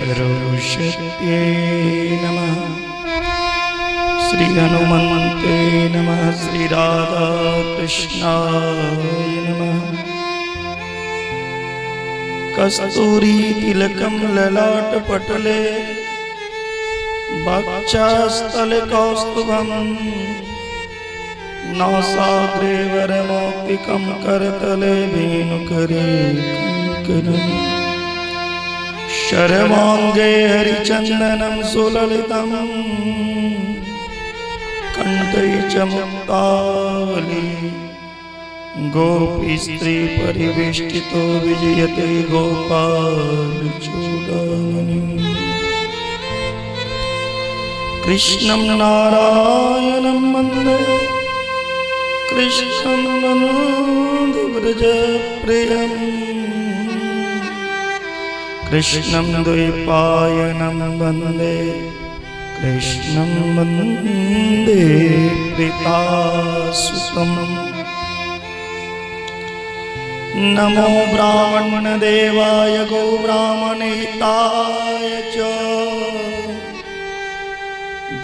सर्वशक्त्यै नमः। श्री हनुमन्ते नमः। श्री राधा कृष्णाय नमः। कस्तूरी तिलकं ललाट पटले वक्षस्थले कौस्तुभं नासाग्रे वरमौक्तिकं करतले वेणुकरे किङ्करम् शर्माङ्गे हरिचन्दनं सुललितं कण्ठे च मुक्तावली गोपी स्त्री परिवेष्टितो विजयते गोपाल चूडामणिम्। कृष्णं नारायणं वन्दे कृष्णं वन्दे व्रजप्रियम् कृष्णं द्वैपायनं वन्दे कृष्णं वन्दे पितासुतम्। नमो ब्राह्मणदेवाय गोब्राह्मणहिताय च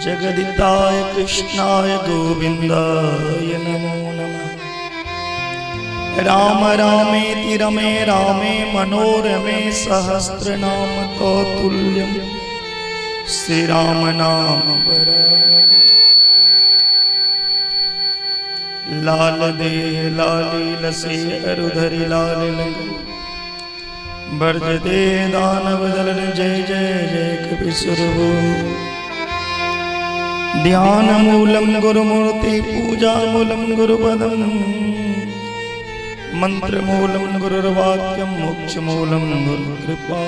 जगदिताय कृष्णाय गोविन्दाय नमो नमः। राम रामेति रमे रामे मनोरमे सहस्रनाम तुल्यम श्री राम नाम वरानने। लाल देह लाली लसे अरुधरि लाल लंग बरज दे दानव दलन जय जय जय कपिसुरभू। ध्यान मूलम गुरुमूर्ति पूजा मूलम गुरुपदम मंत्र मूलम गुरुर्वाक्यम मोक्ष मूलम गुरु कृपा।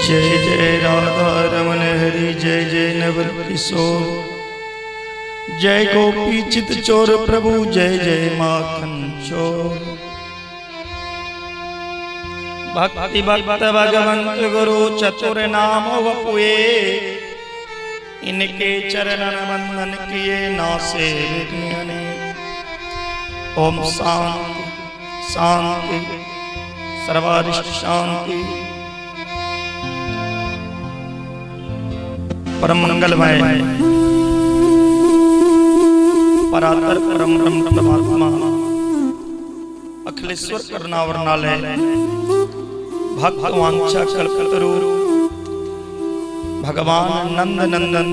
जय जय राधा रमन हरि जय जय नवल किशोर जय गोपी चित चोर प्रभु जय जय माखन चोर। भक्ति भक्त भगवंत गुरु चतुर नाम वपुए इनके चरणन वंदन किए नासे विघ्न अनेक। ओम शांति शांति सर्वारिष्ट शांति। परम मंगलमय परातर परम ब्रह्म परमात्मा अखिलेश्वर करुणावरनालय भक्त वांछा कल्पतरु भगवान नंद नंदन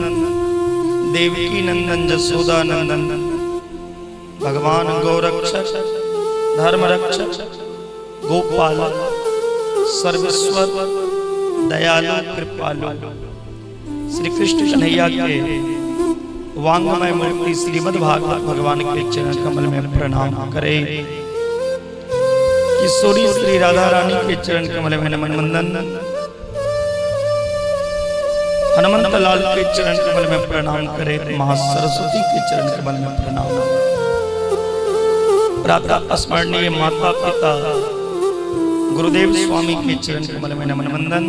देवकी नंदन जसोदा नंदन भगवान गौरक्षक धर्म रक्षक गोपाल सर्वेश्वर दयालु कृपालु श्री कृष्ण कन्हैया के वांगमय मूर्ति श्रीमद् भागवत भगवान के चरण कमल में प्रणाम करे। किशोरी श्री राधा रानी के चरण कमल में नमन वंदन। हनुमंत लाल के चरण कमल में प्रणाम करे। मां सरस्वती के चरण कमल में प्रणाम। प्रातः स्मरणीय माता पिता गुरुदेव स्वामी के चरण कमल में नमन वंदन।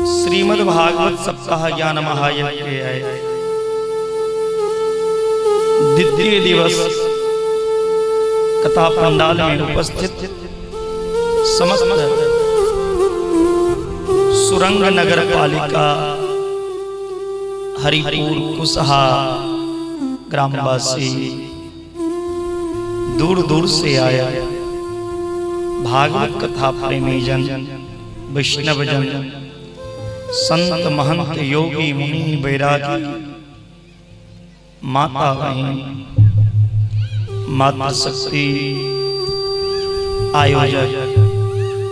श्रीमद् भागवत सप्ताह ज्ञान महायज्ञ के आए द्वितीय दिवस कथा पंडाल में उपस्थित समस्त सुरंग नगर पालिका हरिपुर कुसहा ग्रामवासी दूर दूर से आया भागवत कथा प्रेमी जन वैष्णव जन संत महंत योगी मुनि बैरागी माता बहन मातृशक्ति आयोजक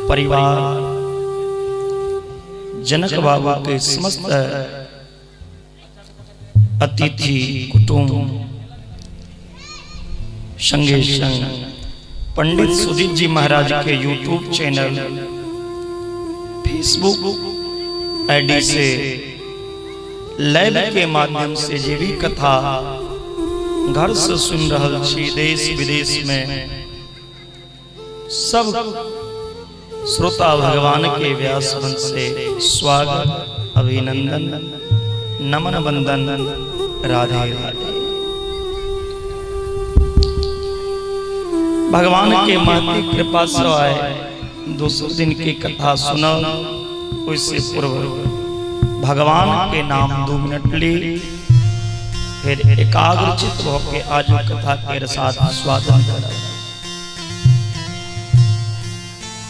परिवार जनक बाबा के समस्त अतिथि कुटुंब संगे संग पंडित सुजीत जी महाराज के यूट्यूब चैनल फेसबुक आईडी से लाइव के माध्यम से जे भी कथा घर से सुन रहल छी देश विदेश में सब श्रोता भगवान के व्यास वंश से स्वागत अभिनंदन नमन वंदन राधे राधे। भगवान के महती कृपा से आए दोसर दिन के कथा सुनब। ओहिसे पूर्व भगवान के नाम 2 मिनट ली, फिर एकाग्रचित होके आज कथा के रसाद स्वादन करब।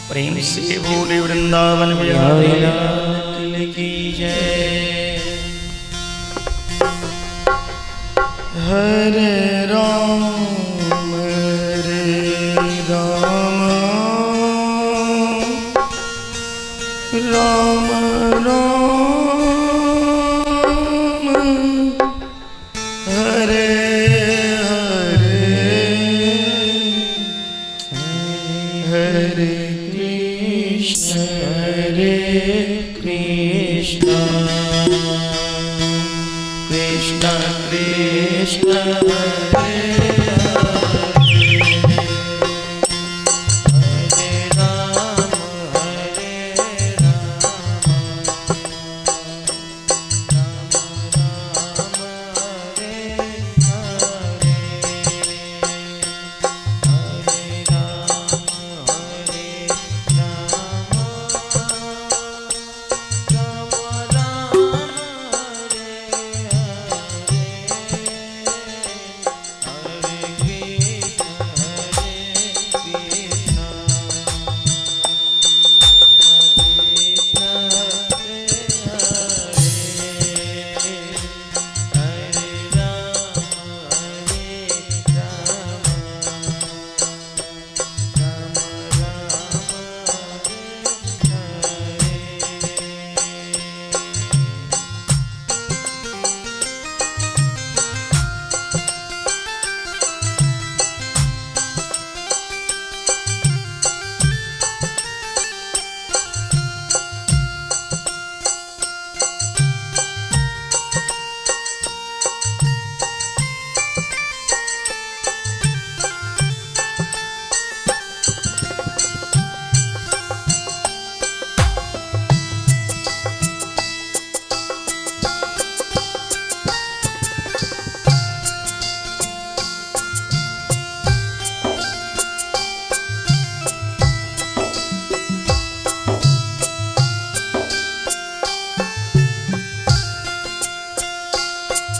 प्रेम से बोले वृंदावन बिहारी लाल की जय। हरे राम हरे राम राम राम हरे हरे, हरे कृष्ण हरे कृष्ण कृष्ण कृष्ण हरे हरे, हरे राम हरे राम राम राम हरे हरे, हरे राम हरे राम राम राम हरे हरे, हरे कृष्ण हरे कृष्ण कृष्ण हरे हरे, हरे राम हरे राम राम राम हरे हरे।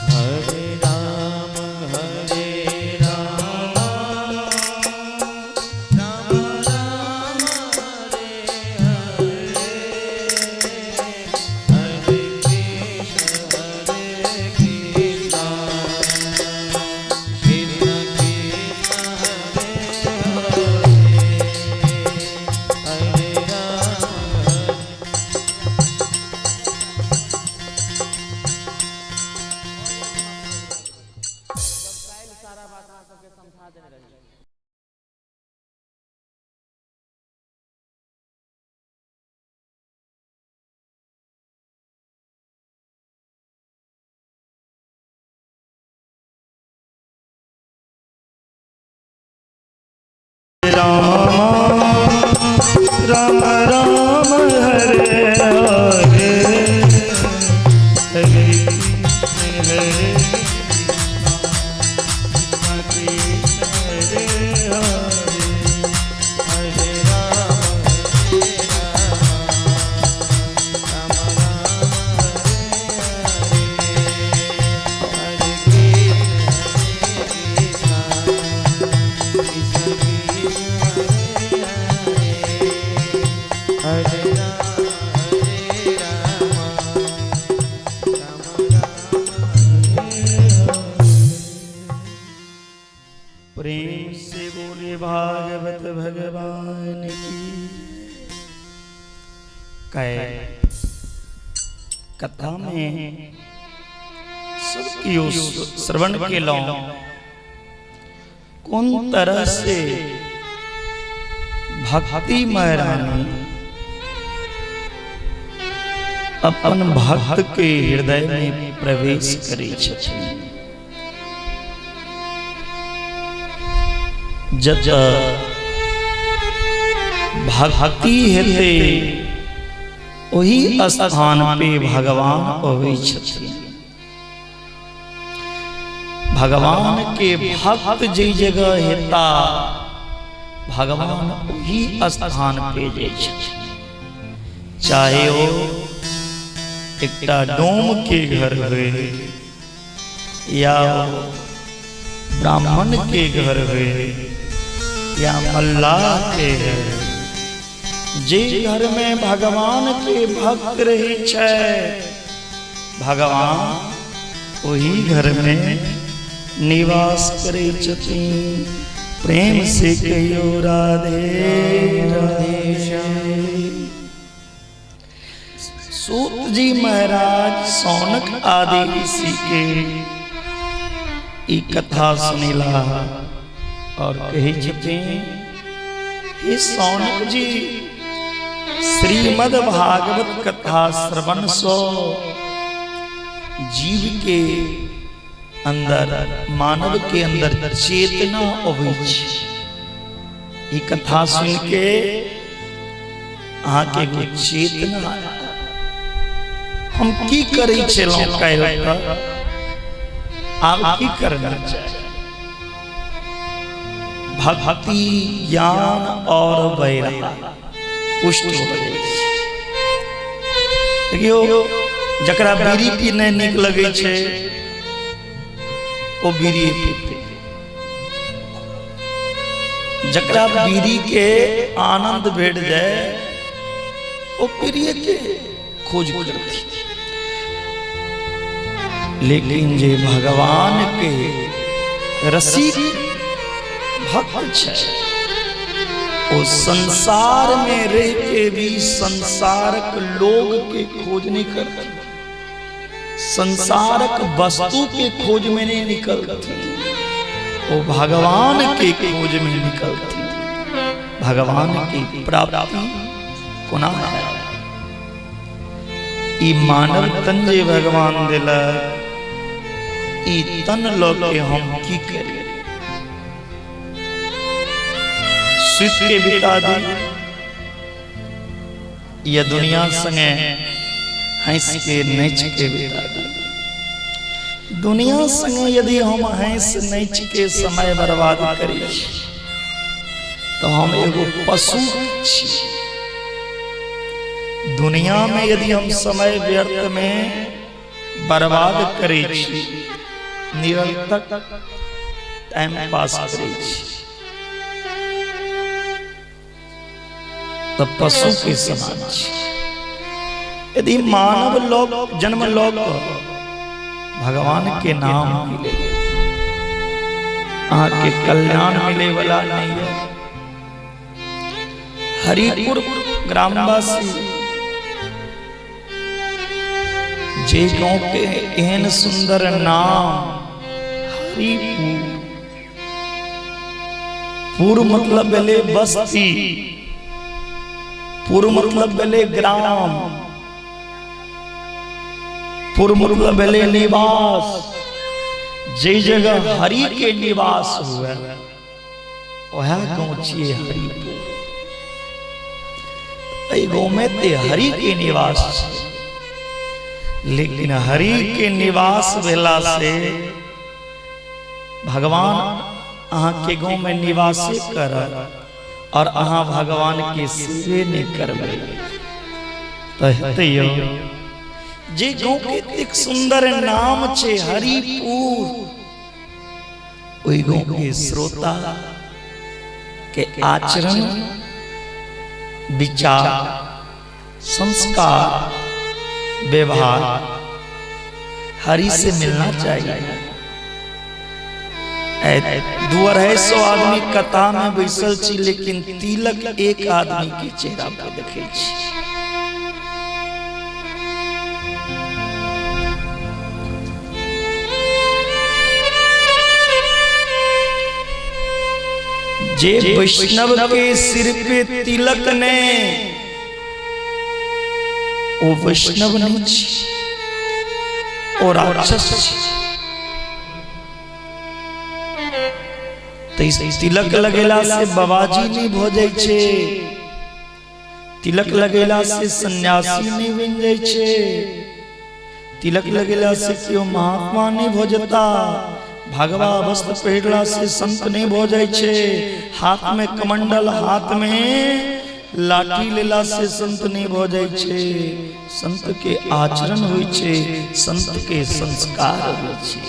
हरे राम हरे राम राम राम हरे हरे, हरे कृष्ण हरे कृष्ण कृष्ण कृष्ण हरे हरे, हरे राम हरे। राम राम राम हरे हरे, हरे कृष्ण हरे कृष्ण कृष्ण हरे हरे, हरे राम हरे राम राम राम हरे हरे, हरे कृष्ण हरे कृष्ण कृष्ण कृष्ण हरे हरे, हरे राम हरे राम राम राम हरे हरे। प्रेम से बोले भागवत भगवान की कह। कथा में सबकी श्रवण के लो कौन तरह से भक्ति महारानी अपन भक्त के हृदय में प्रवेश करे छथिन। जत भक्ति हेते ओही स्थान पे भगवान अबै छथिन। भगवान के भक्त जै जगह हेता भगवान ओही स्थान पे जाइ छथिन, चाहे ओ एकटा डोम के घर होय या ब्राह्मण के घर होय या मल्लाह के घर। जे घर में भगवान के भक्त रहे छै, भगवान ओही घर में निवास करै छथिन। प्रेम से कहियो राधे राधे। सूत जी महाराज सौनक आदि ऋषि के ई कथा सुनेला और कहै छथिन, हे सौनक जी, श्रीमद् भागवत कथा श्रवण सो जीव के अंदर, मानव के अंदर चेतना अबै छै। ई कथा सुन के अहाँके एगो चेतना, हम की करै छलहुँ काल्हि तक, आब की करना चाही। भक्ति, ज्ञान और वैराग्य पुष्ट हो जाइ छै। देखियौ, जकरा बीड़ी पीने नीक लगै छै ओ बीड़ी पीते, जकरा बीड़ी के आनंद भेट जाए ओ बीड़ी के खोज करती, लेकिन जे भगवान के रसिक भक्त छै ओ संसार में रह के भी संसारक लोग के खोज नहीं करती, संसारक वस्तु के खोज में नहीं निकलती, वो भगवान के खोज में निकलती। भगवान की प्राप्ति कोना है? ई मानव तन जे भगवान दिलक, ई तन ल के हम की करी? सुत के बिता दी या दुनिया संगे हंस के नच के बिता दी? दुनिया संगे यदि हम हंस नच के समय बर्बाद करी छी तो हम एगो पशु छी। दुनिया में यदि हम समय व्यर्थ में बर्बाद करै छी, निरंतर टाइम पास करै छी, तऽ पशु के समान छी। यदि मानव लोक जन्म लोक भगवान के नाम मिले, अहाँके कल्याण मिले वाला नहीं है। हरिपुर ग्रामवासी, जे गांव के एहन सुंदर नाम हरिपुर, पुर मतलब भेलै बस्ती, पुर मतलब भेलै ग्राम, पुर मतलब भेलै निवास। जे जगह हरि के निवास हुए वह गांव छियै हरिपुर। एहि गांव में ते हरि के निवास छै, लेकिन हरि के निवास भेला से भगवान अहाँ के गांव में निवासे करत और अहाँ भगवान के सेवे नहीं करबै तऽ हेतै यौ? जे गांव के एतेक सुंदर नाम छै हरिपुर, ओहि गांव के श्रोता के आचरण, विचार, संस्कार, व्यवहार हरि से मिलना चाहिए। 200-250 आदमी कथा में बैसल छी, लेकिन तिलक एक आदमी के चेहरा पर देखै छी। जे वैष्णव के सिर पे तिलक ने, ओ वैष्णव नहीं छी, ओ राक्षस छी। तऽ तिलक लगेला से बाबाजी नहीं भऽ जाइ छै, तिलक लगेला से सन्यासी नहीं बनि जाइ छै, तिलक लगेला से केओ महात्मा नहीं भऽ जेता। भगवा वस्त्र पहिरला से संत नहीं भऽ जाइ छै। हाथ में कमंडल, हाथ में लाठी लेला से संत नहीं भऽ जाइ छै। संत के आचरण होइ छै, संत के संस्कार होइ छै।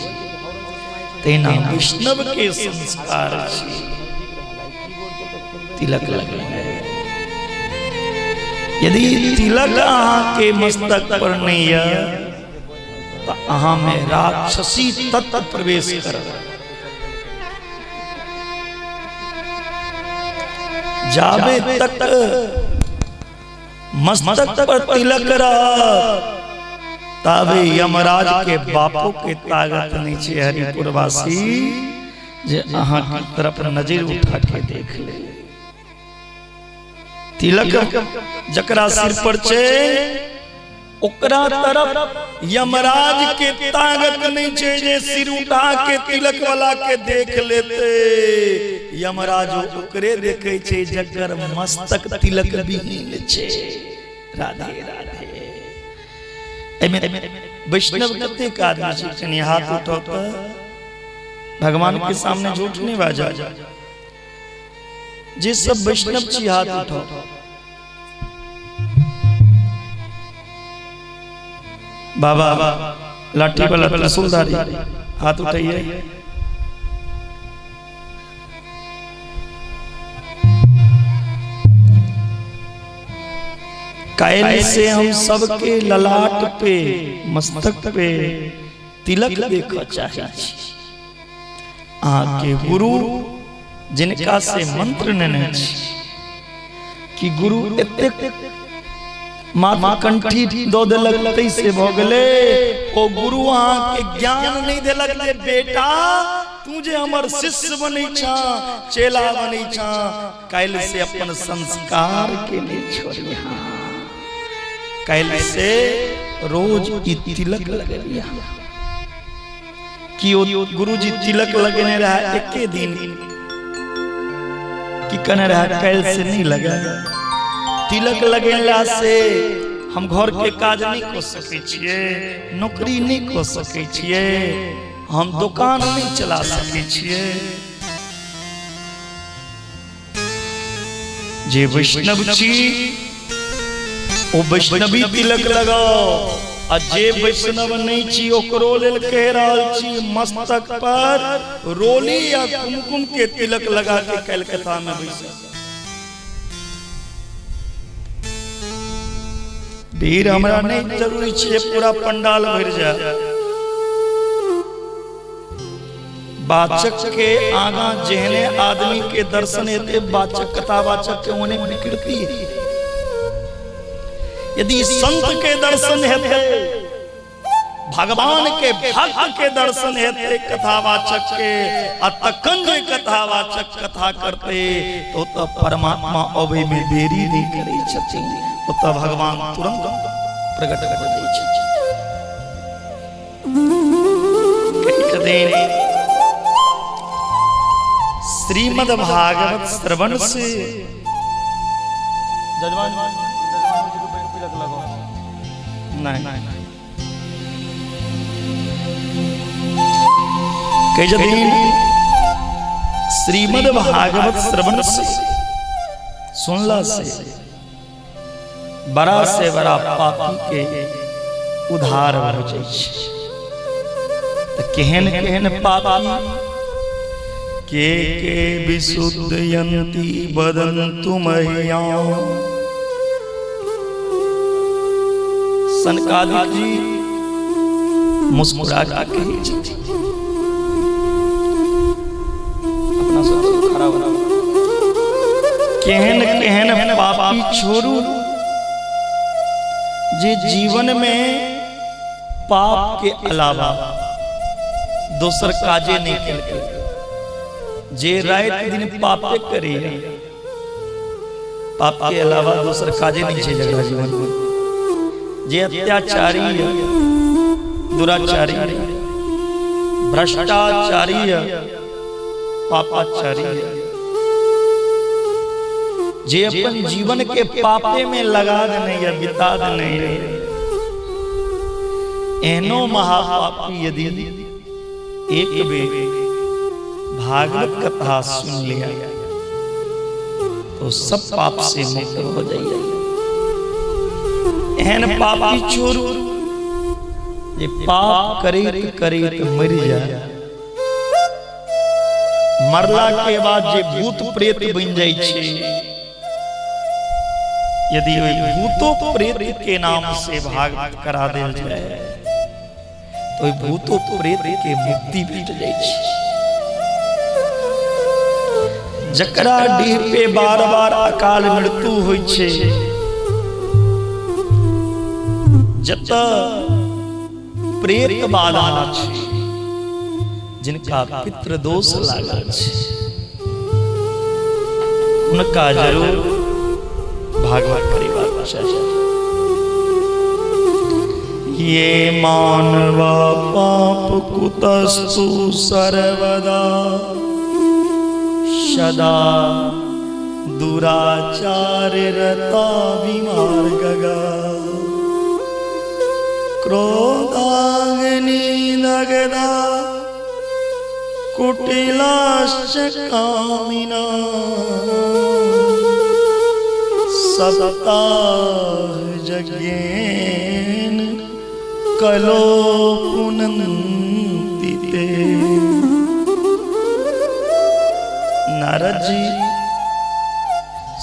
तहिना वैष्णव के संस्कार छै तिलक लगेनाइ। यदि तिलक अहाँ के मस्तक पर नहीं यऽ तऽ अहाँ में राक्षसी तत्व प्रवेश करत। जाबे तक मस्तक पर तिलक रहत ताबे यमराज के बापो के ताकत नहीं छै हरिपुरवासी जे अहाँ के तरफ नजर उठा के देख ले। तिलक जकरा सिर पर छै ओकरा तरफ यमराज के ताकत नहीं छै जे सिर उठा के तिलक वाला के देख लेते। यमराज ओकरे देखे छै जकर मस्तक तिलक विहीन छै। राधे राधे। एहिमे वैष्णव कतेक आदमी छै? कनि हाथ उठाओ तऽ भगवान के सामने झूठ नहीं बाजा। जे सब वैष्णव छी हाथ उठाओ। बाबा लाठी वाला त्रिशूलधारी हाथ उठाइए। कायल से हम सबके ललाट पे मस्तक पे तिलक देखऽ चाहे छी। अहाँ के गुरु जिनका से मंत्र नेने छी कि गुरु एतेक माथ कंठी दऽ देलक तै से भऽ गेलै। ओ गुरु अहाँ के ज्ञान नहीं देलक जे बेटा तू जे हमर शिष्य बनै छा, चेला बनै छा, काल्हि से अपन संस्कार के नहीं छोड़िहा, काल्हि से रोज ई तिलक लगबिहा। कि ओ गुरुजी तिलक लगेने रहा एके दिन कि कहने रहा काल्हि से नहीं लगा। तिलक लगेला से हम घर के काज नहीं कऽ सकै छियै, नौकरी नहीं कऽ सकै छियै, हम दुकान नहीं चला सकै छियै। जे वैष्णव छी ओ वैष्णवी तिलक लगाओ, आ जे वैष्णव नहीं छी ओकरो लेल कहि रहल छी मस्तक पर रोली या कुमकुम के तिलक लगा के कलकत्ता में बैसल। भीड़ हमरा नहीं जरूरी छै पूरा पंडाल भरि जाए। वाचक के आगा जेहने आदमी के दर्शन हेते वाचक कथावाचक के ओने विकृति है। यदि संत के दर्शन हेते, भगवान के भक्त के दर्शन हेते कथावाचक के, आ तखन जे कथावाचक कथा करते तो त परमात्मा अबै में देरी नहीं करै छथिन, ओतऽ भगवान तुरंत प्रकट भऽ जाइ छथिन। श्रीमद् भागवत श्रवण से नहीं कही छथिन श्रीमद् भागवत श्रवण से सुनला से बड़ा से बड़ा पापी के उधार भऽ जाइ छै। तऽ केहन केहन पापी के विशुद्ध यंती बदंतु महिया। सनकादिक जी मुस्कुरा के कहै छथिन, अपना सब खड़ा हो। केहन केहन पापी छोड़ू जे जीवन में पाप के अलावा दोसर काजे नहीं केलकै, जे राति दिन पापे करैया, पाप के अलावा दोसर काजे नहीं छै जकरा जीवन में, जे अत्याचारी है, दुराचारी है, भ्रष्टाचारी है, पापाचारी है, जे अपन जीवन के पापे में लगा देने या बिता देने है, एहनो महापापी यदि एक बेर भागवत कथा सुन लिया तो सब पाप से मुक्त हो जाइए। एहन पापी छोड़ू जे पाप करैत करैत मरि जाए, मरला के बाद जे भूत प्रेत बन जाइ छै, यदि ओहि भूतो प्रेत के नाम से भागवत करा देल जाए तो ओहि भूतो प्रेत के मुक्ति भेट जाइ छै। जकरा डीह पे बार बार अकाल मृत्यु होइ छै, जतऽ प्रेत बाधा छै, जिनका पितृदोष लागल छै, हुनका जरूर भागवत करेबाक चाही। ये मानवा पाप कुतस्तु सर्वदा सदा दुराचार रता विमार्गगा क्रोधाग्नि दगदा कुटिलाश्च कामिना सप्ताह यज्ञेन कलो पुनन्ति ते। नारद जी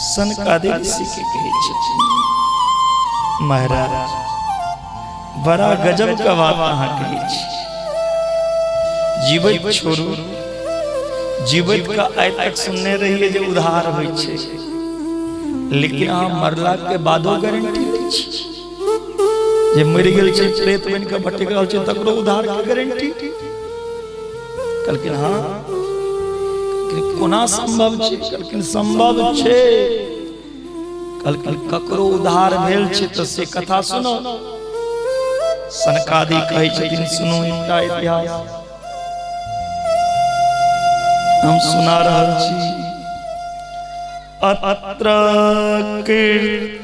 सनकादि ऋषि के कहै छथिन, महाराज बड़ा गजब का बात अहाँ कहै छी। जीवैत छोड़ू, जीवैत का आइ तक सुनने रहिए जे उधार होइ छै, लेकिन अहाँ मरला के बादो गारंटी दै छी जे मरि गेल छै प्रेत बनि कऽ भटकि रहल छै तकरो उधार के गारंटी? कहलखिन हाँ। कहलखिन कोना संभव छै? कहलखिन संभव छै। कहलखिन ककरो उधार भेल छै तऽ से कथा सुनो। सनकादि कहै छथिन सुनू एकटा इतिहास हम सुना रहल छी। अत्र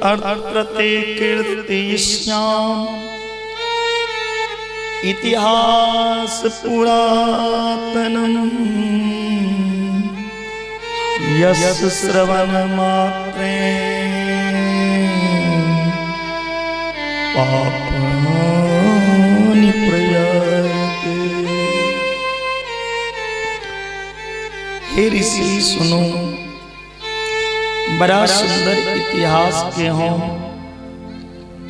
अत्र ते कीर्तिश्याम इतिहास पुरातनम यस श्रवण मात्रे पापानि प्रयाते। हे ऋषि सुनो, बड़ा सुंदर इतिहास के हम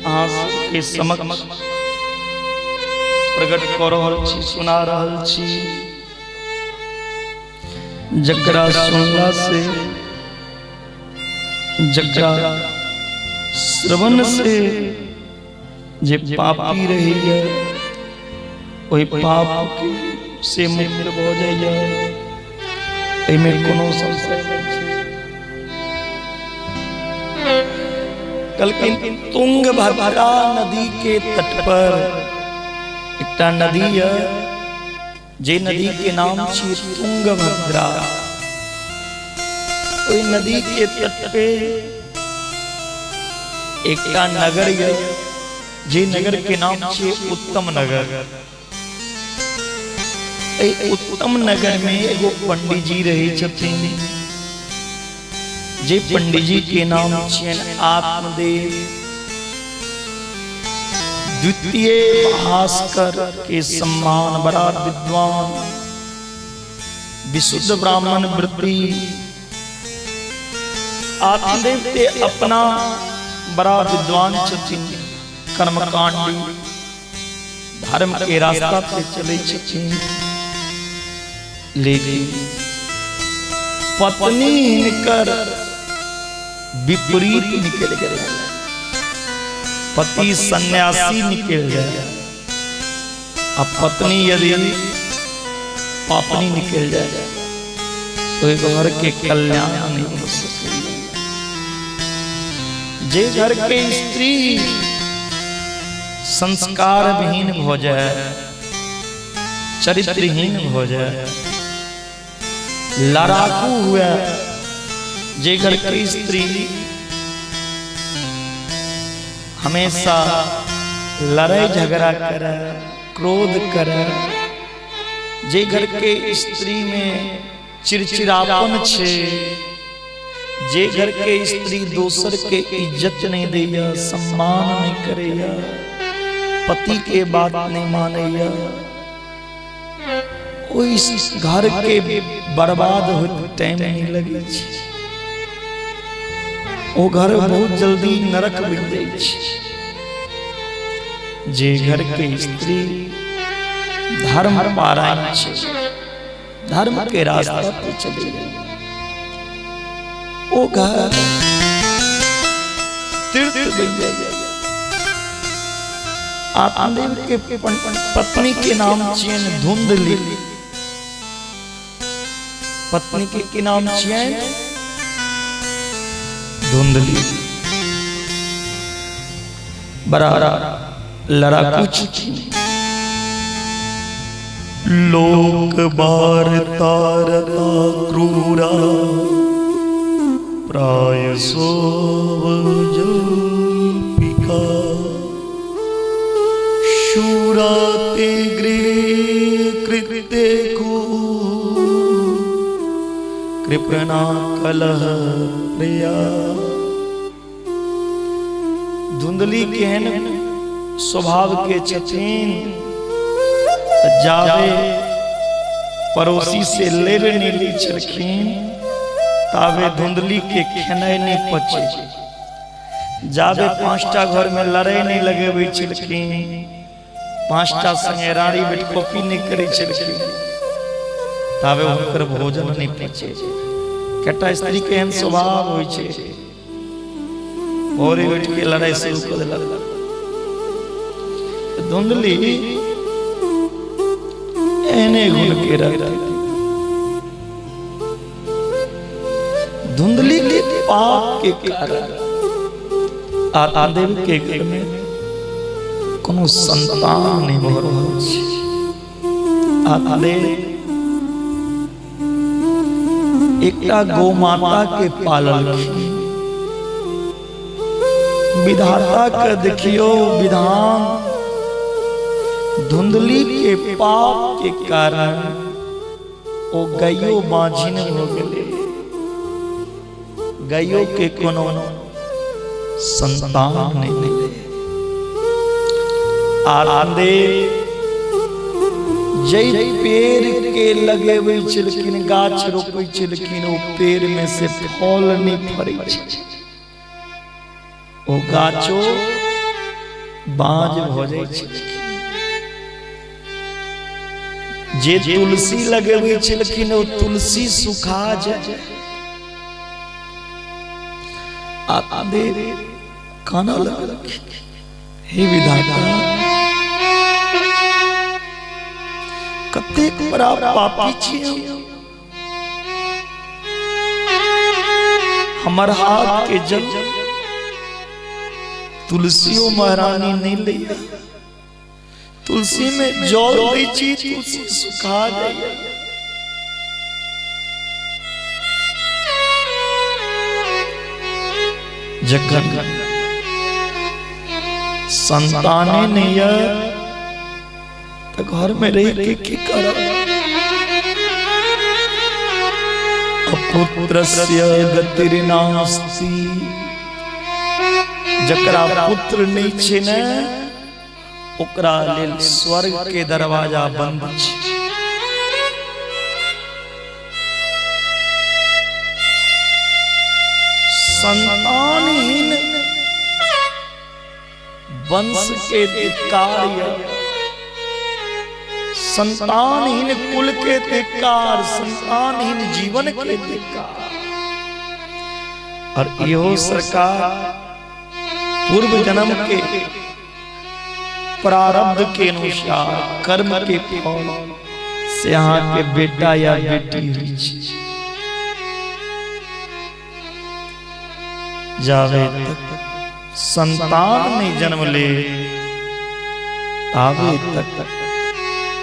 अहाँ सबके समक्ष प्रकट कऽ रहल छी, सुना रहल छी, जकरा सुनला से, जकरा श्रवण से जे पापी रहैया ओहि पाप के से मुक्त भऽ जाइया, एहिमे कोनो संशय नहि छै। कहलखिन तुंगभद्रा नदी के तट पर एकटा नदी है, जे नदी के नाम छी तुंगभद्रा। ओहि नदी के तट पे एकटा नगर है, जे नगर के नाम छी उत्तम नगर। एहि उत्तम नगर में एगो पंडित जी रहै छथिन, जे पंडित जी के नाम छियनि आत्मदेव द्वितीय भास्कर के सम्मान, बड़ा विद्वान, विशुद्ध ब्राह्मण वृत्ति। आत्मदेव ते अपना बड़ा विद्वान छथिन, कर्मकांडी, धर्म के रास्ता पे चले छथिन, लेकिन पत्नी हिनकर विपरीत निकल गेल। पति सन्यासी निकल जाए आ पत्नी यदि पापनी निकल जाए तो घर के कल्याण नहीं हो सके। जे घर के स्त्री संस्कार विहीन हो जाए, चरित्रहीन हो जाए, लड़ाकू हुए, जे घर के स्त्री हमेशा लड़ाई झगड़ा करे, क्रोध करे, जे घर के स्त्री में चिड़चिड़ापन छै, जे घर के स्त्री दोसर के इज्जत नहीं दैया, सम्मान नहीं करैया, पति के बात नहीं मानैया, ओहि घर के बर्बाद होइत टाइम नहीं लगै छै। ओ घर बहुत जल्दी नरक बनि जाइ छै। जे घर के स्त्री धर्म पारायण छै, धर्म के रास्ता पे चले गए, ओ घर तीर्थ बन जाए। आत्मदेव के पत्नी के नाम छियन धुंधली। पत्नी के की नाम छियन? धुंधली। बड़ा लड़ाकू छथिन। लोक वार्ता रता क्रूरा प्राय जल्पिका शूरा ते गृह कृत्य को कृपणा कलह प्रिया। धुंधली केहन स्वभाव के छथिन, जावे पड़ोसी से लड़ि नहि लै छलखिन ताबे धुंधली के खेनाइ नहि पचे। जाबे 5टा घर में लड़ाई नहीं लगेबै छलखिन, 5टा संगे राड़ी बैठ कॉपी नहीं करै छलखिन, ताबे हुनकर भोजन नहीं पचे। कटा स्त्री के एहन स्वभाव होइ छै, भोरे उठ के लड़ाई शुरू कर देलक। धुंधली एहने गुण के रहते। धुंधली के पाप के कारण आत्मदेव के घर में कोनो संतान नहीं भऽ रहल छै। आत्मदेव एकटा गौ माता के पाललखिन। विधाता के देखियो विधान, धुंधली के पाप के कारण ओ गाइयो बाँझिन भऽ गेलै। गाइयो के कोनो संतान नहीं भेलै। आत्मदेव जै पेड़ के लगेबै छलखिन, गाछ रोपै छलखिन, ओ पेड़ में से फल नहीं फड़ै छै, ओ गाछो बाँझ भऽ जाइ छै। जे तुलसी लगेबै छलखिन ओ तुलसी सुखा जाय। आत्मदेव कानऽ लगलखिन, हे विधाता, कतेक बड़ा पापी छी हम। हमर हाथ के जल तुलसियो महारानी नहीं लैया, तुलसी में जल दै छी तुलसी सुखा जाइए। जखन संताने नहीं है तो घर में रह के की करब? अपुत्रस्य गतिर्नास्ति। जकरा पुत्र नहीं छै ने, ओकरा लेल स्वर्ग के दरवाजा बंद छै। संतानहीन वंश के धिक्कार, संतानहीन कुल के धिक्कार, संतानहीन जीवन के धिक्कार। और इहो सरकार पूर्व जन्म के प्रारब्ध के अनुसार कर्म के फल से अहाँ के बेटा या बेटी होइ छै। जावे तक संतान नहीं जन्म ले तावे तक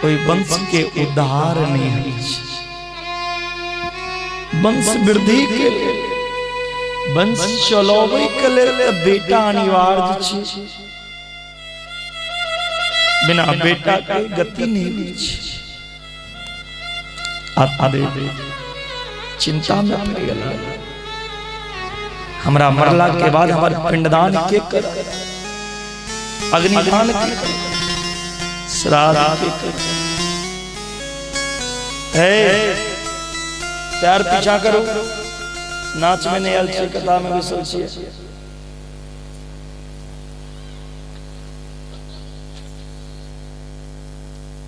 कोई वंश के उद्धार नहीं होइ छै। वंश वृद्धि के लेल, वंश चलाबै के लेल तऽ बेटा अनिवार्य छै। बिना बेटा के गति नहीं होइ छै। आत्मदेव चिंता में पड़ गेला। हमरा मरला के बाद हमर पिंडदान के कर, अग्निदान के कर, श्राद्ध के कर। हे पैर पीछा करो, नाच में नहीं आयल छियै, कथा में बैसल छियै।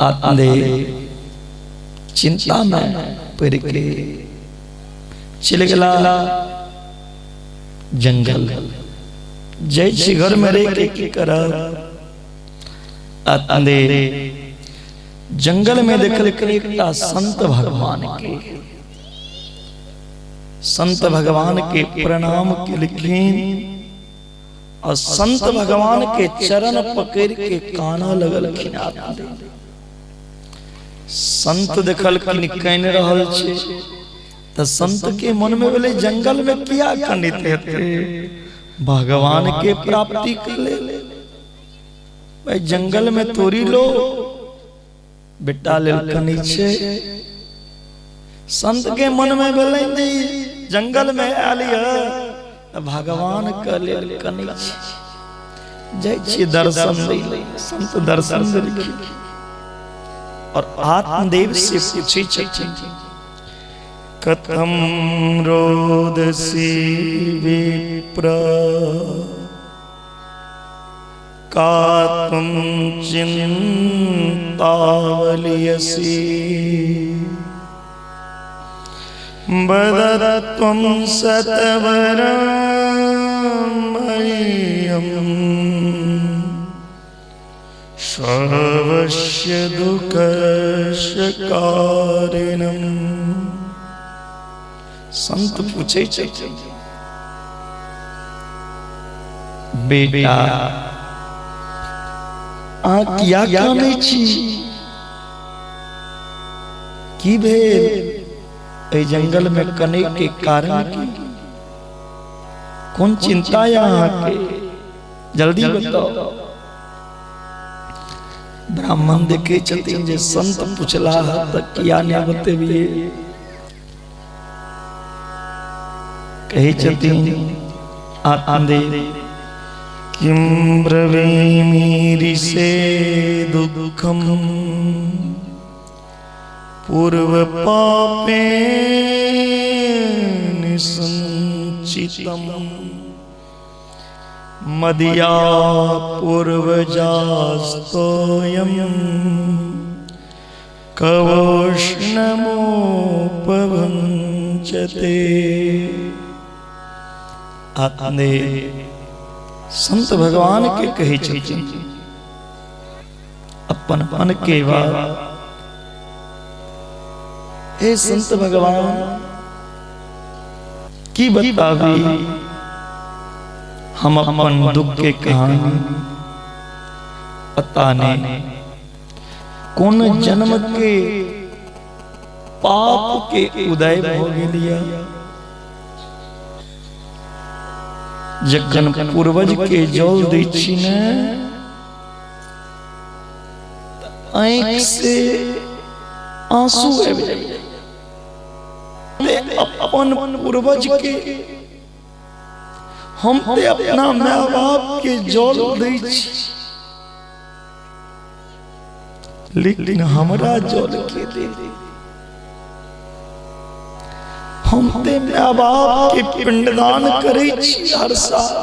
आत्मदेव चिंता में पड़ के चलि गेला जंगल। जाइ छी घर में रह के की करब। आत्मदेव जंगल में देखलखिन एकटा संत भगवान के। संत भगवान के प्रणाम केलखिन और संत भगवान के चरण पकड़ के काना लगलखिन। आत्मदेव संत देखलखिन कानि रहल छै तऽ संत के मन में भेलै जंगल में किया कनैत हेतै, भगवान के प्राप्ति के लेल। भाई जंगल में तोरी लो बेटा लेल कनै छै। संत के मन में भेलै जे जंगल में आयल यऽ भगवान के लेल कनै छै, जाइ छी दर्शन दै लेल। संत दर्शन देलखिन और आत्मदेव से पूछै छथिन, कथम रोदसी विप्र का तुम चिंतावलियसी, वद त्वं सतवरं मह्यं सर्वस्य दुःखस्य कारणम्। संत पूछै छथिन, बेटा अहाँ किया कानै छी, की भेल, एहि जंगल में कनै के कारण की, कोन चिंता है अहाँके, जल्दी बताओ। ब्राह्मण देखे छथिन जे संत पुछला तऽ किया नहि बतेबियै। कहै छथिन आत्मदेव, किम ब्रवीमि ऋषे दुःखम पूर्व पापेन संचितम मदिया पूर्वजास्तोयम कवोष्णमोपभुञ्चते। आत्मदेव संत भगवान के कहै छथिन अपन मन के बात, हे संत भगवान की बताबी हम अपन दुख के कहानी, पता नहीं कोन जन्म के पाप के उदय भ गेलिया, जखन पूर्वज के जल दै छी ने आँखि से आंसू आबि जाइए। अपन पूर्वज के हम ते अपना माय बाप के जल दै छी, लेकिन हमरा जल के दे। हम ते माय बाप के पिंडदान करै छी हर साल,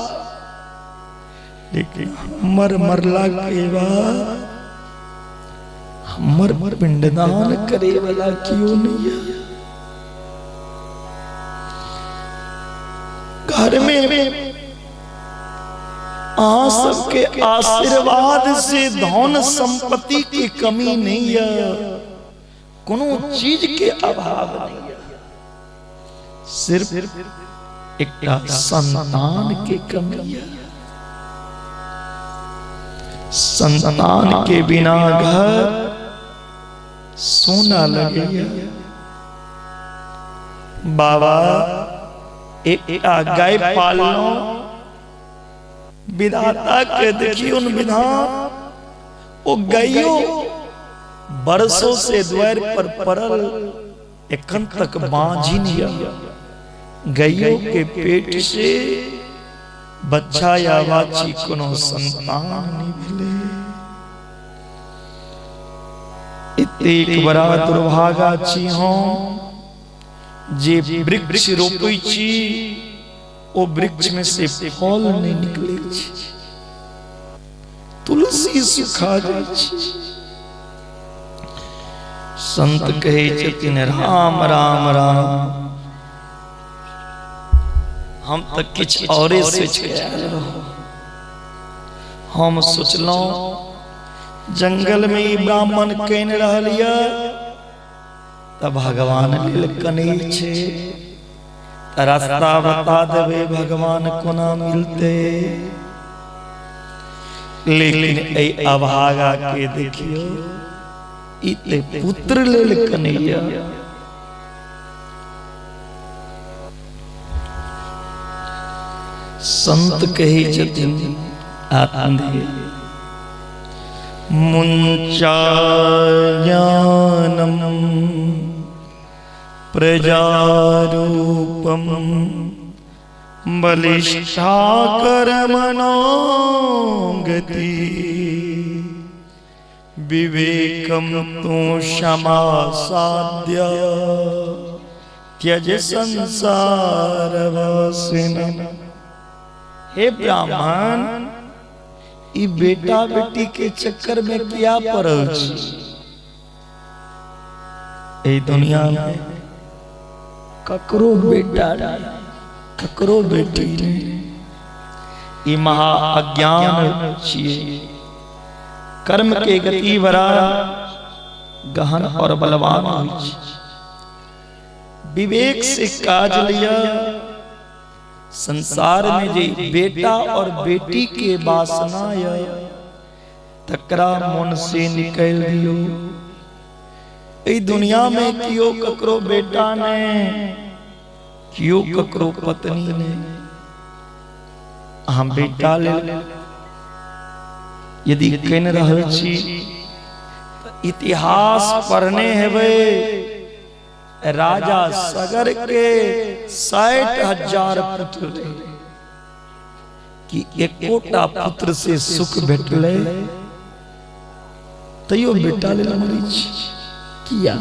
लेकिन हमर मरला के बाद हमर पिंडदान करे वाला क्यों नहीं है। घर में अहाँ सबके आशीर्वाद से धन संपत्ति की कमी नहीं है, कोनो चीज के अभाव नहीं है, सिर्फ एकटा संतान के कमी है। संतान के बिना घर सोना लगे। बाबा एकटा गाय पाललहुं, विधाता के देखियो न विधान, ओ गायो बरसों से द्वार पर पड़ल एखन तक बाँझिन यऽ, गैयो के पेट से बच्चा या बाची कोनो संतान नहि भेलै। एतेक बड़ा दुर्भागा छी हम जे वृक्ष रोपै छी ओ वृक्ष में से फल नहि निकलै छै, तुलसी सुखा जाइ छै। संत कहै छथिन राम राम राम, हम तऽ किछु औरे सोचि कऽ आयल रहौं। हम सोचलहुँ जंगल में ई ब्राह्मण कनि रहल यऽ तऽ भगवान लेल कनै छै, तऽ रास्ता बता देबै भगवान कोना मिलतै। लेकिन एहि अभागा के देखियौ, ई ते पुत्र लेल कनैया। संत कहै छथिन आत्मदेव मुञ्चाज्ञानम प्रजारूपम बलिष्ठा कर्मणो गति विवेकम तू क्षमा साध्य त्यज संसार वासिनम। हे ब्राह्मण, ई बेटा बेटी के चक्कर में किया पड़ल छी? एहि दुनिया में ककरो बेटा नहीं, ककरो बेटी नहीं। ई महा अज्ञान छियै। कर्म के गति बड़ा गहन और बलवान होइ छै। विवेक से काज लिया। संसार में जे बेटा और बेटी के वासना य तकरा मन से निकल दियो। एहि दुनिया में कियो ककरो बेटा नहीं, कियो ककरो पत्नी नहीं। अहाँ बेटा लेल यदि कनि रहल छी तऽ इतिहास पढ़ने हेबै, राजा सगर के 60,000 पुत्र रहे, कि एकोटा पुत्र से सुख भेटलै? तैयो बेटा लेल मरै छी किया?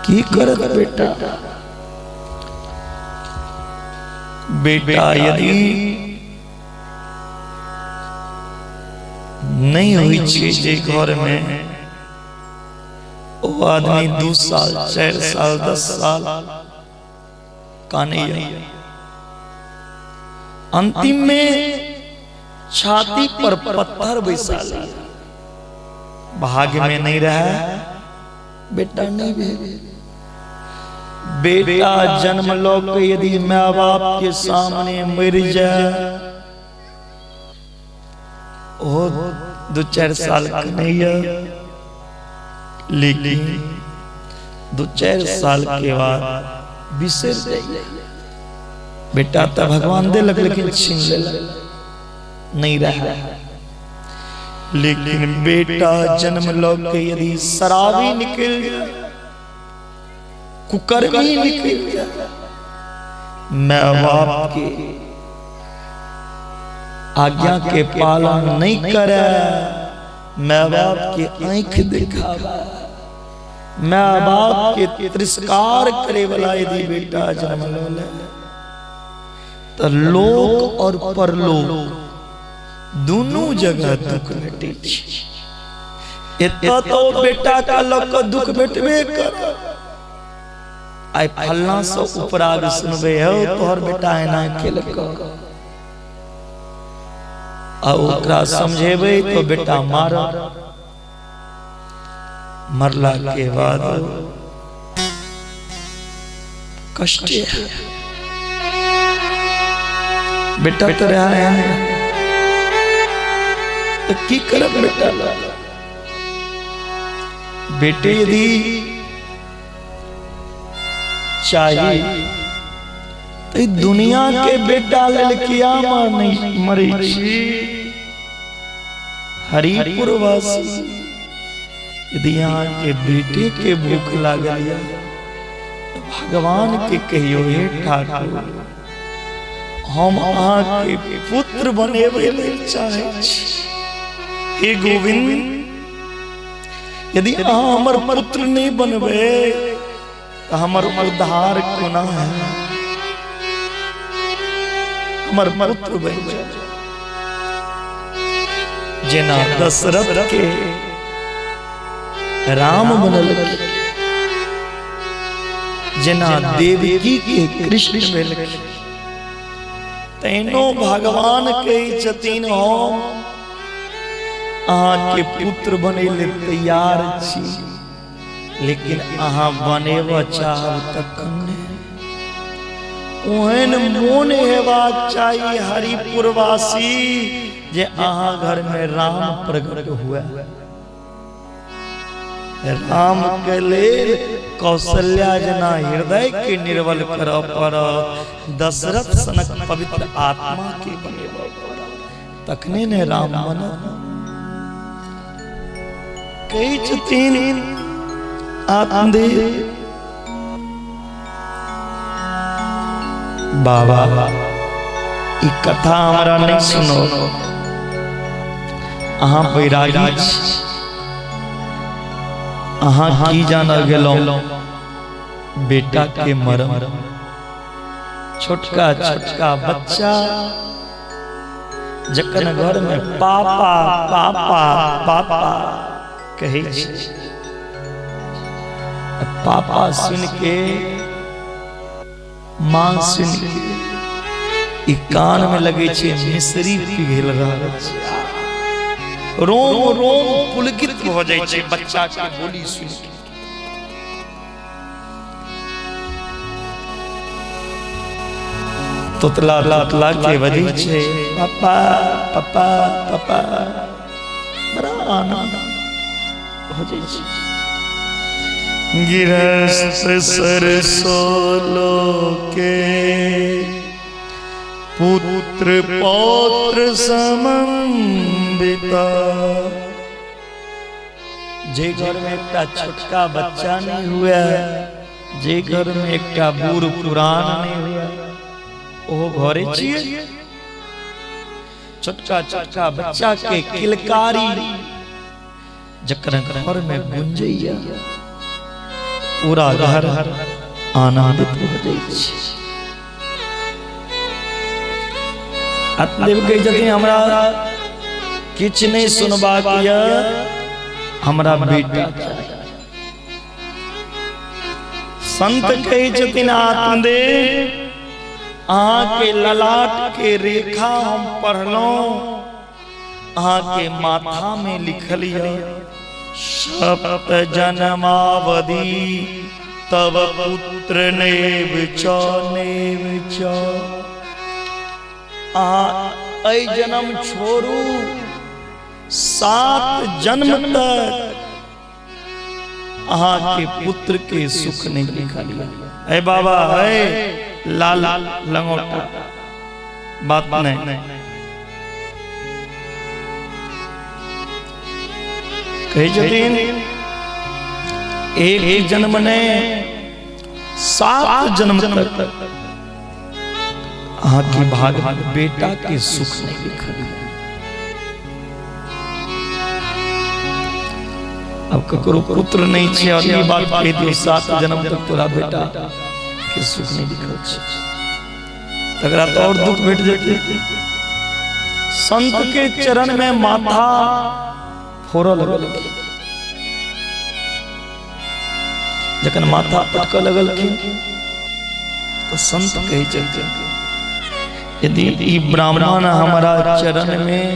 की करत बेटा? बेटा यदि नहि होइ छै जे घर में, ओ आदमी 2 साल 4 साल 10 साल कानैया, अंतिम में छाती पर पत्थर बैसा लिया। भाग्य में नहीं रहा, बेटा नहीं भेल। बेटा जन्म लो के यदि माँ बाप के सामने मर जाए, ओ 2-4 साल कन्हैया, लेकिन 2-4 साल के बाद बिसर जाइए। बेटा तो भगवान देलक लेकिन छीन लेलक, नहीं रहा। लेकिन बेटा जन्म लो के यदि शराबी निकल जाए, कुकर्मी निकल जाए, माँ बाप के आज्ञा के पालन नहीं करे, माँ बाप के आंख दिखावा, माँ बाप के तिरस्कार करे वाला यदि बेटा जन्म लो ले, तो लोक और परलोक दोनों जगह दुख भेटै छै। एतऽ तो बेटा का लऽ कऽ दुख भेटबे कर, आइ फल्ला से उपराग सुनबै हौ तोहर बेटा एना केलक, आ ओकरा समझेबै तो बेटा मार, मरला के बाद कष्ट है। बेटा तो रहा है तो की करब बेटा? बेटे यदि चाही तो दुनिया के बेटा लेल किया मरै छी? हरिपुरवासी यदि अहाँके बेटे के भूख लागल यऽ तऽ भगवान के कहियो, हे ठाकुर, हम अहाँके पुत्र बनेबै लेल चाहै छी। हे गोविंद, यदि अहाँ हमर पुत्र नहि बनबै तऽ हमर उद्धार कोना है? हमर पुत्र बनि जाओ। जेना दशरथ के राम बनल, जेना देवकी के कृष्ण भेलखिन, तैनो भगवान कहै छथिन, हम अहाँके पुत्र बनै लेल तैयार छी, लेकिन अहाँ बनेबऽ चाहब तखन ने। ओहन मोन हेबाक चाही हरिपुरवासी, जे अहाँ घर में राम प्रकट हुए। राम के लेल कौशल्या जना हृदय के निर्बल करऽ पड़त, दशरथ सनक पवित्र आत्मा के बनेबऽ पड़त, तखने ने राम बनत। कहै छथिन आत्मदेव बाबा, ई कथा हमरा नहि सुनो, अहाँ बैरागी छी, अहाँ की जानऽ गेलहुँ बेटा के मरम? छोटका छोटका बच्चा जखन घर में पापा पापा पापा कहै छै, पापा सुन के, माँ सुन के, ई कान में लगे छै मिश्री पिघल रहल छै, रोम रोम पुलकित भऽ जाइ छै बच्चा के बोली सुन के। तोतला तोतला के बजै छै पापा पापा पापा, बड़ा आनंद हो जाइ छै। गिरस्त सरसो लोके पुत्र पौत्र समन्विता। जे घर में एकटा छोटका बच्चा नहीं हुए, जे घर में एकटा बूढ़ पुरान नहीं हुए, ओहो घरे छियै। छोटका छोटका बच्चा के किलकारी जकर घर में गुंजैया, पूरा घर आनंदित हो जाइ छै। आत्मदेव कहै छथिन, हमरा किछु नहि सुनबाक यऽ, हमरा बेटा चाही। संत कहै छथिन, आत्मदेव, अहाँके ललाट के रेखा हम पढ़लहुँ, अहाँके माथा में लिखल यऽ सप्त जन्मावधि तब पुत्र नेव च नेव च। अहाँ एहि जन्म छोड़ू, 7 जन्म तक अहाँके पुत्र के सुख नहीं लिखल यऽ। ए बाबा, हे लाल लंगोटा, बात नहीं कहै छथिन, एक जन्म ने 7 जन्म तक अहाँके भाग बेटा के सुख नहीं लिखल। अब ककरो पुत्र नहीं छै और ई बात कहि दियौ, 7 जन्म तक तोरा बेटा के सुख नहीं लिखल छै, तकरा तो और दुख भेट जेतै। संत के चरण में माथा फोड़ऽ लगलखिन। जखन माथा पटकऽ लगलखिन तऽ संत कहै छथिन, यदि ई ब्राह्मण हमारा चरण में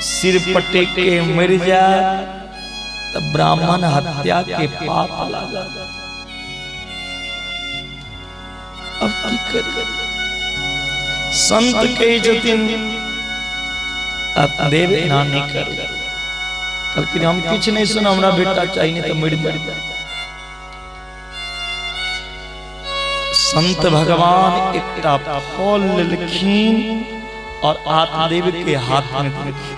सिर पटक के मर जाए तऽ ब्राह्मण हत्या के पाप लागत। अब की करी? संत कहै छथिन, देव एना नहि करू। कहलखिन, हम किछु नहि सुन, हमरा बेटा चाही, नहि तऽ मरि जाय। संत भगवान एकटा फल लेलखिन और आत्मदेव के हाथ में देलखिन।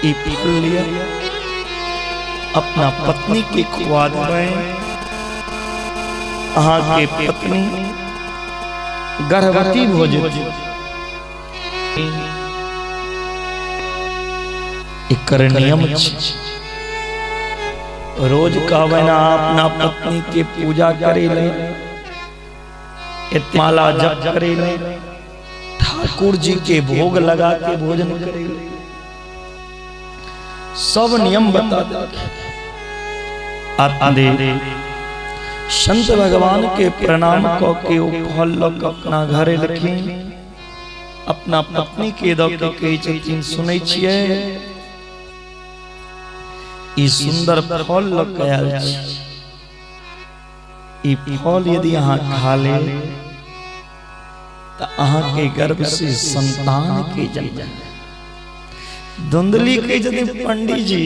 ई फल लिअ, अपना पत्नी के खुआ देबै, अहाँके पत्नी गर्भवती भऽ जेतै। एकर नियम छै, रोज कहबै ना अपना पत्नी के पूजा करे ले, माला जप करे ले, ठाकुर जी के भोग लगा के भोजन करे ले, सब नियम बता दे। आत्मदेव संत भगवान के प्रणाम क के ओ फल ल के अपना घर एलखिन, अपना पत्नी के द के कहै छथिन, सुनै छियै ई सुंदर फल ल के आयल छी, ई फल यदि अहाँ खा ले तऽ अहाँके गर्भ से संतान के जन्म। धुंधली कहै छथिन, पंडित जी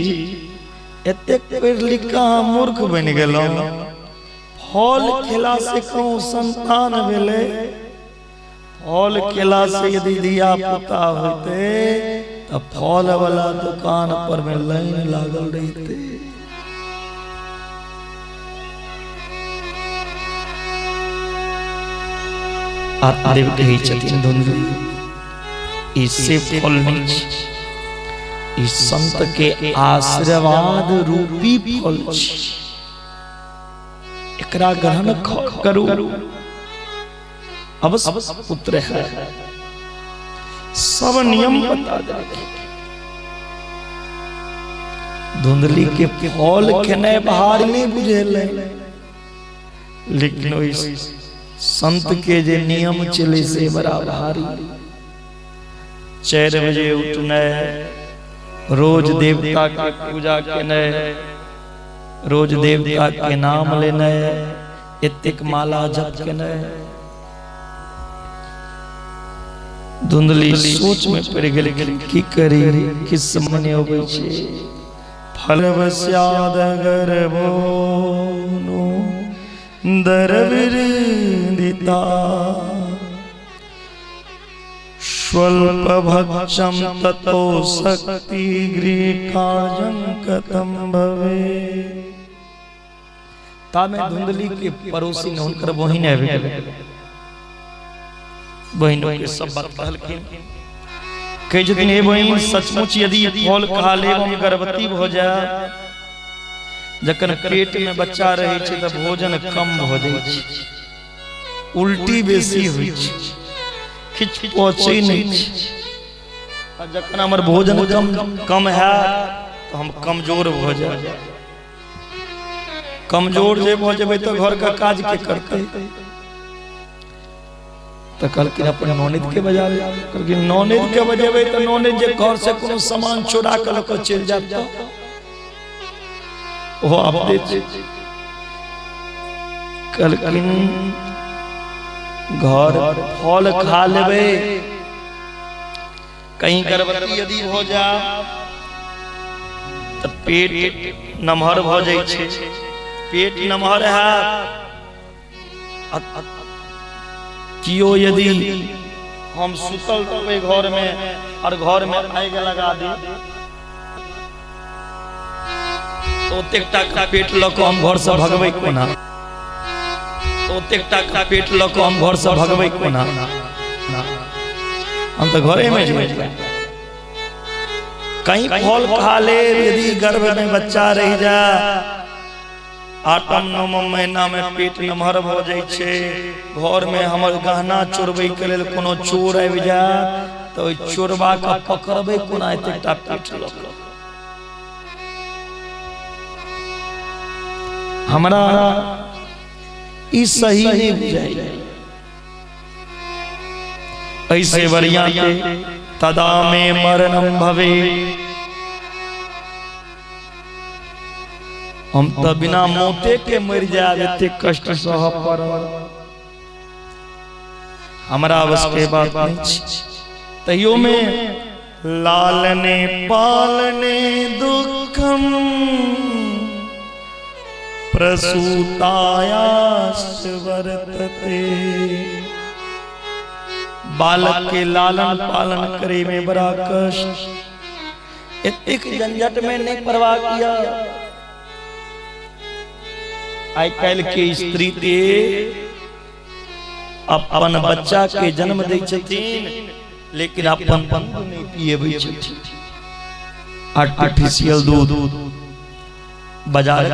एतेक पढ़ि लिख कऽ अहाँ मूर्ख बनि गेलहुँ, फल खेला से कहूँ संतान भेलै? फल खेला से यदि धिया पुता होते तऽ फल वाला दुकान पर में लाइन लागल रहिते। आत्मदेव कहै छथिन, धुंधली ई से फल नहि छै, ई संत के आशीर्वाद रूपी फल छै, एकरा ग्रहण करू, अवश्य पुत्र है। सब नियम बता देलखिन। धुंधली के फल खेनाइ भारी नहि बुझेलै, लेकिन ओहि संत के जे नियम चले से बड़ा भारी। 4 बजे उठनाइ, रोज देवता के पूजा केनाइ, रोज देवता के नाम लेनाइ, एतेक माला जप केनाइ। धुंधली सोच में पड़ि गेल, की करी, किछु समझ नहि अबै छै। फल स्याद गर्भो नो दरविदिता स्वल्प भक्षम ततो शक्ति गृह कार्यं कथम भवे। तामे धुंधली के पड़ोसी ने हुनकर बहिन आबि गेलै, बहिन के सब बात कहलखिन। कहै छथिन, हे बहिन, सचमुच यदि फल खा लेब हम गर्भवती भऽ जायब। जखन पेट में बच्चा रहै छै तऽ भोजन कम भऽ जाइ छै, उल्टी बेसी होइ छै, किछु पचै नहि छै। आ जखन हमर भोजन कम कम हैत तऽ हम कमजोर भऽ जायब, कमजोर जे भऽ जेबै तऽ घरके काज के करतै? तऽ कहलखिन अपन ननद के बजा ले। कहलखिन ननद के बजेबै तऽ ननद जे घर से कोनो सामान चोरा के लऽ कऽ चलि जायत तऽ ओहो आब दे। कहलखिन घर फल खा लेबै, कहीं गर्भवती यदि भऽ जाय तऽ पेट नमहर भऽ जाइ छै, पेट नमहर हैत कियो यदि हम सुतल रहबै घर में और घर में आगि लगा दी तो ओतेक टाका पेट लऽ कऽ हम घर से भगबै कोना? तो ओतेक टाका पेट लऽ कऽ हम घर से भगबै कोना? हम तऽ घरे में जेबै। कहीं फल खा ले यदि गर्भ में बच्चा रह जाए, आठम नवम महीना में पेट नमहर भऽ जाइ छै, घर में हमर गहना चोरबै के लेल कोनो चोर आबि जाए तऽ ओहि चोरबा के पकड़बै कोना एतेक टा पेट लऽ कऽ? हमरा ई सही नहि बुझाइ, ऐसे बढ़िया के तदा में मरणम भवे, हम तऽ बिना मौते के मरि जायब, एते कष्ट सहऽ पड़ल, हमरा बस के बात नहीं छै। तैयो में लालने पालने दुखम प्रसूतायाश्च वर्तते। बालक के लालन पालन करे में बड़ा कष्ट, एतेक झंझट में नहीं पड़बाक यऽ। आइ काल्हि के स्त्री के अपन बच्चा के जन्म दै छथिन, लेकिन अपन दूध नहीं पिएबै छथिन। आर्टिफिशियल दूध बाजार,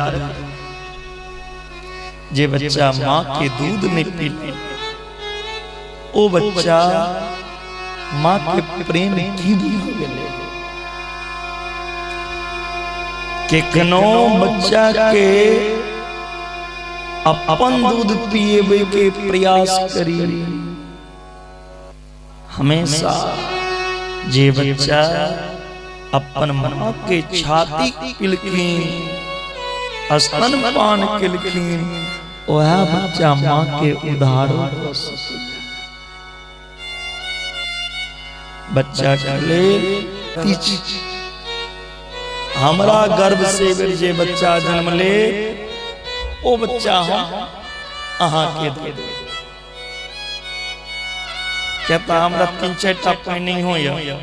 जे बच्चा माँ के दूध नहीं पी, ओ बच्चा माँ के प्रेम की भऽ गेलै? केखनो बच्चा के अपन दूध पिएबै के प्रयास करी हमेशा। जे बच्चा अपन माँ के छाती पिलखिन, स्तनपान केलखिन, वएह बच्चा माँ के उधारो कऽ सकैए। बच्चा के लेल हमरा गर्भ से बेर जे बच्चा जन्म ले, ओ बच्चा हम अहाँ के दे। किया तऽ हमरा तीन चारि टा पाइ नहि होइए,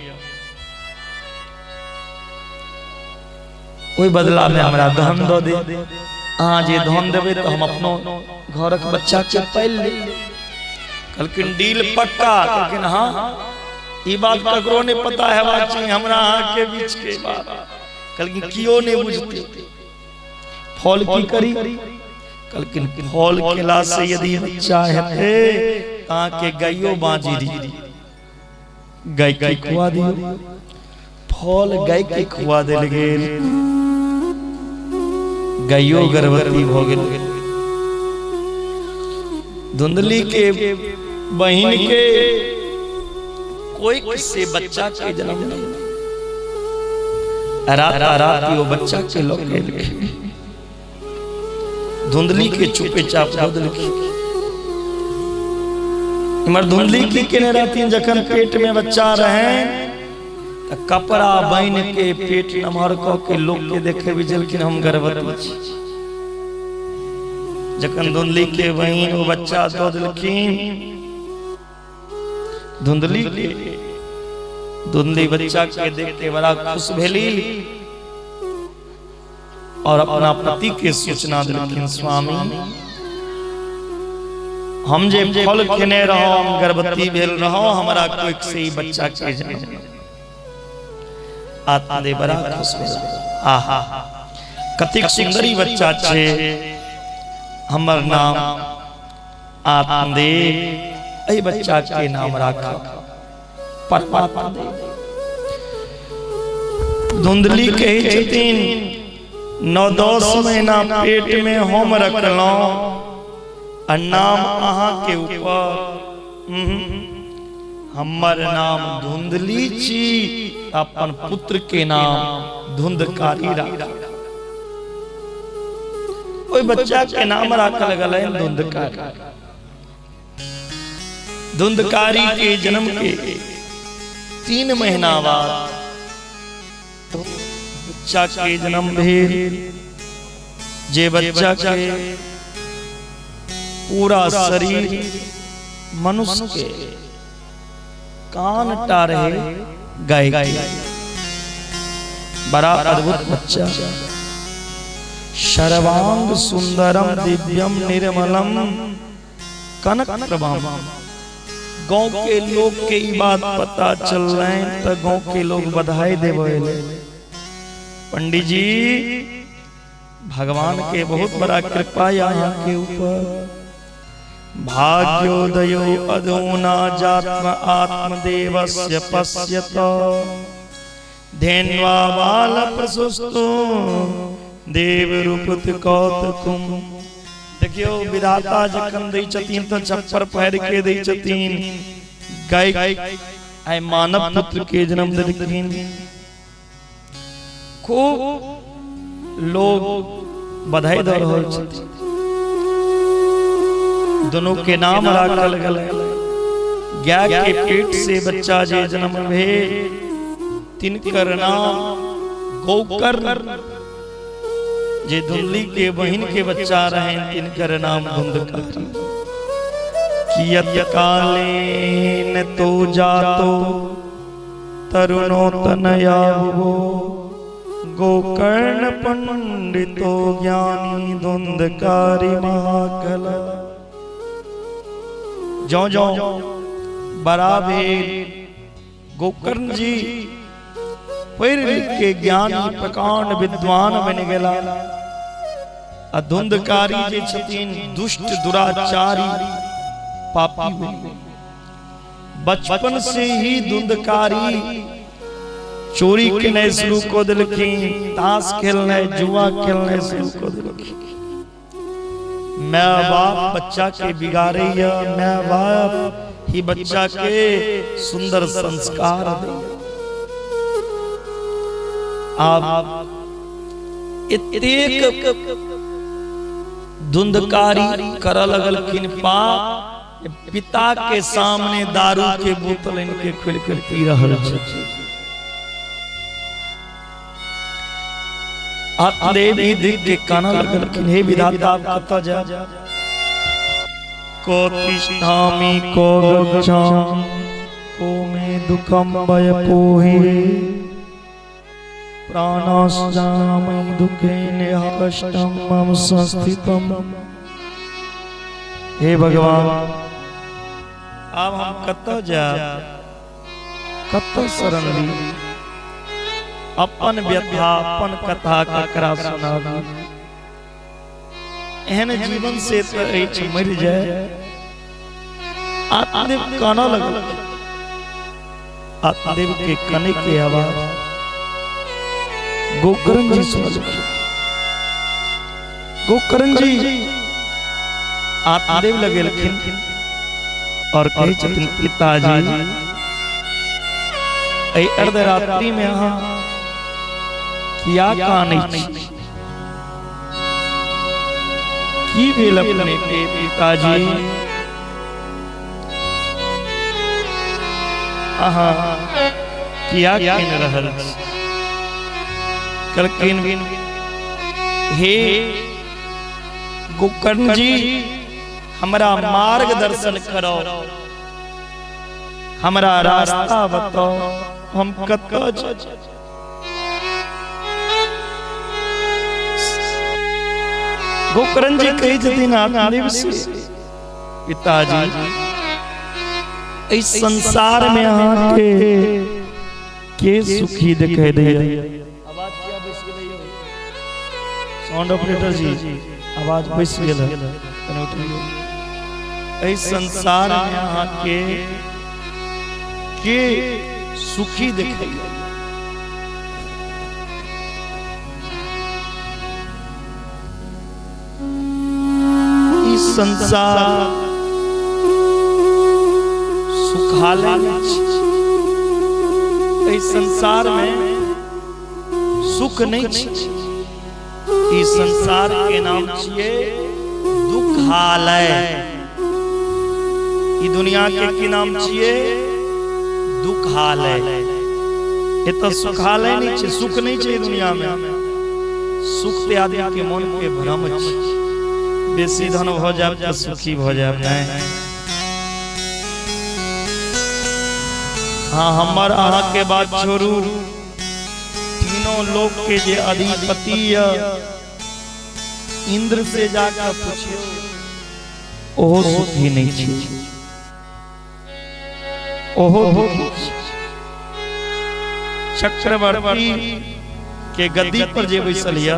ओहि बदला में हमरा धन दऽ दे। अहाँ जे धन देबै तऽ हम अपनो घरक बच्चा के पालि लेब। कहलखिन, डील पक्का? कहलखिन, हाँ। ई बात ककरो नहीं पता हेबाक चाही, हमरा अहाँ के बीच के बात। कहलखिन, कियो नहीं बुझते। फल की करी? कहलखिन, फल केला से यदि बच्चा हेतै तऽ अहाँके गाइयो बाजी दी, गाय के खुआ दियौ। फल गाय के खुआ देल गेल, गाइयो गर्भवती भऽ गेल। धुंधली के बहिन के कोई से बच्चा के जन्म नहीं, रात रात वो बच्चा के लऽ के एलखिन, धुंधली के चुपे चाप दऽ देलखिन। इमहर धुंधली की केने रहथिन? जखन पेट में बच्चा रहे तऽ कपड़ा बान्हि के पेट नमहर कऽ के लोक के देखेबै छलखिन, हम गर्भवती छी। जखन धुंधली के बहिन ओ बच्चा दऽ देलखिन धुंधली के, धुंधली बच्चा के देख के बड़ा खुश भेली और अपना पति के सूचना देलखिन, स्वामी, हम जे फल खेने रहौ, हम गर्भवती भेल रहौ, हमरा कोख से ई बच्चा के जन्म। आत्मदेव बड़ा खुश भेला, आहा, कतेक सुंदरी बच्चा छै, हमर नाम आत्मदेव, एहि बच्चा के नाम राखब परमात्मा देव। धुंधली कहै छथिन, 9-10 महीना पेट में हम रखलहुं आ नाम अहाँ के ऊपर। हमर नाम धुंधली छी, अपन पुत्र के नाम धुंधकारी राख। ओहि बच्चा के नाम राखल गेलै धुंधकारी। धुंधकारी के जन्म के 3 महीना बाद बच्चा के जन्म भेल, जे बच्चा के पूरा शरीर मनुष्य के, कान टा रहे गाय के। बड़ा अद्भुत बच्चा। सर्वांग सुंदरम दिव्यम निर्मलम कनक प्रभाम। गांव के लोग के ई बात पता चल रहे तो गांव के लोग बधाई देवे एले, पंडित जी, भगवान के बहुत बड़ा कृपा यहाँ के ऊपर। भाग्योदयो अधुना जात्म आत्मदेवस्य पश्यत, धेन्वा बाल प्रसुस्तु देव रूपत कौतुकम। देखियौ, विधाता जखन दै छथिन तऽ छप्पर फाड़ि के दै छथिन। गाय आइ मानव पुत्र के जन्म देलखिन। खूब लोग बधाई दऽ रहल छथिन। दोनों के नाम राखल गेलै। गाय के पेट से बच्चा जे जन्म भेल तिनकर नाम गौकर्ण, जे धुंधली के बहिन के बच्चा रहे तिनकर नाम धुंधकारी। कियत कालेन तो जातो तरुणो तनया भुवो गोकर्ण पंडितो ज्ञानी धुंधकारी महाकल। जौ जौ बड़ा भेल गोकर्ण जी पढ़ि लिख के ज्ञानी प्रकांड विद्वान बनि गेला आ धुंधकारी जे छथिन दुष्ट दुराचारी पापी बनि गेल। बचपन से ही धुंधकारी चोरी केनाइ शुरू कऽ देलखिन, ताश खेलनाइ जुआ खेलनाइ शुरू कऽ देलखिन। माय बाप बच्चा के बिगाड़ैया, माय बाप ही बच्चा के सुंदर संस्कार दैया। आब एतेक धुंधकारी करऽ लगलखिन पाप, पिता के सामने दारू के बोतल इनके खोल के पी रहल छथिन। आत्मदेव ई देख के काना लगलखिन, हे विधाता आप कतऽ जायब? को तिष्ठामि को गच्छामि को मे दुखम भयपोहि प्राणाश्चामि दुखेन कष्टम मम संस्थितम। हे भगवान आब हम कतऽ जायब, कतऽ शरण ली, अपन व्यथा अपन कथा ककरा सुनाबी? एहन जीवन से तऽ अछि मरि जाय। आत्मदेव कानऽ लगल। आत्मदेव के कने के आवाज गोकर्ण जी सुनलखिन। गोकर्ण जी आत्मदेव लगेलखिन और कहै छथिन, पिताजी एहि अर्धरात्रि में अहाँ किया कानै छी? की भेल अपने के पिताजी? अहाँ किया कानि रहल छी? कहलखिन, हे गोकर्ण जी हमरा मार्गदर्शन करो, हमरा रास्ता बताओ, हम कतऽ जाय? गोकर्ण जी कहै छथिन आत्मदेव से, पिताजी एहि संसार में अहाँके के सुखी दिखाई दैया? आवाज किया बैस गेलै यौ? साउंड ऑपरेटर जी आवाज बैस गेल है, कनि उठियौ। एहि संसार में अहाँके के सुखी देखैया? ई संसार सुखालय नहि छै। एहि संसार में सुख नहि छै। ई संसार के नाम छियै दुखालय। ई दुनिया के की नाम छियै? दुखालय। एतऽ सुखालय नहि छै, सुख नहि छै दुनिया में। सुख ते आदमी के मन के भ्रम छै। बेसी धन भऽ जायब तऽ सुखी भऽ जायब, नहि। हाँ, हमर अहाँ के बात छोड़ू, तीनों लोक के जे अधिपति य इंद्र से जाकर पूछियो, ओहो सुखी नहीं छै, ओहो दुखी छै। चक्रवर्ती के गद्दी पर जे बैसल य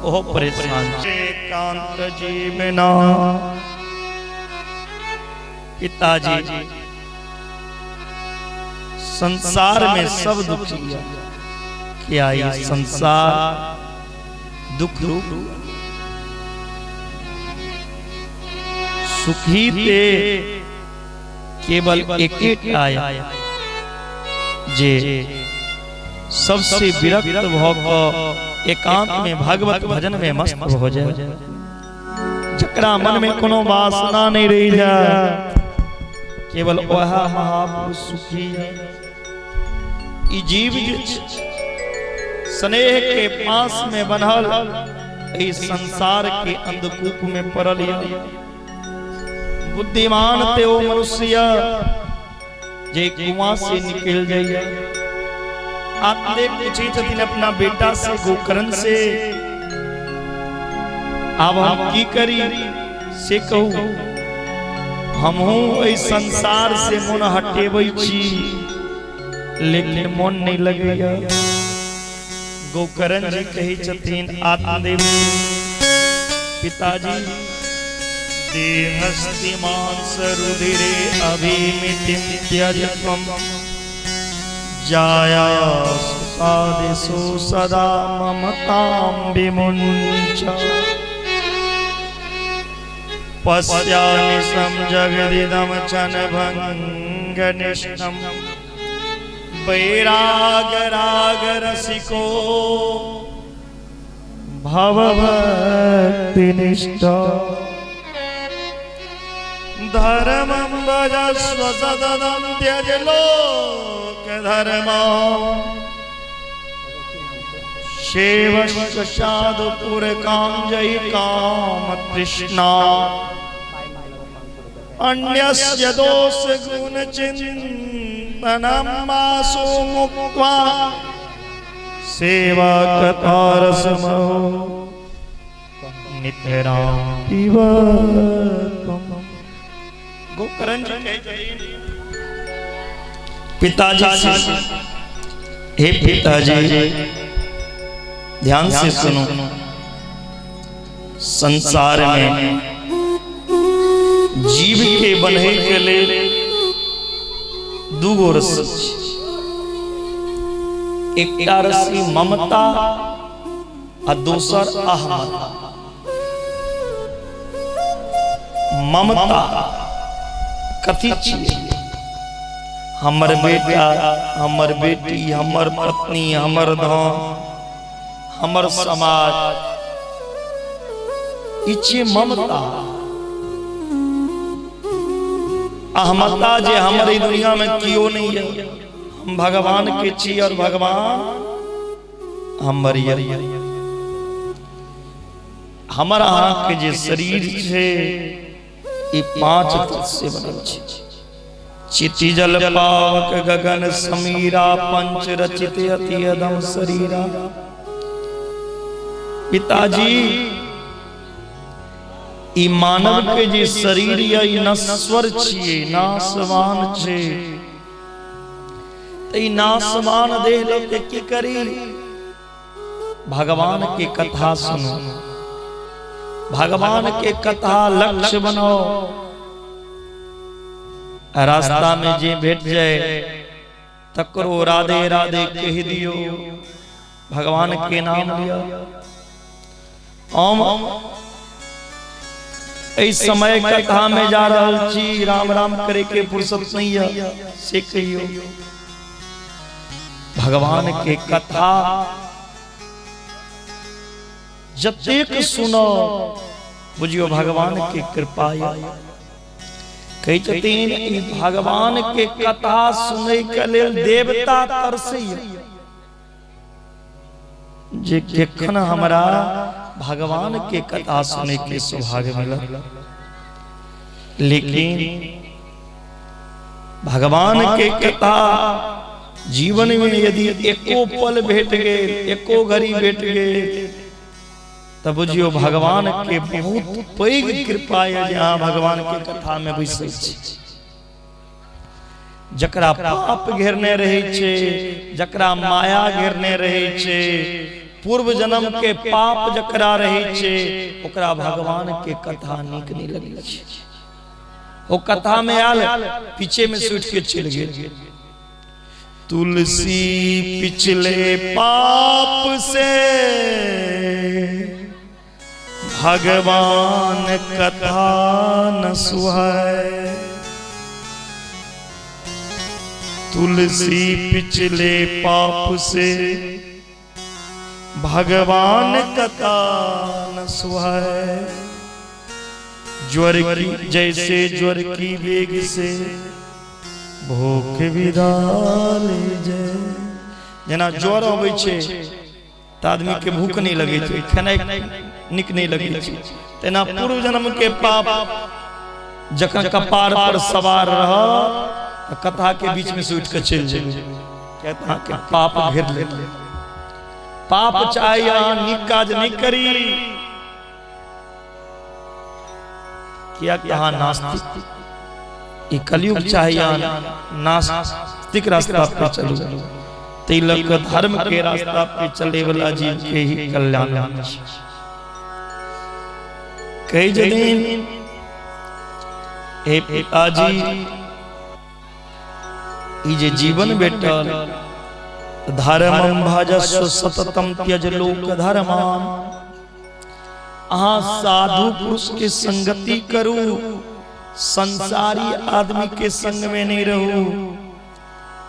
ओहो परेशान छै। एकांत जीवना पिताजी संसार में सब दुखी है, क्या ये संसार दुख रूप सुखी ते केवल एकेटा आया जे सबसे विरक्त भ कऽ एकांत में भगवत भजन में मस्त हो जाए, जकरा मन में कोनो वासना नहीं रह जाए, केवल वह महापुरुष सुखी है। ई जीव जे छै, स्नेह के पास में बनल एहि संसार के अंधकूप में पड़ल यऽ। बुद्धिमान ते ओ मनुष्य यऽ जे कुआं से निकल जाइए। आत्मदेव पूछे छथिन अपना बेटा से गोकर्ण से, आब हम की करी से कहू, हमहू एहि संसार से मन हटेबै छी लेकिन मन नहीं लगैया। गोकर्ण जी कहै छथिन आत्मदेव पिताजी, देहस्ति मांस रुधिरे अभिमितिं त्यज त्वं जाया सुतादिषु सदा ममतां विमुञ्च पश्यानिशं जगदिदं क्षणभङ्गनिष्ठं वैराग राग रसिको भवभक्तिनिष्ठ धर्मं भजस्व सततं त्यज लोक धर्म सेवस्व साधुपुर कांजयि काम तृष्णा अन्यस्य दोष गुण चिन्तनं मासु मुक्त्वा सेवा कथा रसमो नितरां पिब गोकर्ण जी कहै छथिन पिताजी से, हे पिताजी ध्यान से सुनो, संसार में जीव के बन्है के लेल दूगो रस्सी छै। एकटा रस्सी ममता आ दोसर अहमता। ममता कथी छियै? हमर बेटा, हमर बेटी, हमर पत्नी, हमर धन, हमर समाज, ई छियै ममता। अहमता जे हमर ई दुनिया में केओ नहीं है, हम भगवान के छी और भगवान हमर ये। हमर अहाँ के जे शरीर छै ई पांच तत्व से बनल छै। चिति जल पावक गगन समीरा पंच रचित अति अदम शरीरा। पिताजी ई मानव के जे शरीर या ई नश्वर छियै, नाशवान छै, त ई नाशवान देह लऽ के की करी? भगवान के कथा सुनो, भगवान के कथा लक्ष्य बनाओ। रास्ता में जे भेट जाए तकरो राधे राधे कह दियो, भगवान के नाम लिया। हम एहि समय कथा में जा रहल छी, राम राम करे के फुर्सत नहीं है से कहियो। भगवान के कथा जतेक सुनो बुझियो भगवान के कृपा या। कहै छथिन ई भगवान के कथा सुनै के लेल देवता तरसैया जे केखन हमरा भगवान के कथा सुनै के सौभाग्य मिलत। लेकिन भगवान के कथा जीवन में यदि एको पल भेट गेल, एको घड़ी भेट गेल, तब बुझियो भगवान के बहुत पैघ कृपा है जे अहाँ भगवान के कथा में बैसै छी। जकरा पाप घेरने रहै छै, जकरा माया घेरने रहै छै, पूर्व जन्म के पाप जकरा रहै छै, ओकरा भगवान के कथा नीक नहीं लगै छै। ओ कथा में आयल पीछे में सुट के चलि गेल। तुलसी पिछले पाप से भगवान कथा न सुहाय, तुलसी पिछले पाप से भगवान कथा न सुहाय, ज्वर की जैसे ज्वर की वेग से भूख विदा ले जाय। जेना ज्वर अबै छै तऽ आदमी के भूख नहीं लगे छै, खेनाइ नीक नहीं लगे छै, तेना पूर्व जन्म के पाप जखन कपार पर सवार रह कथा के बीच में से उठ के चलि जेबै, किया तऽ अहाँके पाप घेर लेत। पाप चाहे अहाँ नीक काज नहि करी, किया कि अहाँ नास्तिक, ई कलयुग चाहे अहाँ नास्तिक रास्ता पर चलू, ताहि लऽ कऽ धर्म के रास्ता पे चले वाला जीव के ही कल्याण छै। कहै छथिन हे पिताजी, ई जे जीवन भेटल, धर्मम भजस्व सततम त्यज लोक धर्मान, अहाँ साधु पुरुष के संगति करू, संसारी आदमी के संग में नहीं रहू।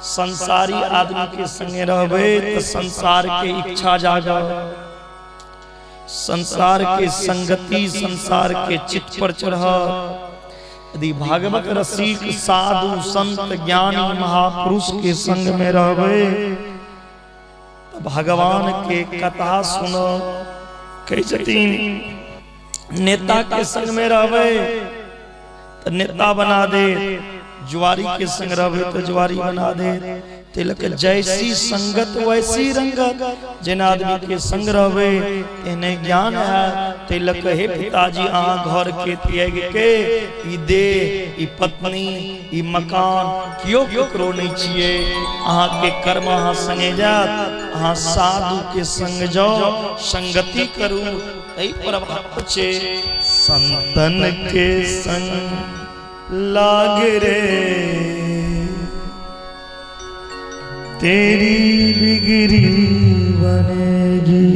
संसारी आदमी के संगे रहबै तऽ संसार के इच्छा जागत, संसार के संगति संसार के चित्त पर चढ़त। यदि भागवत रसिक साधु संत ज्ञानी महापुरुष के संग में रहबै तऽ भगवान के कथा सुनब। कहै छथिन नेता के संग में रहबै तऽ नेता बना दे, जुआरी के संग रहबै तऽ जुआरी बना दे। ताहि लऽ कऽ जैसी संगत वैसी रंगत, जेना आदमी के संग रहबै तेहने ज्ञान हैत। ताहि लऽ कऽ हे पिताजी, अहाँ घर के त्याग के ई देह, ई पत्नी, ई मकान केओ ककरो नहि छियै। अहाँके कर्म अहाँ संगे जायत, अहाँ साधु के संग जाउ, संगति करू, एहि प्रभाव छै। संतन के संग लाग रे तेरी बिगड़ी बनेगी,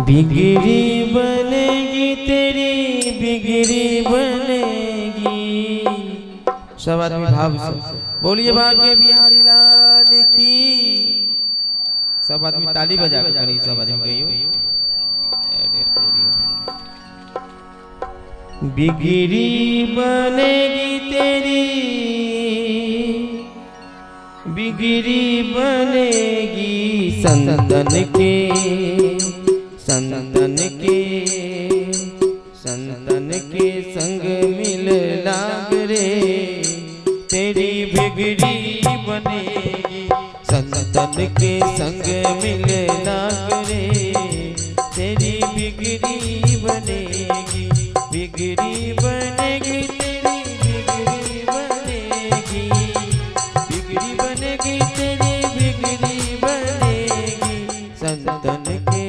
बिगड़ी बनेगी तेरी बिगड़ी बनेगी। सब आदमी भाव से बोलिए बाके बिहारी लाल की। सब आदमी ताली बजा के करी, सब आदमी कहियो बिगड़ी बनेगी तेरी बिगड़ी बनेगी। संतन के संतन के संतन के संग मिल लाग रे तेरी बिगड़ी बनेगी। संतन के संग मिल लाग रे तेरी बिगड़ी बनेगी, बिगड़ी बनेगी तेरी बिगड़ी बनेगी, बिगड़ी बनेगी तेरी बिगड़ी बनेगी। संतन के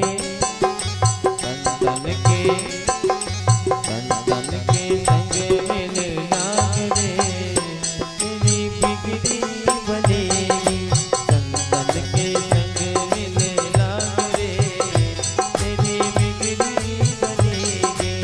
संतन के संतन के संग मिल लाग रे तेरी बिगड़ी बनेगी। संतन के संग मिल लाग रे तेरी बिगड़ी बनेगी।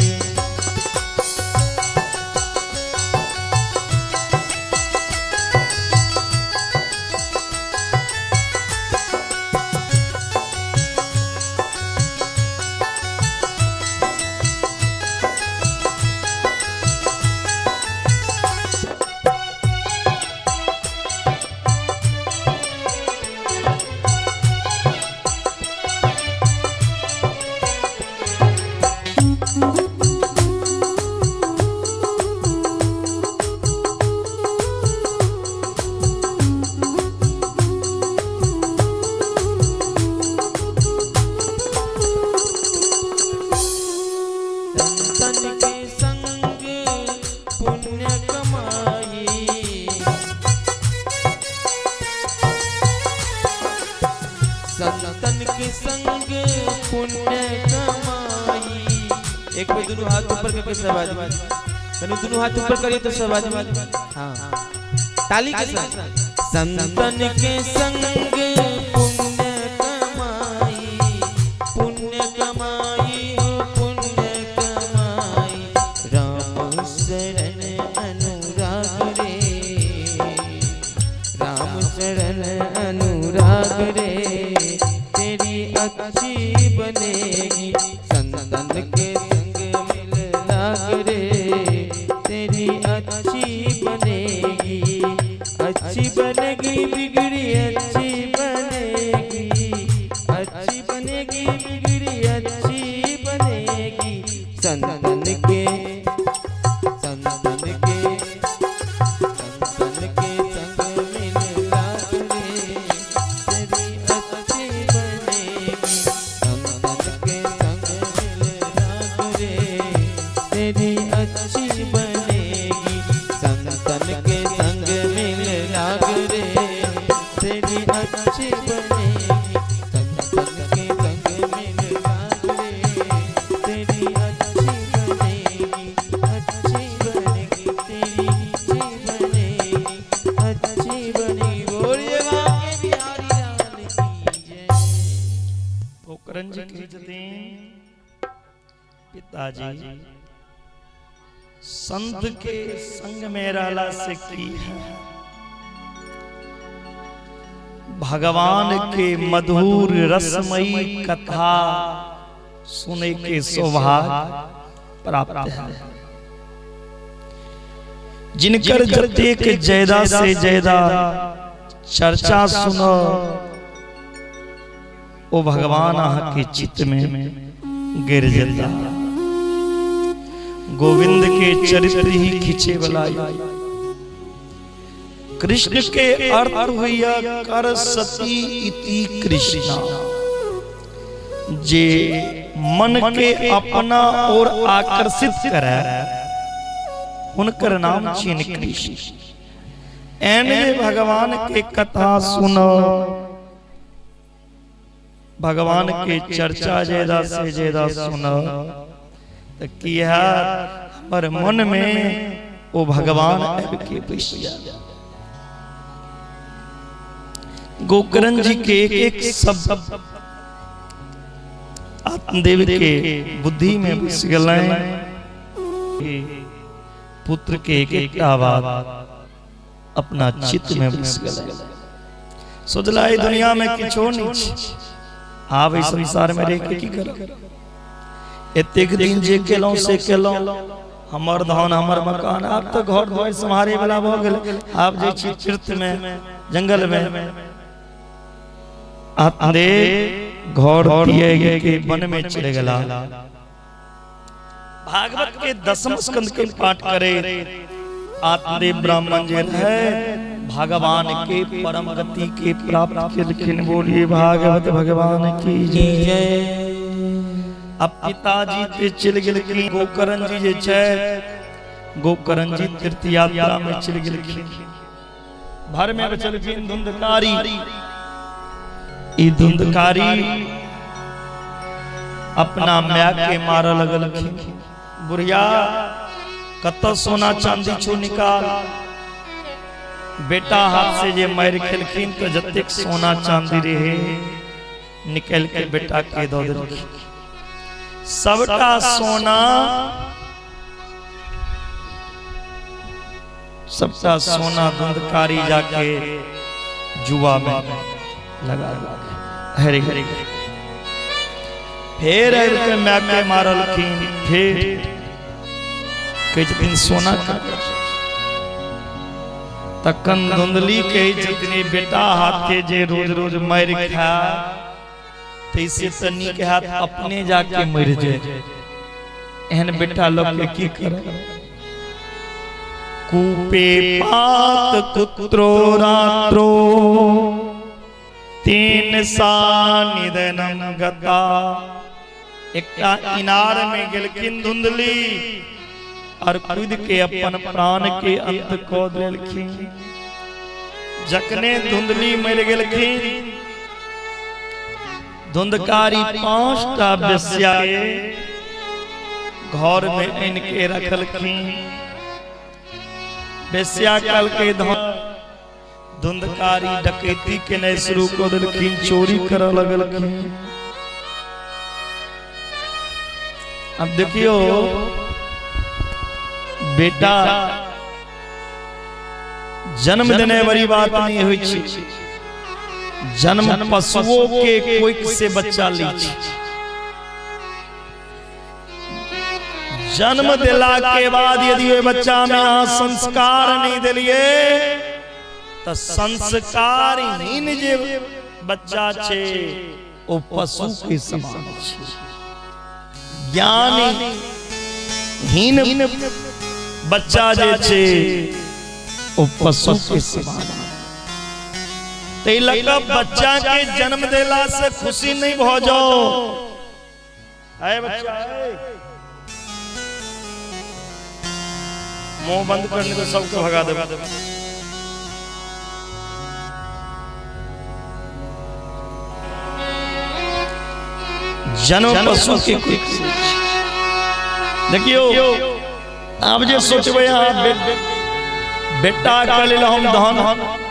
संतन के संग पुण्य कमाई, संतन के संग पुण्य कमाई। एक बार दोनों हाथ ऊपर करके सब आदमी, दोनों हाथ ऊपर करिए तो सब आदमी, हाँ ताली के साथ। संतन के संग पुण्य कमाई, पुण्य कमाई हो पुण्य कमाई। राम शरण अनुराग रे, राम शरण अनुराग रे तेरी अच्छी बनेगी। संतन के संग मिल लाग रे तेरी अच्छी बनेगी, अच्छी बनेगी बिगड़ी अच्छी बनेगी, अच्छी बनेगी बिगड़ी अच्छी बनेगी। संतन के संतन के पिताजी संत के संग में रहला से की है, भगवान के मधुर रसमयी कथा सुने के सौभाग्य प्राप्त है। जिनकर जतेक ज्यादा से ज्यादा चर्चा सुनो ओ भगवान अहाँ के चित्त में गिर जाता। गोविंद के चरित्र ही खींचे वाला। कृष्ण के अर्थ हुआ कर सती इति कृष्णा, जे मन के अपना और आकर्षित करे हुनकर नाम छिन कृष्ण। एन जे भगवान के कथा सुनो, भगवान के चर्चा ज्यादा से ज्यादा सुनो तो की है हमर मन में ओ भगवान आबि के बैस जाए। गोकर्ण जी के एक एक शब्द आत्मदेव के बुद्धि में बस गेलनि। पुत्र के एक एक बात अपना चित्त में बस गेलनि। सोचला ई दुनिया में किछो नहीं छै, आब एहि संसार में रहि के की करब, एतेक दिन जे केलहुँ से केलहुँ, हमर धन हमर मकान, आब तऽ घर द्वार सम्हारे वाला भऽ गेल, आब जाइ छी तीर्थ में जंगल में। आत्मदेव घर दिए के वन में चले गेला। भागवत के दसम स्कंद के पाठ करे आत्मदेव ब्राह्मण जे रहे भगवान के परम गति के प्राप्त केलखिन। बोलिए भागवत भगवान की जय। अब पिताजी ते चलि गेलखिन, गोकर्ण जी जे छै गोकर्ण जी तीर्थ यात्रा में चलि गेलखिन। भर में बचलखिन धुंधकारी। ई धुंधकारी अपना my के मारऽ लगलखिन, बुढ़िया कतऽ सोना चांदी छौ निकाल। बेटा हाथ से जे मारि खेलखिन तो जतेक सोना चांदी रहे निकल के बेटा के दऽ देलखिन। सबटा सोना सबटा सोना धुंधकारी जाके जुआ में लगा देलकै। हरे हरे फेर आबि के my के मारलखिन। फेर कहै छथिन सोना कतऽ? तखन धुंधली कहै छथिन बेटा हाथे जे रोज रोज मारि खाय तैसे तऽ नीक हैत अपने जाके मरि जाए, एहन बेटा लोग के की करब। कूपे पात कुत्रो रात्रो तीन सा निधनम गता। एकटा इनार में गेलखिन धुंधली और कूद के अपन प्राण के अंत कऽ देलखिन। जखने धुंधली मरि गेलखिन धुंधकारी 5टा बेस्या के घर में आनि के रखलखिन। बेस्या कहलकै धुंधकारी डकैती केनाइ शुरू कऽ देलखिन, चोरी करऽ लगलखिन। अब देखियो बेटा जन्म देने बड़ी बात नहीं होइ छै, जन्म पशुओं के कोइक से बच्चा लै छै। जन्म देला के बाद यदि ओहि बच्चा में अहाँ संस्कार नहीं देलिए तऽ संस्कारहीन जे बच्चा छै ओ पशु के समान छै। ज्ञानहीन बच्चा जे छै ओ पशु के समान। ताहि लऽ कऽ बच्चा के जन्म देला से खुशी नहीं भऽ जाओ। अरे बच्चा मुंह बंद करने तो सबके भगा देब। जन्म पशु के कोई देखियो आब जे सोचबै अहाँ बेटा के लेल हम धन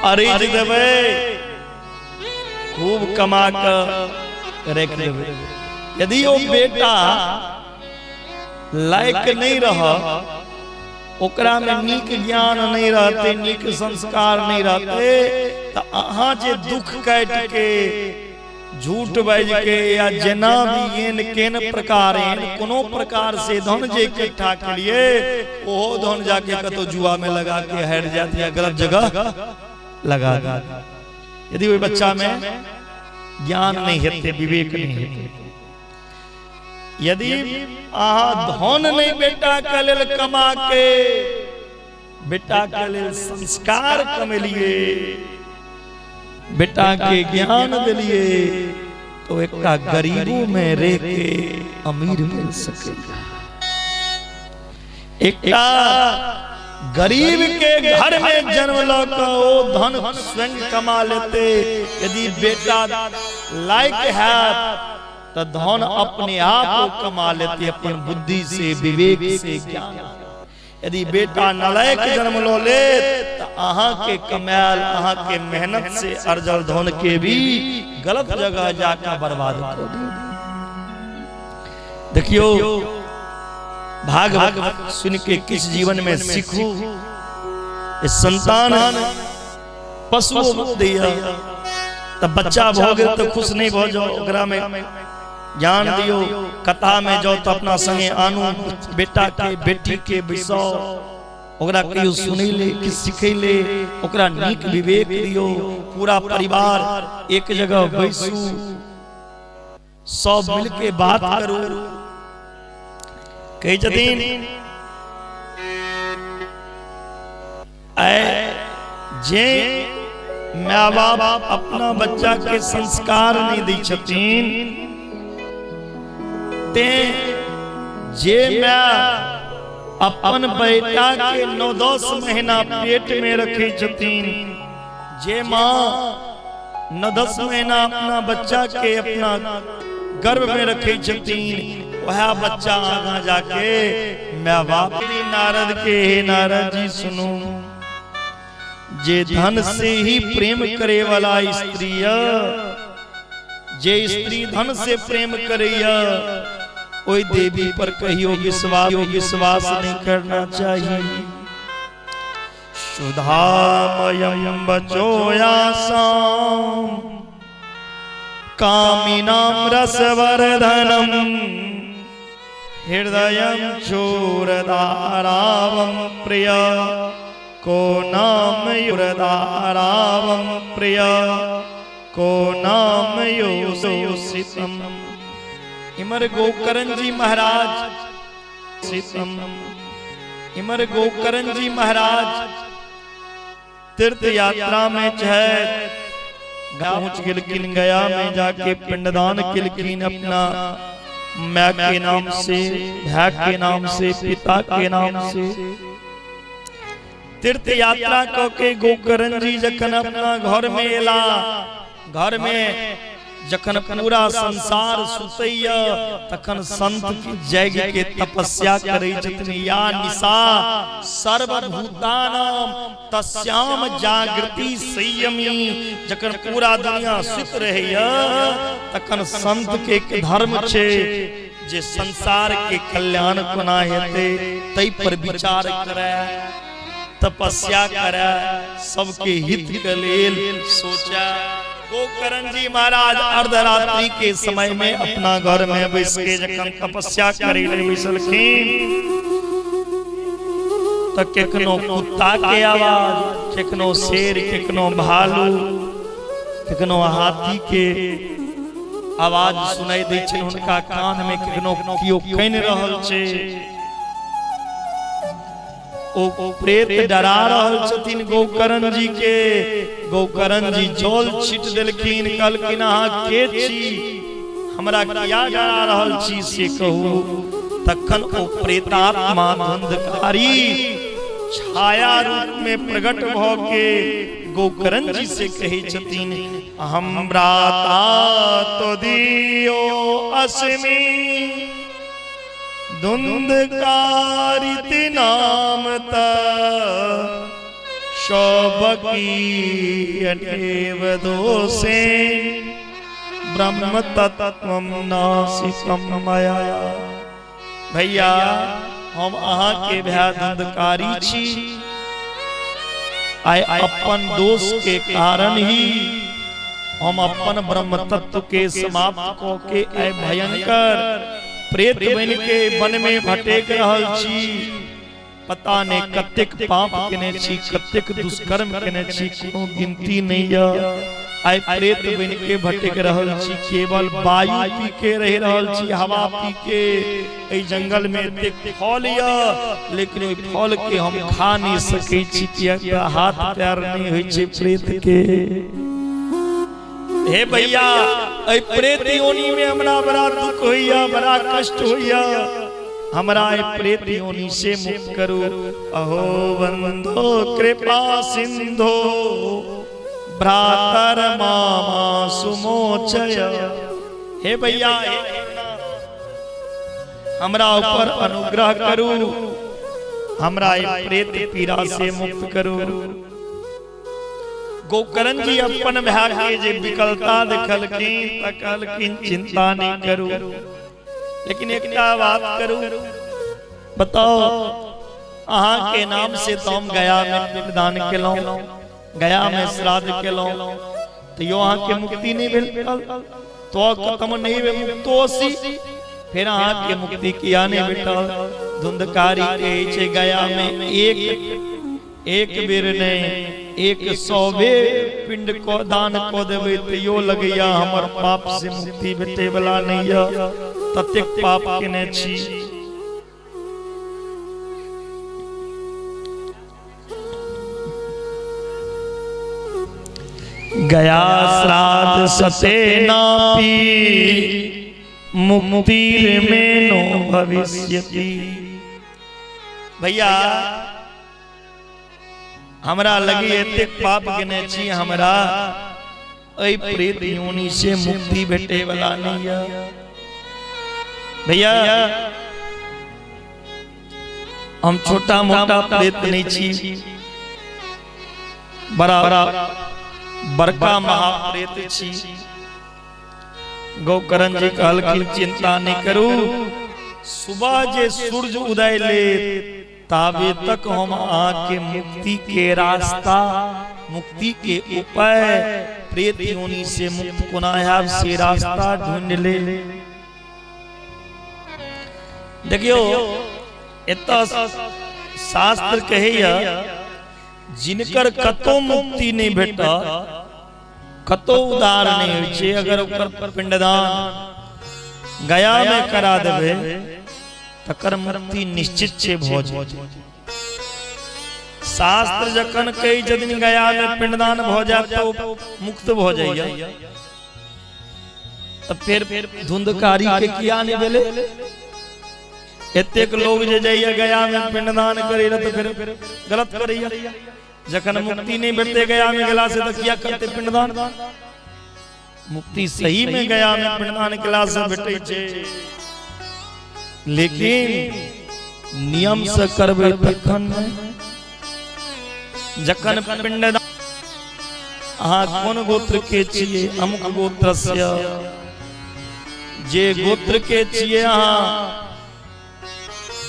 अरेज देबै, खूब कमा के रख देबै, यदि ओ बेटा लायक नहीं रह, ओकरा में नीक ज्ञान नहीं रहते, नीक संस्कार नहीं रहते, तो अहाँ जे दुख काटि के झूठ बाजि के या जेना भी एन केन प्रकार कोनो प्रकार से धन जे इकट्ठा के लिए ओहो धन जाके कतौ जुआ में लगा के हारि जात या गलत जगह लगा देत। यदि ओहि बच्चा में ज्ञान नहीं हेतै, विवेक नहीं हेतै। यदि अहाँ धन नहीं बेटा के लेल कमा के बेटा के लेल संस्कार कमेलिए, बेटा के ज्ञान दिलिए, तो एकटा गरीबो में रह के अमीर मिल सके। एकटा गरीब के घर में जन्म ल के ओ धन स्वयं कमा लेते, यदि बेटा लायक है तो धन अपने आप वो कमा लेते, अपन बुद्धि से, विवेक से, ज्ञान। यदि बेटा नालायक जन्म लो ले तो अहाँ के कमायल, अहाँ के मेहनत से अर्जल धन के भी गलत जगह जाकर बर्बाद कर दे। देखियो भागवत सुन के किस जीवन में सीखू, संतान पशु दिया तब बच्चा भ गेल तो खुश नहीं भ जाओ, ओकरा में ज्ञान दियो। कथा में जाओ तो अपना संगे आनू बेटा के बेटी के बैसाओ, ओकरा कहियो सुनै ले कि सिखै ले, ओकरा नीक विवेक दियो। पूरा परिवार एक जगह बैसू, सब मिलके बात करू। कहै छथिन जे my बाप अपना बच्चा के संस्कार नहीं दै छथिन, ते जे my अपन बेटा के 9-10 महीना पेट में रखे छथिन, जे माँ 9-10 महीना अपना बच्चा के अपना गर्भ में रखे छथिन, वह बच्चा आगा जाके my बाप। नारद के हे नारद जी सुनो, जे धन से ही प्रेम करे वाला स्त्री, जे स्त्री धन से प्रेम करैया, ओहि देवी पर कहियो विश्वास नहीं करना चाहिए। सुधामयं वचोयासाम कामिनां रसवर्धनम हृदयं चोरदारावं प्रिय को नाम युरदारावं प्रिय को नाम योषितम। इमर गोकर्ण जी महाराज सितम, इमर गोकर्ण जी महाराज तीर्थ यात्रा में पहुंच गेलखिन, गया में जाके पिंडदान केलखिन अपना माय के नाम से, भाई के नाम से, पिता के नाम से। तीर्थ यात्रा क के गोकर्ण जी जखन अपना घर में एला, घर में जखन पूरा संसार सुतैया तखन संत जाग के तपस्या करै छथिन। या निशा सर्वभूतानां तस्याम जागृति संयमी। जखन पूरा दुनिया सुत रहैया तखन संत के एक धर्म छै जे संसार के कल्याण कोना हेतै तै पर विचार करै, तपस्या करै, सबके हित के लेल सोचा। गोकर्ण जी महाराज अर्धरात्रि के समय में अपना घर में बैस के जखन तपस्या करे ले बैसलखिन त केकनो कुत्ता के आवाज, केकनो शेर, केकनो भालू, केकनो हाथी के आवाज सुनाई दै छै हुनका कान में, केकनो कियो कनि रहल छै। ओ प्रेत डरा रहल छथिन गोकर्ण जी के। गोकर्ण जी जल छीट देलखिन, कहलखिन अहाँ के छी, हमरा किया डरा रहल छी से कहू। तखन ओ प्रेतात्मा धुंधकारी छाया रूप में प्रकट भ के गोकर्ण जी से कहै छथिन, हम भ्राता तो दियो अस्मि धुंधकारिति नाम त शोभकी अनेव दोषे ब्रह्म तत्त्वं नासितं मया। भैया हम अहाँ के भाय धुंधकारी छी, आइ अपन दोष के कारण ही हम अपन ब्रह्म तत्व के समाप्त क के आइ भयंकर प्रेत बन के वन में भटक रहल छी। पता नहीं कतेक पाप केने छी, कतेक दुष्कर्म केने छी, कोनो गिनती नहीं है। आइ प्रेत बन के भटक रहल छी, केवल वायु पी के रह रहल छी, हवा पी के। एहि जंगल में एतेक फल यऽ, लेकिन ओहि फल के हम खा नहीं सकै छी, किएक तऽ हाथ पैर नहीं होइ छै प्रेत के। हे भैया, एहि प्रेत योनि में हमरा बड़ा दुख होइया, बड़ा कष्ट होइया, हमरा एहि प्रेत योनि से मुक्त करू। अहो बंधो कृपा सिंधो भ्रातर मामा सुमोचय। हे भैया, हमरा ऊपर अनुग्रह करू, हमरा एहि प्रेत पीड़ा से मुक्त करू। गोकर्ण जी अपन भाय के जे विकलता देखलखिन त कहलखिन चिंता नहीं करू, लेकिन एकटा बात करू, बताओ अहाँ के नाम से तो हम गया में पिंडदान केलहुँ, गया में श्राद्ध केलहुँ, तैयो अहाँ के मुक्ति नहीं भेटल, तो खत्म नहीं भेल मुक्तोसी, फिर अहाँ के मुक्ति किया नहीं भेटल। धुंधकारी कहै छै गया में एक एक बेर नहीं 100 बेर पिंड को दान को देबै तैयो लगैया हमर पाप से मुक्ति भेटै वाला नहीं है, ततेक पाप केने छी। गया श्राद्ध सते नापी मुक्तिर में नो भविष्यति। भैया हमरा लगी एतेक पाप केने छी, हमरा एहि प्रेत योनि से मुक्ति भेटे वाला नहीं है। भैया हम छोटा मोटा प्रेत नहीं छी, बड़ा बड़का महाप्रेत छी। गौकरण जी कहलखिन चिंता नहीं करू, सुबह जे सूर्य उदय ले ताबे तक हम अहाँ के मुक्ति के रास्ता, मुक्ति के उपाय, प्रेत योनि से मुक्त कोना हैब से रास्ता ढूंढ ले। देखियो एतऽ शास्त्र कहैया जिनकर कतौ मुक्ति नहीं भेटत, कतौ उदार नहीं होइ छै, अगर ओकर पिंडदान गया में करा देबै तकर मुक्ति निश्चित छै भऽ जायत। शास्त्र जखन कहै छथिन गया में पिंडदान भऽ जायत तऽ ओ मुक्त भऽ जाइया, तऽ फेर धुंधकारी के किया नहीं भेलै? एतेक लोग जे जाइया गया में पिंडदान करे तऽ फिर गलत करैया, जखन मुक्ति नहीं भेटते गया में गेला से तऽ किया करते पिंडदान? मुक्ति सही में गया में पिंडदान केला से भेटै छै, लेकिन नियम से करबै तखन नहि। जखन पिंडदान अहाँ कोन गोत्र के छियै? अमुक गोत्रस्य, जे गोत्र के छियै अहाँ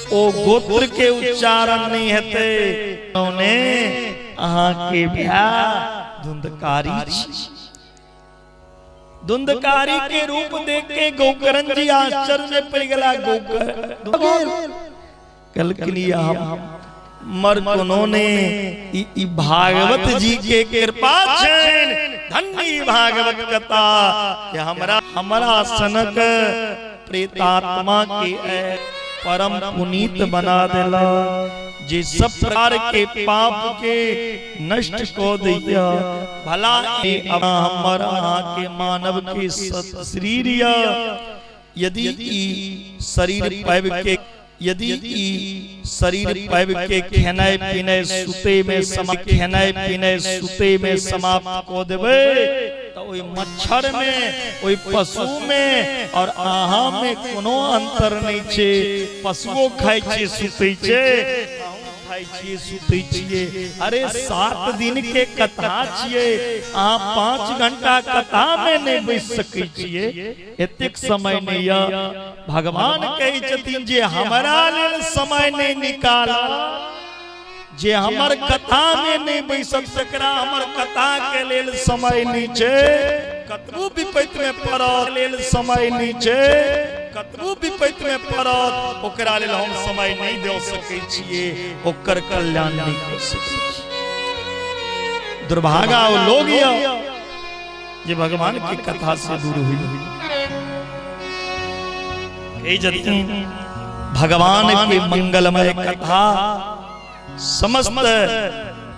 ओ गोत्र के उच्चारण नहीं हेतै ने अहाँ के भाय धुंधकारी छी। धुंधकारी के रूप देख के गौकरण जी आश्चर्य में पड़ गला। गौकरण कहलखिन हम मर कोनो ने ई भागवत जी के कृपा छनि, धन्य भागवत कथा कि हमरा हमरा सनक प्रेतात्मा के परम पुनीत बना देला, जे सब प्रकार के पाप के नष्ट क दैया। भला हमर अहाँ के मानव के शरीर यदि ई शरीर पाबि के, यदि ई शरीर पाबि के खेनाइ पिनाइ सुते में खेनाइ पिनाइ सुते में समाप्त क देबै तऽ ओहि मच्छर में, ओहि पशु में और अहाँ में कोनो अंतर नहीं छै। पशुओ खाइ छै, सुतै छै, अहूँ खाइ खाइ छियै, सुतै छियै। अरे 7 दिन के कथा छियै, अहाँ 5 घंटा कथा में नहि बैस सकै छियै, एतेक समय नहि यऽ। भगवान कहै छथिन जे हमरा लेल समय नहि निकाल, जे हमर कथा में नहीं बैसत तकरा हमर कथा के लेल समय नहीं छै। कतबो विपत्ति में पड़त लेल समय नहीं छै, कतबो विपत्ति में पड़त ओकरा लेल हम समय नहीं दऽ सकै छियै, ओकर कल्याण नहीं कऽ सकै छियै। दुर्भागा ओ लोग यऽ जे भगवान के कथा से दूर हुई। कही जथिन भगवान के मंगलमय कथा समस्त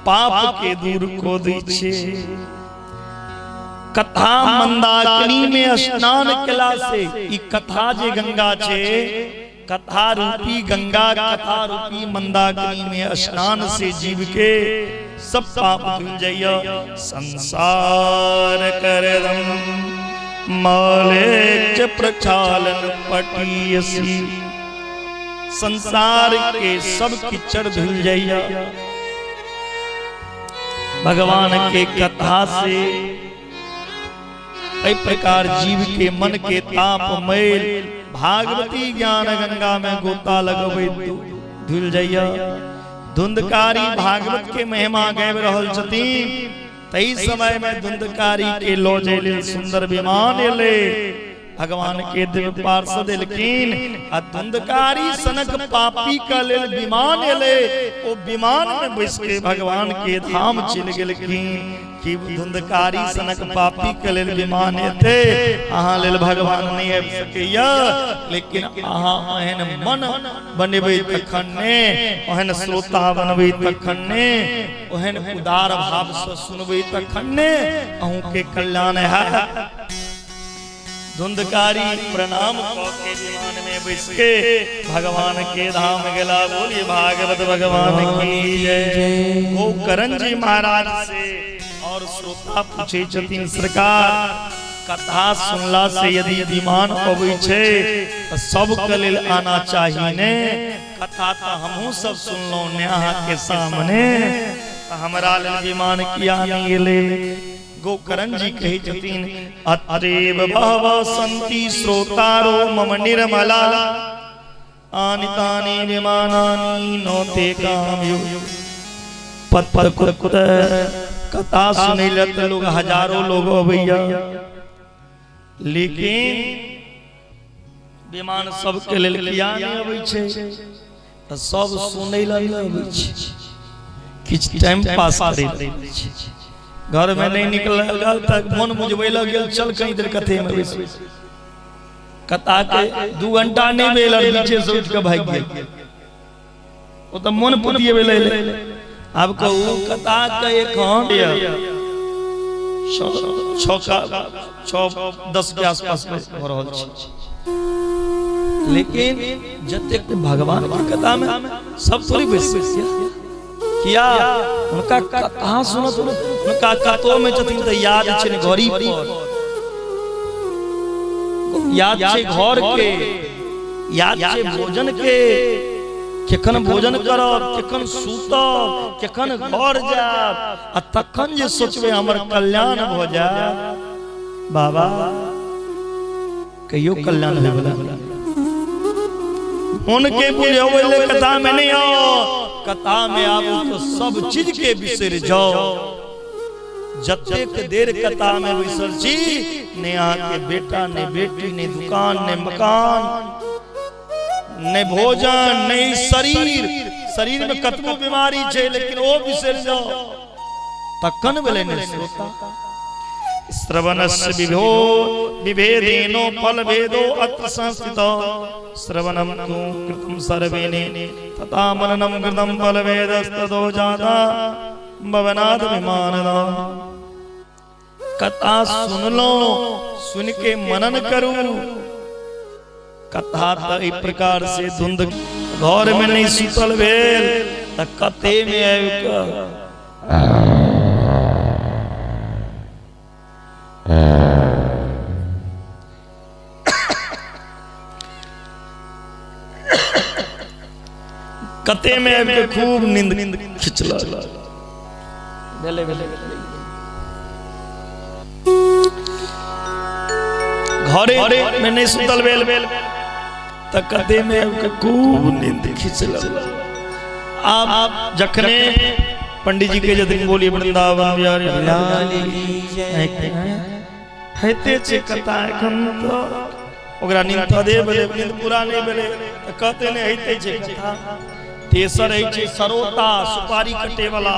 पाप के दूर को दै छै। कथा मंदाकिनी में स्नान केला से ई कथा जे गंगा छै, कथा रूपी गंगा, कथा रूपी मंदाकिनी में स्नान से जीव के सब पाप धुल जाइए। संसार करदम मलेच्छ प्रक्षालन पटीयसी, संसार के सब कीचड़ धुल जाइए भगवान के कथा से। एहि प्रकार जीव के मन के ताप मैल भागवती ज्ञान गंगा में गोता लगबैत धुल जाइए। धुंधकारी भागवत के महिमा गाबि रहल छथिन, तई समय में धुंधकारी के लऽ जाय लेल सुंदर विमान एलै। भगवान के दिव्य पार्षद एलखिन आ धुंधकारी सनक पापी के लेल विमान एलै। ओ विमान में बैस के भगवान के धाम चलि गेलखिन कि धुंधकारी सनक पापी के लेल विमान एतै, अहाँ लेल भगवान नहीं आबि सकैया, लेकिन अहाँ एहन मन बनेबै तखन ने, ओहन श्रोता बनबै तखन ने, ओहन उदार भाव से सुनबै तखन ने अहूँ के कल्याण हैत। धुंधकारी प्रणाम कऽ के विमान में बैस के भगवान के धाम गेला। बोलिए भागवत भगवान की जय। गोकर्ण जी महाराज से और श्रोता पूछे छथिन, सरकार कथा सुनला से यदि विमान अबै छै तऽ सबके लेल आना चाही ने? कथा तऽ हमहूँ सब सुनलहुँ ने अहाँ के सामने, तऽ हमरा लेल विमान किया नहि एलै? गोकर्ण जी कहै छथिन, अत्रेव बहवः सन्ति श्रोतारो मम निर्मला आनितानि विमानानि नो ते कामयु। पत पत कुत कथा सुनै लए तऽ लोग हजारों लोग अबैया, लेकिन विमान सबके लेल किया नहि अबै छै? तऽ सब सुनै लए नहि अबै छै, किछु टाइम पास करै लए अबै छै। घर में नहीं निकल तऽ मन बुझबै लए गेल, चल कहीं देर कथे में बैस। कथा के 2 घंटा नहीं भेल और बीचे से उठ के भागि गेल, ओ तऽ मन पुतियेबै लए। आब कहू कथा के एखन 6 का 6 10 के आसपास में भऽ रहल छै, लेकिन जतेक भगवान के कथा में सब थोड़ी बैस किया उनका कथा सुनत, उनका कथो में छथिन तऽ याद छै घड़ी पर, याद छै घर के, याद छै भोजन के, केखन भोजन करब, केखन सुतब, केखन घर जायब, आ तखन जे सोचबै हमर कल्याण भऽ जायत। बाबा कहियो कल्याण होय वाला उनके बुझाबै ले कथा में नहीं आओ, कथा में आबू तो सब चीज के बिसरि जाओ। जतेक देर कथा में बैसल छी ने अहाँ के बेटा ने बेटी ने दुकान ने मकान ने भोजन ने शरीर, शरीर में कतबो बीमारी छै लेकिन ओ बिसरि जाओ, तखन भेलै ने श्रोता। श्रवणस्य विभो विभेदेनो फल भेदो अत्र संस्थित, श्रवणम तु कृतम सर्वेने तथा मननम कृतम फल भेदस्ततो जाता भवनाद विमानदा। कथा सुनलो, सुन के मनन करू। कथा तऽ एहि प्रकार से धुंध घर में नहीं सुतल भेल तऽ कते में आबि कऽ कते में आबि के खूब नींद खिंचलक। भेलै भेलै। घरे में नहीं सुतल भेल तऽ कते में आबि के खूब नींद खिंचलक। आब जखने पंडित जी के जखन बोली वृंदावन बिहारी लाल की जय। होइते छै कथा एखन तऽ ओकरा नींद तऽ दे भेलै, नींद पूरा नहि भेलै तऽ कहते नहि होइते छै कथा। तेसर होइ छै सरोता, सुपारी कटे वाला।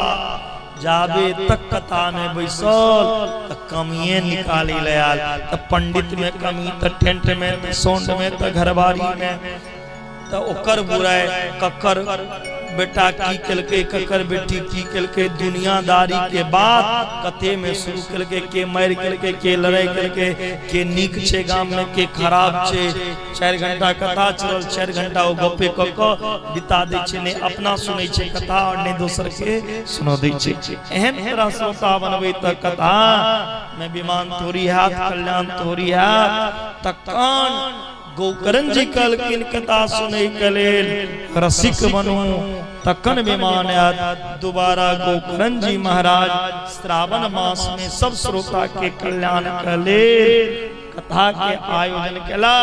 जाबे तक कथा में बैसल तऽ कमिए निकाली ले आयल, तऽ पंडित में कमी, तऽ टेंट में, तऽ साउंड में, तऽ घरबारी में, तऽ ओकर बुराइ, ककर बेटा की केलकै, ककर बेटी की केलकै, दुनियादारी के बात कते में शुरू केलकै, के मारि केलकै, के लड़ाई केलकै, के नीक छै गाम में, के खराब छै। 4 घंटा कथा चलल, 4 घंटा ओ गप्पे कऽ कऽ बिता दै छै, नहि अपना सुनै छै कथा और नहि दोसर के सुना दै छै। एहन तरह श्रोता बनबै तऽ कथा में विमान थोड़ी हैत, कल्याण थोड़ी हैत। तखन गोकर्ण जी कहलखिन कथा सुनै के लेल रसिक बनू तखन विमान आयत। दोबारा गोकर्ण जी महाराज श्रावण मास में सब श्रोता के कल्याण के लेल कथा के आयोजन केला।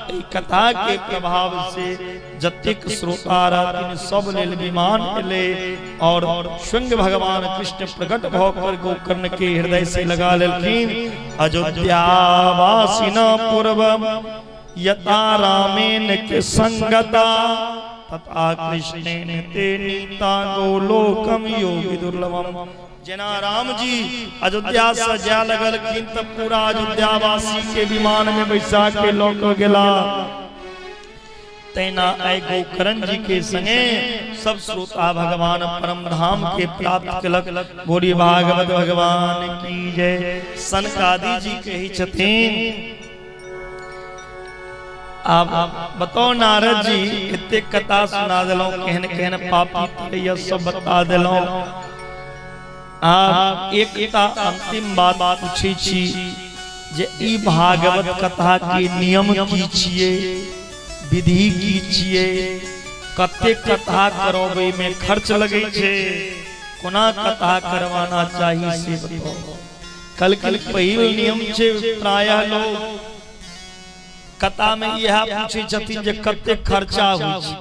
एहि कथा के प्रभाव से जतेक श्रोता रहथिन सब लेल विमान एलै और स्वयं भगवान कृष्ण प्रकट भऽ कर गोकर्ण के हृदय से लगा लेलखिन। अयोध्यावासिना पूर्वम यथा रामेण के संगता तथा कृष्णेन ते नीता गोलोकम योगी दुर्लभम। जेना राम जी अयोध्या से जाय लगलखिन तऽ पूरा अयोध्यावासी के विमान में बैसा के लऽ कऽ गेला, तैना आइ गोकर्ण जी के संगे सब श्रोता भगवान परम धाम के प्राप्त केलक। बोली भागवत भगवान की जय। सनकादि जी कहै छथिन, आब बताओ नारद जी, एते कथा सुना देलहुँ, केहन केहन पापी तरैया सब बता देलहुँ। आब एकटा अंतिम बात पूछै छी जे ई भागवत कथा के नियम की छियै, विधि की छियै, कते कथा करबै में खर्च लगै छै, कोना कथा करवाना चाही से बताओ। कल कल पहिल नियम छै, प्रायः लोग कथा में इएह पूछै छथिन जे कते खर्चा होइ छै।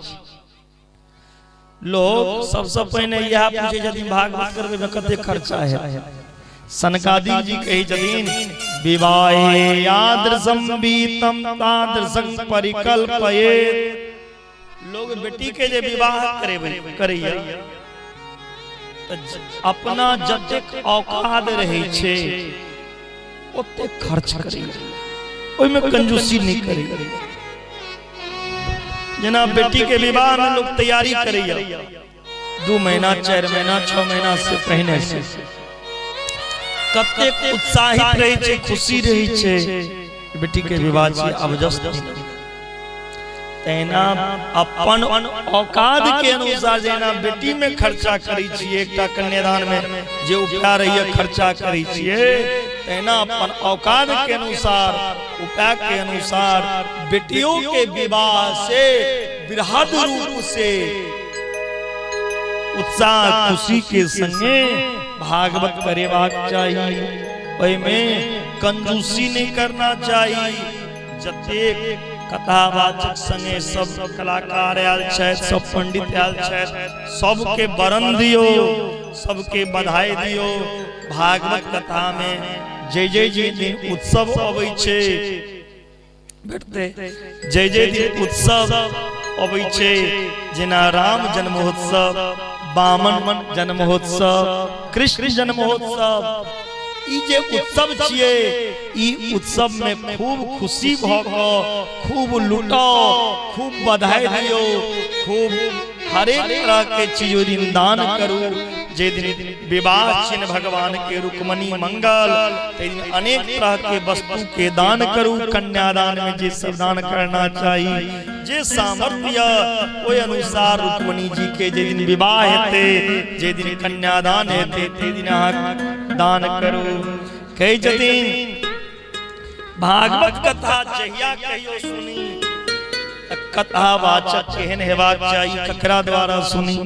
लोग सबसे पहिने इएह पूछै छथिन भागवत करबै में कते खर्चा है। सनकादि जी कहै छथिन, विवाहे यादृशं वीतं तादृशं परिकल्पयेत। लोग बेटी के जे विवाह करेबै करैया तऽ अपना जतेक औकात रहै छै ओतेक खर्च करैया, ओहिमे कंजूसी नहि करैया। जेना बेटी के विवाह में लोग तैयारी करैया 2 महीना 4 महीना 6 महीना से पहिने से कतेक उत्साहित रहै छै, खुशी रहै छै बेटी के विवाह छै, अब जस्ट तहिना अपन औकात के अनुसार जेना बेटी में खर्चा करै छियै, एकटा कन्यादान में जे उपाय रहैया खर्चा करै छियै, तहिना अपन औकात के अनुसार उपाय के अनुसार बेटियों के विवाह से बृहद रूप से उत्साह खुशी के संगे भागवत करेबाक चाही। ओहिमे कंजूसी नहीं करना चाही। जतेक कथावाचक संगे सब कलाकार आयल छथि, सब पंडित आयल छथि, सबके वरण दियो, सबके बधाई दियो। भागवत कथा में जय जय जय दिन उत्सव अबै छै, भेटते जय जय दिन उत्सव अबै छै, जेना राम जन्मोत्सव, वामन जन्मोत्सव, कृष्ण जन्मोत्सव। ई जे उत्सव छियै, ई उत्सव में खूब खुशी भऽ कऽ खूब लुटाओ, खूब बधाई दियौ, खूब हरेक तरह के चीज ओहि दिन दान करू। जे दिन विवाह छिन भगवान के रुक्मणी मंगल, ताहि दिन अनेक तरह के वस्तु के दान करू। कन्यादान में जे सब दान करना चाही, जे सामर्थ्य ओहि अनुसार रुक्मणी जी के जे दिन विवाह हेतै, जे दिन कन्यादान हेतै, ताहि दिन अहाँ दान करू। कहै छथिन भागवत कथा जहिया कहियो सुनी तऽ कथावाचक केहन हेबाक चाही, ककरा द्वारा सुनी।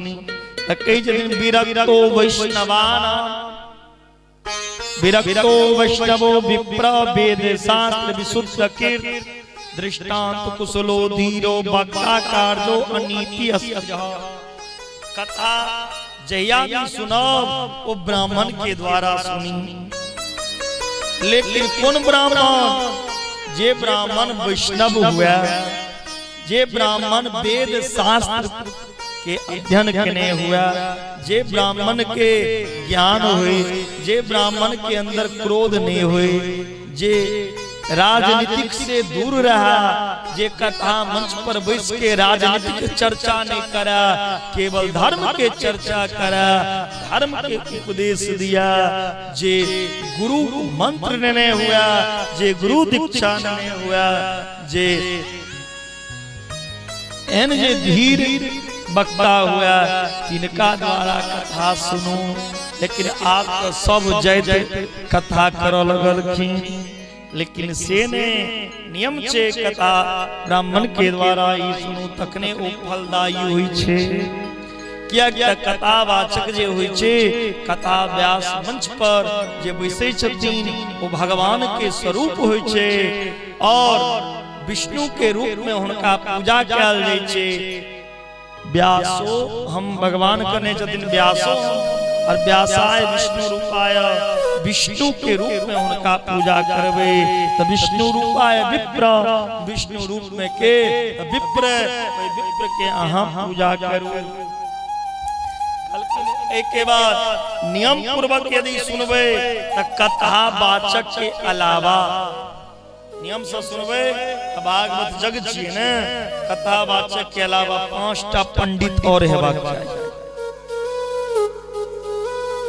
तऽ कहै छथिन विरक्तो वैष्णवाना, विरक्तो वैष्णवो विप्र वेद शास्त्र विशुद्ध कीर्ति दृष्टांत कुशलो धीरो वक्ता कार्यो अनीति अस्त्रः। कथा जहिया भी सुनब ओ ब्राह्मण के द्वारा सुनी। लेकिन कौन ब्राह्मण? जे ब्राह्मण वैष्णव हुआ, जे ब्राह्मण वेद शास्त्र के अध्ययन केने हुआ, जे ब्राह्मण के ज्ञान हुए, जे ब्राह्मण के अंदर क्रोध नहीं हुए, जे राजनीतिक से दूर रहा, जे कथा मंच पर बैस के राजनीतिक चर्चा नहीं करा, केवल धर्म के चर्चा करा, धर्म के उपदेश दिया, जे गुरु मंत्र लेने हुआ, जे गुरु दीक्षा लेने हुआ, जे एहन जे धीर वक्ता हुआ, तिनका द्वारा कथा सुनू। लेकिन आब तो सब जैत कथा करऽ लगलखिन, लेकिन से ने नियम छे कथा ब्राह्मण के द्वारा ही सुनू, तखने ओ फलदायी होइ छे। कियाकि तऽ कथावाचक जे होइ छे, कथा व्यास मंच पर जे बैसै छथिन ओ भगवान के स्वरूप होइ छे और विष्णु के रूप में हुनका पूजा कयल जाइ छे। व्यासो हम भगवान कहने छथिन व्यासो और व्यासाय विष्णु रूपाय, विष्णु के रूप में हुनका पूजा करबै तऽ विष्णु रूपाय विप्र, विष्णु रूप में के तऽ विप्र, ओहि विप्र के अहाँ पूजा करू। एहि बाद नियम पूर्वक यदि सुनबै तऽ कथा वाचक के अलावा नियम से सुनबै तऽ भागवत जग छियै ने, कथावाचक के अलावा 5टा पंडित और हेबाक चाही।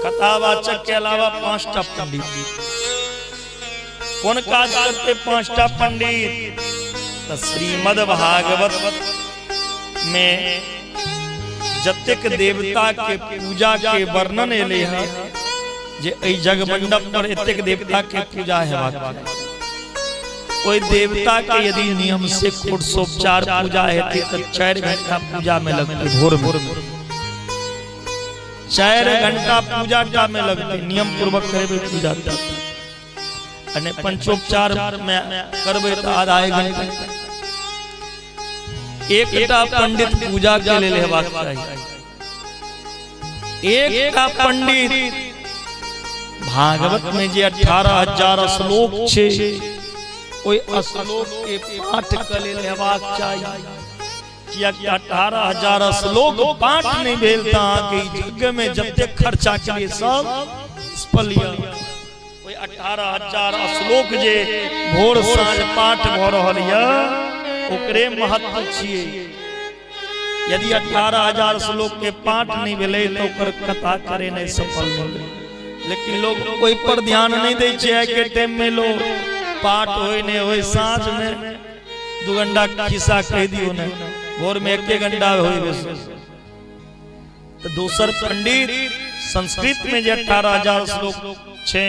कथावाचक के अलावा 5टा पंडित कोन काज करते? 5टा पंडित तऽ श्रीमद् भागवत में जतेक देवता के पूजा के वर्णन एलै हँ जे एहि जग मंडप पर एतेक देवता के पूजा हेबाक चाही, ओहि देवता के यदि नियम से षोडशोपचार पूजा हेतै तऽ 4 घंटा पूजा में लगतै। भोर में 4 घंटा पूजा टा में लगतै, नियम पूर्वक करेबै पूजा आ नहि पंचोपचार में करबै तऽ आधा एक घंटा। एकटा पंडित पूजा के लेल हेबाक चाही, एकटा पंडित भागवत में जे 18,000 श्लोक छे ओहि श्लोक के पाठ के लेल हेबाक चाही। कियाकि 18,000 श्लोक पाठ नहीं भेल तऽ अहाँके ई यज्ञ में जतेक खर्चा केलियै सब निष्फल यऽ। ओहि 18,000 श्लोक जे भोर साँझ पाठ भऽ रहल यऽ ओकरे महत्व छियै। यदि 18,000 श्लोक के पाठ नहीं भेलै तऽ ओकर कथा करे नहीं सफल नहीं भेलै। लेकिन लोग ओहि पर ध्यान नहीं दै छै। आइ के टाइम में लोग पाठ होय नहीं होय, साँझ में 2 घंटा खिस्सा कहि दियौ ने, भोर में 1 घंटा होय बेसी। तऽ दोसर पंडित संस्कृत में जे 18,000 श्लोक छै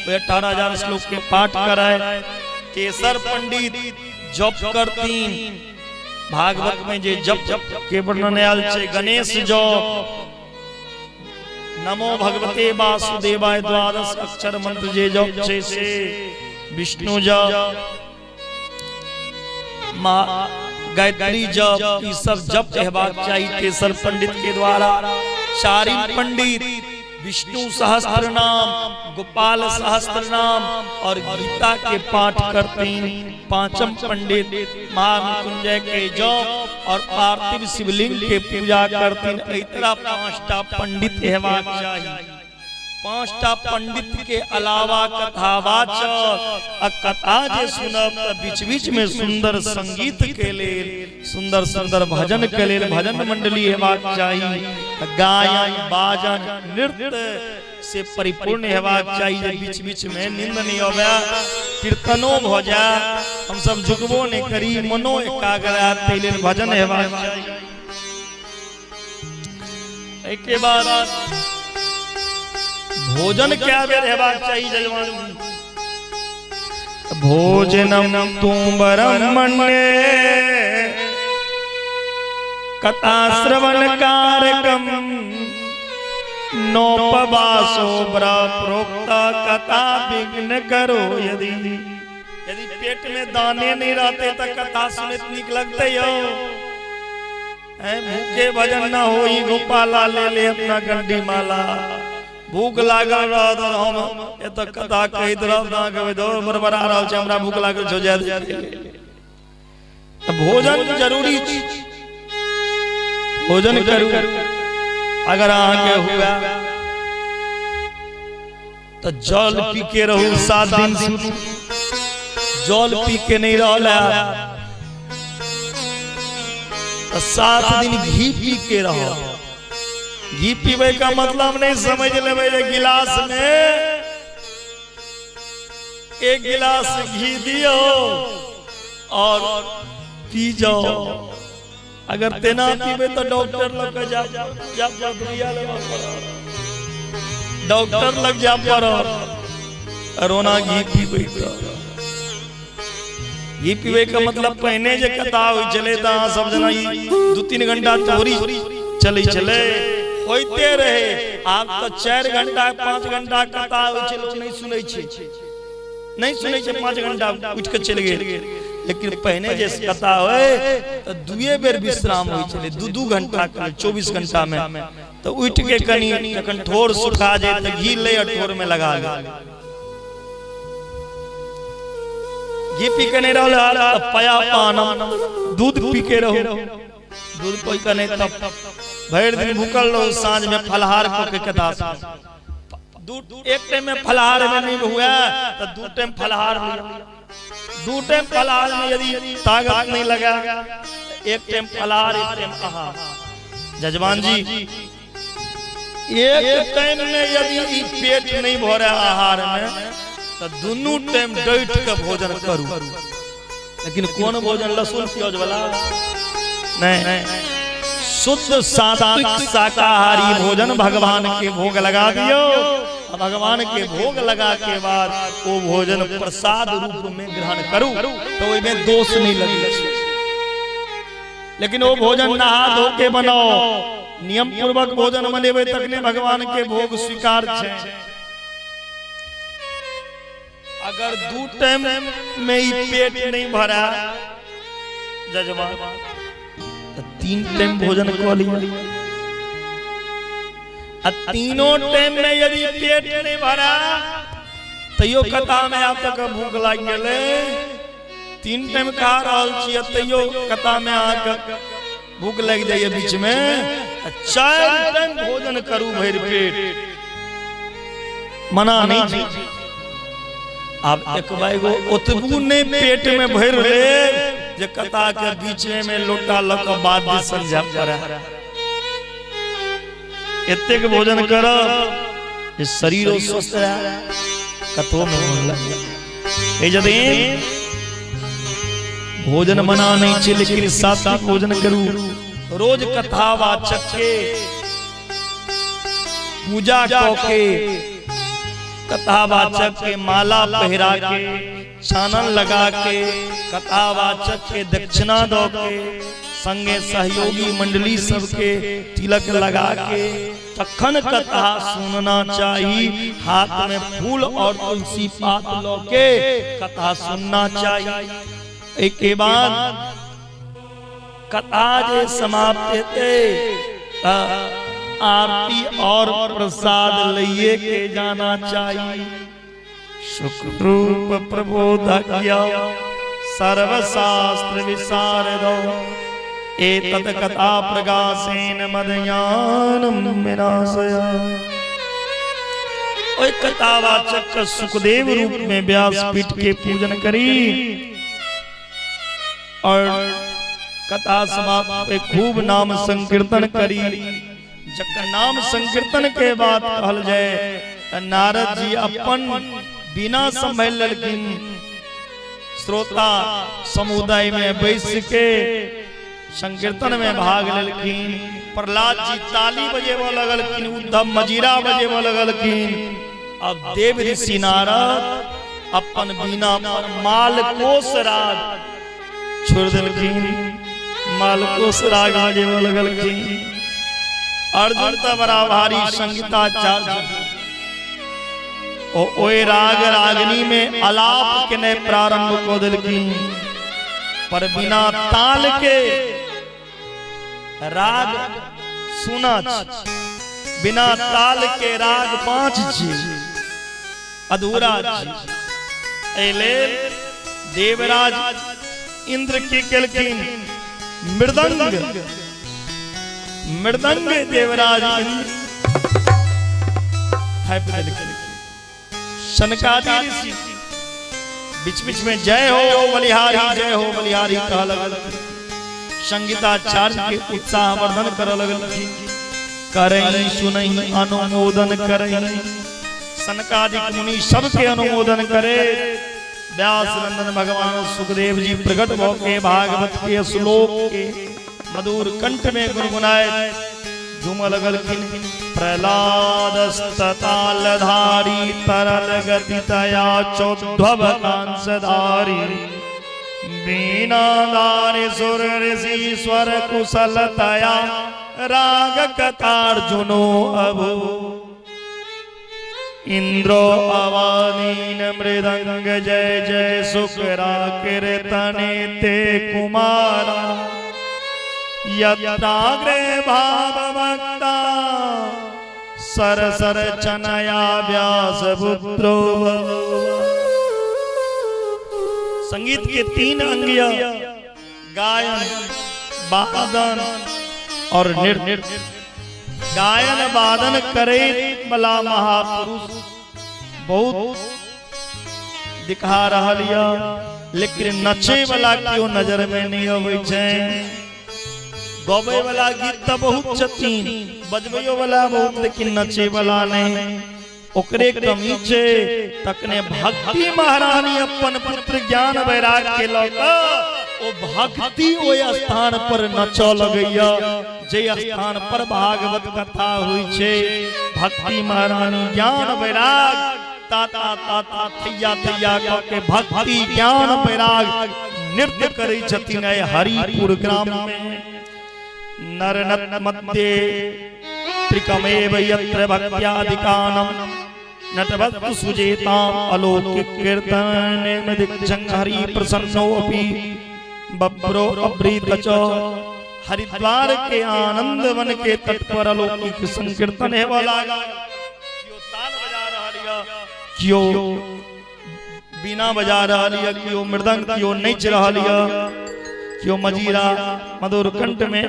ओहि 18,000 श्लोक के पाठ कराय। तेसर पंडित जप करतीन, भागवत में जे जप के वर्णन आयल छै, गणेश जप, नमो भगवते वासुदेवाय द्वादश अक्षर मंत्र जे जप छै से, विष्णु जप, माँ गायत्री जप, ई सब जप हेबाक चाही तेसर पंडित के द्वारा। चारिम पंडित विष्णु सहस्त्र नाम, गोपाल सहस्त्र नाम और गीता के पाठ करतीन। पांचम पंडित महामृत्युंजय के जप और पार्थिव शिवलिंग के पूजा करतीन। एहि तरह 5टा पंडित हेबाक चाही। 5टा पंडित के अलावा कथावाचक आ कथा जे सुनब तऽ बीच बीच में सुंदर संगीत के लेल, सुंदर सुंदर भजन के लेल भजन मंडली हेबाक चाही। गायन बाजन नृत्य से परिपूर्ण हेबाक चाही जे बीच बीच में नींद नहीं आवे, कीर्तनो भऽ जाय, हम सब झुकबो नहीं करी, मनो एकाग्र हैत, ताहि लेल भजन हेबाक चाही। एहिके बाद भोजन कए बेर हेबाक चाही जजमान? भोजनम तू ब्रह्मण्ये कथा श्रवण कारकम नोपवासो प्रोक्त कथा विघ्न करो। यदि यदि पेट में दाने नहीं रहते तो कथा सुनैत नीक लगते यो। भूखे भजन न होई गोपाला, ले ले अपना गंडी माला। भूख लागल रहत और हम एतऽ कथा कहैत रहब, अहाँ कहबै धौ बड़बड़ा रहल छै, हमरा भूख लागल छौ, जाय दे। तऽ भोजन जरूरी छै, भोजन करू। अगर अहाँके हुआ तऽ जल पी के रहू 7 दिन सुनू। जल पी के नहीं रहल है तऽ 7 दिन घी पी के रहो। घी पीबै का मतलब नहीं समझ लेबै जे गिलास में 1 गिलास घी दियो और पी जाओ। अगर तेना पीबै तऽ डॉक्टर लग के जा जा जा दुनिया लेबऽ पड़त, डॉक्टर लग जा पड़त। रोना घी पीबै तऽ घी पीबै के मतलब पहिने जे कथा होइ छलै तऽ अहाँ सब जेना ई 2-3 घंटा थोड़ी चलै छलै, होइते रहे। आब तऽ 4 घंटा 5 घंटा कथा होइ छै, लोक नहि सुनै छै, नहीं सुनै छै, 5 घंटा उठि के चलि गेल। लेकिन पहिने जे कथा होइ तऽ 2 बेर विश्राम होइ छलै, 2-2 घंटा के 24 घंटा में। तऽ उठि के कनि जखन ठोर सुखा जाय तऽ घी ले आ ठोर में लगा ले। घी पी के नहीं रहल तऽ पया पानम, दूध पी के रहू। दूध पी के नहीं तब भरि दिन भूखल रहू, साँझ में फलहार कऽ के कथा सुनू। 1 टाइम में फलहार में नहीं हुआ तो 2 टाइम फलहार लिया। 2 टाइम फलहार में यदि ताकत नहीं लगा 1 टाइम फलहार 1 टाइम आहार। जजमान जी 1 टाइम में यदि ई पेट नहीं भरे आहार में तो दोनों टाइम डट के भोजन करू। लेकिन कौन भोजन? लहसुन प्याज वाला नहीं, शुद्ध सात्विक शाकाहारी भोजन भगवान के भोग लगा दियो। भगवान के भोग लगा के बाद वो भोजन प्रसाद रूप में ग्रहण करू तो ओहिमे दोष नहीं लगे छै। लेकिन वो भोजन नहा धो के बनाओ, नियम पूर्वक भोजन बनेबै तखने भगवान के भोग स्वीकार छै। अगर 2 टाइम में ई पेट नहीं भरा जजमान तो 3 टाइम भोजन कऽ लिअ। आ तीनों टाइम में यदि पेट नहीं भरा तैयो कथा में आब तक भूख लागि गेलै, 3 टाइम खा रहल छी तैयो कथा में अहाँके भूख लागि जाइए बीच में, 4 टाइम भोजन करू भरि पेट, मना नहीं छै। आब एक बाइगो ओतबू नहीं पेट में भरि ले जे कथा के बीच में लोटा लऽ कऽ वाद्य संझा पड़े। एतेक भोजन करब जे शरीरो स्वस्थ रहे, कथो में मन लगे। एहि यदि भोजन मना नहीं छै लेकिन सात्विक भोजन करू। रोज कथा वाचक के पूजा कऽ के, कथावाचक के माला पहिरा के, चानन लगा के, कथावाचक के दक्षिणा दऽ के, संगे सहयोगी मंडली सबके तिलक लगा के तखन कथा सुनना चाही। हाथ में फूल और तुलसी पात लऽ के कथा सुनना चाही। एहिके बाद कथा जे समाप्त हेतै आरती और प्रसाद लइए के जाना चाहिए। सुखरूप प्रबोधज्ञ सर्वशास्त्र विशारदो एतत् कथा प्रकाशेन मदयानम विनाशय। ओहि कथावाचक के सुखदेव रूप में व्यासपीठ के पूजन करी और कथा समाप्त पे खूब नाम संकीर्तन करी। जब नाम संकीर्तन के बाद कहल जाए त नारद जी अपन बिना संभल लेलखिन, श्रोता समुदाय में बैस के संकीर्तन में भाग लेलखिन। प्रहलाद जी ताली बजेबऽ लगलखिन, उद्धव मजीरा बजेबऽ लगलखिन। अब देव ऋषि नारद अपन बीना पर माल कोश राज छोड़ देलखिन। मालकोस राग बजेबऽ लगलखिन। अर्जुन तऽ बड़ा भारी संगीताचार्य ओ ओहि राग रागनी में अलाप केने प्रारंभ कऽ देलखिन, पर बिना ताल के राग सुना छी, बिना ताल के राग पाँच छी, अधूरा छी। एहि लेल देवराज इंद्र की केलखिन? मृदंग मृदंग देवराज इंद्र थापि देलखिन। सनकादि ऋषि बीच बीच में जय हो बलिहारी, जय हो बलिहारी कह लगलखिन। संगीताचार्य के उत्साह वर्धन कर लगलखिन। करई सुनई अनुमोदन करई, सनकादिक मुनि सबके अनुमोदन करे। व्यास नंदन भगवान सुखदेव जी प्रकट भ के भागवत के श्लोक के मधुर कंठ में गुनगुनाए झूम लगलखिन। प्रहलादस्ततालधारी तरल गति तया चौध्वव कांसधारी बीनाधारी सुर ऋषि स्वर कुशलतया राग कथार्जुनो अभू। इंद्रो अवादीन मृदंग जय जय सुकरा कीर्तने ते कुमारा यत्राग्रे भाव भक्ता सर सर चनया व्यास पुत्रो। संगीत के तीन अंग, गायन, वादन और नृत्य। गायन वादन करे वाला महापुरुष बहुत दिखा रहल या, लेकिन नचे वाला केओ नजर में नहीं अबै छै। गबै वाला गीत तऽ बहुत छथिन, बजबैयो वाला बहुत, लेकिन नचे वाला नहीं, ओकरे कमी छै। तखने भक्ति महारानी अपन पुत्र ज्ञान वैराग के लऽ कऽ ओ भक्ति ओहि स्थान पर नचऽ लगैया जे स्थान पर भागवत कथा होइ छै। भक्ति महारानी ज्ञान वैराग ताता ताता थैया थैया कऽ के भक्ति ज्ञान वैराग नृत्य करै छथिन एहि हरिपुर ग्राम में। नरनत मध्य त्रिकमेव यत्र भक्त्यादिकानं नटवस्तु सुजेताम अलौकिक कीर्तन दिक्षं हरि प्रसन्नो अपि बब्रो अभ्रीत च। हरिद्वार के आनंद वन के तट पर अलौकिक संकीर्तन हेबऽ लागल। केओ ताल बजा रहल यऽ, केओ बीना बजा रहल यऽ, केओ मृदंग, केओ नाचि रहल यऽ, केओ मजीरा मधुर कंठ में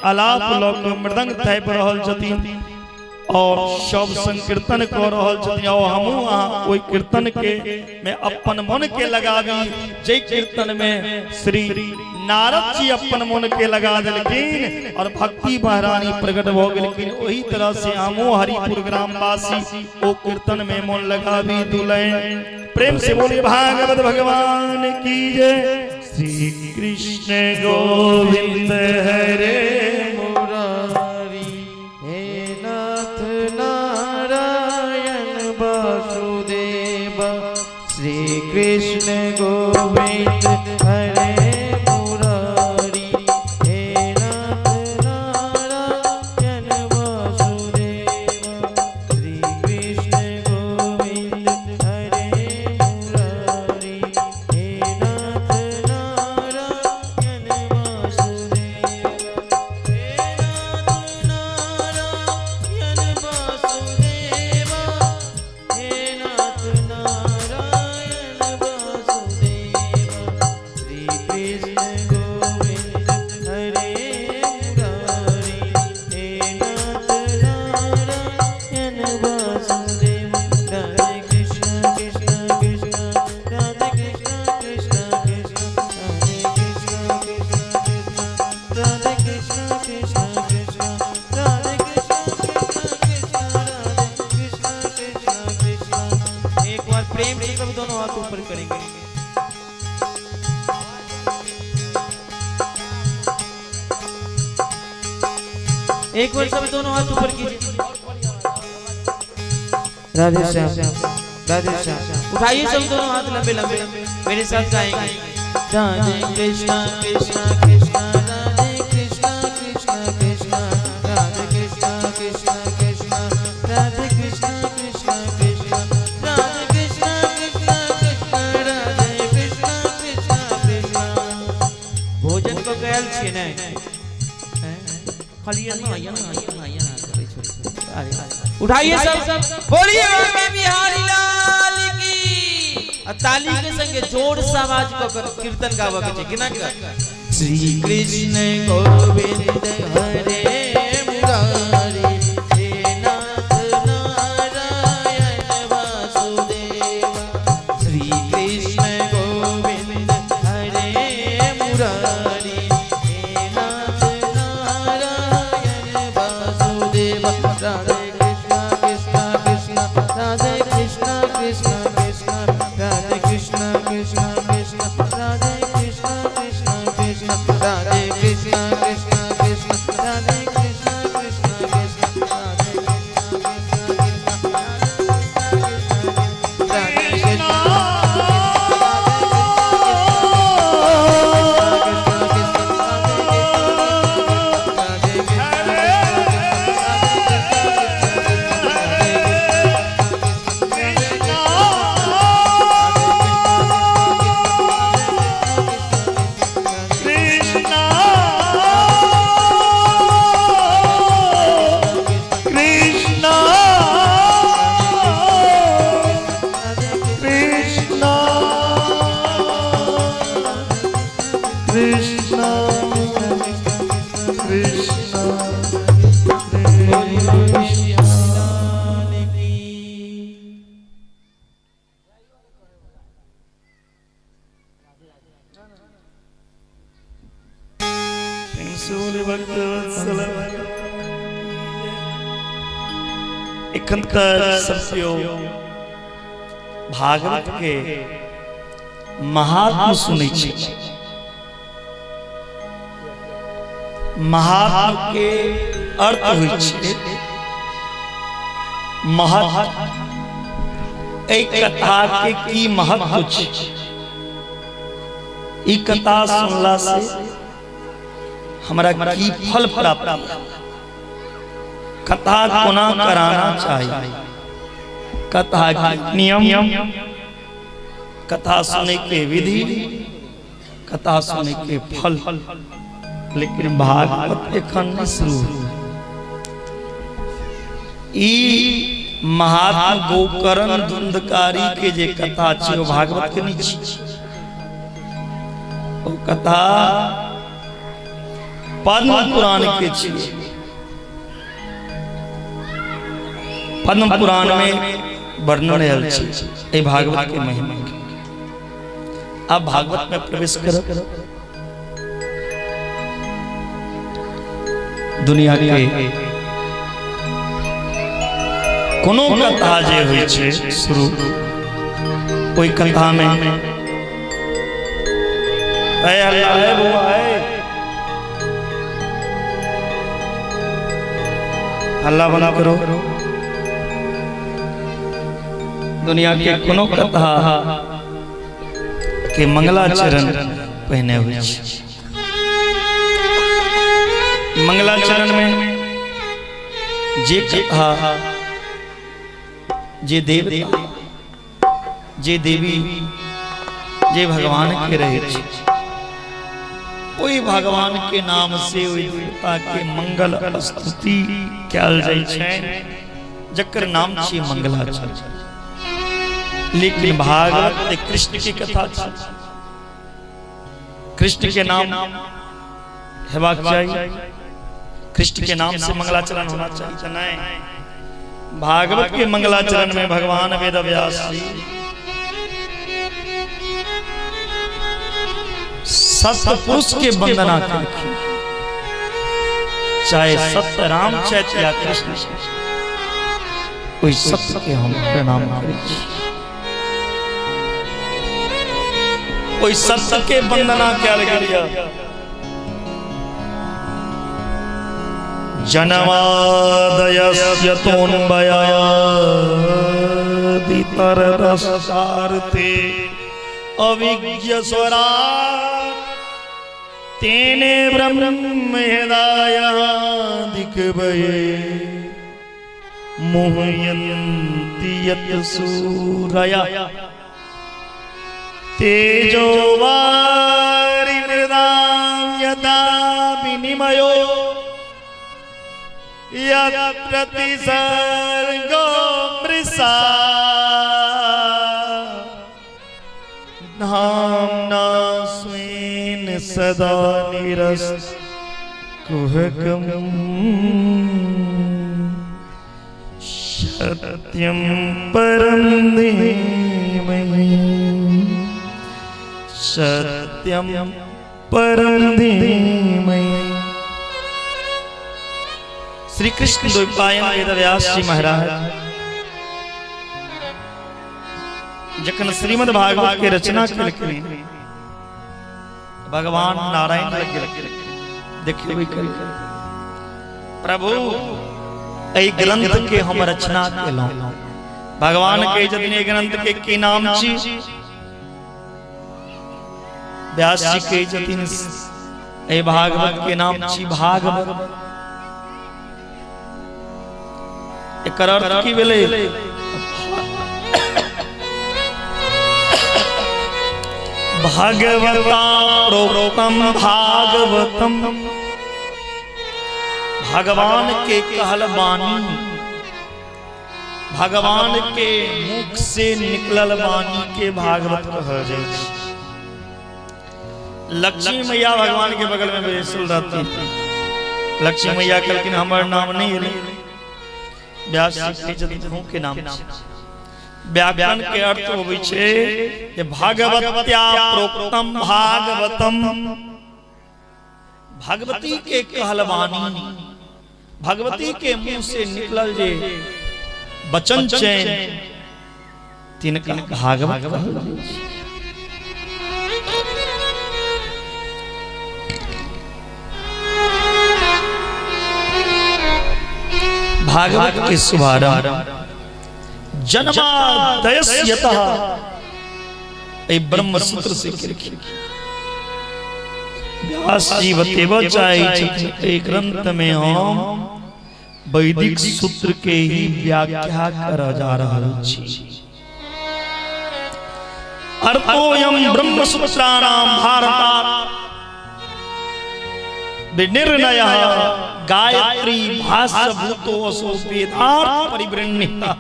आलाप लऽ के मृदंग थापि रहल छथिन और सब संकीर्तन कऽ रहल छथिन। और हमहूँ अहाँ ओहि कीर्तन के में अपन मन के लगाबी, जाहि कीर्तन में श्री नारद जी अपन मन के लगा देलखिन और भक्ति महारानी प्रकट भऽ गेलखिन। ओही तरह से हमहूँ हरिपुर ग्रामवासी ओ कीर्तन में मन लगाबी। दुलैन प्रेम से बोले भागवत भगवान की जय। श्री कृष्ण गोविंद हरे मुरारी, हे नाथ नारायण वासुदेव। श्री कृष्ण गोविंद हरे मुरारी, हे नाथ नारायण वासुदेव। श्री कृष्ण गोविंद हरे मुरारी, हे नाथ नारायण वासुदेव। हे नाथ नारायण वासुदेव, हे नाथ नारायण वासुदेव। श्री कृष्ण गोविंद हरे मुरारी, हे नाथ नारायण वासुदेव। राधे कृष्ण कृष्ण कृष्ण राधे कृष्ण कृष्ण कृष्ण राधे कृष्ण कृष्ण कृष्ण राधे कृष्ण कृष्ण कृष्ण राधे कृष्ण कृष्ण कृष्ण राधे कृष्ण कृष्ण कृष्ण। एक बार प्रेम से सब दोनों हाथ ऊपर करेंगे। एक बार सब दोनों हाथ ऊपर कीजिए। राधे श्याम राधे श्याम। उठाइए सब दोनों हाथ लंबे लंबे, मेरे साथ गाएंगे। राधे कृष्णा कृष्णा कृष्णा राधे उठाइए सब, बोलिए बाबा बिहारी लाल की। आ ताली के संगे जोर से आवाज क कर कीर्तन गावे के छै, केना के? श्री कृष्ण गोविंद हरे मुरारी, हे नाथ नारायण वासुदेव। श्री कृष्ण गोविंद हरे मुरारी, हे नाथ नारायण वासुदेव। राधे कृष्ण कृष्ण कृष्ण राधे कृष्ण कृष्ण कृष्ण राधे कृष्ण कृष्ण कृष्ण राधे कृष्ण कृष्ण कृष्ण राधे कृष्ण कृष्ण कृष्ण राधे कृष्ण कृष्ण कृष्ण राधे कृष्ण कृष्ण कृष्ण राधे कृष्ण कृष्णा कृष्णा कृष्णा कृष्णा कृष्णा। एखन तक सब केओ भागवत के महात्म सुनै छै। महात्म के अर्थ होइ छै महत्व। एहि कथा के की महत्व छै? ई कथा सुनला से हमरा की फल प्राप्त? कथा कोना कराना चाहिए, कथा के नियम, कथा सुने के विधि, कथा सुने के फल। लेकिन भागवत एखन नहीं शुरू। ई महात्मा गोकर्ण धुंधकारी के जे कथा छै ओ भागवत के नहीं छै। ओ कथा पद्म पुराण के छै। पद्म पुराण में वर्णन आयल छै एहि भागवत के महिमा के। अब भागवत में प्रवेश करब। दुनिया के कोनो कथा जे होइ छै शुरू, ओहि कथा में ऐ अल्लाह, ऐ बउआ, ऐ हल्ला बंद करो। दुनिया के कोनो कथा के मंगलाचरण पहिने होइ छै। मंगलाचरण में जे कथा, जे देवता, जे देवी, जे भगवान के रहे छै, ओहि भगवान के नाम से ओहि देवता के मंगल स्तुति कयल जाइ छै, जकर नाम छी मंगलाचरण। लेकिन भागवत कृष्ण की कथा छै, कृष्ण के नाम हेबाक चाही, कृष्ण के नाम से मंगलाचरण होना चाहिए। तऽ नहीं, भागवत के मंगलाचरण में भगवान वेद व्यास जी सत्पुरुष के वंदना केलखिन, चाहे सत्य राम छथि या कृष्ण, ओहि सत्य के हम प्रणाम करै छी, ओहि सत्य के वंदना कयल गेल यऽ। जनमादयस्य तोन्वयादितरतश्चार्थे अविज्ञ स्वराट् तेने ब्रह्म हृदयादिकवये मुह्यन्ति यत् सूरयः तेजो वारि मृदां यथा विनिमयो। यत्र सर्गो मृषा धाम्ना स्वेन सदा निरस कुहकम सत्यम परम धीमहि सत्यम परम धीमहि। श्री कृष्ण द्वैपायन वेदव्यास जी महाराज जखन श्रीमद् भागवत के रचना केलखिन, भगवान नारायण लग गेलखिन, देखियो प्रभु एहि ग्रंथ के हम रचना केलहुँ। भगवान के जतने ग्रंथ के की नाम छी? व्यास जी के जतिन एहि भागवत के नाम छी भागवत। एकर अर्थ की भेलै? भगवता प्रोक्तम भागवतम, भगवान के कहल वाणी, भगवान के मुख से निकलल वाणी के भागवत कहल जाइ छै। लक्ष्मी मैया भगवान के बगल में बैसल रहती। लक्ष्मी मैया कहलखिन हमर नाम नहीं एलै। व्यास जी के जदि के नाम छै। व्याकरण के अर्थ होबै छै जे भगवत्या प्रोक्तम भागवतम, भगवती के कहल वाणी, भगवती के मुंह से निकलल जे वचन चैन तिनका भागवत कहल जाइ छै। भागवत के शुभारंभ जन्मादयस्यतः एहि ब्रह्म सूत्र से केलखिन। व्यास जी बतेबऽ चाहै छथिन एहि ग्रंथ में हम वैदिक सूत्र के ही व्याख्या करऽ जा रहल छी। अर्थोयम ब्रह्म सूत्राणाम भारतात् विनिर्णय गायत्री भाष्य भूतो असो वेदार्थ परिवृणितः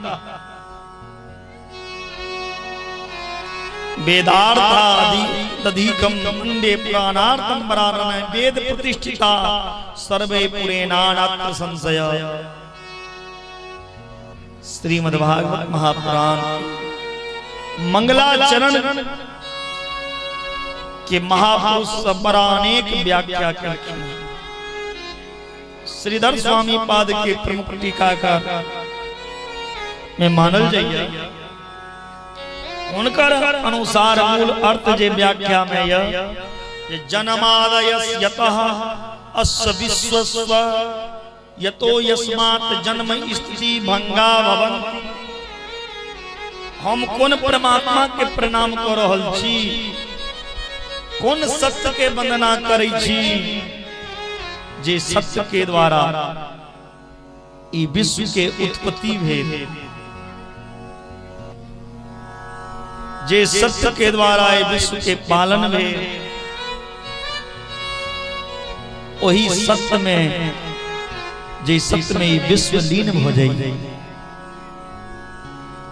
वेदार्थादि तदीकम मंडे पुराणार्थम परारण वेद प्रतिष्ठिता सर्वे पुरेणानात्र संशय। श्रीमद्भागवत महापुराण मंगलाचरण के महापुरुष सब बड़ा अनेक व्याख्या केलखिन। श्रीधर स्वामी पाद के प्रमुख टीकाकार में मानल जाइए। उनकर अनुसार मूल अर्थ जे व्याख्या में यह जन्मादयस्यतः अस्य विश्वस्व यतो यस्मात् जन्म स्थिति भंगा भवन्ति। हम कोन परमात्मा के प्रणाम कर रहल छी, कोन सत्य के वंदना करै छी, जे सत्य के द्वारा ई विश्व के उत्पत्ति भेल, जे सत्य के द्वारा ई विश्व के पालन भेल, ओही सत्य में जे सत्य में ई विश्व लीन भ जाई,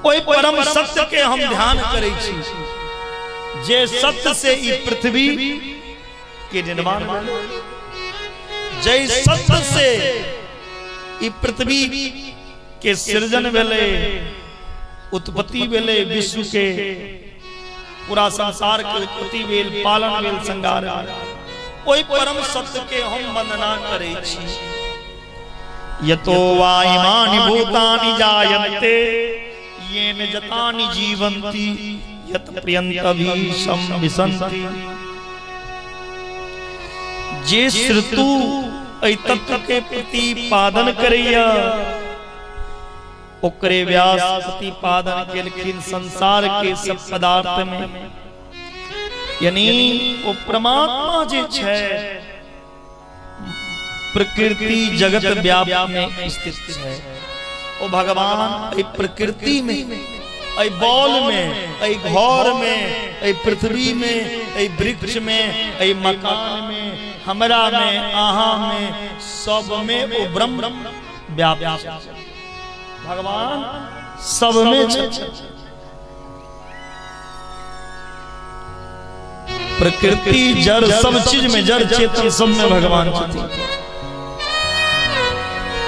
ओहि परम सत्य के हम ध्यान करै छी, जे सत्य से ई पृथ्वी के निर्माण भेल, जे सत्य से ई पृथ्वी के सृजन भेलै, उत्पत्ति भेलै, विश्व के पूरा संसार के उत्पत्ति भेल, पालन भेल, संहार भेल, ओहि परम सत्य के हम वंदना करै छी। यतो वा इमानि भूतानि जायन्ते येन जतानि जीवन्ति यत पर्यन्तभीषं विसन्ति। जे श्रुतु एहि तत्व के प्रतिपादन करैया, ओकरे व्यास प्रतिपादन केलखिन संसार के सब पदार्थ में, यानी ओ परमात्मा जे छै प्रकृति जगत व्याप में स्थित छै। ओ भगवान एहि प्रकृति में, एहि बॉल में, एहि घर में, एहि पृथ्वी में, एहि वृक्ष में, एहि मकान में, हमरा में, अहाँ में, सब में ओ ब्रह्म व्याप्त छथिन। भगवान सबमे छथिन। प्रकृति जड़ सब चीज में, जड़ चेतन सब में भगवान छथिन।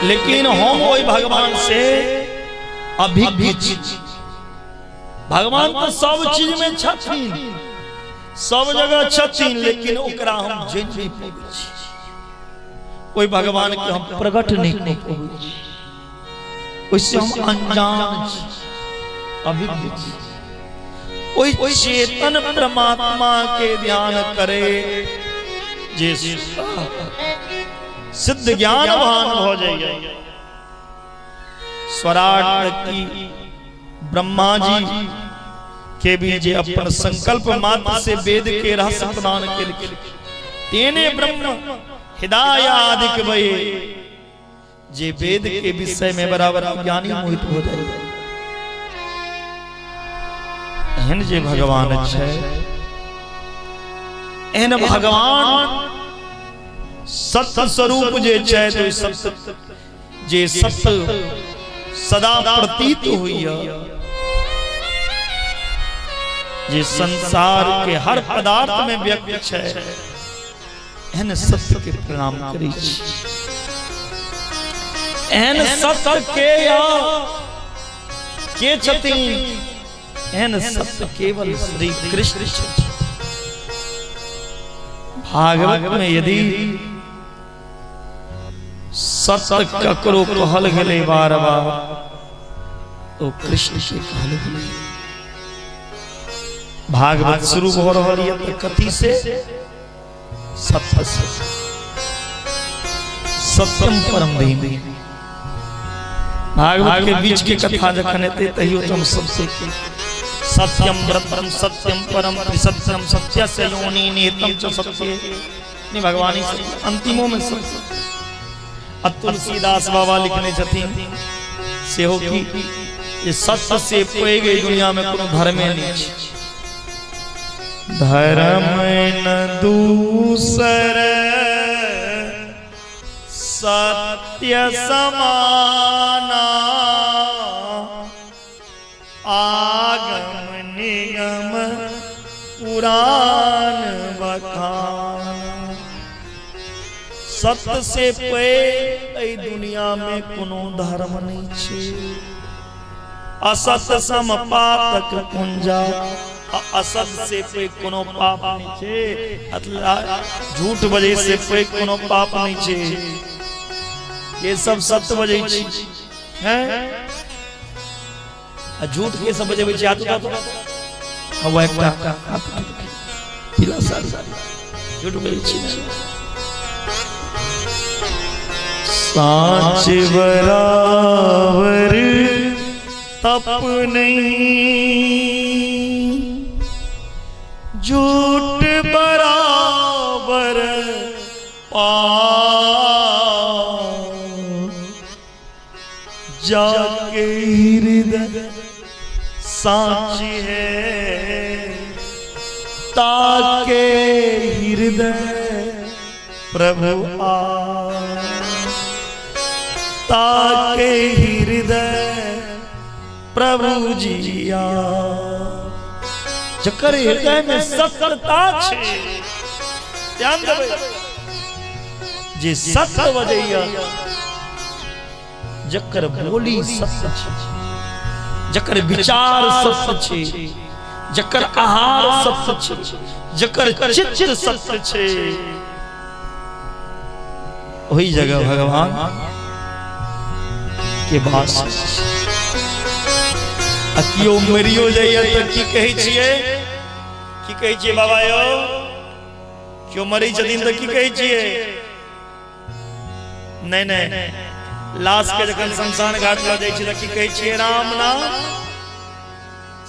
लेकिन हम ओहि भगवान से अभिज्ञ छी। भगवान तो सब चीज में छथिन, सब जगह छथिन, लेकिन ओकरा हम जानि नहि पबै छी। ओहि भगवान के हम प्रकट नहि कऽ पबै छी, ओहिसँ हम अनजान छी, अभिज्ञ छी। ओहि चेतन परमात्मा के ध्यान करे जे सिद्ध ज्ञानवान भऽ जाइए। स्वराट की ब्रह्मा जी के भी जे अपन संकल्प मात्र से वेद के रहस्य प्रदान केलखिन, तेने ब्रह्म हृदयादिक भये, जे वेद के विषय में बराबर ज्ञानी मोहित हो जाए। एहन जे भगवान छै, एहन भगवान सत्य स्वरूप जे छै, तो सत्य जे सत्य सदा प्रतीत होइए, जे संसार के हर पदार्थ में व्यक्त छै, एहन सत्य के प्रणाम करै छी। एहन सत्य के या के छथिन? एहन सत्य केवल श्री कृष्ण छथिन। भागवत में यदि सत्य ककरो कहल गेलै बार बार, तो कृष्ण के कहल गेलै। भागवत शुरू भऽ रहल यऽ तऽ कथी से? सत्य से। सत्यम परम धीमहि। भागवत के बीच के कथा जखन एतै तहियो तऽ हम सबसे सत्यम व्रतम सत्यम परम सत्यम सत्यस्य योनि निहितम च सत्य नहीं भगवानी अंतिमो में सत्य। आ तुलसीदास बाबा लिखने छथिन सेहो की जे सत्य से पैघ एहि दुनिया में कोनो धर्मे नहि छै। धर्म न दूसर सत्य समाना, आगम निगम पुराण बखान। सत्य से पैघ एहि दुनिया में कोनो धर्म नहीं छै। असत सम पातक पुंजा, असत से पैघ कोनो पाप नहीं छै। झूठ बजै से पैघ कोनो पाप नहीं छै। ये सब सत्य बजै छै हैं, आ झूठ के सब बजबै छै। हाथ उठा। हवा एकटा हाथ पीला साड़ी झूठ बजै छै। साँच बराबर तप नहीं, झूठ बराबर पाप, जाके हृदय साँच है, ताके हृदय प्रभु आ, ताके हृदय प्रभु जिया। जकर हृदय में सत्यता छै, ध्यान देबै, जे सत्य बजैया, जकर बोली सत्य छै, जकर विचार सत्य छै, जकर आहार सत्य छै, जकर चित्त सत्य छै, ओहि जगह भगवान के वास। आ केओ मरियो जाइए तऽ की कहै छियै? की कहै छियै बाबा यौ? केओ मरै छथिन तऽ की कहै छियै? नहि नहि, लाश के जखन शमशान घाट लऽ जाइ छियै तऽ की कहै छियै? राम नाम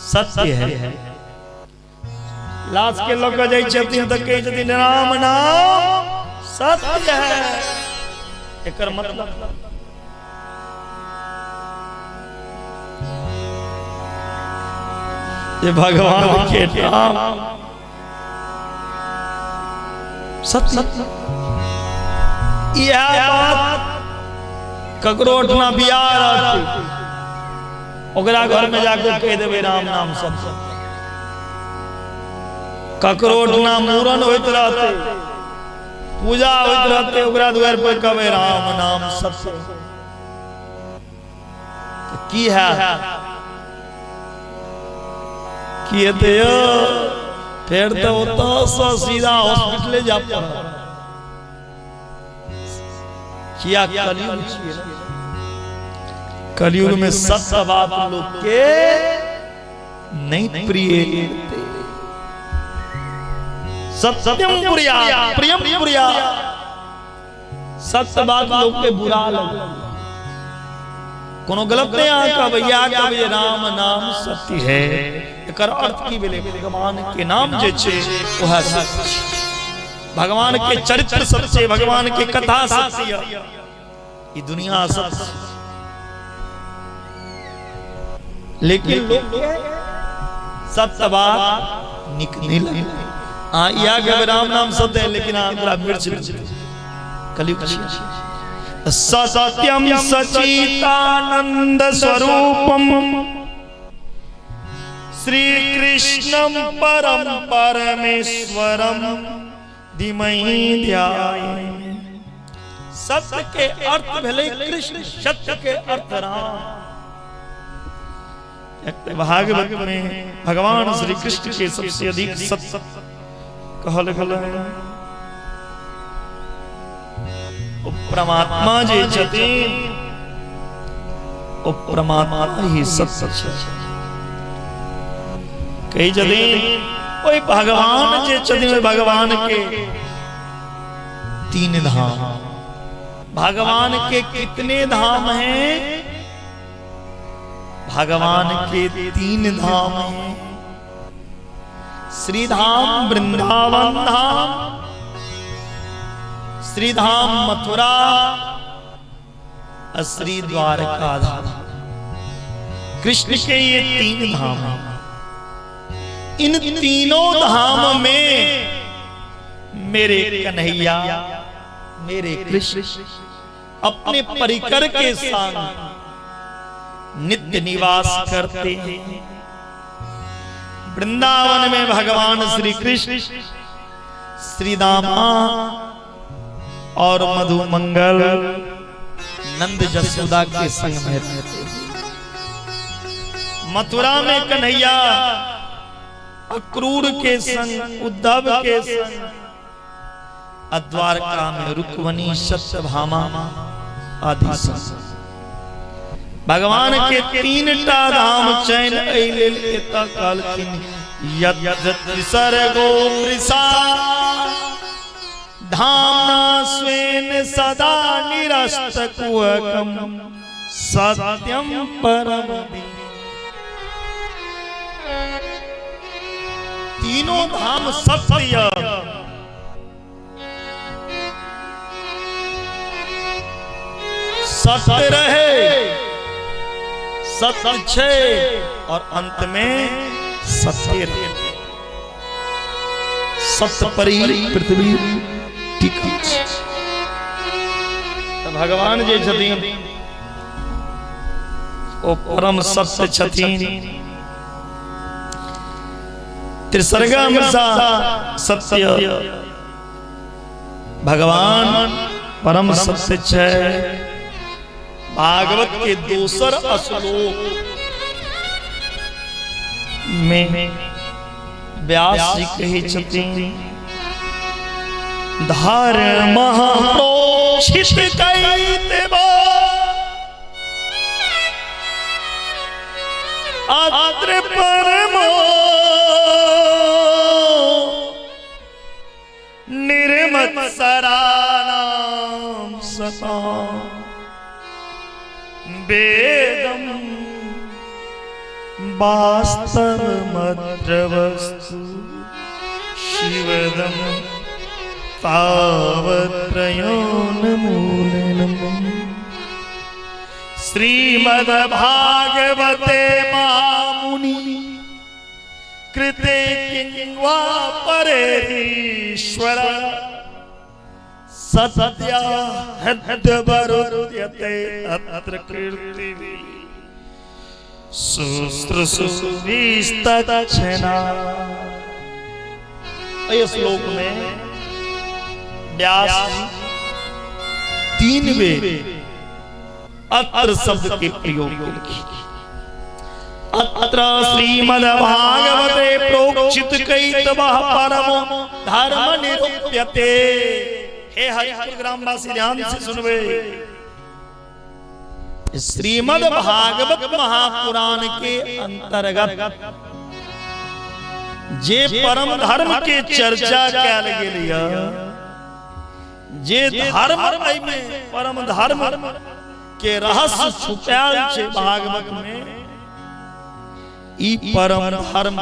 सत्य है। लाश के लऽ कऽ जाइ छथिन तऽ कहै छथिन राम नाम सत्य है। एकर मतलब जे भगवान के नाम सत्य। इएह बात ककरो ओठना बियाह रहतै, ओकरा घर में जाके कहि देबै राम नाम सत्य। ककरो ओठना मूड़न होइत रहतै, पूजा होइत रहतै, ओकरा दुआरि पर कहबै राम नाम सत्य। की है की हेतै यौ? फेर तऽ ओतऽसँ सीधा हॉस्पिटले जाय पड़त। किया? कलयुग छियै ने। कलयुग में सत्य बात लोग के नहीं प्रिय लगते। सत्यम प्रिया प्रियम प्रिया, सत्य बात लोग के बुरा लगे। कोनो गलत नहीं अहाँ कहबै, इएह कहबै जे राम नाम सत्य है। एकर अर्थ की भेलै? भगवान के नाम जे छै वएह सत्य छै, भगवान के चरित्र सत्य छै, भगवान के कथा सत्य है, ई दुनिया सत्य छै। लेकिन लोग के सत्य बात निक नहीं लगे। अहाँ इएह कहबै राम नाम सत्य है, लेकिन अहाँ ओकरा मिर्च लगतै। कलयुग छियै। सत्यम सचितानंद स्वरूपम श्री कृष्णम परम परमेश्वरम धीमहि ध्याये। सत्य के अर्थ भेलै कृष्ण, सत्य के अर्थ राम। भागवत में भगवान श्री कृष्ण के सबसे अधिक सत्य कहल गेलै। ओ परमात्मा जे छथिन, ओ परमात्मा ही सत्य छै। कहै छथिन ओहि भगवान जे छथिन, ओहि भगवान के तीन धाम। भगवान के कितने धाम हैं? भगवान के तीन धाम हैं। श्री धाम वृंदावन धाम, श्री धाम मथुरा और श्री द्वारका धाम। कृष्ण के ये तीन धाम हैं। इन तीनों धाम में मेरे कन्हैया, मेरे कृष्ण अपने परिकर के संग नित्य निवास करते हैं। वृंदावन में भगवान श्री कृष्ण श्रीदामा और मधु मंगल नंद जसोदा के संग में रहते हैं। मथुरा में कन्हैया अक्रूर के संग, उद्धव के संग, द्वारका में रुक्मणी सत्यभामा आदि संग। भगवान के तीन टा धाम चैन, एहि लेल एतऽ कहलखिन यत्र त्रिसर्गो मृषा धाम्ना स्वेन सदा निरस्त कुहकम सत्यम परम। तीनों धाम सत्य, सत्य रहे, सत्य छै और अंत में सत्य रहे। सत्य पर ही पृथ्वी टिकल छै। तऽ भगवान जे छथिन ओ परम सत्य छथिन। त्रिसर्गमसा सत्य, भगवान परम सत्य छै। भागवत के दोसर श्लोक में व्यास जी कहै छथिन धर्म प्रोक्षित कैतबा अत्र परमो निर्मत्सराणाम सता वेदम वास्तवमत्र वस्तु शिवदम तावत्रयोन्मूलनम। श्रीमद्भागवते महामुनि कृते किं वा परेश्वर। सत्य हृदय अत्र कीर्ति शुश्रूषुभिस्तक्षणा। एहि श्लोक में व्यास जी 3 बेर अत्र शब्द के प्रयोग केलखिन। अत्र श्रीमद्भागवते प्रोक्षित कैतवः परमो धर्म निरूप्यते। हे हरिपुर ग्रामवासी ध्यान से सुनबे, श्रीमद् भागवत महापुराण के अंतर्गत जे परम धर्म के चर्चा कैल गेल जे धर्म में परम धर्म के रहस्य छुपायल छै भागवत में, ई परम धर्म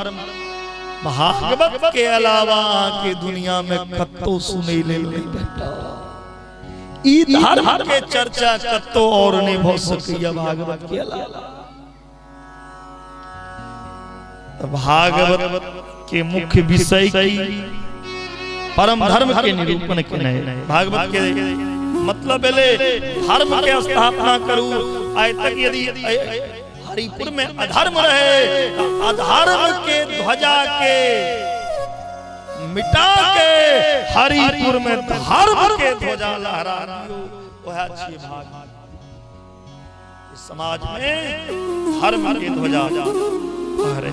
भागवत के अलावा के दुनिया में कतौ सुनै लेल नहीं भेटत। ई धर्म के चर्चा कतौ और नहीं भ सकैया भागवत के अलावा। भागवत के मुख्य विषय की परम धर्म के निरूपण के नहीं, भागवत के मतलब भेलै धर्म के स्थापना करू। आइ तक यदि हरिपुर में अधर्म रहे तो अधर्म के ध्वजा के मिटा के हरिपुर में धर्म के ध्वजा लहरा दियो, वह छियै भागवत। समाज में धर्म के ध्वजा लहरे।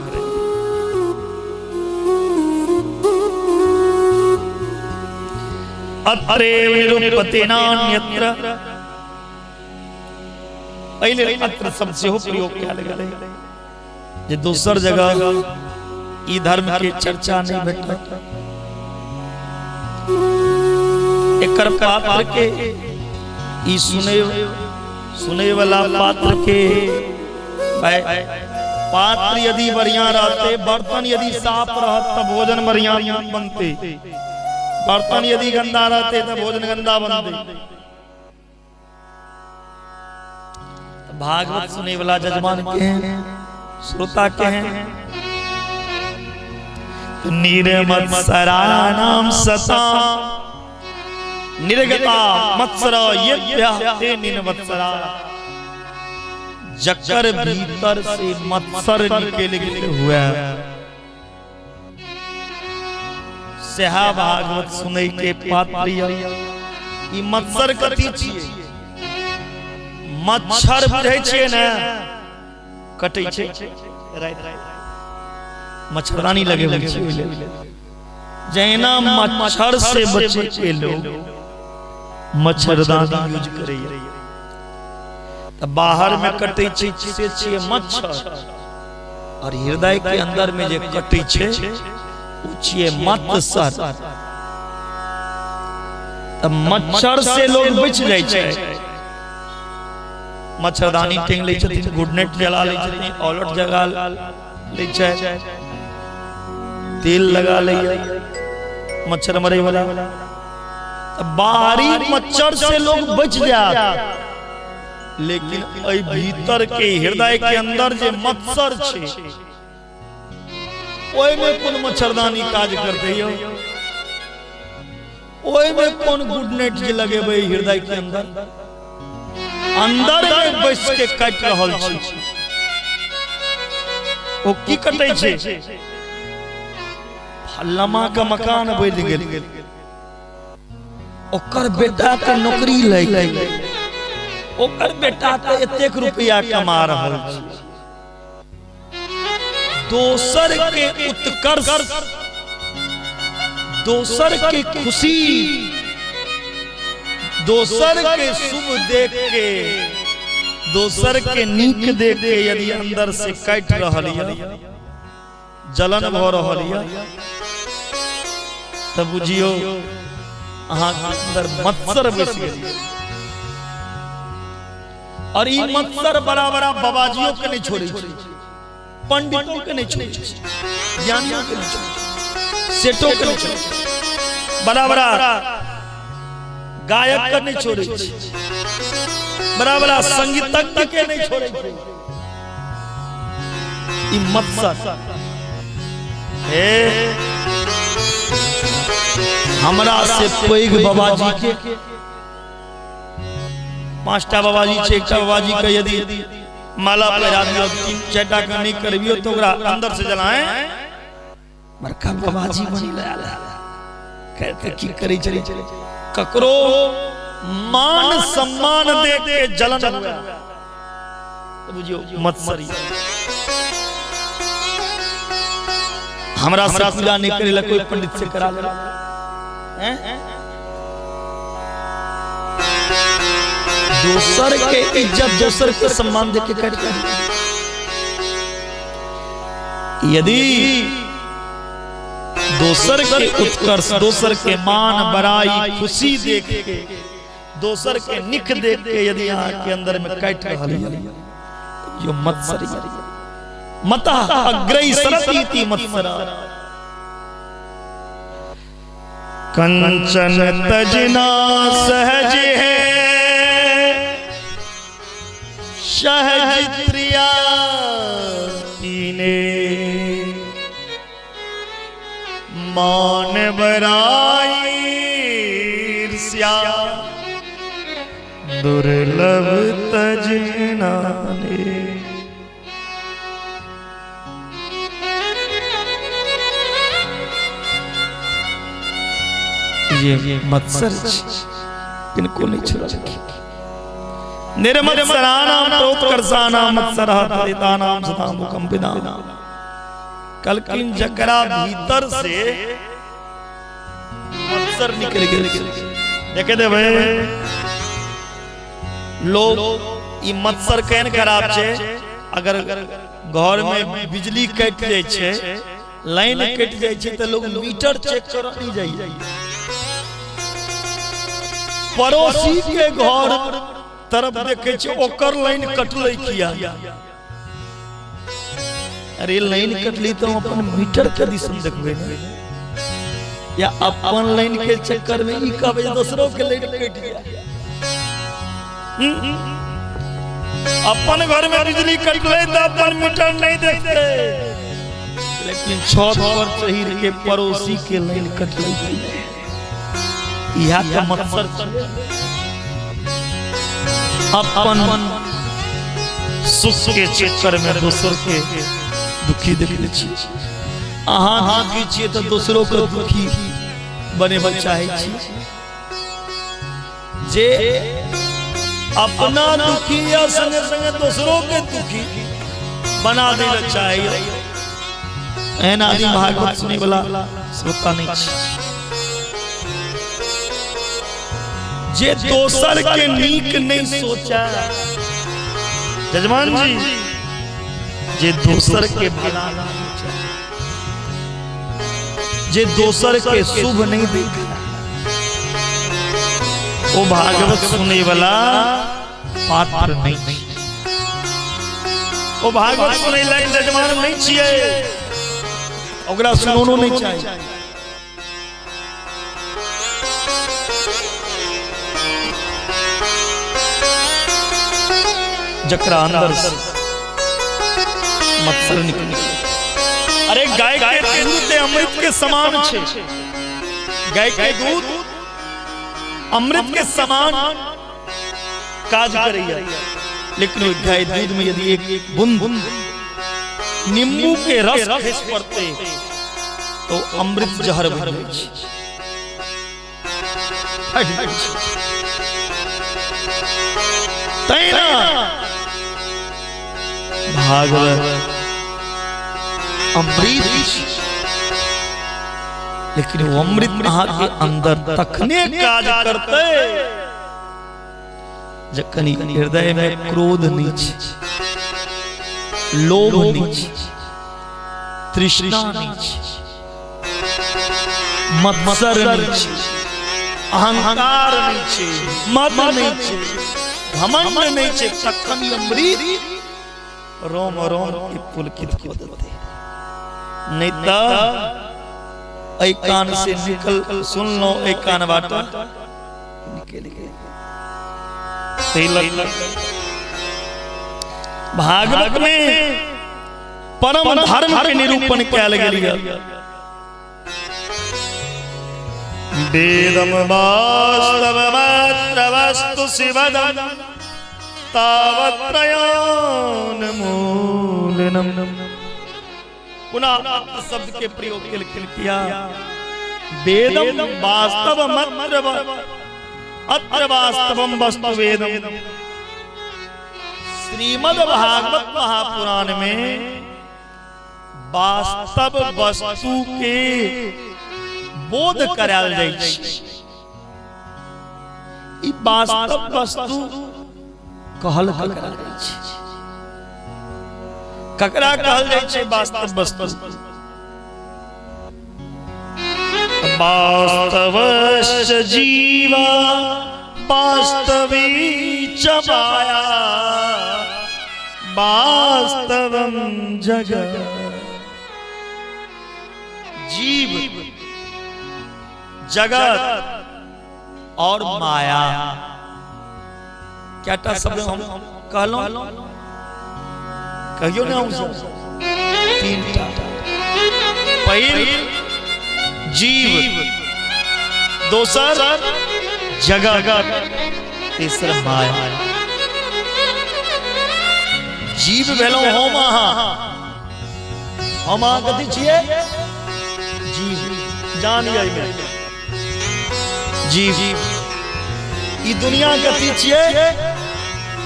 अत्रेव निरूपते नान्यत्र, एहि लेल अत्र शब्द सेहो प्रयोग कयल गेलै जे दोसर जगह ई धर्म के चर्चा नहीं भेटत। एकर पात्र के ई सुने सुने वाला पात्र के भाई पात्र यदि बढ़िया रहते, बर्तन यदि साफ रहत तो भोजन बढ़िया बनते, बर्तन यदि गंदा रहते तो भोजन गंदा बनते। भागवत सुने वाला जजमान के हैं, श्रोता के हैं। निर्मत्सराणाम सता निर्गता मत्सर येभ्यः ते निर्मत्सरा, जकर भीतर से मत्सर निकल गेल हुए सेहा भागवत सुनै के पात्र। ई मत्सर कथी छियै? मच्छर बुझै छियै ने, कटै छै राति मच्छरदानी लगेबै छै ओहि लेल। जहिना मच्छर से बचे के लोग मच्छरदानी यूज करैया, तऽ बाहर में कटै छै से छियै मच्छर, और हृदय के अंदर में जे कटै छै ओ छियै मत्सर। तऽ मच्छर से लोग बचि जाइ छै, मच्छरदानी टांगि लै छथिन, गुड नाइट जला लै छथिन, ऑल आउट जगा लै छै, तेल लगा लैया मच्छर मरे वाला। बाहरी मच्छर से लोग बच जात, लेकिन एहि भीतर के हृदय के अंदर जे मत्सर छै ओहिमे कोन मच्छरदानी काज करतै यौ? ओहिमे कोन गुड नाइट जे लगेबै? हृदय के अंदर अंदर में बैस के काटि रहल छै। ओ की कटै छै? फल्लामा के मकान बनि गेल, ओकर बेटा के नौकरी लागि गेल, ओकर बेटा तऽ एतेक रुपया कमा रहल छै। दोसर के उत्कर्ष, दोसर के खुशी, दोसर के शुभ देख के, दोसर के नीक देख के यदि अंदर से काटि रहल यऽ, जलन भऽ रहल यऽ, तऽ बुझियौ अहाँके अंदर मत्सर बसि गेल। और ई मत्सर बड़ा बड़ा बाबाजियों के नहीं छोड़े छै, पंडितों के नहीं छोड़े छै, ज्ञानियों के नहीं छोड़े छै, सेठों के नहीं छोड़े छै, बड़ा बड़ा गायक के नहीं छोड़े छै, बड़ा बड़ा संगीतज्ञ के नहीं छोड़े छै। ई मत्सर हे हमरा से पैघ बाबाजी के पांचटा बाबाजी छै, एकटा बाबाजी के यदि माला पहिरा दियौ, तीन चारिटा के नहि करबियौ तऽ ओकरा अंदर से जलाए बड़का बाबाजी बनि आयल कहते की करै छलै। ककरो मान सम्मान देख के जलन हुए तऽ बुझियौ मत्सरी। हमरा से पूजा नहीं करे कोई पंडित से करा ले। दोसर के इज्जत, दोसर के सम्मान देख के कट। यदि दोसर के उत्कर्ष, दोसर के मान बड़ाई खुशी देख के, दोसर के निख देख के यदि अहाँ के अंदर में काटि रहल यऽ, जो मत्सर, मतः अग्रय सरतीति मत्सर। कंचन तजना सहज है सहज त्रिया कीने, मान बराई ईर्ष्या दुर्लभ तजना ने। ये मत्सर किनको नहीं छोड़लखिन। निर्मत्सराणाम प्रोत्कर्षाणाम मत्सरः तदितानाम सदाम भूकंपिनाम। कलकिन जकरा भीतर से मत्सर निकल गेल, देखे देबै लोग ई मत्सर केहन खराब छै। अगर घर में बिजली कटि जाइ छै, लाइन कटि जाइ छै, तऽ लोग मीटर चेक करऽ नहीं जाइए, पड़ोसी के घर तरफ देखे छै ओकर लाइन कटलै किया। अरे लाइन कटली तो हम अपन मीटर के दिसन देखबै ने, या अपन लाइन के चक्कर में ई कहबै दोसरों के लाइन कटि गया। अपन घर में बिजली कटलै तऽ अपन मीटर नहीं देखते, लेकिन छत पर चढ़ के पड़ोसी के लाइन कटलै। इहा तऽ मत्सर छै। अपन सुख के चक्कर में दोसर के दुखी देखने छी। अहाँ दुखी छियै तऽ दोसरो के दुखी बनेबऽ चाहै छी। जे अपना दुखी या संगे संगे दोसरो के दुखी बना दै लए चाहैए, एहन आदमी भागवत सुनै वाला श्रोता नहीं छै। जे दोसर के नीक नहीं सोचा, जजमान जी, जे दोसर के भला नहीं सोचा, जे दोसर के शुभ नहीं देखा, ओ भागवत सुने वाला पात्र नहीं। ओ भागवत सुनै लायक जजमान नहीं छियै, ओकरा सुनोनो नहीं चाहिए। जकरा अंदर से मत्सर निकले। अरे गाय के दूध ते अमृत के समान छे, गाय के दूध अमृत के समान काज करैया, लेकिन ओहि गाय दूध में यदि एक बूंद नींबू के रस खसि पड़ते तो अमृत जहर बनि जाइ छै, फाटि जाइ छै। तहिना भागवत अमृत छै, लेकिन ओ अमृत अहाँ के अंदर तखने काज करतै जखन हृदय में क्रोध नहीं छै, लोभ नहीं छै, तृष्णा नहीं छै, मत्सर नहीं छै, अहंकार नहीं छै, मद नहीं छै, घमंड नहीं छै, तखन अमृत रोम रोम के पुलकित कऽ देतै। नहीं तऽ एहि कान से निकल सुनलहुँ, एहि कान बाटा निकलि गेल। ताहि लऽ भागवत में परम धर्म के निरूपण कयल गेल यऽ। वेदम वास्तवमत्र वस्तु शिवदम तावत्रयोन्मूलनम। पुनः अत्र शब्द के प्रयोग केलखिन किया? वेदम वास्तवमत्र अत्र वास्तवम वस्तु वेदम। श्रीमद् भागवत महापुराण में वास्तव वस्तु के बोध करायल जाइ छै। ई वास्तव वस्तु कहल ककरा जाइ छै? ककरा कहल जाइ छै वास्तव वस्तु? वास्तवस्य जीवा वास्तवी च माया वास्तवम जगत। जीव, जगत और माया, क्या शब्द हम कहलहुं? कहियो ने हम सब। तीनटा। पहिल जीव, दोसर जगत, तेसर माया। जीव भेलहुं हम अहाँ। हम अहाँ कथी छियै? जीव। जान एहिमे जीव। ई दुनिया कथी छियै?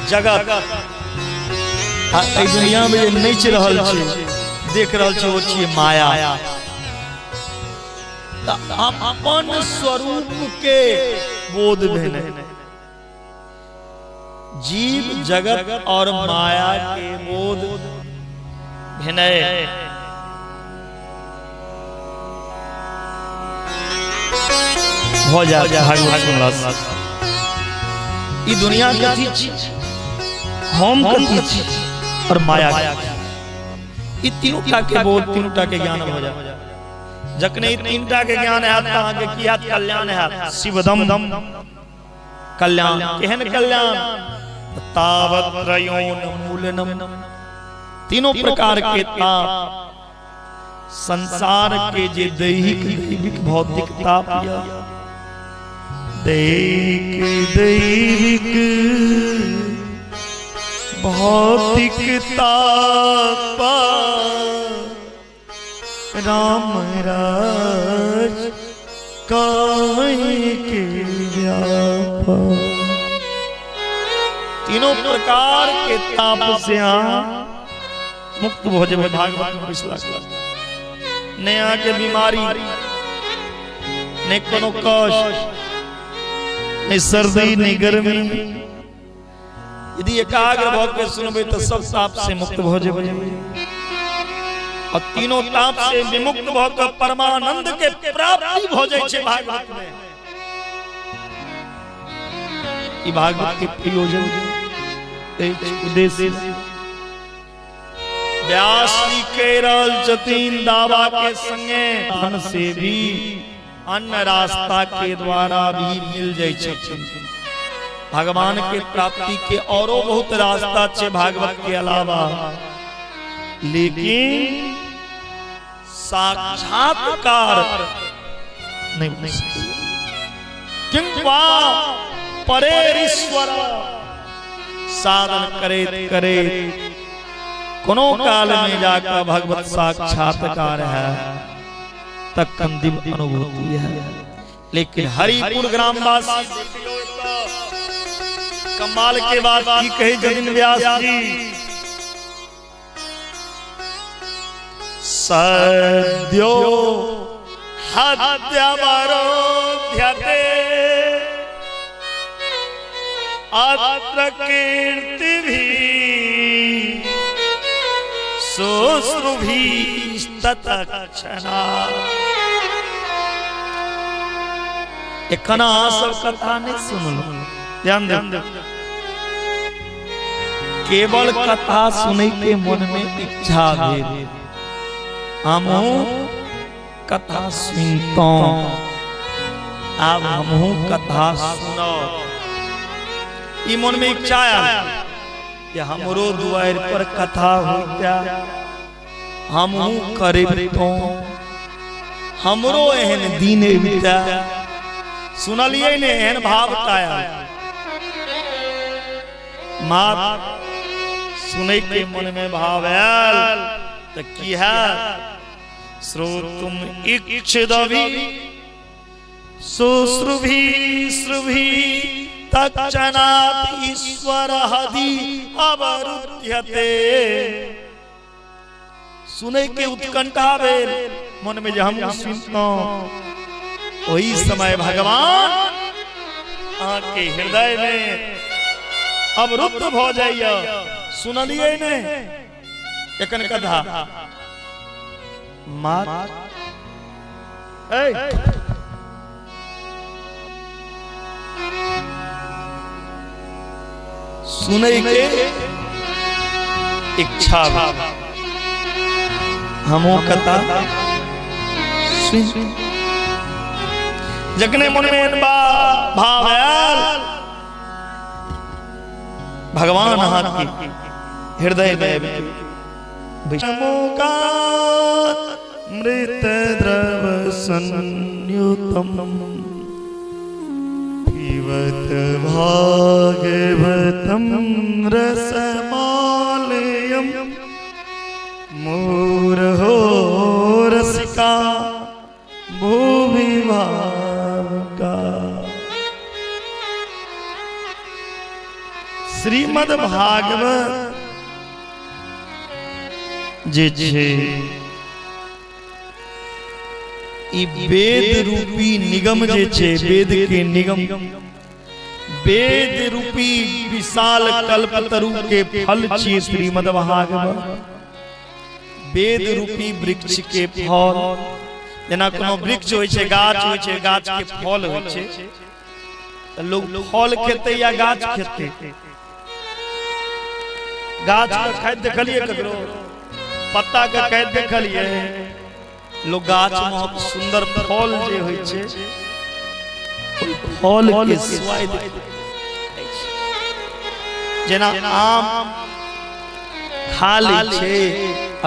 जगत। आ एहि दुनिया में जे नाचि रहल छै, देख रहल छै, ओ छियै माया। तऽ अपन स्वरूप के बोध भेलै, जीव, जगत और माया के बोध भेनै भऽ जायत भागवत सुनला से। ई दुनिया कथी छी, हम कथी छी और माया कथी, ई तीनू टा के बोध, तीनू टा के ज्ञान भऽ जायत। जखने ई तीन टा के ज्ञान हैत तऽ अहाँके की हैत? कल्याण हैत। शिवदम कल्याण। केहन कल्याण? तावत्रयोन्मूलनम। तीनों प्रकार के ताप, संसार के जे दैहिक, दैविक, भौतिक ताप यऽ, दैहिक, दैविक, भौतिक ताप, राम राज काहे के व्याप। तीनों प्रकार के ताप से अहाँ मुक्त भऽ जेबै भागवत में बैसला के बाद। नहि अहाँके बीमारी, नहि कोनो कष्ट, नहि सर्दी, नहि गर्मी। यदि एकाग्र भऽ के सुनबै तऽ सब ताप से मुक्त भऽ जेबै और तीनों ताप से विमुक्त भऽ के परमानंद के प्राप्ति भऽ जाइ छै भागवत में। ई भागवत के प्रयोजन अछि, उद्देश्य। व्यास जी कहि रहल छथिन दावा के संगे, धन से भी अन्य रास्ता के द्वारा भी मिल जाइ छथिन। भगवान के प्राप्ति के औरो बहुत रास्ता छै भागवत के अलावा, लेकिन साक्षात्कार नहीं बन सकते। किंवा परेरीश्वर साधन करैत करैत कोनो काल में जाकर भगवत साक्षात्कार है, तखन दिव्य अनुभूति है। लेकिन हरिपुर ग्रामवासी कमाल के बात की कही जदिन व्यास जी, सद्यो हद्यवरोध्यते अत्र कीर्तिभिः शुश्रुभिस्तत्क्षणात्। एखन अहाँ सब कथा नहि सुनलहुँ, ध्यान देब। केवल कथा सुनै के मन में इच्छा भेल, हमहूँ कथा सुनतहुँ, आब हमहूँ कथा सुनब, ई मन में इच्छा आयल जे हमरो दुआरि पर कथा होइता, हमहूँ करबितहुँ, हमरो एहन दिन अबिता। सुनलियै ने एहन भाव आयल। मात सुनै के मन में भाव आयल तऽ की हैत? श्रोतुम इच्छदभि सुश्रुभि श्रुभि तक्षणात् ईश्वर हदि अवरुध्यते। सुनै के उत्कंठा भेल मन में जे हम सुनतहुँ। ओहि समय भगवान अहाँके हृदय में अवरुद्ध भऽ जाइए। सुनलियै ने एखन कथा? मात सुनै के इच्छा हमो कथा सुन जखने मन में एहन भाव आयल, भगवान अहाँके हृदय में मृत द्रव संयुतम पिबत भागवतम रसमालयम मूर हो रसिका भूमि भावका। श्रीमद् भागवत जे छै ई वेद रूपी निगम जे छै, वेद के निगम, वेद रूपी विशाल कल्पतरु के फल छियै श्रीमद् भागवत। वेद रूपी वृक्ष के फल, जेना कोनो वृक्ष होइ छै, गाछ होइ छै, गाछ के फल होइ छै, तऽ लोग फल खेतै या गाछ खेतै? गाछ के खाइत देखलियै ककरो? पत्ता के खाइत देखलियै? लोग गाछ महक सुंदर फल जे होइ छै, ओहि फल के स्वाद खाइ छै। जेना आम खा लै छै आ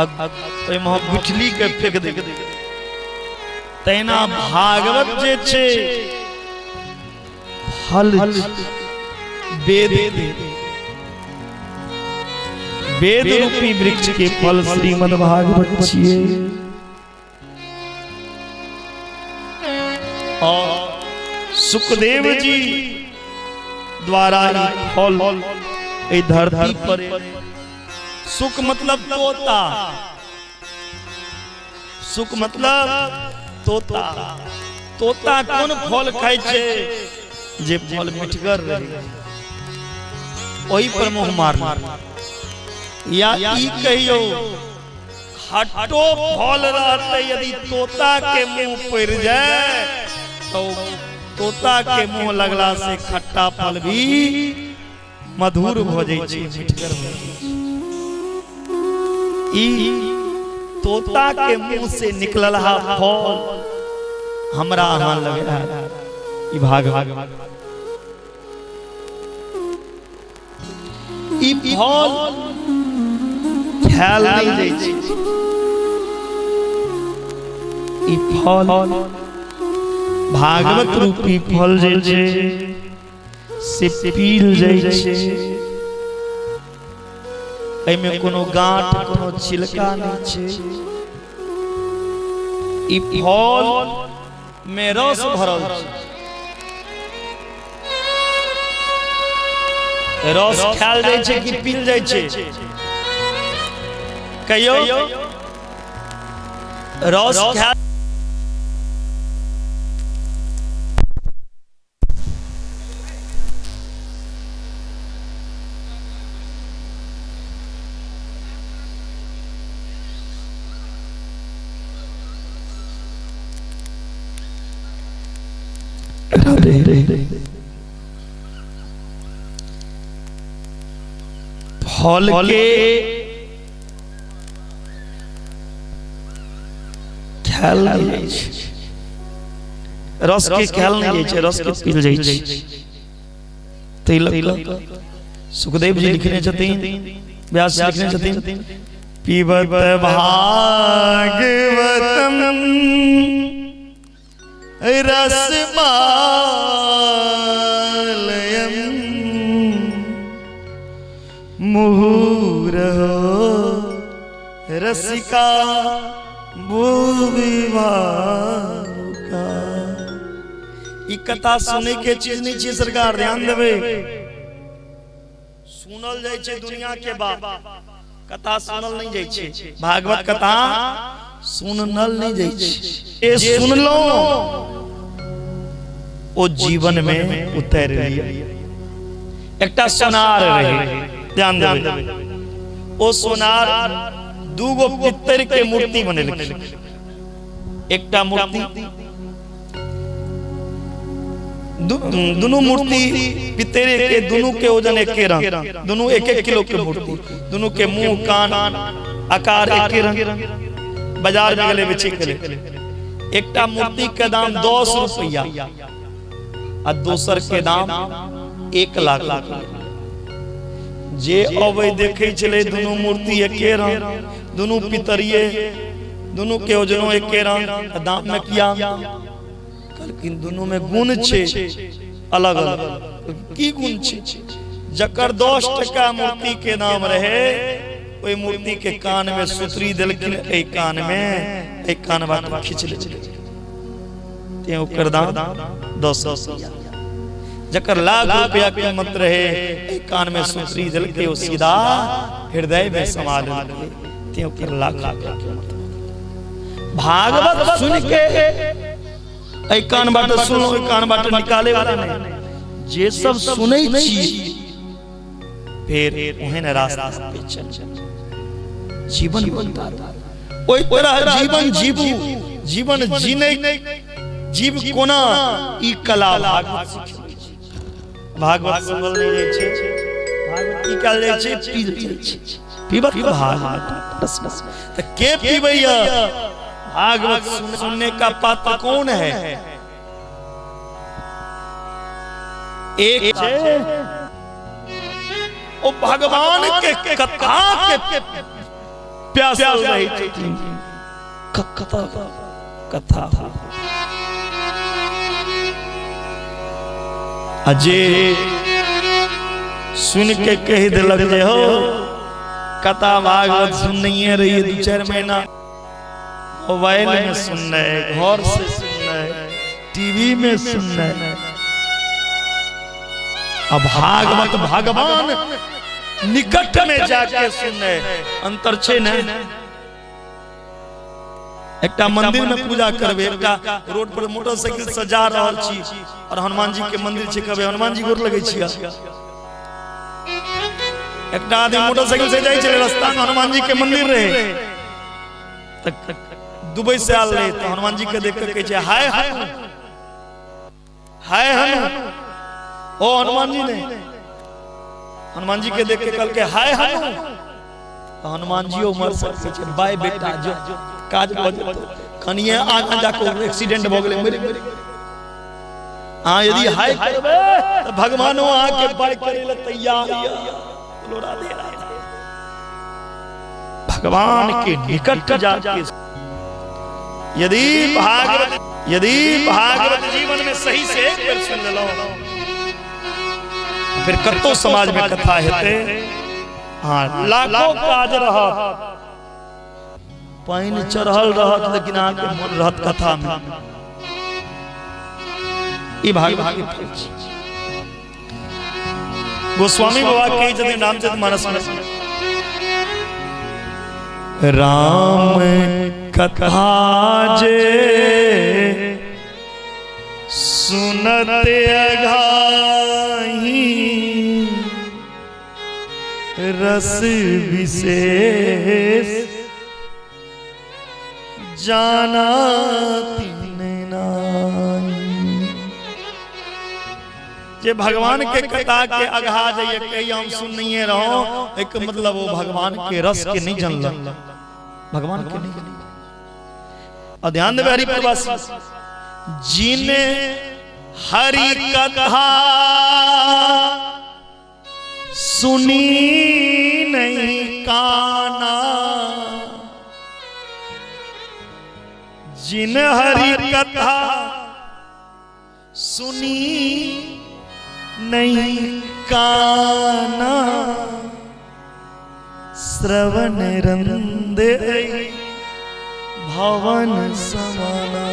ओहिमे गुठली के फेंक दै, तहिना भागवत जे छै फल वेद, वेद रूपी वृक्ष के फल श्रीमद् भागवत छियै। और सुखदेव जी द्वारा ई फल एहि धरती पर, सुख मतलब तोता, सुख मतलब तोता। तोता कोन फल खाइ छै? जे फल मिठगर रहे ओहि पर मुंह मार। या ई कहियो खट्टो फल रहते, यदि तोता के मुंह पड़ जाए तो तोता के मुंह लगला से खट्टा फल भी मधुर भ जाइ छै, मिठगर भ जाइ छै। ई तोता के मुंह से निकलल हा फल हमरा अहाँ लग आयल ई भाग। ई फल खायल नहि जाइ छै, ई फल भागवत रूपी फल जे छै से पील जाइ छै। एहिमे कोनो गांठ कोनो छिलका नहि छै। ई फल मे रस भरल छै। रस खायल जाइ छै कि पील जाइ छै? कहियो रस खायल फल के खायल नहि जाइ छै, रस के खायल नहि जाइ छै, रस के पील जाइ छै। ताहि लऽ कऽ सुखदेव जी लिखने छथिन, व्यास जी लिखने छथिन, पिबत भागवतम रसमालयम। रसिका भूवि भावुका। ई कथा सुनै के चीज नहीं छै सरकार, ध्यान देबै। सुनल जाइ छै दुनिया के बात, कथा सुनल नहीं जाइ छै। भागवत कथा सुनल नहीं जाइ छै। ए सुनलो ओ जीवन में उतर लिया। एकटा सोनार रहे, ध्यान देबै, ओ सोनार दूगो पित्तर के मूर्ति बनेलखिन। एकटा मूर्ति, दुनू मूर्ति पितरे के, दुनू के वजन एके रंग, दुनू एक एक किलो के मूर्ति, दुनू के मुंह कान आकार एके रंग। बाजार में गेले बेचे के लिए, एकटा मूर्ति के दाम 10 रुपया आ दोसर के दाम 1 लाख रुपया। जे अबै देखे छलै दुनू मूर्ति एके रंग, दुनू पितरिये, दुनू के वजनो एके रंग, आ दाम में किया? कहलखिन दुनू में गुण छै अलग अलग। की गुण छै? जकर 10 टका मूर्ति के दाम रहे, ओहि मूर्ति के कान में सुतरी देलखिन, एहि कान में, एहि कान बाट खींच लेलखिन, तें ओकर दाम 10 रुपया। जकर लाख रुपया कीमत रहे, एहि कान में सुतरी देलकै, ओ सीधा हृदय में समा लेलकै, तें ओकर लाख रुपया कीमत। भागवत सुन के एहि कान बाट सुनलो, ओहि कान बाट निकाले वाला नहीं। जे सब सुनै छी फिर ओहन रास्ता पे चल जीवन उतारू, ओहि तरह जीवन जीबू। जीवन जीने जीव कोना, ई कला भागवत सिखबै छै। भागवत सुनल नहि जाइ छै, भागवत की कयल जाइ छै? पील जाइ छै। पीबत भागवत रस रस। तऽ के पीबैया भागवत? सुनने का पात्र कौन है? एक छै ओ भगवान के कथा के प्यासल रहै छथिन। कथा कथा आ जे सुन के कहि देलक जे हो कथा भागवत सुनने रहिए 2-4 महीना, मोबाइल में सुनने, घर से सुनने, टीवी में सुनने, अब भागवत भगवान निकट में जाके सुनने, अंतर छै ने? एकटा मंदिर में पूजा करबे, एकटा रोड पर मोटरसाइकिल से जा रहल छी और हनुमान जी के मंदिर छै, कहबे हनुमान जी गोर लगै छियै। एकटा आदमी मोटरसाइकिल से जाइ छलै, रास्ता में हनुमान जी के मंदिर रहे, त दुबई से आयल रहे, तो हनुमान जी के देख के कहै छै हाय हनु, हाय हनु। ओ हनुमान जी ने हनुमान जी के देख के कहलकै हाय हनु, तो हनुमान जी उमर से कहै छै बाय बेटा, जो काज भऽ जेतौ। कनिये आगाँ जाके एक्सीडेंट भऽ गेलै, मरि गेलै। अहाँ यदि हाय करबै तऽ भगवानो अहाँके बाय करै लए तैयार यऽ। बोलो राधे राधे। भगवान के निकट जाके यदि भागवत, यदि भागवत जीवन में सही से एक बेर सुन लेलहुँ, फिर कतौ समाज में कथा हेतै, हाँ लाखों काज रहत, पानि चढ़ल रहत, लेकिन अहाँके मन रहत कथा में। ई भागवत के फल छी। गोस्वामी बाबा कहै छथिन रामचरित मानस में, राम कथा जे सुनत अघाही, रस विशेष जाना तीन नाई। जे भगवान के कथा के अघा जाइए, कही हम सुनने रहो, एक मतलब वो भगवान के रस के नहीं जानल, भगवान के नहीं जानल। और ध्यान देवे हरिपुरवासी, जिन हरि कथा सुनी नहीं काना, जिन हरि कथा सुनी नहीं काना, श्रवण रंद भवन समाना।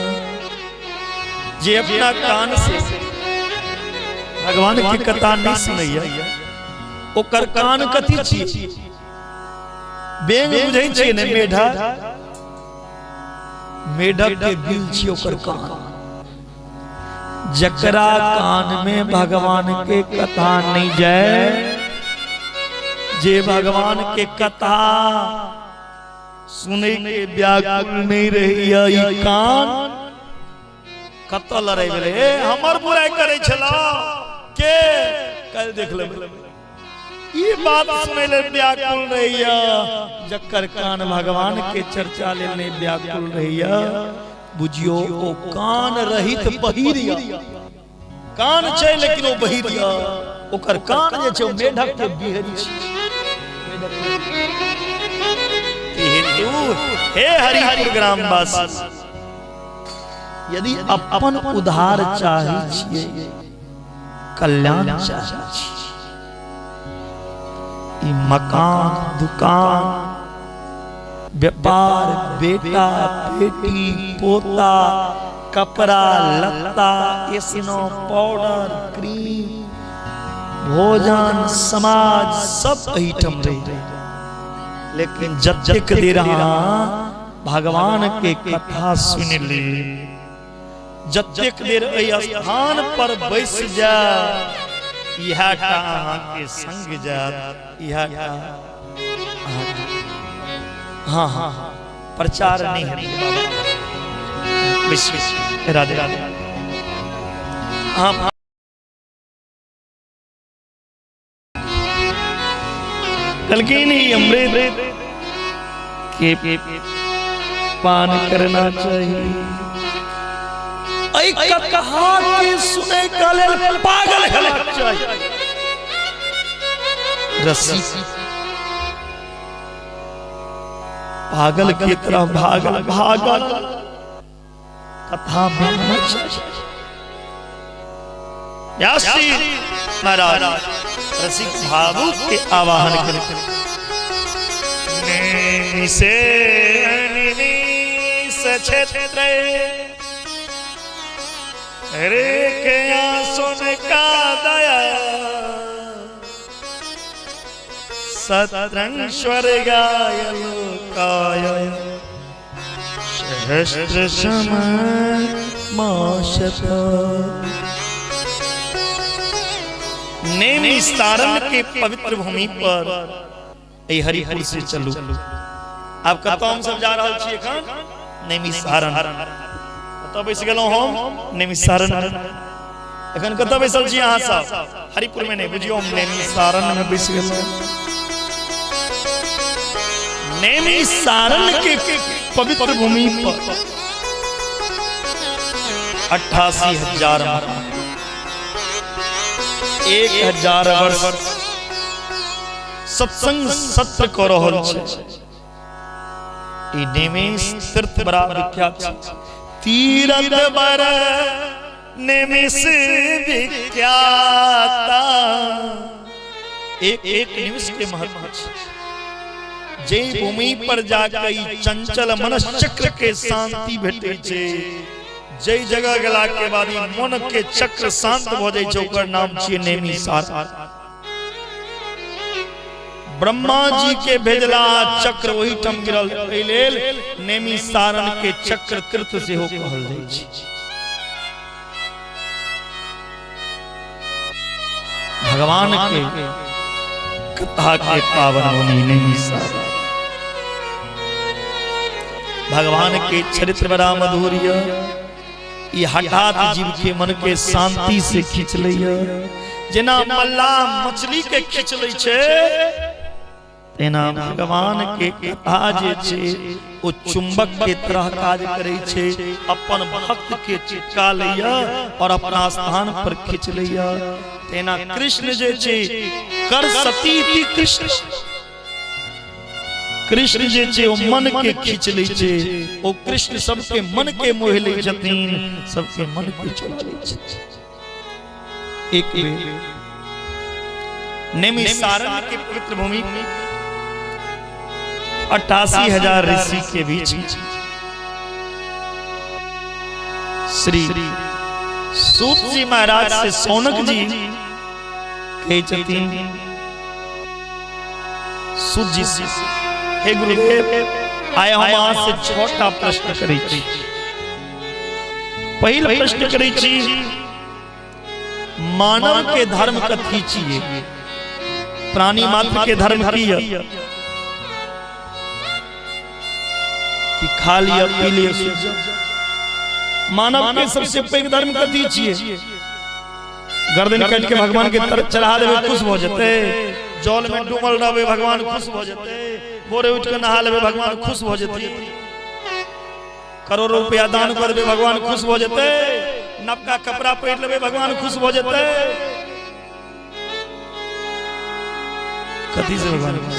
जे अपना कान से भगवान के कथा नहीं सुनैया ओकर कान कथी छी? बेंग बुझै छियै ने? मेढक, मेढक के बिल छी ओकर कान। जकरा कान में भगवान के कथा नहीं जाए, जे भगवान के कथा सुनै के व्याकुल नहीं रहैया, ई कान कतऽ लड़ाई भेलै? ए, हमर बुराइ करै छला के काल्हि देख लेबै। ई बात सुनै लेल व्याकुल रहैया। जकर कान भगवान के चर्चा लेल नहीं व्याकुल रहैया, बुझियो ओ कान रहित बहिर या। कान छै लेकिन ओ बहिर या। ओकर कान जे छै ओ मेढक के बिहरी छै। हेतु हे हरिपुर ग्रामवासी, यदि अपन उद्धार चाहै छियै, कल्याण चाहै छियै, ई मकान, दुकान, व्यापार, बेटा बेटी, पोता, कपड़ा लत्ता, एसनो पाउडर, क्रीम, भोजन, समाज सब एहिठाम रही, लेकिन जतेक देर अहाँ भगवान के कथा सुनि ली, जतेक देर एहि स्थान पर बैस जाय, इएह टा अहाँके संग जायत, इएह टा। हाँ हाँ, प्रचार नहीं है बाबा। राधे राधे। हाँ, कहलखिन ई अमृत के पान करना चाहिए। एहि कथा के सुनै के लेल पागल हेबाक चाही। रसी पागल के तरह भागल भागल कथा मानना चाहिए। व्यास जी महाराज रसिक भावुक के आवाहन करें। से क्षेत्र रे के सुन का दया सत्रंग स्वर्गाय लोकाय सहस्र सम माशत। नेमिसारण के पवित्र भूमि पर एहि हरिपुर से चलू। आब कतऽ हम सब जा रहल छी एखन? नेमिसारण। कतऽ बैस गेलहुँ हम? नेमिसारण। एखन कतऽ बैसल छी अहाँ सब? हरिपुर में नहीं, बुझियो हम नेमिसारण में बैस गेलहुँ। नेमिसारण के पवित्र भूमि पर 88,000, 1000 वर्ष सत्संग सत्र कऽ रहल छै। ई नेमिष तीर्थ बड़ा विख्यात छै। तीरथ बर नेमिष विख्याता। एक एक निमिष के महत्व छै। जे भूमि पर जाके ई चंचल मनश्चक्र के शांति भेटै छै, जै जगह गेला के बाद ई मन के चक्र शांत भऽ जाइ छै, ओकर नाम छियै नेमिषार। ब्रह्मा जी के भेजला चक्र ओहिठाम गिरल, एहि लेल नेमिषारण के चक्र तीर्थ सेहो कहल जाइ छै। भगवान के कथा के पावन भूमि नेमिषारण। भगवान के चरित्र बड़ा मधुर यऽ। ई हठात जीव के मन के शांति से खींच लैया, जेना मल्लाह मछली के खींच लै छै, तेना भगवान के कथा जे छै ओ चुंबक के तरह काज करै छै। अपन भक्त के चिपका लैया और अपना स्थान पर खींच लैया। तेना कृष्ण जे छै, कर सती कृष्ण, कृष्ण जे छै ओ मन के खींच लै छै। ओ कृष्ण सबके मन के मोहि लै छथिन, सबके मन के चुरा लै छथिन। एक बेर नेमिषारण के पवित्र भूमि 88,000 ऋषि के बीच श्री सूत जी महाराज से सौनक जी कहै छथिन, सूत जी से, हे गुरुदेव, आइ हम अहाँ से छटा प्रश्न करै छी। पहिल प्रश्न करै छी, मानव के धर्म कथी छियै? प्राणी मात्र के धर्म की है? कि खा लिया, पी लिया, सो जाओ। मानव के सबसे पैघ धर्म कथी छियै? गर्दन काटि के भगवान के चढ़ा देबै, खुश भऽ जेतै? जल में डूबल रहबै, भगवान खुश भऽ जेतै? भोरे उठि के नहा लेबै, भगवान खुश भऽ जेतै? करोड़ों रुपया दान कऽ देबै, भगवान खुश भऽ जेतै? नवका कपड़ा पहिर लेबै, भगवान खुश भऽ जेतै? कथी से भगवान खुश?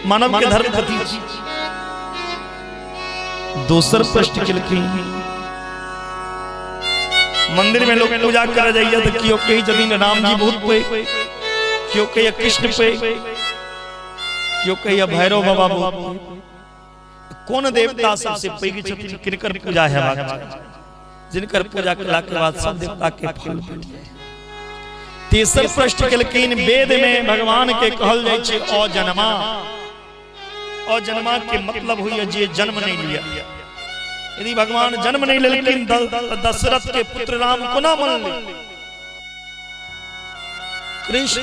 मानव के धर्म कथी छी? दोसर प्रश्न केलखिन, मंदिर में लोग पूजा करे जाइए तो केओ कहै छथिन राम जी बहुत पैघ, केओ कहैया कृष्ण पैघ, केओ कहैया भैरव बाबा बहुत पैघ। कोन देवता सबसे पैघ छथिन? किनकर पूजा हेबाक चाही, जिनकर पूजा केला के बाद सब देवता के फल भेट जाय? तेसर प्रश्न केलखिन, वेद में भगवान के कहल जाइ छै अजन्मा। अजन्मा के मतलब होइए जे जन्म नहीं लिया। यदि भगवान जन्म नहीं लेलखिन त दशरथ के पुत्र राम कोना बनलै? कृष्ण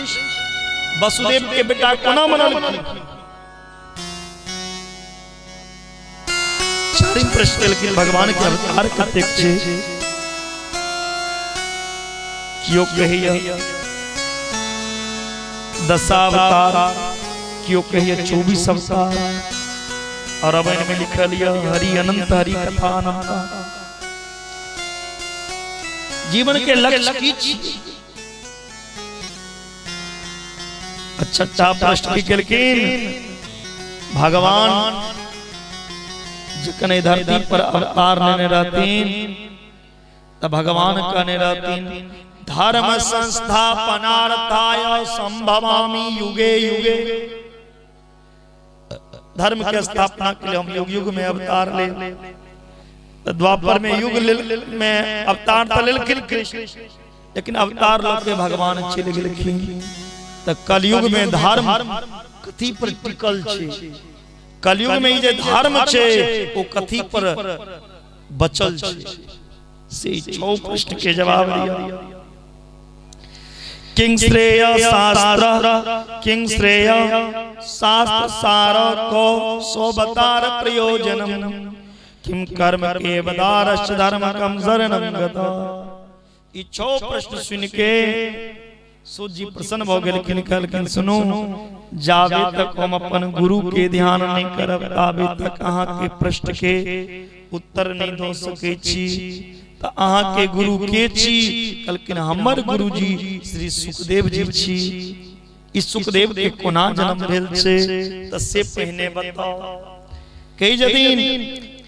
वसुदेव के बेटा कोना बनलखिन? चारिम प्रश्न केलखिन, भगवान के अवतार कतेक छै? केओ कहैया दशावतार, केओ कहैया 24 अवतार, और रामायण में लिखल यह हरि अनंत हरि कथा अनंत। जीवन के लक्ष्य की छी? छठा प्रश्न की केलखिन, भगवान जखन एहि धरती पर अवतार लेने रहथिन त भगवान कहने रहथिन, धर्म संस्थापनार्थाय संभवामि युगे युगे। धर्म के स्थापना के लिए हम युग युग में अवतार ले। त द्वापर में युग में अवतार त लेलखिन कृष्ण, लेकिन अवतार लऽ के भगवान चलि गेलखिन। त कलयुग में धर्म कथी पर टिकल छै? कलयुग में ई जे धर्म छै ओ कथी पर बचल छै? से छौ प्रश्न के जवाब दिया। किंग श्रेय शास्त्र, किंग श्रेय शास्त्र सार को सोबतार प्रयोजनम, किम कर्म के बदारश धर्म कम शरणम गत। ई छौ प्रश्न सुन के सूत जी प्रसन्न भऽ गेलखिन। कहलखिन, सुनू, जाबे तक हम अपन गुरु के ध्यान नहीं करब ताबे तक अहाँ के प्रश्न के उत्तर नहीं दऽ सकै छी। तऽ अहाँ के गुरु के छी? कहलखिन, हमर गुरु जी श्री सुखदेव जी छी। ई सुखदेव के कोना जन्म भेल छै तऽ से पहिने बताओ। कही जदिन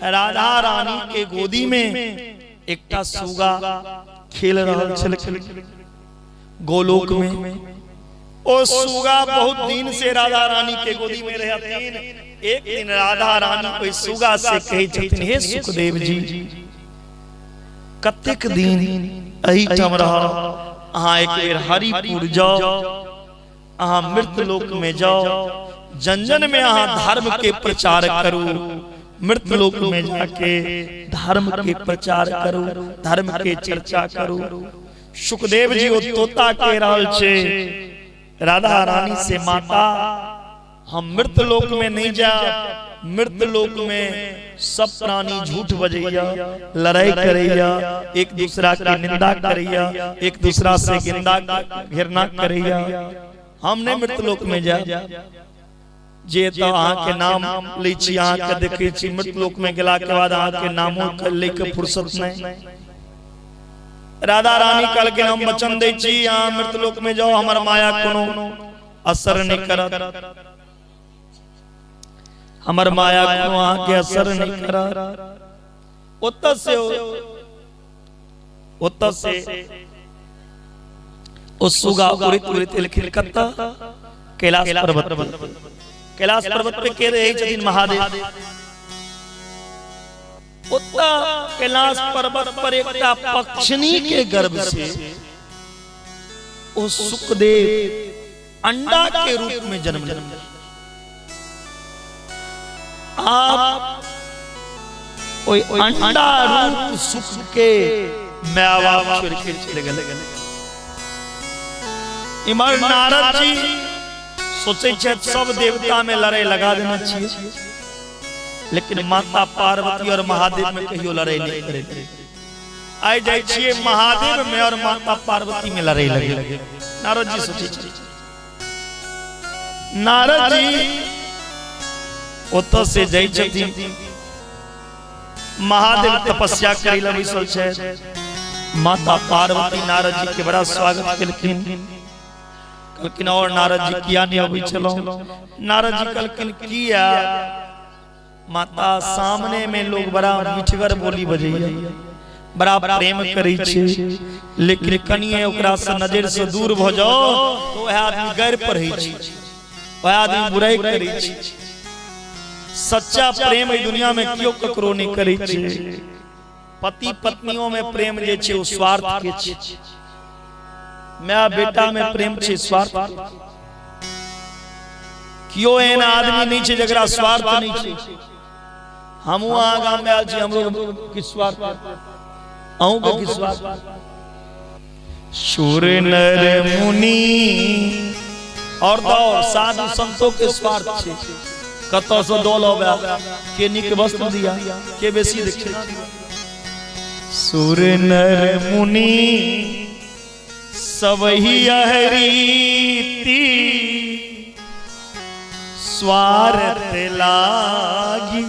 राधा रानी के गोदी में एकटा सुगा खेल रहल छलखिन गोलोक में। ओ सुगा बहुत दिन से राधा रानी के गोदी में रहथिन। एक दिन राधा रानी ओहि सुगा से कहै छथिन, हे सुखदेव जी, कतेक दिन एहिठाम रहब? अहाँ एक बेर हरिपुर जाओ, अहाँ मृत लोक में जाओ, जन जन में अहाँ धर्म के प्रचार करू। मृत लोक में जाके धर्म के प्रचार करू, धर्म के चर्चा करू। सुखदेव जी ओ तोता के रहल छे राधा रानी से, माता, हम मृत लोक में नहीं जा। मृत लोक में सब प्राणी झूठ बजैया, लड़ाई करैया, एक दूसरा के निंदा करैया, एक दूसरा से गिंदा घृणा करैया। हम नहीं मृत लोक में जा। जे तो अहाँ के नाम लै छी, अहाँ के देखै छी, मृत लोक में गेला के बाद अहाँ के नामो के लै के फुर्सत नहीं। राधा रानी कहलखिन, हम वचन दै छी, अहाँ मृत लोक में जाओ, हमर माया कोनो असर नहीं करत, हमर माया कोनो अहाँ के असर नहीं करत। ओतऽ से ओ सुगा उड़ैत उड़ैत एलखिन कतऽ? कैलाश पर्वत पर। कैलाश पर्वत पे के रहै छथिन महादेव। ओतऽ कैलाश पर्वत पर एकटा पक्षिणी के गर्भ से ओ सुखदेव अंडा के रूप में जन्म लेलखिन। आप ओहि अंडा रूप सुख के माय बाप छोड़ के चले गेले। इमर नारद जी सोचै छथि सब देवता में लड़ाई लगा देना चाहिए, लेकिन माता पार्वती और महादेव में कहियो लड़ाई नहीं करे। आइ जाइ छियै महादेव में और माता पार्वती में लड़ाई लगे। नारद जी सोचै छथि, नारद जी ओतऽ से जाइ छथिन, महादेव तपस्या करै लए बैसल छै। माता पार्वती नारद जी के बड़ा स्वागत केलखिन। कहलखिन और नारद जी किया नहीं अबै छलहुँ? नारद जी कहलखिन किया माता, सामने में लोग बड़ा मिठगर बोली बजैया, बड़ा प्रेम करै छै, लेकिन कनिए ओकरा से नजर से दूर भ जाओ तो वह आदमी गैर पढ़ै छै, वह आदमी बुराई करै छै। सच्चा प्रेम एहि दुनिया में केओ ककरो नहीं करै छै। पति पत्नियों में प्रेम जे छै ओ स्वार्थ के छै, माय बेटा में प्रेम छै स्वार्थ। केओ एहन आदमी नहीं छै जकरा स्वार्थ नहीं छै। हमहूँ अहाँ गाम में आयल छी, हमरो किछु स्वार्थ, अहूँके किछु स्वार्थ। सुर नर मुनि और तो और साधु संतों के स्वार्थ छै, कतऽ से दौल अबै, के नीक वस्त्र दिया, के बेसी दक्षिणा दिया। सुर नर मुनि सब ही अहरीति स्वार्थ लागी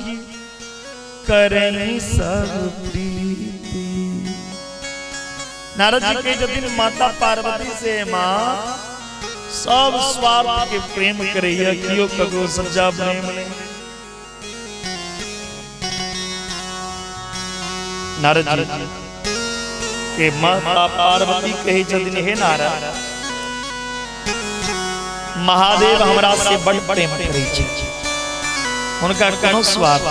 करई सब प्रीति। नारद जी के जतिन माता पार्वती से, माँ सब स्वार्थ के प्रेम करैया, कियो ककरो सच्चा प्रेम नहीं। नारद जी के माता पार्वती कहै छथिन, हे नारद, महादेव हमरा से बड़ प्रेम करै छै, हुनका कोनो स्वार्थ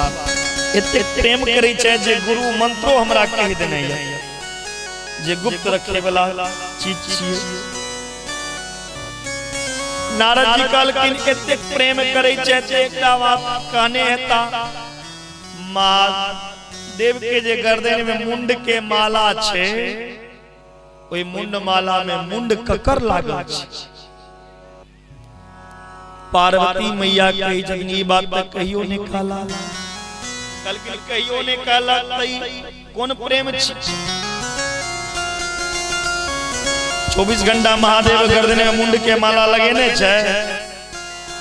एते प्रेम करै छै जे गुरु मंत्रो हमरा कहि देने यऽ जे गुप्त रखे वाला चीज छियै। नारद जी कहलखिन एतेक प्रेम करै छै तऽ एकटा बात कहने हेता, महादेव के जे गर्दन में मुंड के माला छै, ओहि मुंड माला में मुंड ककर लागल छै? पार्वती मैया कहै छथिन ई बात तऽ कहियो नहि कहला। कहलखिन कहियो नहि कहला तऽ ई कोन प्रेम छी? 24 घंटा महादेव गर्दन में मुंड के माला लगेने छै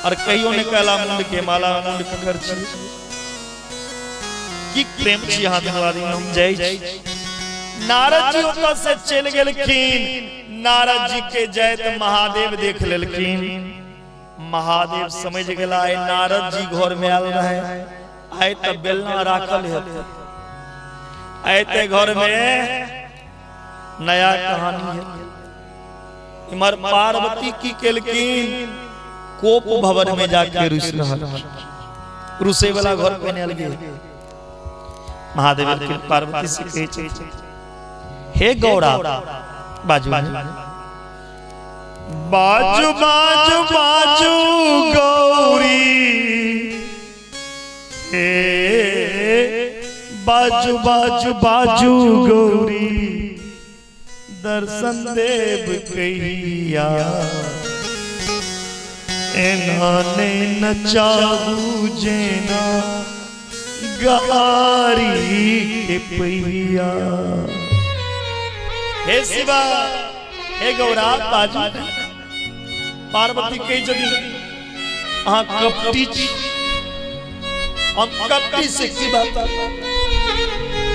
और कहियो नहि कहला मुंड के माला मुंड ककर छी? की प्रेम छी अहाँ दुनू आदमी, हम जाइ छी। नारद जी ओतऽ से चलि गेलखिन। नारद जी के जाइत महादेव देख लेलखिन। महादेव समझ गेला आइ नारद जी घर में आयल रहे, आइ तऽ बेलना राखल हेतै, आइ तऽ घर में नया कहानी हेतै। इम्हर पार्वती की केलखिन, कोप भवन में जाके रुसि रहल, रुसे वाला घर पे आयल गेल। महादेव एलखिन, पार्वती से कहै छै, हे गौरा, बाजू बाजू बाजू बाजू गौरी, हे बाजू बाजू बाजू गौरी, दर्शन देव कहिया, एना ने नचाबू जेना गारी के पहिया। हे शिवा, हे गौरा, बाजू। पार्वती कही जदि अहाँ कपटी छी, हम कपटी से की बात?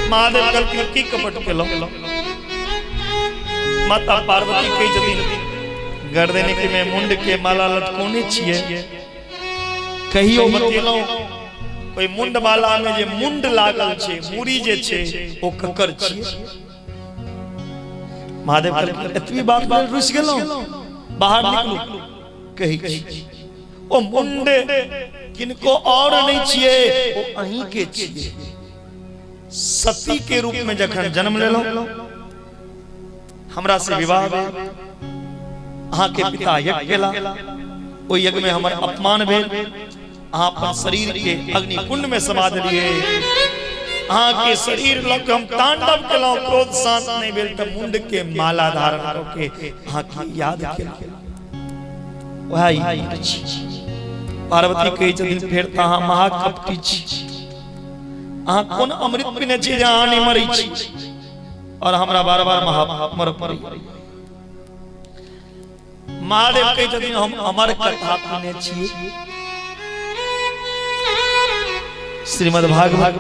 महादेव कहलखिन की कपट केलहुँ? माता पार्वती कही जदि गर्दन के में मुंड के माला लटकोने छियै, कहियो बतेलहुँ ओहि मुंड माला में जे मुंड लागल छै, मुड़ी जे छै, ओ ककर छियै? महादेव कहलखिन एतबी बात लेल रुसि गेलहुँ, बाहर निकलू। कहै छी ओ मुंड किनको और नहीं छियै, ओ अहीं के छियै। सती के रूप में जखन जन्म लेलहुँ, हमरा से विवाह भेल, अहाँ के पिता यज्ञ केला, ओहि यज्ञ में हमर अपमान भेल, अहाँ अपन शरीर के अग्नि कुंड में समा देलियै। अहाँ के शरीर लग हम तांडव केलहुँ, क्रोध शांत नहीं भेल तऽ मुंड के माला धारण कऽ के अहाँ के याद केलहुँ। वएह ई मुंड छी। पार्वती कहै छथिन फेर तऽ अहाँ महाकपटी छी, अहाँ कोन अमृत पीने छी जे अहाँ नहि मरै छी और हमरा बार बार महा मर पड़ै। महादेव कहै छथिन हम अमर कथा पीने छी, श्रीमद् भागवत।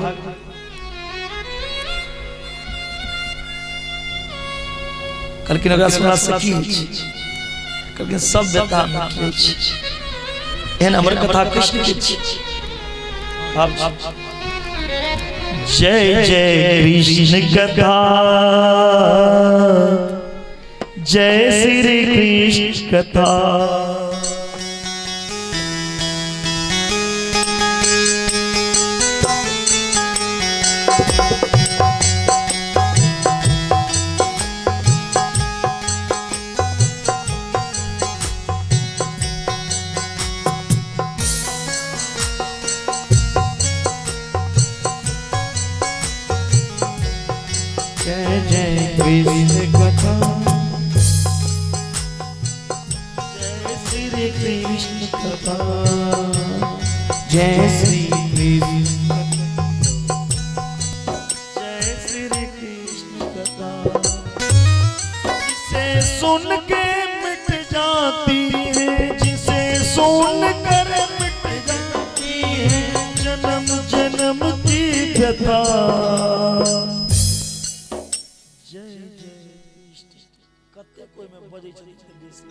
कहलखिन ओकरा सुनला से की होइ छै? कहलखिन सब व्यथा मिट जाइ छै। एहन अमर कथा कृष्ण के छी। जय जय कृष्ण कथा, जय श्री कृष्ण कथा। जय जय कृष्ण कथा, जय श्री कृष्ण कथा, जय श्री कृष्ण, जय श्री कृष्ण कथा। जिसे सुन के मिट जाती है, जिसे सुन कर मिट जाती है जन्म जन्म की व्यथा। जय जय कृष्ण। कते कोई में बजै छथिन बेसी।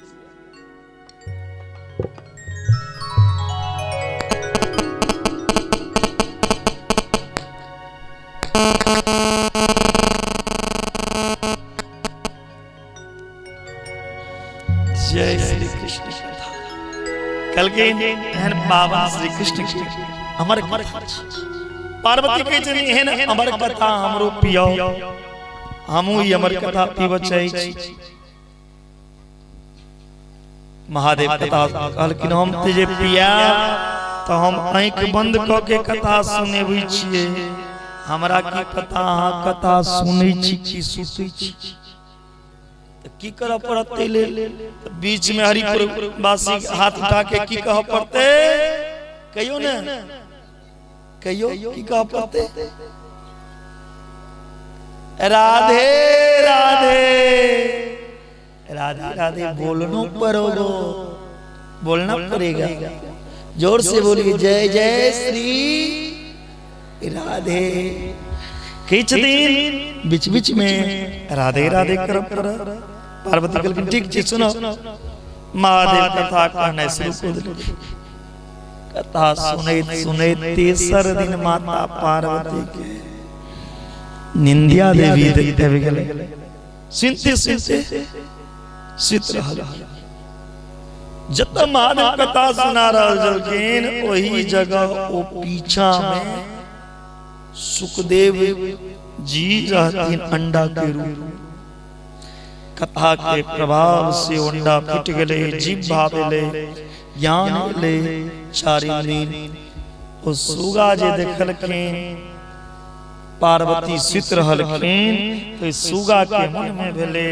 जय श्री कृष्ण कथा। कहलखिन एहन पावन श्री कृष्ण के अमर कथा। पार्वती कहै छथिन एहन अमर कथा हमरो पियाओ, हमहूँ ई अमर कथा पीबऽ चाहै छी। महादेव कथा कहलखिन हम तऽ जे पियाब तऽ हम आँखि बंद कऽ के कथा सुनेबै छियै, हमरा की पता अहाँ कथा सुनै छी कि सुतै छी। तऽ की करऽ पड़त ताहि लेल? तऽ बीच में हरिपुर वासी हाथ उठा के की कहऽ पड़तै? कहियौ ने, कहियौ की कहऽ पड़तै? राधे राधे राधे राधे बोलनो पड़ोगो, बोलना पड़ेगा। जोर से बोलिए जय जय श्री राधे। किछ दिन बीच बीच में राधे राधे कर पड़। पार्वती कहलखिन ठीक छै सुनो। महादेव कथा कहनाइ शुरू कऽ देलखिन। कथा सुनैत सुनैत तेसर दिन माता पार्वती के निंदिया देवी आबि गेलै। सुनते सुनते सुति रहल। जतऽ महादेव कथा सुना रहल छलखिन ओही जगह ओ पीछा में सुखदेव जी रहथिन अंडा के रूप में। कथा के प्रभाव से अंडा फूट गेलै, जीव भाव एलै, ज्ञान एलै। चारिम दिन ओ सुगा जे देखलखिन पार्वती सुति रहलखिन, तो सुगा के मन में भेलै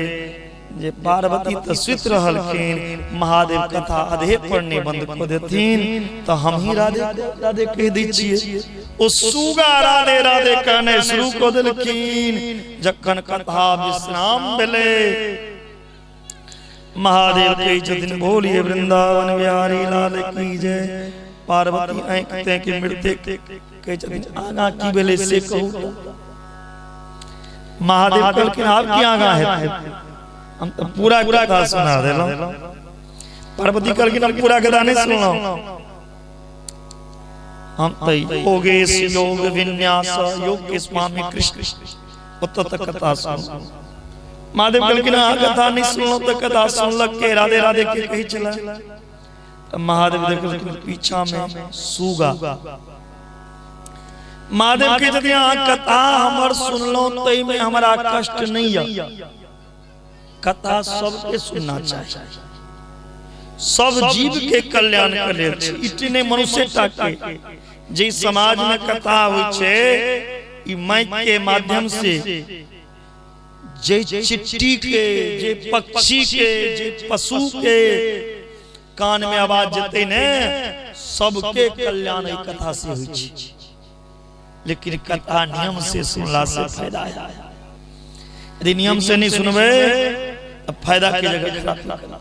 जे पार्वती तऽ सुति रहलखिन, महादेव कथा आधे पर नहि बंद कऽ देथिन तऽ हम ही राधे राधे कहि दै छियै। ओ सुगा राधे राधे कहनाइ शुरू कऽ देलखिन। जखन कथा विश्राम भेलै, महादेव कहै छथिन बोलिए वृंदावन बिहारी लाल की जय। पार्वती आँखि ताकि मृत्यु कहै छथिन आगाँ की भेलै से कहू। महादेव कहलखिन आब की आगाँ हेतै, हम तऽ पूरा कथा सुना देलहुँ। पार्वती कहलखिन हम पूरा कथा नहि सुनलहुँ, हम तऽ योगेश योग विन्यास योग के स्वामी कृष्ण ओतऽ तक कथा सुनलहुँ। महादेव कहलखिन अहाँ कथा नहि सुनलहुँ तऽ कथा सुनलक के राधे राधे के कहै छलै? तऽ महादेव देखलखिन पीछा में सुगा। महादेव के यदि अहाँ कथा हमर सुनलहुँ ताहिमे हमरा कष्ट नहि यऽ। कथा सबके सुनना चाही, सब जीव के कल्याण के लेल छै। इटी नहि मनुष्य टा के, जे समाज में कथा होइ छै ई माइक के माध्यम से जे चिट्टी के, जे पक्षी के, जे पशु के कान में आवाज जेतै ने, सबके कल्याण एहि कथा से होइ छै। लेकिन कथा नियम से सुनला से फायदा है, यदि नियम से नहीं सुनबै तो फायदा के जगह खराबी करत।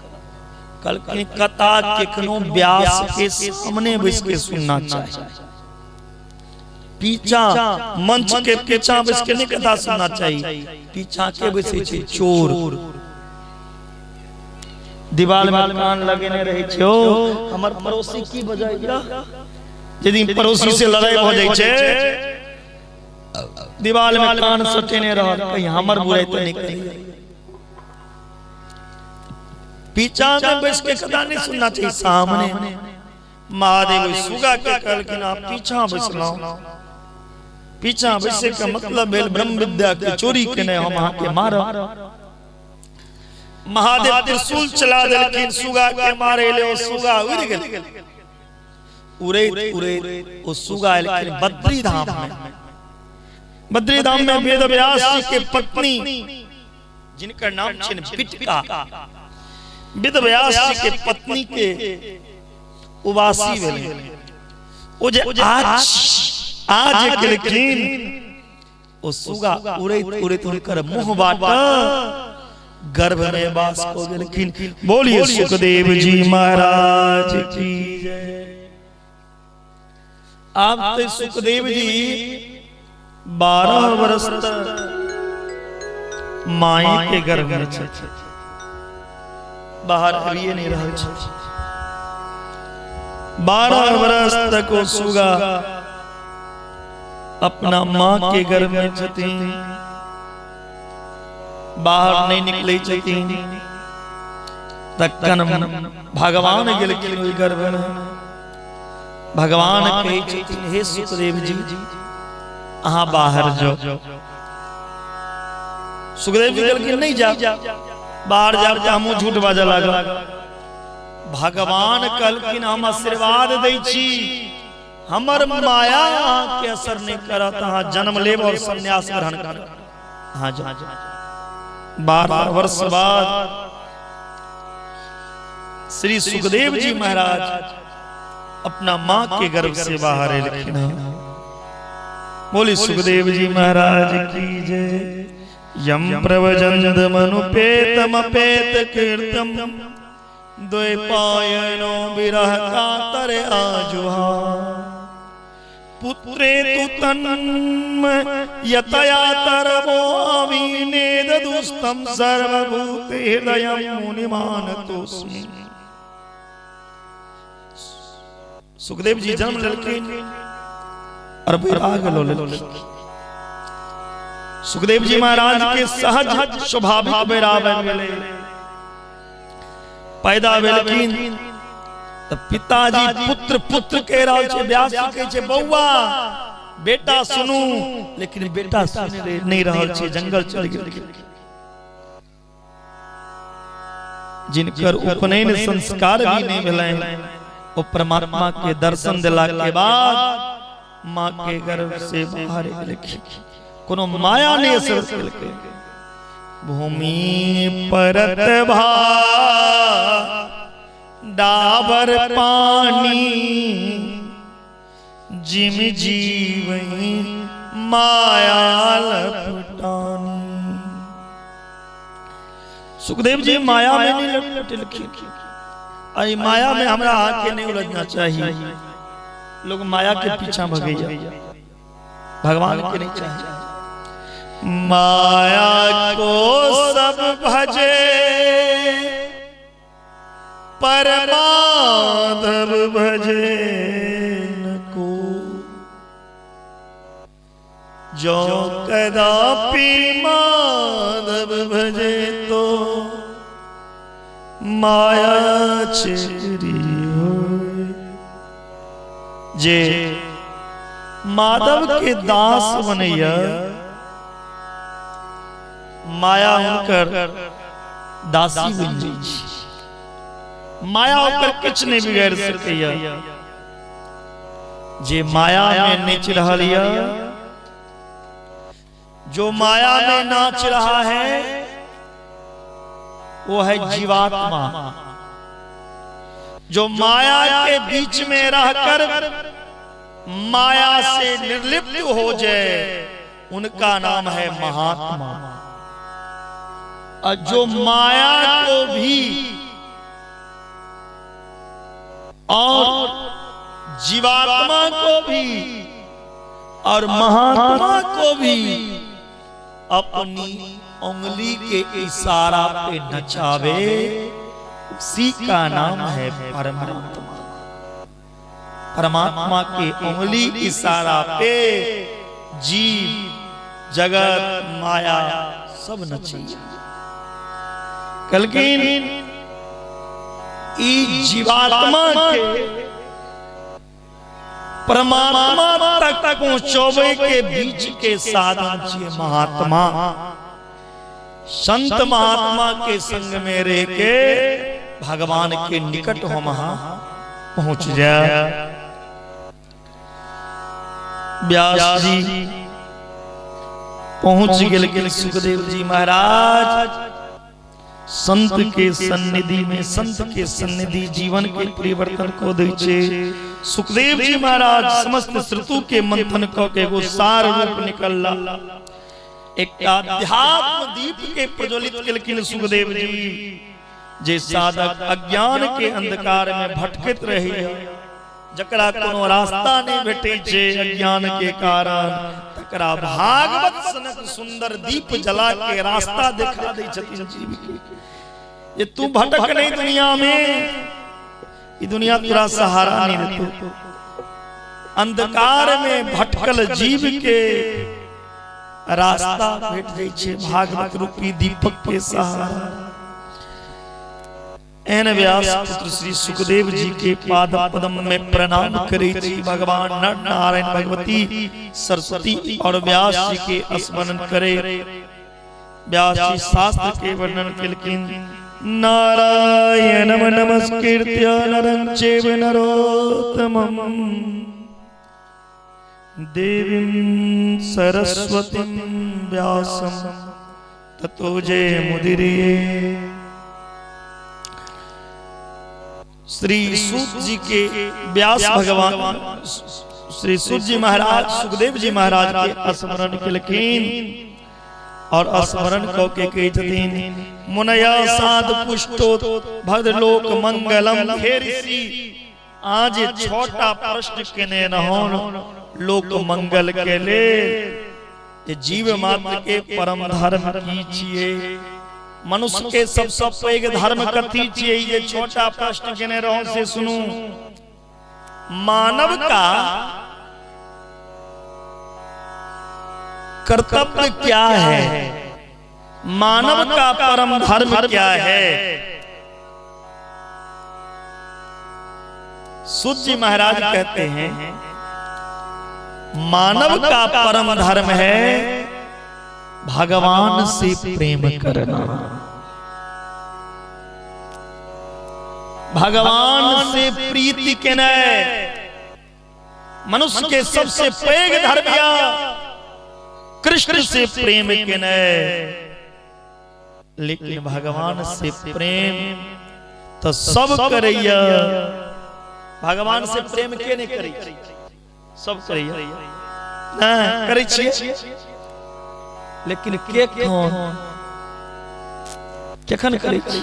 कहलखिन कथा केखनो व्यास के सामने बैस के सुनना चाहिए, पीछा मंच के पीछा बैस के नहीं कथा सुनना चाहिए। पीछा के बैसे छै चोर, दीवार में कान लगेने रहे छै, ओ हमर पड़ोसी की बजाइया। यदि पड़ोसी से लड़ाई भऽ जाइ छै, दीवार में कान सटेने रहल, कहीं हमर बुराई तऽ नहीं करी। पीछा में बैस के कथा नहीं सुनना चाहिए, सामने। महादेव सुगा के कहलखिन आप पीछा बैसलहुँ, पीछा बैसे के मतलब भेल ब्रह्म विद्या के चोरी केने हम अहाँ के मारब। महादेव त्रिशूल चला देलखिन सुगा के मारे ले, ओ सुगा उड़ गेल। उड़ैत उड़ैत ओ सुगा एलखिन बद्री धाम में। बद्री धाम में वेद व्यास जी के पत्नी जिनकर नाम छनि बिटका, वेद व्यास जी के पत्नी के उबासी भेलै। ओ जे आज आज केलखिन, ओ सुगा उड़ैत उड़ैत हुनकर मुँह बाट गर्भ में वास कऽ गेलखिन। बोलिए सुखदेव जी महाराज की जय। आब तऽ सुखदेव जी 12 वर्ष तक माई के गर्भ में छथि, बाहर आबिए नहीं रहल छथि। 12 वर्ष तक ओ सुगा अपना माँ के गर्भ में छथिन, बाहर नहीं निकले छथिन। तखन भगवान गेलखिन ओहि गर्भ में। भगवान कहै छथिन हे सुखदेव जी अहाँ बाहर जाओ। सुखदेव जी कहलखिन नहीं जा, बाहर जाब तऽ हमहूँ झूठ बाजऽ लागब। भगवान कहलखिन हम आशीर्वाद दै छी, हमर माया अहाँ के असर नहीं करत, अहाँ जन्म लेब और संन्यास ग्रहण करब। अहाँ जाओ। 12 वर्ष बाद श्री सुखदेव जी महाराज अपना माँ के गर्भ से बाहर एलखिन। बोली सुखदेव जी महाराज की जय। यम प्रवजंद मनुपेतमपेत कीर्तम द्वैपायनो विरह कातर आजुहा पुत्रे तु तन्म यतया तरवो अविनेदुस्तम सर्वभूत हृदय मुनिमानतोस्मि। सुखदेव जी जन्म लेलखिन और वैराग लऽ लेलखिन। सुखदेव जी महाराज के सहज स्वाभाविक वैराग आबि गेलै। पैदा भेलखिन तऽ पिताजी पुत्र पुत्र कहि रहल छै, व्यास जी कहै छै बौआ बेटा सुनू, लेकिन बेटा सुनि नहि रहल छै, जंगल चलि गेलखिन। जिनकर उपनयन संस्कार भी नहीं भेलनि, वो परमात्मा के दर्शन दिला के बाद माँ के गर्भ से बाहर एलखिन। कोनो माया नहीं असर केलकै। भूमि परत भा डाबर पानी जिम जीवही माया लपटानी। सुखदेव जी माया में नहीं लपटेलखिन। आई माया में हमरा आके नहीं उलझना चाहिए। लोग माया के पीछा भगैया, भगवान के नहीं चाहिए। माया को सब भजे पर माधव भजे न को। जो कदापि माधव भजे तो माया चेरी। जे माधव के दास बनैया, माया हुनकर दासी बनि जाइ छै। माया ओकर किछु नहि बिगाड़ि सकैया। जे माया में नाचि रहल यऽ, जो माया में नाच रहा है वो है जीवात्मा। जो माया के बीच में रहकर माया से निर्लिप्त हो जाए उनका नाम है महात्मा। और जो माया को भी और जीवात्मा को भी और महात्मा को भी अपनी उंगली के इशारा पे नचावे, उसी का नाम है परमात्मा। परमात्मा के उंगली इशारा पे जीव जगत माया सब नची। कलकिन ई जीवात्मा के परमात्मा तक पहुंचावे के बीच के साधन छिए महात्मा। संत महात्मा के संग में रह के भगवान के निकट हम पहुंच जाए। व्यास जी पहुंच गेल सुखदेव जी महाराज संत के सन्निधि में। संत के सन्निधि जीवन के परिवर्तन को दै छै। सुखदेव जी महाराज समस्त ऋतु के मंथन क के एगो सार रूप निकलला, एक अध्यात्म दीप के प्रज्वलित केलखिन सुखदेव जी। जे साधक अज्ञान के अंधकार में भटकत रही, जकरा कोनो रास्ता नहीं भेटै छै अज्ञान के कारण, तकरा भागवत सनक सुंदर दीप जला के रास्ता देखा दै छथिन जीव के। ये तू भटक नहीं दुनिया में, ये दुनिया तोरा सहारा नहीं देतो। अंधकार में भटकल जीव के रास्ता भेट जाइ छै भागवत रूपी दीपक के सहारा। एहन व्यास पुत्र श्री सुखदेव जी के पाद पद्म में प्रणाम करै छी। भगवान नर नारायण भगवती सरस्वती और व्यास जी के स्मरण करे। व्यास जी शास्त्र के वर्णन केलखिन। नारायणम नमस्कृत्य नरं चैव नरोत्तमम् देवीं सरस्वतीं व्यासं ततो जयमुदीरये। श्री सूत जी के व्यास भगवान श्री सूत जी महाराज सुखदेव जी महाराज के स्मरण केलखिन और स्मरण क के कहै छथिन मुनया साध पुष्टो भद्रलोक मंगलम। फेर श्री आज छटा प्रश्न केने रहौन लोक मंगल के लेल। जीव मात्र के परम धर्म की छिए, मनुष्य के सबसे पैघ धर्म कथी छिए, ये छोटा प्रश्न केने रहो से सुनू। मानव का कर्तव्य क्या है, मानव का परम धर्म क्या है। सूत जी महाराज कहते हैं मानव का परम धर्म है भगवान से प्रेम करना। भगवान से प्रीति केनाइ मनुष्य के सबसे पैघ धर्म या कृष्ण से प्रेम केनाइ। लेकिन भगवान से प्रेम तो सब करैया, भगवान से प्रेम के नहीं करै, सब करैया नहीं करै छियै, लेकिन के कौन केखन करै छी?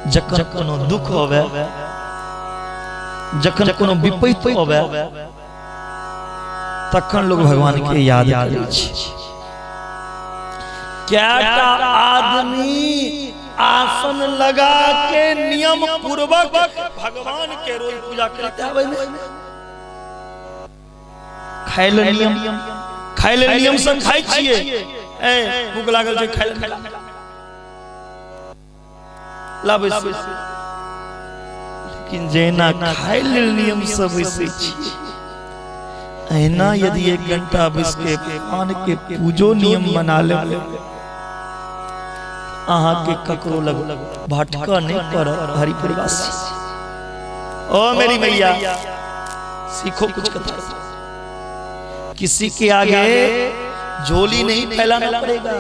जखन कोनो दुख होवे, जखन कोनो विपैत होवे, तखन लोग भगवान के याद करै छै। कएटा आदमी आसन लगा के नियम पूर्वक भगवान के रोज पूजा करते आबै में खाय ले नियम, खाय ले नियम से खाय छियै, ए भूख लागल छै खाय ले लाबै से, लेकिन जेना खाय लेल नियम से बैसै छी, एना यदि 1 घंटा बैस के भगवान के पूजो नियम बना लेबै, अहाँ के ककरो लग भटकऽ नहीं पड़त। हरिपुरवासी, ओ मेरी मैया, सीखो कुछ कथा। किसी के आगे झोली नहीं फैलाना पड़ेगा।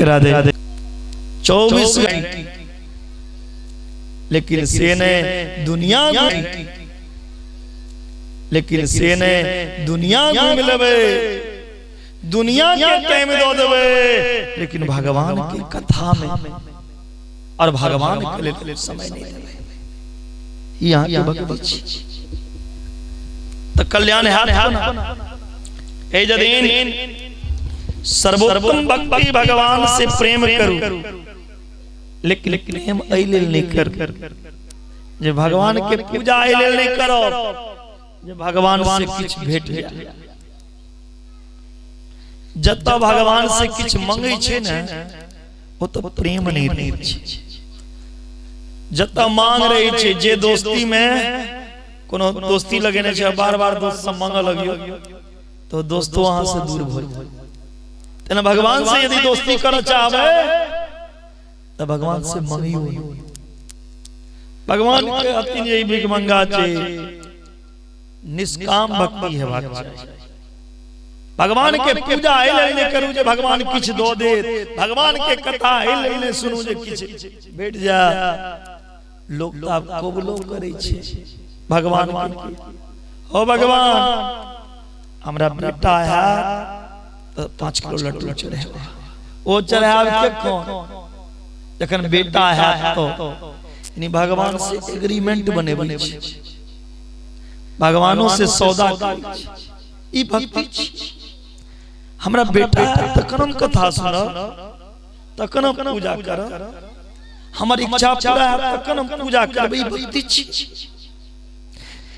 राधे 24 घंटे, लेकिन से ने दुनिया, लेकिन से ने दुनिया घूम लेबै, दुनिया के टाइम दऽ देबै, लेकिन भगवान के कथा में और भगवान के लेल समय नहीं देबै। ई अहाँ के भक्ति छी तऽ कल्याण हैत कोना? एहि जदिन सर्वोत्तम भक्ति भगवान से प्रेम करू, लेकिन प्रेम एहि लेल नहि करू जे भगवान के पूजा एहि लेल नहि करब जे भगवान से किछु भेट जाए। जतऽ भगवान से किछु मंगै छै ने, ओ तऽ प्रेम नहि रहै छै। जतऽ मांग रहै छै, जे दोस्ती में कोनो दोस्ती लगेने छै, बार बार दोस्त से मांगऽ लगियो तो दोस्तो अहाँ से दूर भऽ जायत। तेना भगवान से यदि दोस्ती करऽ चाहबै तऽ भगवान से मंगियो। भगवान के हथिन जे ई भिखमंगा छै, निष्काम भक्ति हेबाक चाही। भगवान के पूजा एहि लेल नहि करू जे भगवान किछु दऽ देत, भगवान के कथा एहि लेल नहि सुनू जे किछु भेट जाय। लोक तऽ आब कबलो करै छै भगवान के, हो भगवान हमरा बेटा हैत तऽ 5 किलो लड्डू चढ़ेबै। ओ चढ़ायब कखन? जखन बेटा हैत। तो यानी भगवान से एग्रीमेंट बनेबै छै, भगवानों से सौदा करै छै। ई भक्ति छी। हमरा बेटा हैत तखन हम कथा सुनब, तखन हम पूजा करब, हमर इच्छा पूरा हैत तखन हम पूजा करबै। ई भक्ति छी।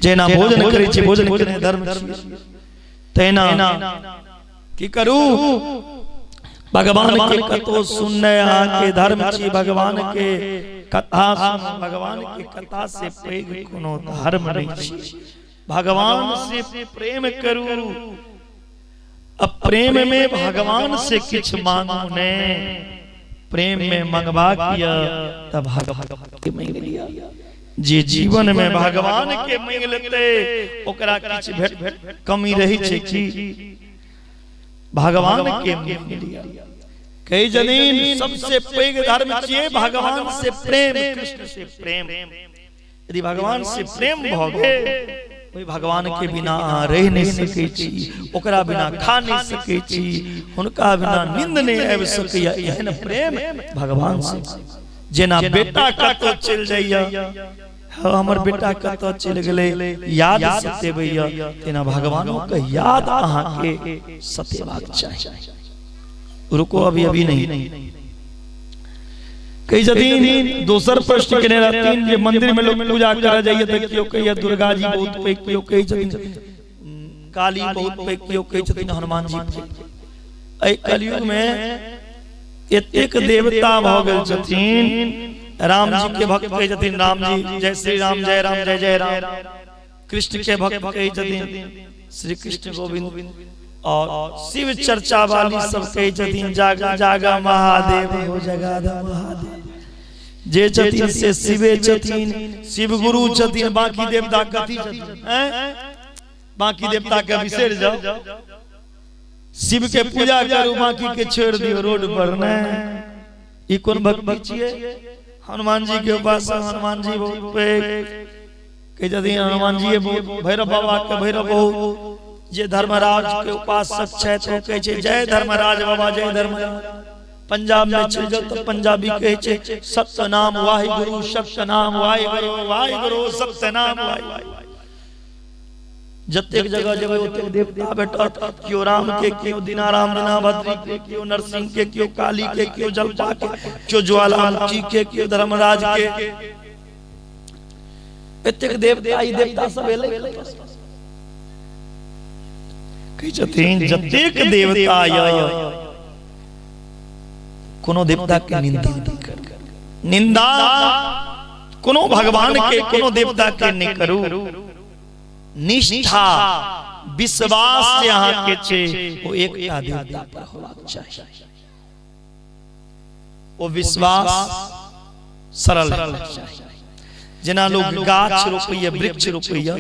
जेना भोजन करै छी, भोजन केने धर्म छी, तहिना की करू? भगवान के कथो सुनने अहाँके धर्म छी। भगवान के कथा सुनू, भगवान के कथा से पैघ कोनो धर्म नहि छी। भगवान से प्रेम करू, अब प्रेम में भगवान से किछु मांगू ने। प्रेम में मंगबाक यऽ तऽ भगवान के मांगि लिअ। जे जीवन में भगवान के मांगि लेतै ओकरा किछु भेट कमी रहै छै की? भगवान के मांगि लिअ। कई जनीन सबसे पैघ धर्म छियै भगवान से प्रेम, कृष्ण से प्रेम। यदि भगवान से प्रेम भऽ गेल, ओहि भगवान के बिना अहाँ रहि नहि सकै छी, ओकरा बिना खा नहि सकै छी, हुनका बिना नींद नहि आबि सकैया। एहन प्रेम भगवान से। जेना बेटा कतौ चलि जाइया, हमर बेटा कतऽ चलि गेलै, याद सतेबैया, तेना भगवानो के याद अहाँके सतेबाक चाही। रुको, अभी अभी नहीं। कही छथिन, दोसर प्रश्न केने रहथिन जे मंदिर में लोग पूजा करऽ जाइए तऽ केओ कहैया दुर्गा जी बहुत पैघ, केओ कहै छथिन काली बहुत पैघ, केओ कहै छथिन हनुमान जी पैघ। एहि कलयुग में एतेक देवता भऽ गेल छथिन। राम जी के भक्त कहै छथिन राम जी जय श्री राम, जय राम, जय जय राम। कृष्ण के भक्त कहै छथिन श्री कृष्ण गोविंद, और शिव चर्चा वाली सब कहै छथिन जागा जागा महादेव हो जगादा महादेव। जे छथिन से शिवे छथिन, शिव गुरु छथिन, बाकी देवता कथी छथिन? बाकी देवता के बिसरि जाओ, शिव के पूजा करू, बाकी के छोड़ दियो रोड पर। ने ई कोन भक्ति छियै? हनुमान जी के उपासक, हनुमान जी बहुत पैघ कहै छथिन, हनुमान जी बहुत, भैरव बाबा के भैरव बहुत। जे धर्मराज के उपासक छथि ओ कहै छै जय धर्मराज बाबा, जय धर्मराज। पंजाब में चलि जाओ तऽ पंजाबी कहै छै सत्यनाम वाहिगुरु, सत्यनाम वाहिगुरु, वाहिगुरु सत्यनाम वाहिगुरु। जतेक जगह जेबै ओतेक देवता भेटत। केओ राम के, केओ दीनाराम दीनाभद्री के, केओ नरसिंह के, केओ काली के, केओ जलपा के, केओ ज्वालामुखी के, केओ धर्मराज के। एतेक देवता, ई देवता सब एलै। कहै छथिन जतेक देवता यऽ, कोनो देवता के निंदा नहि करू। निंदा कोनो भगवान के, कोनो देवता के नहि करू। निष्ठा विश्वास जे अहाँ के छै ओ एकटा देवता पर होबाक चाही। ओ विश्वास सरल हेबाक चाही। जेना लोग गाछ रोपैया, वृक्ष रोपैया,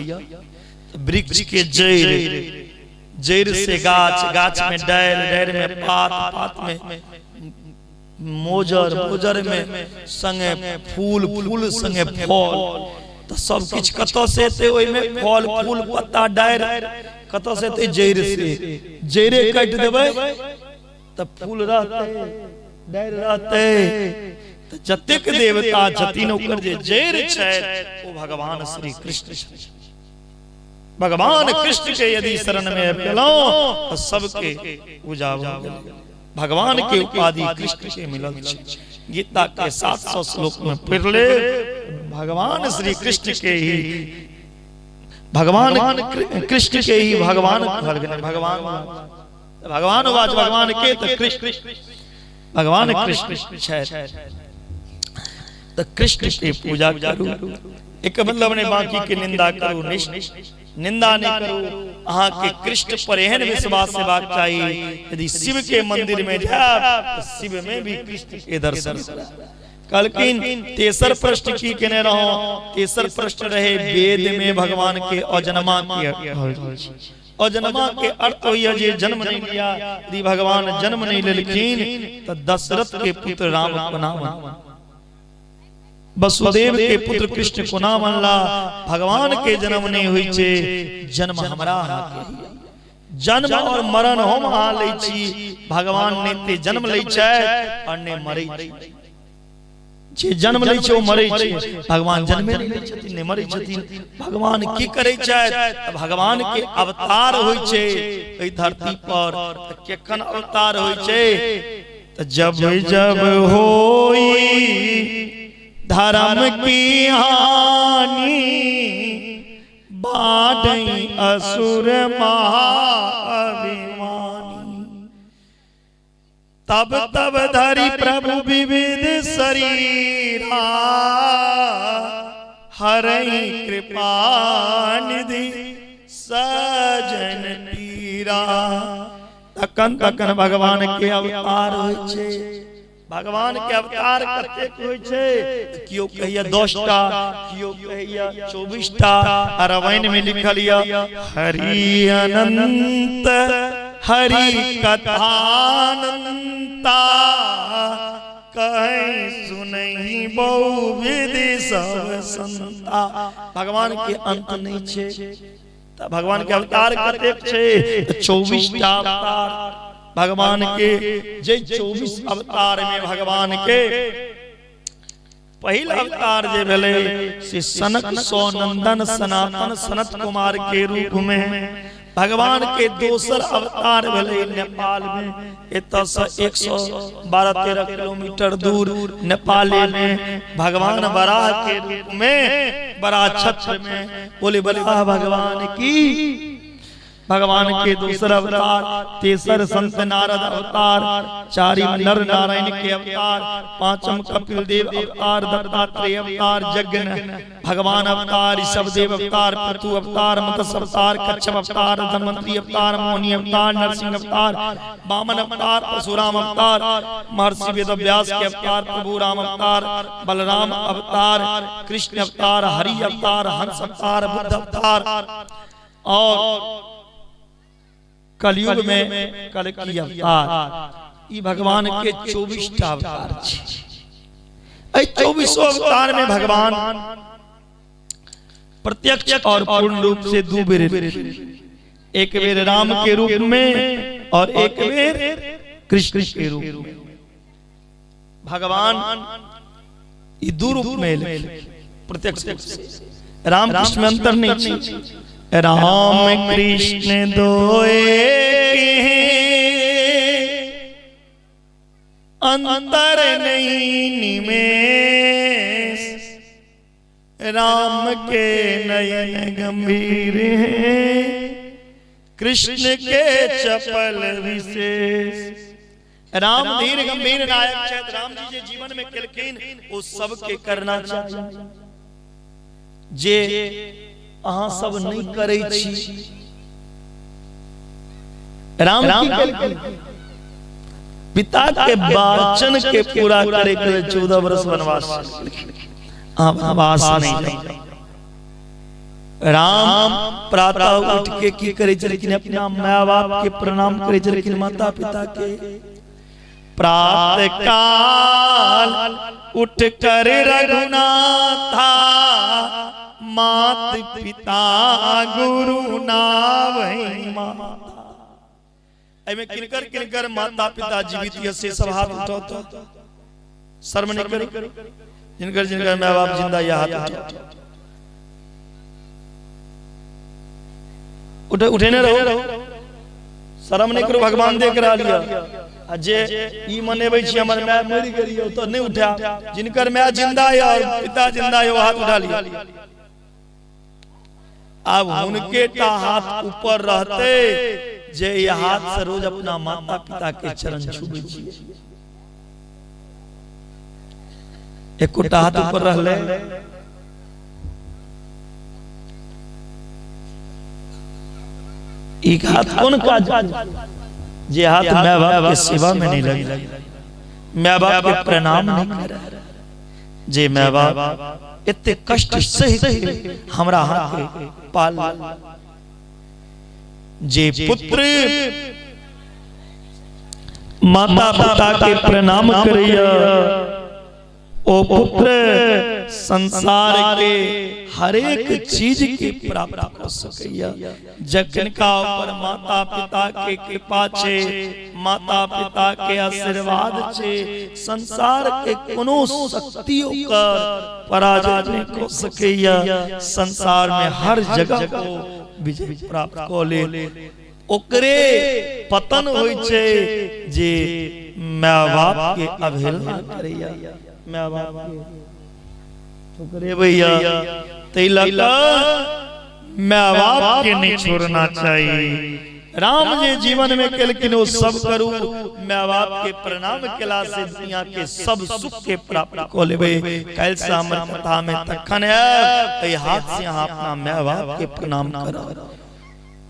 वृक्ष के जड़ि, जड़ि से गाछ, गाछ में डारि, डारि में पात, पात में मोजर, मोजर में संगे फूल, फूल संगे फल। तऽ सब किछु कतऽ से एतै? ओहिमे फल, फूल, पत्ता, डारि कतऽ से एतै? जड़ि से। जड़े काटि देबै तऽ फूल रहतै, डारि रहतै? तऽ जतेक देवता छथिन ओकर जे जड़ि छै ओ भगवान श्री कृष्ण छथिन। भगवान कृष्ण के यदि शरण में आबि गेलहुँ तऽ सबके पूजा भऽ गेल। भगवान के उपाधि कृष्ण के मिलल छै। गीता के 700 श्लोक में पढ़ि ले, भगवान श्री कृष्ण के ही, भगवान कृष्ण के ही भगवान कहल गेल। भगवान भगवान वाच भगवान के तऽ कृष्ण, भगवान कृष्ण छथि। तऽ कृष्ण के पूजा करू, एक मतलब नहीं बाकी के निंदा करू। निंदा नहीं करू। अहाँ के कृष्ण पर एहन विश्वास हेबाक चाही, यदि शिव के मंदिर में जायब तऽ शिव में भी कृष्ण के दर्शन। कहलखिन तेसर प्रश्न की केने रहो? तेसर प्रश्न रहे, वेद में भगवान के अजन्मा के कहल। अजन्मा के अर्थ होइए जे जन्म नहीं लिया। यदि भगवान जन्म नहीं लेलखिन तऽ दशरथ के पुत्र राम कोना बनला? वसुदेव के पुत्र कृष्ण कोना बनला? भगवान के जन्म नहीं होइ छै, जन्म हमरा अहाँ के होइए। जन्म और मरण हम अहाँ लै छी, भगवान ने ते जन्म लै छथि और ने मरै छै। जे जन्म लै छै ओ मरै छै, भगवान जन्मे नहि लै छथिन, नहि मरै छथिन। भगवान की करै छथि? भगवान के अवतार होइ छै एहि धरती पर। तऽ केखन अवतार होइ छै? तऽ जब जब होई धर्म की हानि, बाढ़ई असुर महाअभिमानी, तब तब धरि प्रभु विविध शरीरा, हरई कृपा निधि सजन पीरा। तखन तखन भगवान के अवतार होइ छै। भगवान के अवतार कतेक होइ छै? केओ कहैया 10टा, केओ कहैया 24टा। आ रामायण में लिखल यऽ, हरि अनंत हरि कथानंता, कहै सुनहि बहु विधि सब संता। भगवान के अंत नहीं छै। तऽ भगवान के अवतार कतेक छै? 24टा अवतार भगवान के। जे 24 अवतार में भगवान के पहिल अवतार जे भेलै से सनक सौनंदन सनातन सनत कुमार के रूप में। भगवान के दोसर अवतार भेलै नेपाल में, एतऽ से 112-13 किलोमीटर दूर नेपाले में भगवान बराह के रूप में, बराह छत्र में। बोले बराह भगवान की। भगवान के दूसर अवतार। तेसर संत नारद अवतार, चारिम नर नारायण के अवतार, पांचम कपिल देव अवतार, दत्तात्रेय अवतार, यज्ञ भगवान अवतार, ऋषभ देव अवतार, पृथु अवतार, मत्स्य अवतार, कच्छप अवतार, धन्वंतरी अवतार, मोहिनी अवतार, नरसिंह अवतार, वामन अवतार, परशुराम अवतार, महर्षि वेदव्यास के अवतार, प्रभु राम अवतार, बलराम अवतार, कृष्ण अवतार, हरि अवतार, हंस अवतार, बुद्ध अवतार और कलयुग में कल्कि अवतार। ई भगवान के 24 टा अवतार छै। एहि 24 अवतार में भगवान प्रत्यक्ष और पूर्ण रूप से दू बेर, एक बेर राम के रूप में और एक बेर कृष्ण के रूप में। भगवान ई दू रूप में एलखिन प्रत्यक्ष रूप से। राम कृष्ण में अंतर नहीं छै। राम कृष्ण दोए अंतर नहीं निमेष, राम के नयन गंभीर हैं, कृष्ण के चपल विशेष। राम धीर गंभीर नायक छथि। राम जी जे जीवन में केलखिन ओ सबके करना चाहिए, जे अहाँ सब नहीं करै छी। राम की केलखिन? पिता के वचन के पूरा करे के लिए 14 वर्ष वनवास, अहाँ वनवास नहीं जाओ। राम प्रातः उठ के की करे छलखिन? अपना माय बाप के प्रणाम करे छलखिन, माता पिता के। प्रात काल उठ कर रघुनाथा, मात पिता गुरु नावहि माथा। एहिमे किनकर किनकर माता पिता जीवित यऽ से सब हाथ उठाओ तो, शर्म नहीं करू। जिनकर जिनकर माय बाप जिंदा यऽ हाथ उठाओ। उठे उठेने रहो, शर्म नहीं करू, भगवान देख रहा यऽ। आ जे ई मनेबै छी हमर माय मरि गेल यऽ तऽ नहीं उठा, जिनकर माय जिंदा यऽ और पिता जिंदा यऽ हाथ उठा लिअ। आब हुनके टा हाथ ऊपर रहते जे ई हाथ से रोज अपना माता पिता के चरण छुबै छी। एकोटा हाथ ऊपर रहले? ई हाथ कोन काज? जे हाथ माय बाप के सेवा में नहीं लगे, माय बाप के प्रणाम नहीं करे, जे माय बाप एते कष्ट सहि के हमरा अहाँ के पाल, जे पुत्र माता पिता के प्रणाम करैया ओ पुत्र संसार के हरेक चीज के प्राप्त कर सकैया। जखनका ऊपर माता पिता के कृपा छे, माता पिता के आशीर्वाद छे, संसार के कोनो शक्ति ओकर पराजय नहीं कर सकैया। संसार में हर जगह को विजय प्राप्त क ले। ओकरे पतन होइ छै जे माय बाप के अवहेलना करैया, माय बाप के ठुकरेबैया। तै लऽ कऽ माय बाप के नहीं छोड़ना चाही। राम जे जीवन में केलखिन ओ सब करू। माय बाप के प्रणाम केला से दुनिया के सब सुख के प्राप्त कऽ लेबै। काल्हि से हमर कथा में तखन आयब, एहि हाथ से अहाँ अपना माय बाप के प्रणाम करब।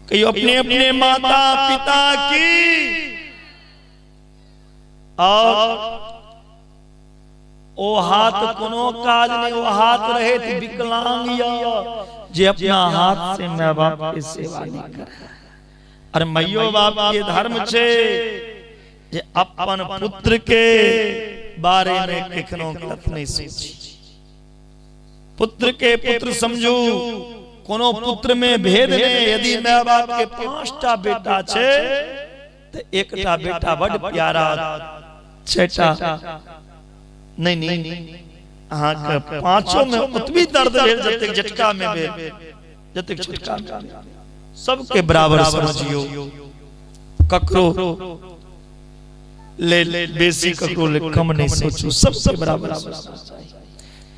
कहियो अपने अपने माता पिता की। और ओ हाथ कोनो काज नहीं, ओ हाथ रहे तो विकलांग या जे अपना हाथ से माय बाप के सेवा नहीं करे। अरे मैयो बाप के धर्म छे जे अपन पुत्र के बारे में कखनो गलत नहीं सोची। पुत्र के पुत्र समझू, कोनो पुत्र में भेद नहीं। यदि माय बाप के 5टा बेटा छे तो एकटा बेटा बड़ प्यारा, 6टा नहीं नहीं। अहाँके पांचों में ओतबी दर्द भेल जतेक जेठका में भेल, जतेक छोटका में। सबके बराबर समझियो, ककरो ले बेसी ककरो ले कम नहीं सोचू, सबके बराबर सोचना चाहिए।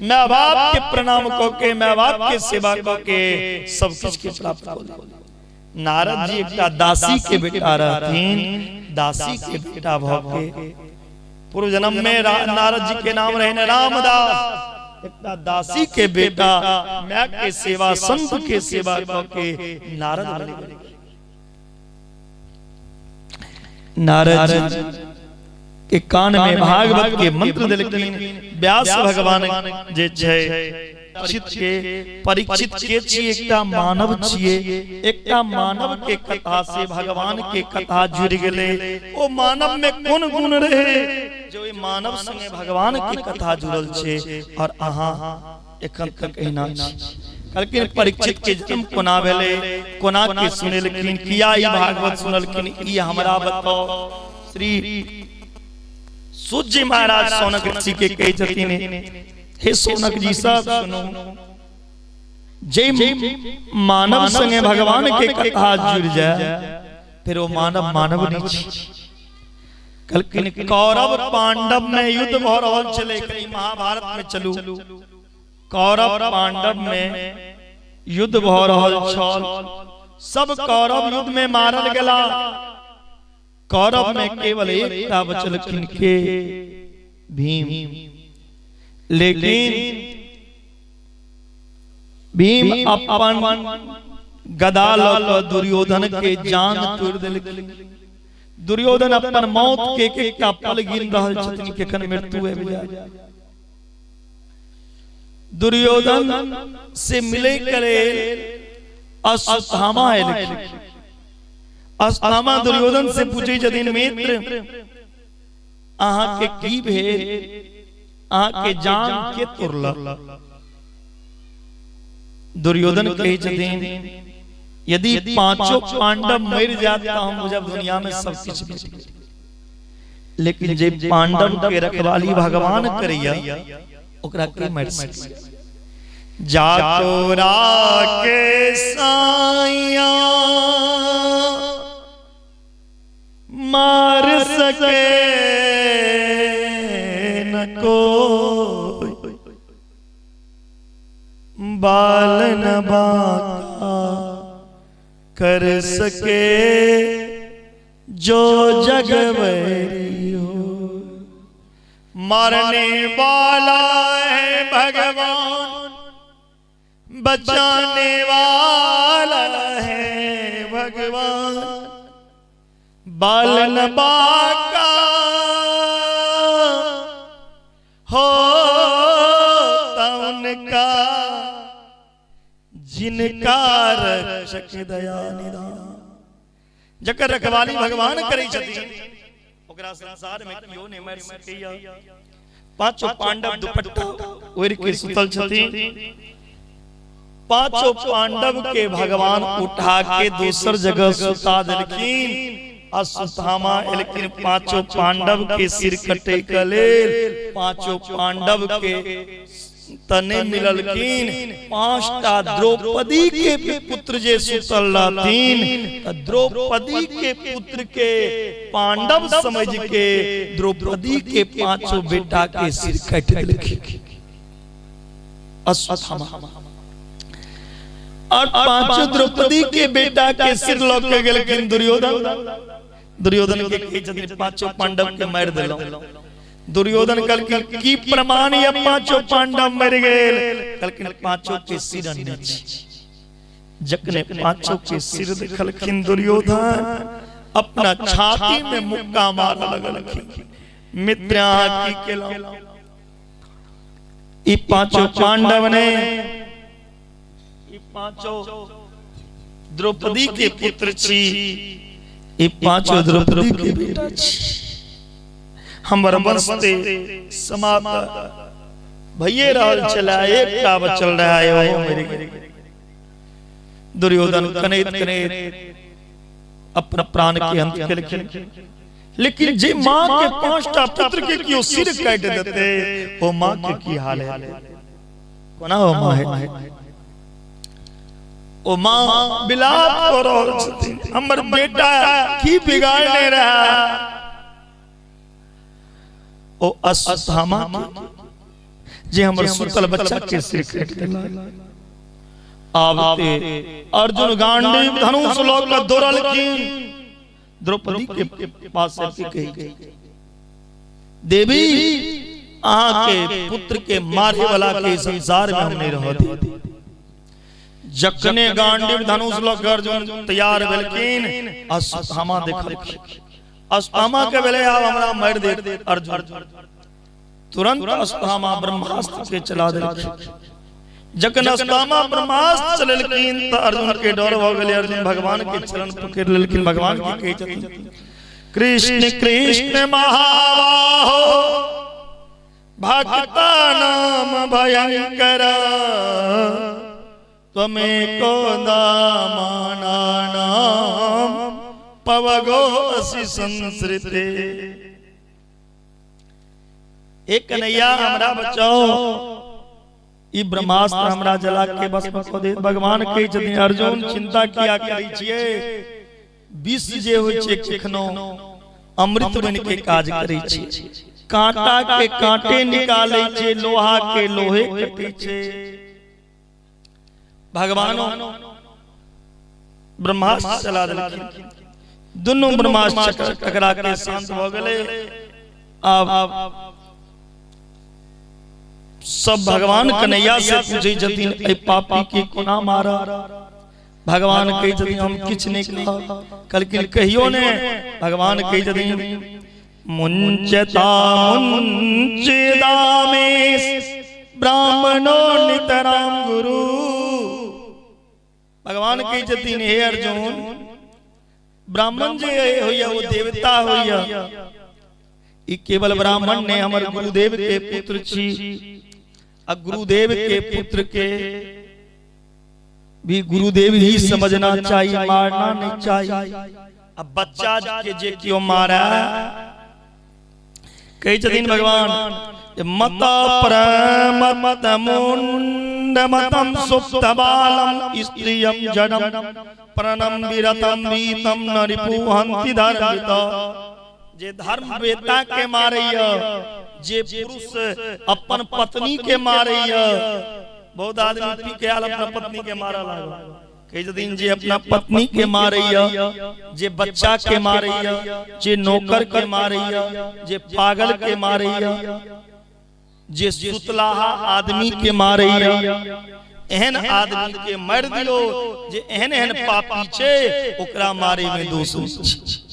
माय बाप के प्रणाम क के, माय बाप के सेवा क के सब किछु के प्राप्त कऽ लेब। नारद जी एकटा दासी के बेटा रहथिन। दासी के बेटा भऽ के पूर्व जन्म में नारद जी के नाम रहने रामदास। एकटा दासी के बेटा माय के सेवा, संत के सेवा क के नारद बनि गेल। नारद जी के कान में भागवत के मंत्र देलखिन व्यास भगवान जे छै। परीक्षित के, परीक्षित के छी एकटा मानव छिए, एकटा मानव के कथा से भगवान के कथा जुड़ गेलै। ओ मानव में कोन गुण रहे जे ओहि मानव संगे भगवान के कथा जुड़ल छै और अहाँ एखन तक एहिना छी? कहलखिन परीक्षित के जन्म कोना भेलै, कोना के सुनेलखिन, किया ई भागवत सुनलखिन, ई हमरा बताओ। श्री सूर्य महाराज सौनक ऋषि के कहै छथिन, हे सौनक जी सब सुनू। जे मानव संगे भगवान के कथा जुड़ जाए फिर वो मानव मानव नहीं छी। कहलखिन कौरव पांडव में युद्ध भ रहल छलै, कहीं महाभारत में चलू, कौरव पांडव में युद्ध भ रहल छल, सब कौरव युद्ध में मारल गेला, कौरव में केवल एकटा बचलखिन के भीम। लेकिन भीम अपन गदा ल के दुर्योधन के जान तोड़ देलखिन। दुर्योधन अपन मौत के एक एकटा पल गिन रहल छथिन, केखन मृत्यु आबि जाय। दुर्योधन से मिले के लेल अश्वत्थामा एलखिन। अश्वत्थामा दुर्योधन से पूछै छथिन, मित्र अहाँ के की भेल, अहाँ के जान के तोड़लक? दुर्योधन कहै छथिन, यदि पांचों पांडव मर जात त हम बुझब दुनिया में सब किछु भेट गेल, लेकिन जे पांडव के रखवाली भगवान करैया ओकरा के मारि सकैया? जाको राके साइया मार सके न कोई, बाल न बाका कर सके जो जग वैरी हो। मारने वाला है भगवान, बचाने वाला है भगवान, बाल न बाका हो उनका जिनका रक्षक दया निधान। जकर रखवाली भगवान करै छथिन ओकरा संसार में केओ नहि मारि सकैया। पांचों पांडव दुपट्टा ओढ़ि के सुतल छथिन, पांचों पांडव के भगवान उठा के दोसर जगह सुता देलखिन। अश्वत्थामा एलखिन पांचों पांडव के सिर कटे के लेल, पांचों पांडव के तने मिललखिन, पांचटा द्रौपदी के पुत्र जे सुतल रहथिन, त द्रौपदी के पुत्र के पांडव समझ के द्रौपदी के पांचों बेटा के सिर काटि देलखिन अश्वत्थामा। और पांचों द्रौपदी के बेटा के सिर लऽ के गेलखिन दुर्योधन। दुर्योधन के कहै छथिन पांचों पांडव के मारि देलहुं। दुर्योधन कहलखिन की प्रमाण या पांचों पांडव मरि गेल? कहलखिन पांचों के सिर अनने छी। जखने पांचों के सिर देखलखिन दुर्योधन अपना छाती में मुक्का मार लगलखिन, मित्र अहाँ की केलहुं? ई पांचों पांडव ने, ई पांचों द्रौपदी के पुत्र छी, ई पांचों द्रौपदी के बेटा छी, हमर वंश ते समाप्त भइए रहल छला, एकटा बचल रहा है ओहो मरि गेल। दुर्योधन कनैत कनैत अपन प्राण के अंत केलखिन। लेकिन जे माँ के पांचटा पुत्र के केओ सिर काटि देते ओ माँ के की हाल है, कोना ओ माँ है? ओ माँ विलाप कऽ रहल छथिन, हमर बेटा की बिगाड़ने रहा। ओ अश्वत्थामा के जे हमर सुतल बच्चा के सिर काटि देलक। आब ते अर्जुन गांडीव धनुष लऽ कऽ दौड़लखिन द्रौपदी के पास आबि के कही, देवी अहाँ के पुत्र के मारे वाला के संसार में हम नहीं रह दी। जखने गांडीव धनुष लऽ के अर्जुन तैयार भेलखिन, अश्वत्थामा देखलखिन, अश्वत्थामा के भेलै आब हमरा मारि देत अर्जुन। तुरंत अश्वत्थामा ब्रह्मास्त्र के चला देलखिन। जखन अश्वत्थामा ब्रह्मास्त्र चलेलखिन तऽ अर्जुन के डर भऽ गेलै। अर्जुन भगवान के चरण पकड़ि लेलखिन। भगवान के कहै छथिन, कृष्ण कृष्ण महाबाहो भक्ता नाम भयंकर त्वमेको दामानानाम पवगो असि संसृते। एक कन्हैया हमरा बचाओ, ई ब्रह्मास्त्र हमरा जला के भस्म कऽ देत। भगवान कहै छथिन, अर्जुन चिंता किया करै छियै? विष जे होइ छै कखनो अमृत बनि के काज करै छै। कांटा के कांटे निकालै छै, लोहा के लोहे कटै छै। भगवानो ब्रह्मास्त्र चला देलखिन, दुनू ब्रह्मास्त्र टकरा के शांत भऽ गेलै। आब सब भगवान कन्हैया से पूछै छथिन, एहि पापी के कोना मारब? भगवान कहै छथिन, हम किछु नहि कहब। कहलखिन, कहियो ने। भगवान कहै छथिन, मुंचता मुंचदामे ब्राह्मणो नितराम गुरु। भगवान कहै छथिन, हे अर्जुन, ब्राह्मण जे होइया ओ देवता होइया। ई केवल ब्राह्मण ने, हमर गुरुदेव के पुत्र छी, आ गुरुदेव के पुत्र के भी गुरुदेव ही समझना चाहिए, मारना नहीं चाहिए। अब बच्चा के जे केओ मारा, कहै छथिन भगवान, मत प्रमत मुंड मतम सुप्त बालम स्त्रियम जडम प्रणम विरतम वीतम न रिपुहंति धर्मित। जे धर्म बेटा के मारैया, जे पुरुष अपन पत्नी के मारैया, बहुत आदमी पी के आयल, अपना पत्नी के मारऽ लागल। कहै छथिन, जे अपना पत्नी के मारैया, जे बच्चा के मारैया, जे नौकर के मारैया, जे पागल के मारैया, जे सुतलाहा आदमी के मारैया, एहन आदमी के मारि दियौ। जे एहन एहन पापी छै, ओकरा मारे में दोष नहि छै।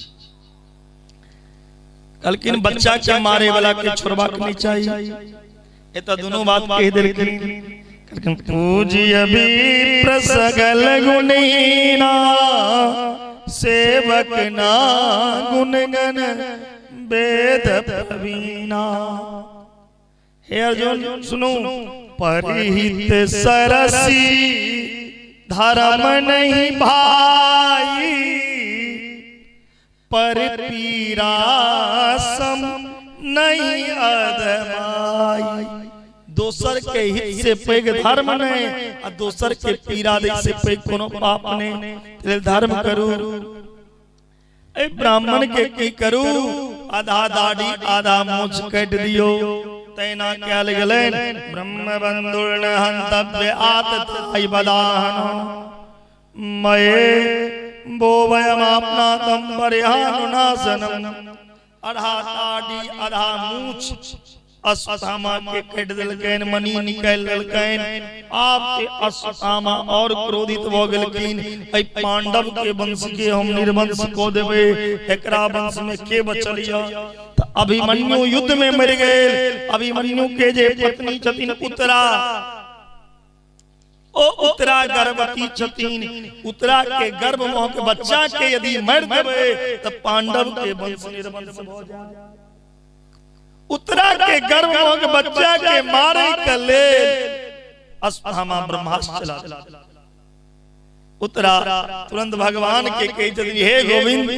कहलखिन, बच्चा के मारे वाला के छोड़बाक नहीं चाहिए। एतऽ दुनू बात कहि देलखिन। कहलखिन, पूज्य विप्र सकल गुणहीना, सेवक ना गुणगण वेद प्रवीणा। हे अर्जुन सुनू, परहित सरसी धर्म नहीं भाई, पर पीरा सम नहीं अधमाई। दोसर के हित से पैघ धर्म नहीं आ दोसर के पीड़ा दै से पैघ कोनो पाप नहीं। लेल धर्म करू। ए ब्राह्मण के की करू? आधा दाढ़ी आधा मूछ काटि दियो। तैना कयल गेलनि, ब्रह्म बंधुर्न हंतव्य आतताई बदाहन मये बोवयमाप्नातम परिहानुनाशनम। आधा दाढ़ी आधा मूछ अश्वत्थामा के काटि देलकनि, मणि निकालि देलकनि। आब ते अश्वत्थामा और क्रोधित भऽ गेलखिन, एहि पांडव के वंश के हम निर्वंश कऽ देबै, एकरा वंश में के बचल यऽ? तऽ अभिमन्यु युद्ध में मरि गेल। अभिमन्यु के जे पत्नी छथिन उत्तरा, ओ उत्तरा गर्भवती छथिन। उत्तरा के गर्भ में के बच्चा के यदि मारि देबै तऽ पांडव के वंश निर्वंश भऽ जायत। उत्तरा के गर्भ में के बच्चा के मारे के लेल अश्वत्थामा ब्रह्मास्त्र चला। उत्तरा तुरंत भगवान के कहै छथिन, हे गोविंद,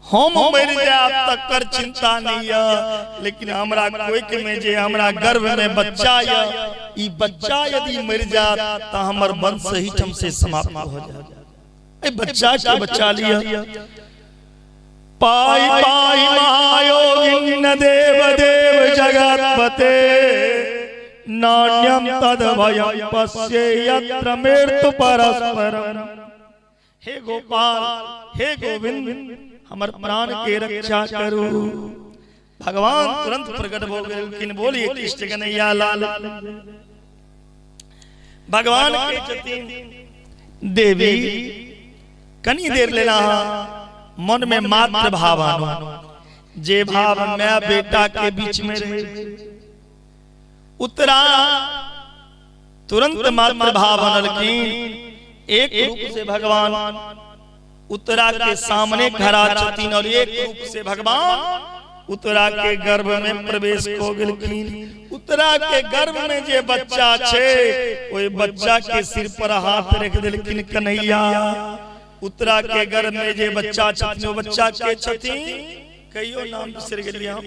हम मरि जायब तकर चिंता नहीं है, लेकिन हमरा कोख में जे हमरा गर्भ में बच्चा यऽ, ई बच्चा यदि मरि जायत तऽ हमर वंश ही ठाम से समाप्त हो जायत। एहि बच्चा के बचा लिअ। पाई पाई महायोगिन देव देव जगतपते, नान्यम तद भयम पश्ये यत्र मृत्यु परस्परम। हे गोपाल, हे गोविंद, हमर प्राण के रक्षा करू। भगवान तुरंत प्रकट हो गेलखिन। बोलिए कृष्ण कन्हैया लाल। भगवान के छथिन, देवी, कनी देर लेना मन में मात्र भाव आनो, जे भाव मैं बेटा के बीच में रहे। उत्तरा तुरंत मात्र भाव अनलखिन। एक रूप से भगवान उत्तरा के सामने खड़ा छथिन और एक रूप से भगवान उत्तरा के गर्भ में प्रवेश कऽ गेलखिन। उत्तरा के गर्भ में जे बच्चा छै, ओहि बच्चा के सिर पर हाथ रख देलखिन कन्हैया। उत्तरा के गर्भ में जे बच्चा छथिन, ओ बच्चा के छथिन? कहियो, नाम बिसरि गेलियै हम।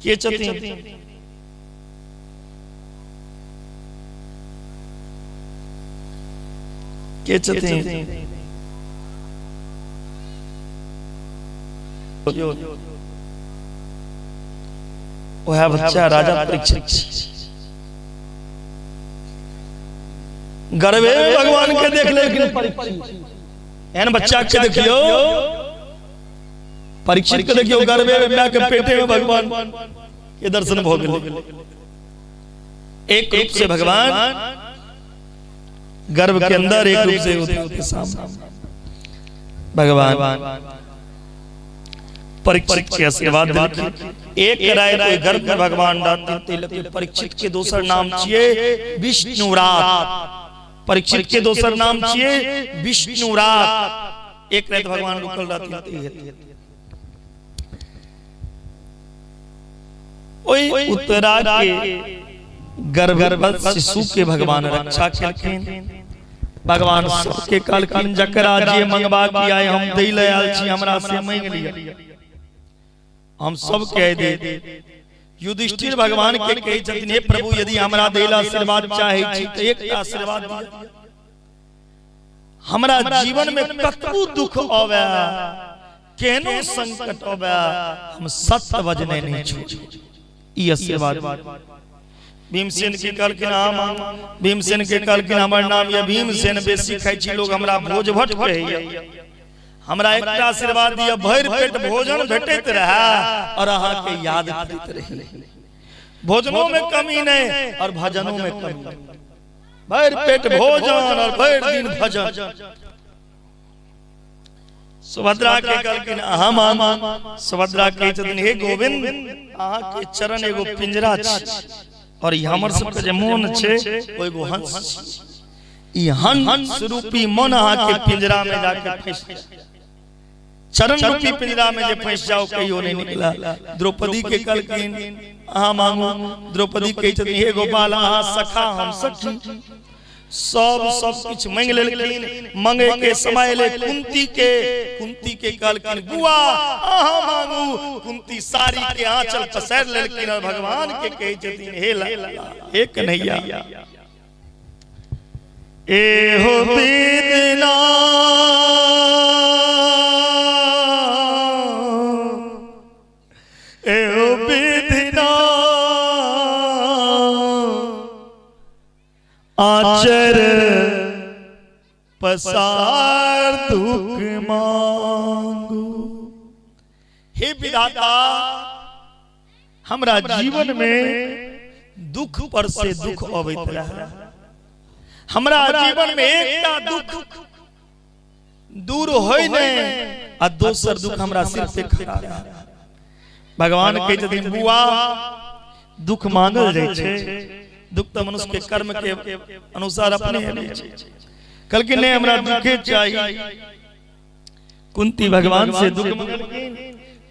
के छथिन? के छथिन? वह बच्चा राजा परीक्षित गर्भे में भगवान के देख लेकिन परीक्षित एहन बच्चा के देखियो, परीक्षित के देखियो, गर्भे में माय के पेटे में भगवान के दर्शन भ गेलै। एक रूप से भगवान गर्भ के अंदर, एक रूप से के सामने भगवान परीक्षित के आशीर्वाद दिलखिन। एक राय कोई गर्भ में भगवान रहथिन, ताहि लऽ के परीक्षित के दोसर नाम छियै विष्णुरात। परीक्षित के दोसर नाम छियै विष्णुरात। एक राति भगवान रुकल रहथिन ताहि हेतु। ओहि उत्तरा के गर्भवत शिशु के भगवान रक्षा केलखिन। भगवान सबके कहलखिन जकरा जे मंगवा के आय हम दै लए आयल छी, हमरा से मांगि लिअ, हम सब कह दे। युधिष्ठिर भगवान के कहै छथिन, हे प्रभु, यदि हमरा दै लए आशीर्वाद चाहै छी तऽ एकटा आशीर्वाद दिअ, हमरा जीवन में कतबो दुख आवे, केहनो संकट आवे, हम सत्य बजने नहीं छोड़ी, ई आशीर्वाद। भीमसेन के कहलखिन, हम भीमसेन के कहलखिन, हमर नाम यऽ भीमसेन, बेसी खाइ छी लोग हमरा भोज भट्ट कहैया, हमरा एकटा आशीर्वाद दिअ, भरि पेट भोजन भेटैत रहए और अहाँ के याद करैत रही, भोजनों में कमी नहीं और भजनों में कमी नहीं, भरि पेट भोजन और भरि दिन भजन। सुभद्रा के कहलखिन, अहाँ मांग। सुभद्रा कहै छथिन, हे गोविंद, अहाँ के चरण एगो पिंजरा छै और ई हमर सबके जे मोन छै ओ एगो हंस छै, ई हंस रूपी मन अहाँ के पिंजरा में जाके फंसि जाय, चरण रूपी पिंजरा में जे फंसि जाओ कहियो नहीं निकला। द्रौपदी के कहलखिन, अहाँ मांगू। द्रौपदी कहै छथिन, हे गोपाल, अहाँ सखा हम सखी। सब सब किछु मांगि लेलखिन। मंगे के समय एलै कुंती के, कुंती के कहलखिन, बुआ अहाँ मांगू। कुंती साड़ी के आंचल पसारि लेलखिन और भगवान के कहै छथिन, हे लाला, हे कन्हैया, एहो वेदना एहो वेदना आचर पसार दुख मांगू। हे विधाता, हमरा जीवन में दुख पर से दुख अबैत रहे, हमरा जीवन में एकटा दुख दूर होय नहीं आ दोसर दुख हमरा सिर पे खड़ा रहे। भगवान कहै छथिन, बुआ, दुख मांगल जाइ छै? दुख तऽ मनुष्य के कर्म के अनुसार अपने आबै छै। कहलखिन, नहीं, हमरा दुखे चाही। कुंती भगवान से दुख मंगलखिन।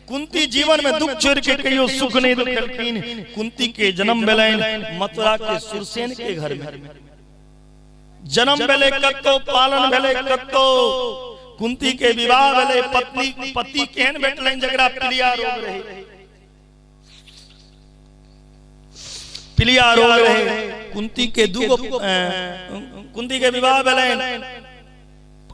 कुंती जीवन में दुख छोड़ के कहियो सुख नहीं देखलखिन। कुंती के जन्म भेलनि मथुरा के सुरसेन के घर में, जन्म भेलै कतौ, पालन भेलै कतौ। कुंती के विवाह भेलै, पत्नी पति केहन भेटलनि जकरा पीलिया रोग रहे, पीलिया रोग रहे। कुंती के दूगो कुंती के विवाह भेलनि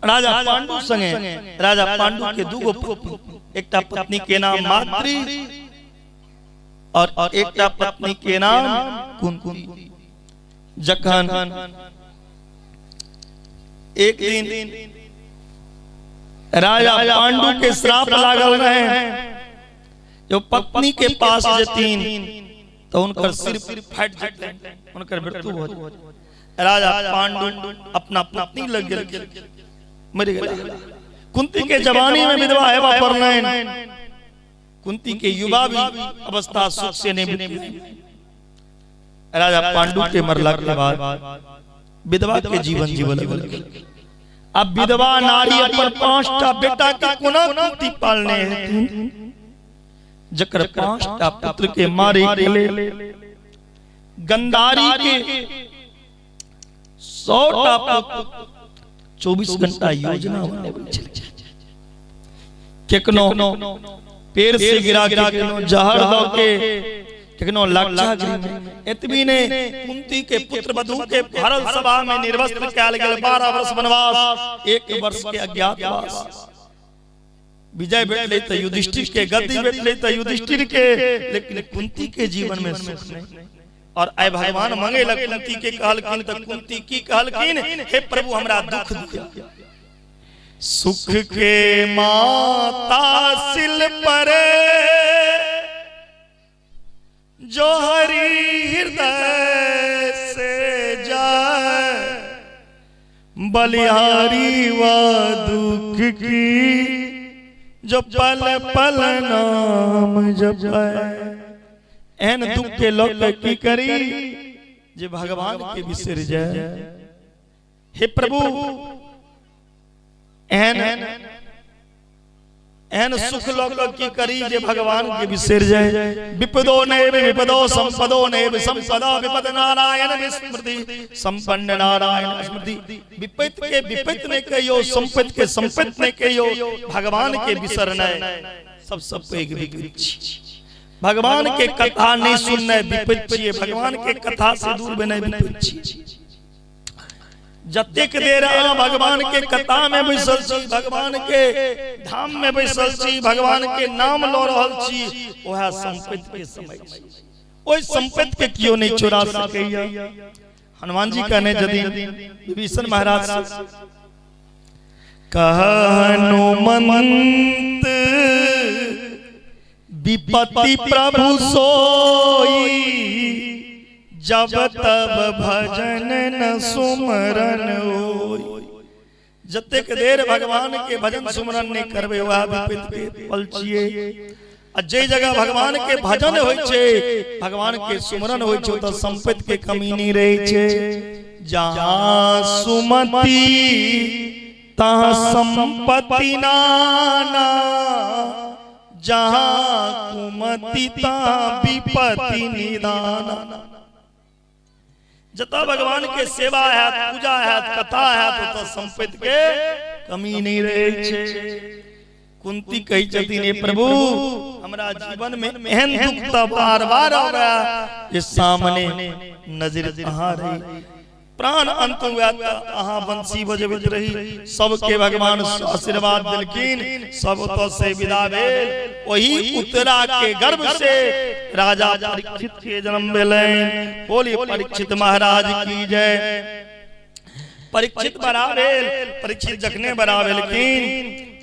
राजा पांडु संगे। राजा पांडु के दूगो पत्नी, एकटा पत्नी के नाम माद्री और एकटा पत्नी के नाम कुंती। जखन एक दिन राजा पांडु के श्राप लागल रहे, जो पत्नी के पास जेतीन तो उनकर सिर फाटि जेतनि, उनकर मृत्यु भ जेतनि। राजा पांडु अपना पत्नी लग गेल, मरि गेला। कुंती के जवानी में विधवा हेबा पड़लनि। कुंती के युवा भी अवस्था सुख से नहीं बीतलनि। राजा पांडु के मरला के बाद विधवा के जीवन जीवन लगल। अब विधवा नारी अपन 5टा बेटा के कोना कुंती पालने हेथिन, जकर 5टा पुत्र के मारे के लेल गंधारी के 100टा पुत्र 24 घंटा योजना बनबै छलै, केकनो पेड़ से गिरा के, केकनो जहर दऽ के, कखनो लाक्षागृह में। एतबी ने कुंती के पुत्र वधू के भरल सभा में निर्वस्त्र कयल गेल। 12 वर्ष वनवास, 1 वर्ष के अज्ञातवास। विजय भेटलै तऽ युधिष्ठिर के, गद्दी भेटलै तऽ युधिष्ठिर के, लेकिन कुंती के जीवन में सुख नहीं। और आइ भगवान मंगेलक कुंती के, कहलखिन तऽ कुंती की कहलखिन, हे प्रभु हमरा दुख दिया। सुख के माता सिल परे जो हरि हृदय से जाए, बलिहारी व दुख की जो पल पल नाम जपे। एहन दुख के लोग के की करी जे भगवान के बिसर जाए। हे प्रभु, एहन एहन सुख लऽ कऽ की करी जे भगवान के बिसरि जाय। विपदो नैव विपदो संपदो नैव संपदा विपद नारायण विस्मृति संपन्न नारायण स्मृति। विपत के विपत नहि कहियो, संपत के संपत नहि कहियो, भगवान के बिसरनाइ सबसँ पैघ विपत छी। भगवान के कथा नहि सुननाइ विपत छियै, भगवान के कथा से दूर भेनाइ विपत छी। जतेक देर अहाँ भगवान के कथा में बैसल छी, भगवान के धाम में बैसल छी, भगवान के नाम लऽ रहल छी, वएह संपत्ति के समय छी। ओहि संपत्ति के केओ नहि चोरा सकैया। हनुमान जी कहने जदिन विभीषण महाराज से, कह हनुमंत विपत्ति प्रभु सोई, जब तब भजन न सुमरन होई। जतेक देर भगवान के भजन सुमरन नहीं करबे वह विपत्ति के पल छियै। आ जे जगह भगवान के भजन होइ छै, भगवान के सुमरन होइ छै, ओतऽ संपत्ति के कमी नहीं रहै छै। जहाँ सुमति तहाँ संपत्ति नाना, जहाँ कुमति तहाँ विपत्ति निदाना। जतऽ भगवान के सेवा हैत, पूजा हैत, कथा हैत, ओतऽ संपत्ति के कमी नहीं रहै छै। कुंती कहै छथिन, हे प्रभु, हमरा जीवन में एहन दुख तऽ बार बार आबै जे सामने नजर अहाँ रही, प्राण अंत हुआ तऽ अहाँ बंसी बजबैत रही। सबके भगवान आशीर्वाद देलखिन, सब ओतऽ से विदा भेल। ओही उत्तरा के गर्भ से राजा परीक्षित के जन्म भेलनि। बोली परीक्षित महाराज की जय। परीक्षित बड़ा भेल। परीक्षित जखने बड़ा भेलखिन,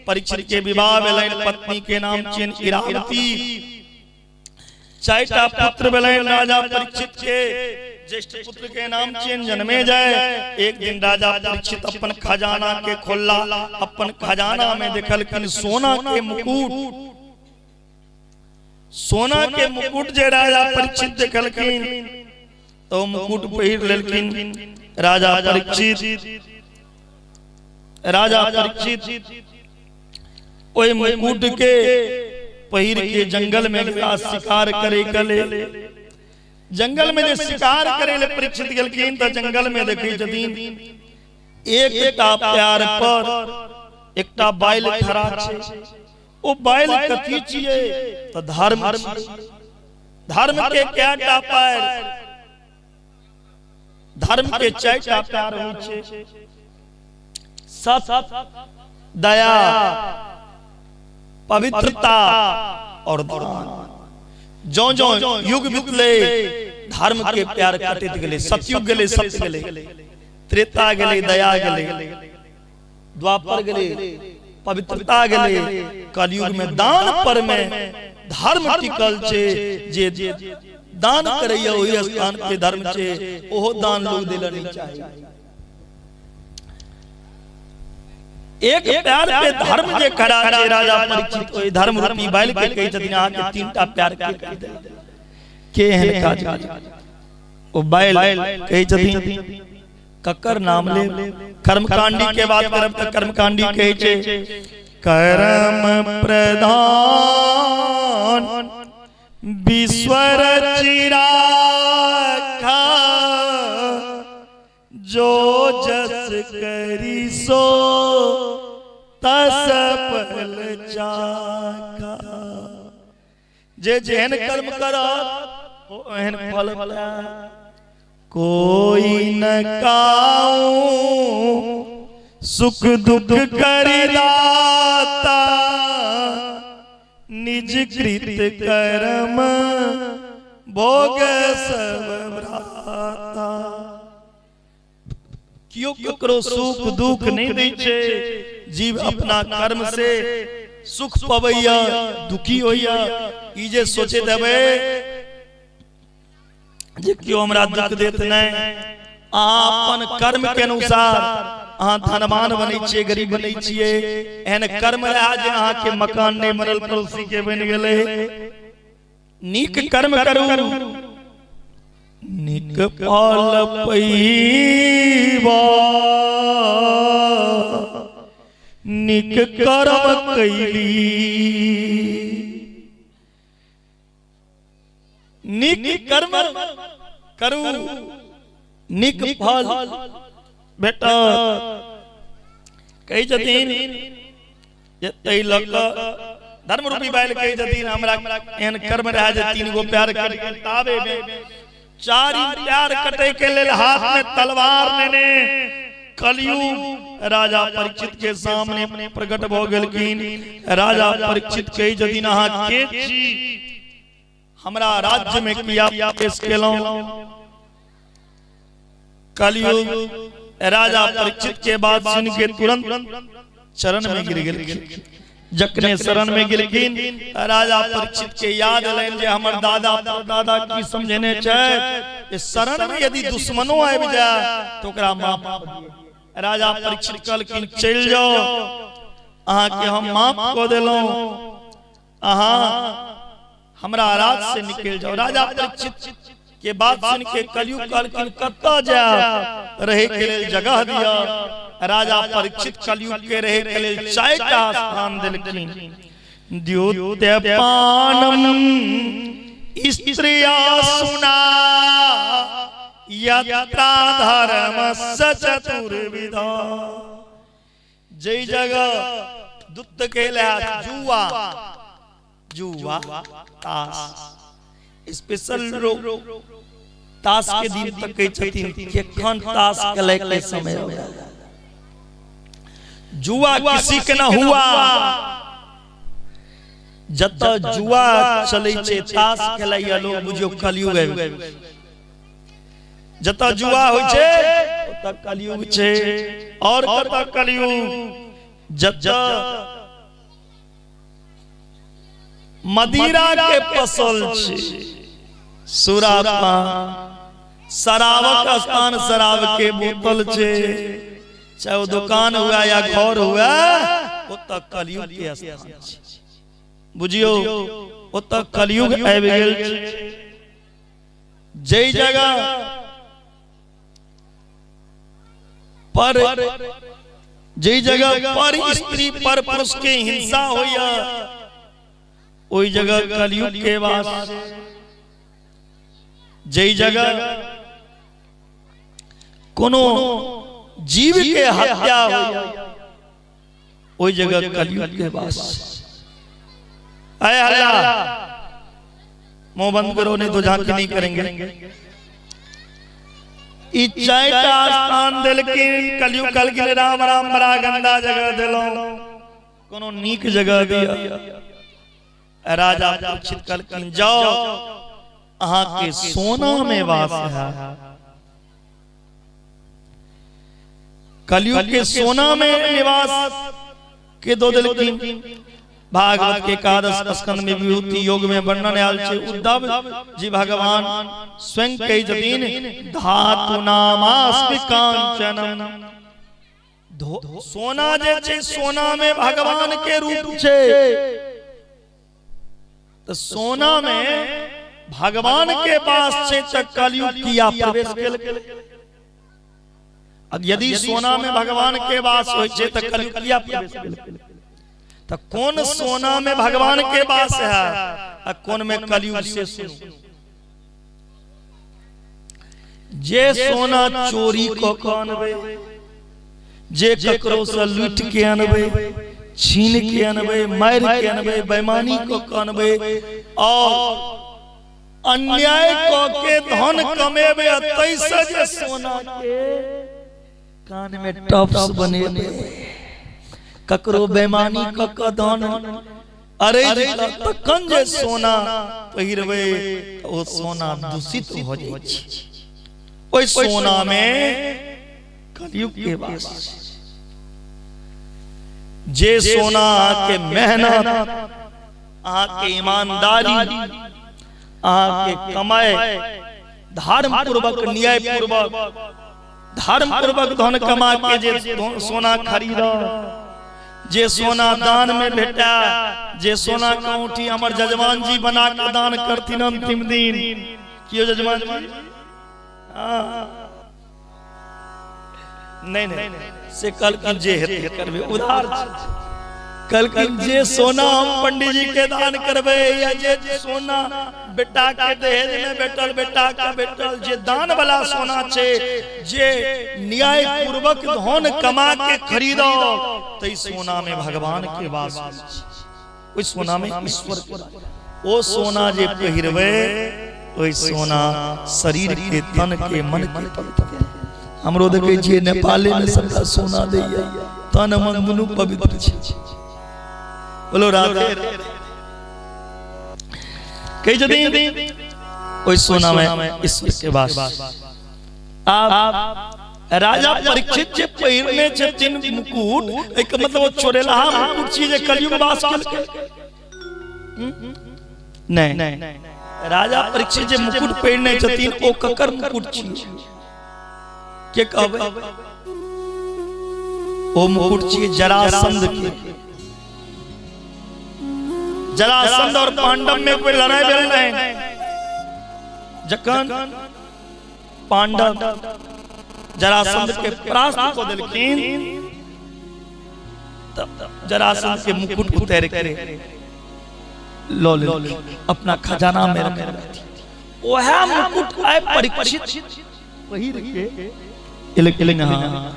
परीक्षित के विवाह भेलनि, पत्नी के नाम छियनि इरावती। चारिटा पुत्र भेलनि राजा परीक्षित के। ज्येष्ठ पुत्र के नाम छियनि जनमेजय। एक दिन राजा परीक्षित अपन खजाना के खोलला, अपन खजाना में देखलखिन सोना के मुकुट। सोना के मुकुट जे राजा परीक्षित देखलखिन तो मुकुट पहिर लेलखिन राजा परीक्षित। राजा परीक्षित ओहि मुकुट के पहिर के जंगल में गेला शिकार करे के लेल। जंगल में जे शिकार करे ले परीक्षित गेलखिन तऽ जंगल में देखै छथिन एकटा प्यार पर एकटा बैल खड़ा छै। ओ बैल कथी छियै? तऽ धर्म। धर्म के कएटा पैर? धर्म के चारिटा पैर होइ छै, सत, दया, पवित्रता और दान। जौं जौं युग बीतले धर्म के प्यार कटैत गेलै। सतयुग गेलै, सत्य गेलै, त्रेता गेलै, दया गेलै, द्वापर गेलै, पवित्रता गेलै, कलयुग में दान पर में धर्म टिकल छै। जे दान करैया ओहि स्थान पे धर्म छै, ओहो दान लोग देला नहीं चाहे। एक प्यार पे धर्म जे खड़ा छै, राजा परीक्षित ओहि धर्म रूपी बैल के कहै छथिन, अहाँ के तीनटा प्यार के के एहन काज? ओ बैल कहै छथिन, ककर नाम ले? कर्मकांडी के बात करब तऽ कर्मकांडी कहै छै, कर्म प्रधान विश्वर चिराखा, जो जस करी सो तस फल चाखा। जे जेहन कर्म करत ओ एहन फल कोई न काऊ सुख दुख करी दाता, निज कृत कर्म भोग सब भ्राता। केओ ककरो सुख दुख नहि दै छै, जीव अपना कर्म से सुख पबैया दुखी होइया। ई जे सोचे देबै जे केओ हमरा दुख देत नहि, अहाँ अपन कर्म के अनुसार अहाँ धनवान बनै छियै, गरीब बनै छियै। एहन कर्म रहए जे अहाँके मकान नहि बनल, पड़ोसी के बनि गेलै। नीक कर्म करू, नीक फल पैबा, नीक कर्म कैली। नीक कर्म करू, नीक फल भेटत। कहै छथिन जे ताहि लऽ कऽ धर्म रूपी बैल कहै छथिन हमरा एहन कर्म रहए जे 3 गो प्यार कटि गेल, ताबे मे 4 प्यार कटै के लेल हाथ में तलवार लेने कलयुग राजा परीक्षित के सामने प्रकट भऽ गेलखिन। राजा परीक्षित कहै छथिन अहाँ के छी, हमरा राज्य में किया प्रवेश केलहुँ? कलयुग राजा परीक्षित के बात सुन के तुरंत चरण में गिर गेलखिन। जखने शरण में गेलखिन राजा परीक्षित के याद एलनि जे हमर दादा परदादा की समझेने छथि, शरण में यदि दुश्मनो आबि जाय तो ओकरा माफ। राजा परीक्षित कहलखिन चलि जाओ, अहाँके हम माफ कऽ देलहुँ, अहाँ हमरा राज से निकल जाओ। राजा परीक्षित के बात सुन के कलयुग कहलखिन कतऽ जायब, रहे के लेल जगह दिअ। राजा परीक्षित कलयुग के रहे के लेल 4टा स्थान देलखिन। द्योत्य पानम स्त्रिया सुना यत्रा धर्म चतुर्विधा। जै जगह दुत्त के जुआ, जुआ ताश, स्पेशल लोग ताश के दिन तक कहै छथिन केखन ताश खेलै के समय हो। जुआ किसी के ना हुआ, जत जुआ चलै छै ताश खेलैया लोग, बुझियौ कलयुग आबि गेल। जत जुआ होइ छै ओत कलयुग छै। और कत कलयुग? जत मदिरा के फसल छै, सुरापान, शराबक स्थान, शराब के बोतल छै, चाहे वो दुकान हुआ या घर हुआ, ओत कलयुग के स्थान छै। बुझियौ ओत कलयुग आबि गेल छै। जै जगह पर, जै जगह पर स्त्री पर पुरुष के हिंसा होइया, ओहि जगह कलयुग के वास। जै जगह कोनो जीव के हत्या होइया, ओहि जगह कलयुग के वास। आए हल्ला, मुंह बंद करो, नहीं तो झांकी नहीं करेंगे। ई 4टा स्थान देलखिन कलयुग। कहलखिन राम राम, बड़ा गंदा जगह देलहुं, कोनो नीक जगह दिया। राजा परीक्षित कहलखिन जाओ, अहाँ के सोना में वास है। कलयुग के सोना में निवास के दो देलखिन। भागवत के एकादश स्कंद में विभूति योग में वर्णन आयल छै, उद्धव जी भगवान स्वयं कहै छथिन धातु नामास्मि कांचनम। सोना जे छै, सोना में भगवान के रूप छै, तो सोना में भगवान के पास छै त कलयुग किया प्रवेश केलक? अब यदि सोना में भगवान के वास होइ छै त कलयुग किया प्रवेश केलक? त कोन सोना में भगवान के वास है आ कोन में कलयुग से सुनू। जे सोना चोरी क के अनबै, जे ककरो से लूट के अनबै, छीन के अनबै, मारि के अनबै, बेईमानी क के अनबै और अन्याय क के धन कमेबे आ तैसे जे सोना के कान में टॉप्स बनेबे, ककरो बेमानी क के धन अरे तखन जे सोना पहिरबै तऽ ओ सोना दूषित भऽ जाइ छै। ओहि सोना में कलयुग के वास छै। जे सोना के मेहनत, अहाँके ईमानदारी, अहाँके कमाई धर्म पूर्वक, न्याय पूर्वक, धर्म पूर्वक धन कमा के जे सोना खरीद, जे सोना दान में भेटा, जे सोना के औंठी हमर जजमान जी बना के दान करथिन अंतिम दिन। कियो जजमान जी? हाँ। नहीं नहीं, से कहलखिन जे हेतै करबै, उधार छै। कहलखिन जे सोना हम पंडित जी के दान करबै या जे सोना बेटा के दहेज में भेटल, बेटा के भेटल, जे दान वाला सोना छै, जे न्याय पूर्वक धन कमा के खरीदो, तै सोना में भगवान के वास होइ छै, ओहि सोना में ईश्वर के वास। ओ सोना जे पहिरबै, ओहि सोना शरीर के, तन के, मन के पवित्र। हमरो देखै छियै नेपाले में सबटा सोना दैया, तन मन दुनू पवित्र छै। बोलो राधे। कहै छथिन ओहि सोना में ईश्वर के वास। आब राजा परीक्षित जे पहिरने छथिन मुकुट, एहिके मतलब ओ चोरेलहा मुकुट छी जे कलयुग वास केलकै? नहीं, राजा परीक्षित जे मुकुट पहिरने छथिन ओ ककर मुकुट छी? के कहबै? ओ मुकुट छी जरासंध के। जरासंध और पांडव में कोई लड़ाई भेल नहीं। जखन पांडव जरासंध के परास्त कऽ देलखिन, तब जरासंध के मुकुट उतार के लऽ लेलखिन, अपना खजाना में रखने। वएह मुकुट आइ परीक्षित पहिर के एलखिन। हाँ,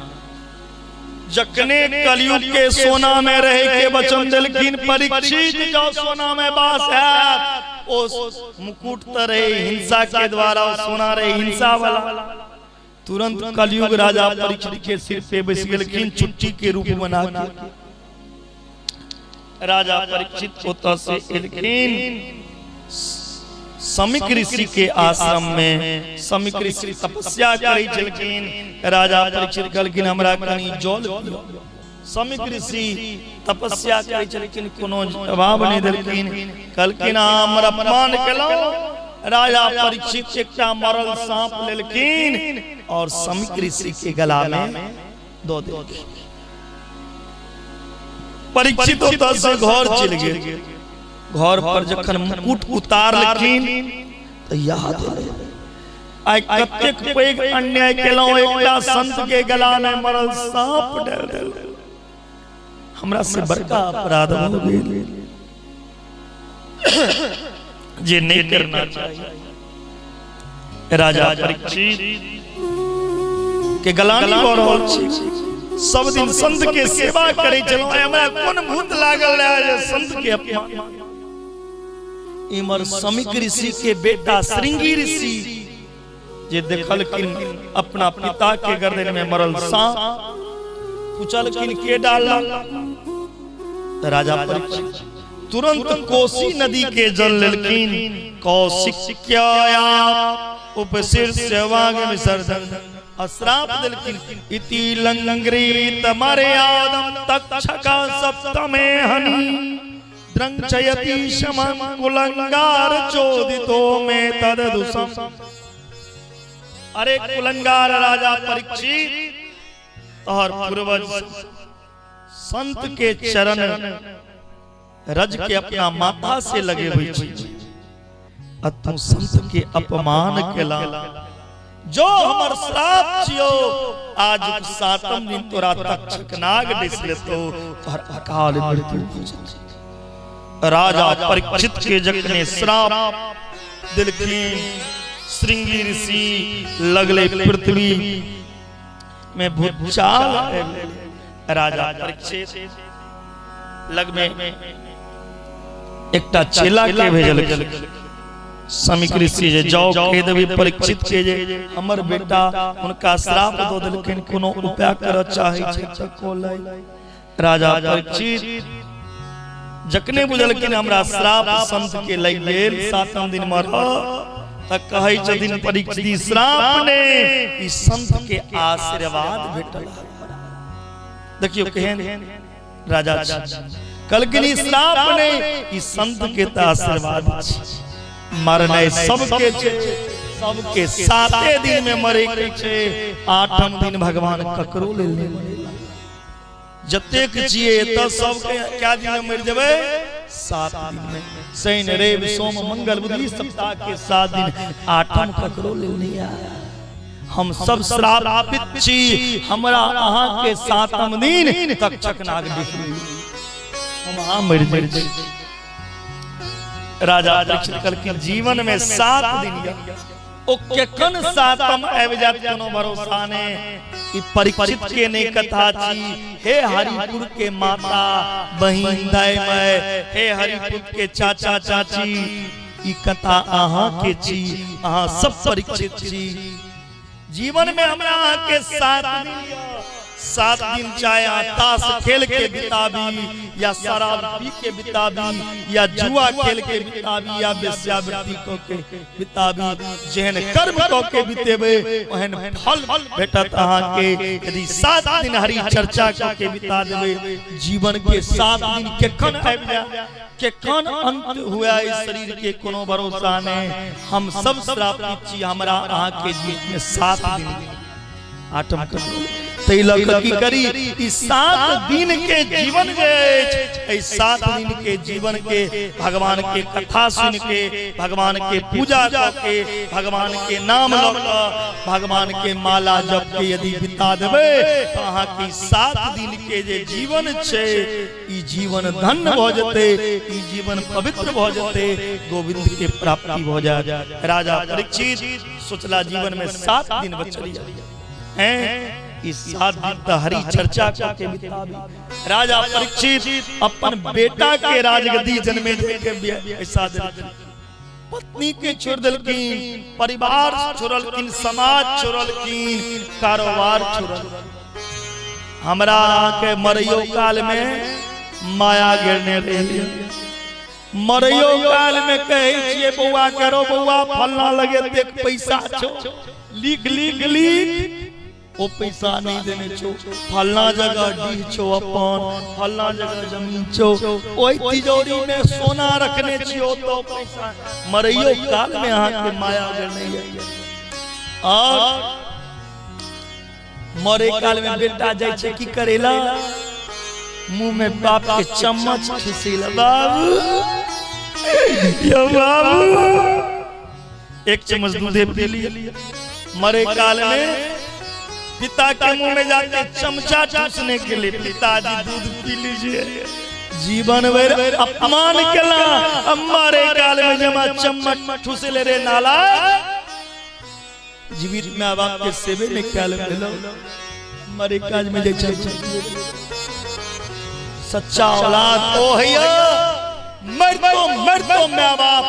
जखने कलयुग के सोना में रहे के वचन देलखिन परीक्षित, जाओ सोना में वास हैत। ओ मुकुट त रहे हिंसा के द्वारा, ओ सोना रहे हिंसा वाला। तुरंत कलयुग राजा परीक्षित के सिर पे बैस गेलखिन चुट्टी के रूप बना के। राजा परीक्षित ओतऽ से एलखिन समीक ऋषि के आश्रम में। समीक ऋषि तपस्या करै छलखिन। राजा परीक्षित कहलखिन हमरा कनि जल पियो। समीक ऋषि तपस्या करै छलखिन, कोनो जवाब नहि देलखिन। कहलखिन अहाँ हमर अपमान केलहुँ। राजा परीक्षित एकटा मरल सांप लेलखिन और समीक ऋषि के गला में दऽ देलखिन। परीक्षित ओतऽ से घर चलि गेल। घर पर जखन मुकुट उतारलखिन तऽ याद एलै, आइ कतेक पैघ अन्याय केलहुँ, एकटा संत के गला में मरल सांप डालि देलहुँ, हमरा से बड़का अपराध भऽ गेल जे नहीं करना चाहिए। राजा परीक्षित के गलानी भऽ रहल छै, सब दिन संत के सेवा करै छलहुँ, आइ हमरा कोन भूत लागल रहै जे संत के अपमान। इमर समीक ऋषि के बेटा श्रृंगी ऋषि जे देखलखिन अपना पिता के गर्दन में मरल सांप, पूछलखिन के डालल? तऽ राजा परीक्षित तुरंत कोसी नदी के जल लेलखिन। कौशिक्याया उपशीर्ष वाग विसर्जन श्राप देलखिन, इति लंग्रीत मर्यादम तक्षका सप्तमे हनि द्रंचयति शमं कुलंगार चोदितो मे तददुषम। अरे कुलंगार राजा परीक्षित, तोहर पूर्वज संत के चरण रज के अपना माथा से लगेबै छै, आ तू संत के अपमान केला। जो हमर श्राप छियो, आज सातम दिन तोरा तक्षक नाग डिस लेतो, तोहर अकाल मृत्यु हो जेतौ। राजा परीक्षित के जखने श्राप देलखिन श्रृंगी ऋषि, लगले पृथ्वी में भूचाल आबि गेलै। राजा परीक्षित लग में एकटा चेला के भेजलखिन। समीक ऋषि जे जाओ कहि देबै परीक्षित के जे हमर बेटा हुनका श्राप दऽ देलखिन, कोनो उपाय करऽ चाहै छै तऽ कऽ लै। राजा परीक्षित जखने बुझलखिन हमरा श्राप संत के लागि गेल, सातम दिन मरब, तऽ कहै छथिन परीक्षित श्राप ने, ई संत के आशीर्वाद भेटल। देखियौ केहन राजा कहलखिन ई श्राप ने, ई संत के तऽ आशीर्वाद छै। मरनाइ सबके छै, सबके साते दिन में मरे के छै, आठम दिन भगवान ककरो लेल नहि मरेला। जतेक छियै एतऽ सबके क्या दिन में मरि जेबै? 7 दिन में। शनि रवि सोम मंगल बुध, ई सप्ताह के 7 दिन, आठम ककरो लेल नहि आयल। हम सब श्रापित छी, हमरा अहाँ के सातम दिन तक्षक नाग दिख, हम अहाँ मरि जाइ छी। राजा परीक्षित कहलखिन जीवन में 7 दिन यऽ, ओ केखन सातम आबि जायत कोनो भरोसा नहि। ई परीक्षित के नहि कथा छी, हे हरिपुर के माता बहिन दाय माय, हे हरिपुर के चाचा चाची, ई कथा अहाँ के छी, अहाँ सब परीक्षित छी। जीवन में हमरा अहाँ के 7 दिन यऽ, 7 दिन चाहे अहाँ ताश खेल के बिताबी, या शराब पी के बिताबी, या जुआ खेल के बिताबी, या वेश्यावृत्ति क के बिताबी, जेहन कर्म क के बितेबै ओहन फल भेटत अहाँ के। यदि 7 दिन हरि चर्चा क के बिता देबै, जीवन के 7 दिन केखन आबि जाय, केखन अंत हुआ इस शरीर के कोनो भरोसा नहीं। हम सब श्रापित छी, हमरा अहाँ के जीवन में 7 दिन आठम ककरो तै लऽ कऽ की करी? ई 7 दिन के जीवन जे अछि, एहि 7 दिन के जीवन के भगवान के कथा सुनि के, भगवान के पूजा कऽ के, भगवान के नाम लऽ कऽ, भगवान के माला जप के यदि बिता देबै तऽ अहाँ के 7 दिन के जे जीवन छै, ई जीवन धन्य भऽ जेतै, ई जीवन पवित्र भऽ जेतै, गोविंद के प्राप्ति भऽ जायत। राजा परीक्षित सोचला जीवन में 7 दिन बचल हैं, ई 7 दिन तऽ हरि चर्चा कऽ के बिताबी। राजा परीक्षित अपन बेटा के राजगद्दी जन्मे के पैसा देलखिन, पत्नी के छोड़ देलखिन, परिवार छोड़लखिन, समाज छोड़लखिन, कारोबार छोड़लखिन। हमरा के मरैयो काल में माया घेरने रही। मरैयो काल में कहै छियै बौआ करो बौआ फलना लगे देख पैसा छो, लिख लिख लिख, ओ पैसा नहीं देने छो, फलना जगह डीह छो अपन, फलना जगह जमीन छो, ओहि तिजोरी में सोना रखने छियो तो पैसा। मरैयो काल में अहाँ के माया घेरने यऽ। और मरे काल में बेटा जाइ छै की करेला, मुंह में बाप के चम्मच ठुसेला, बाबू यो बाबू एक चम्मच दूधे पी लिया। मरे काल में पिता के मुंह में जाके चमचा ठूसने के लिए, पिताजी दूध पी लीजिए। जीवन भर अपमान केला, मरे काल में जमा चम्मच ठूसले रे नाला, जीवित में बाप के सेवे में ख्याल भेलो, मरे काज में जाय छै। सच्चा औलाद ओ हैया, मरतो मरतो माय बाप,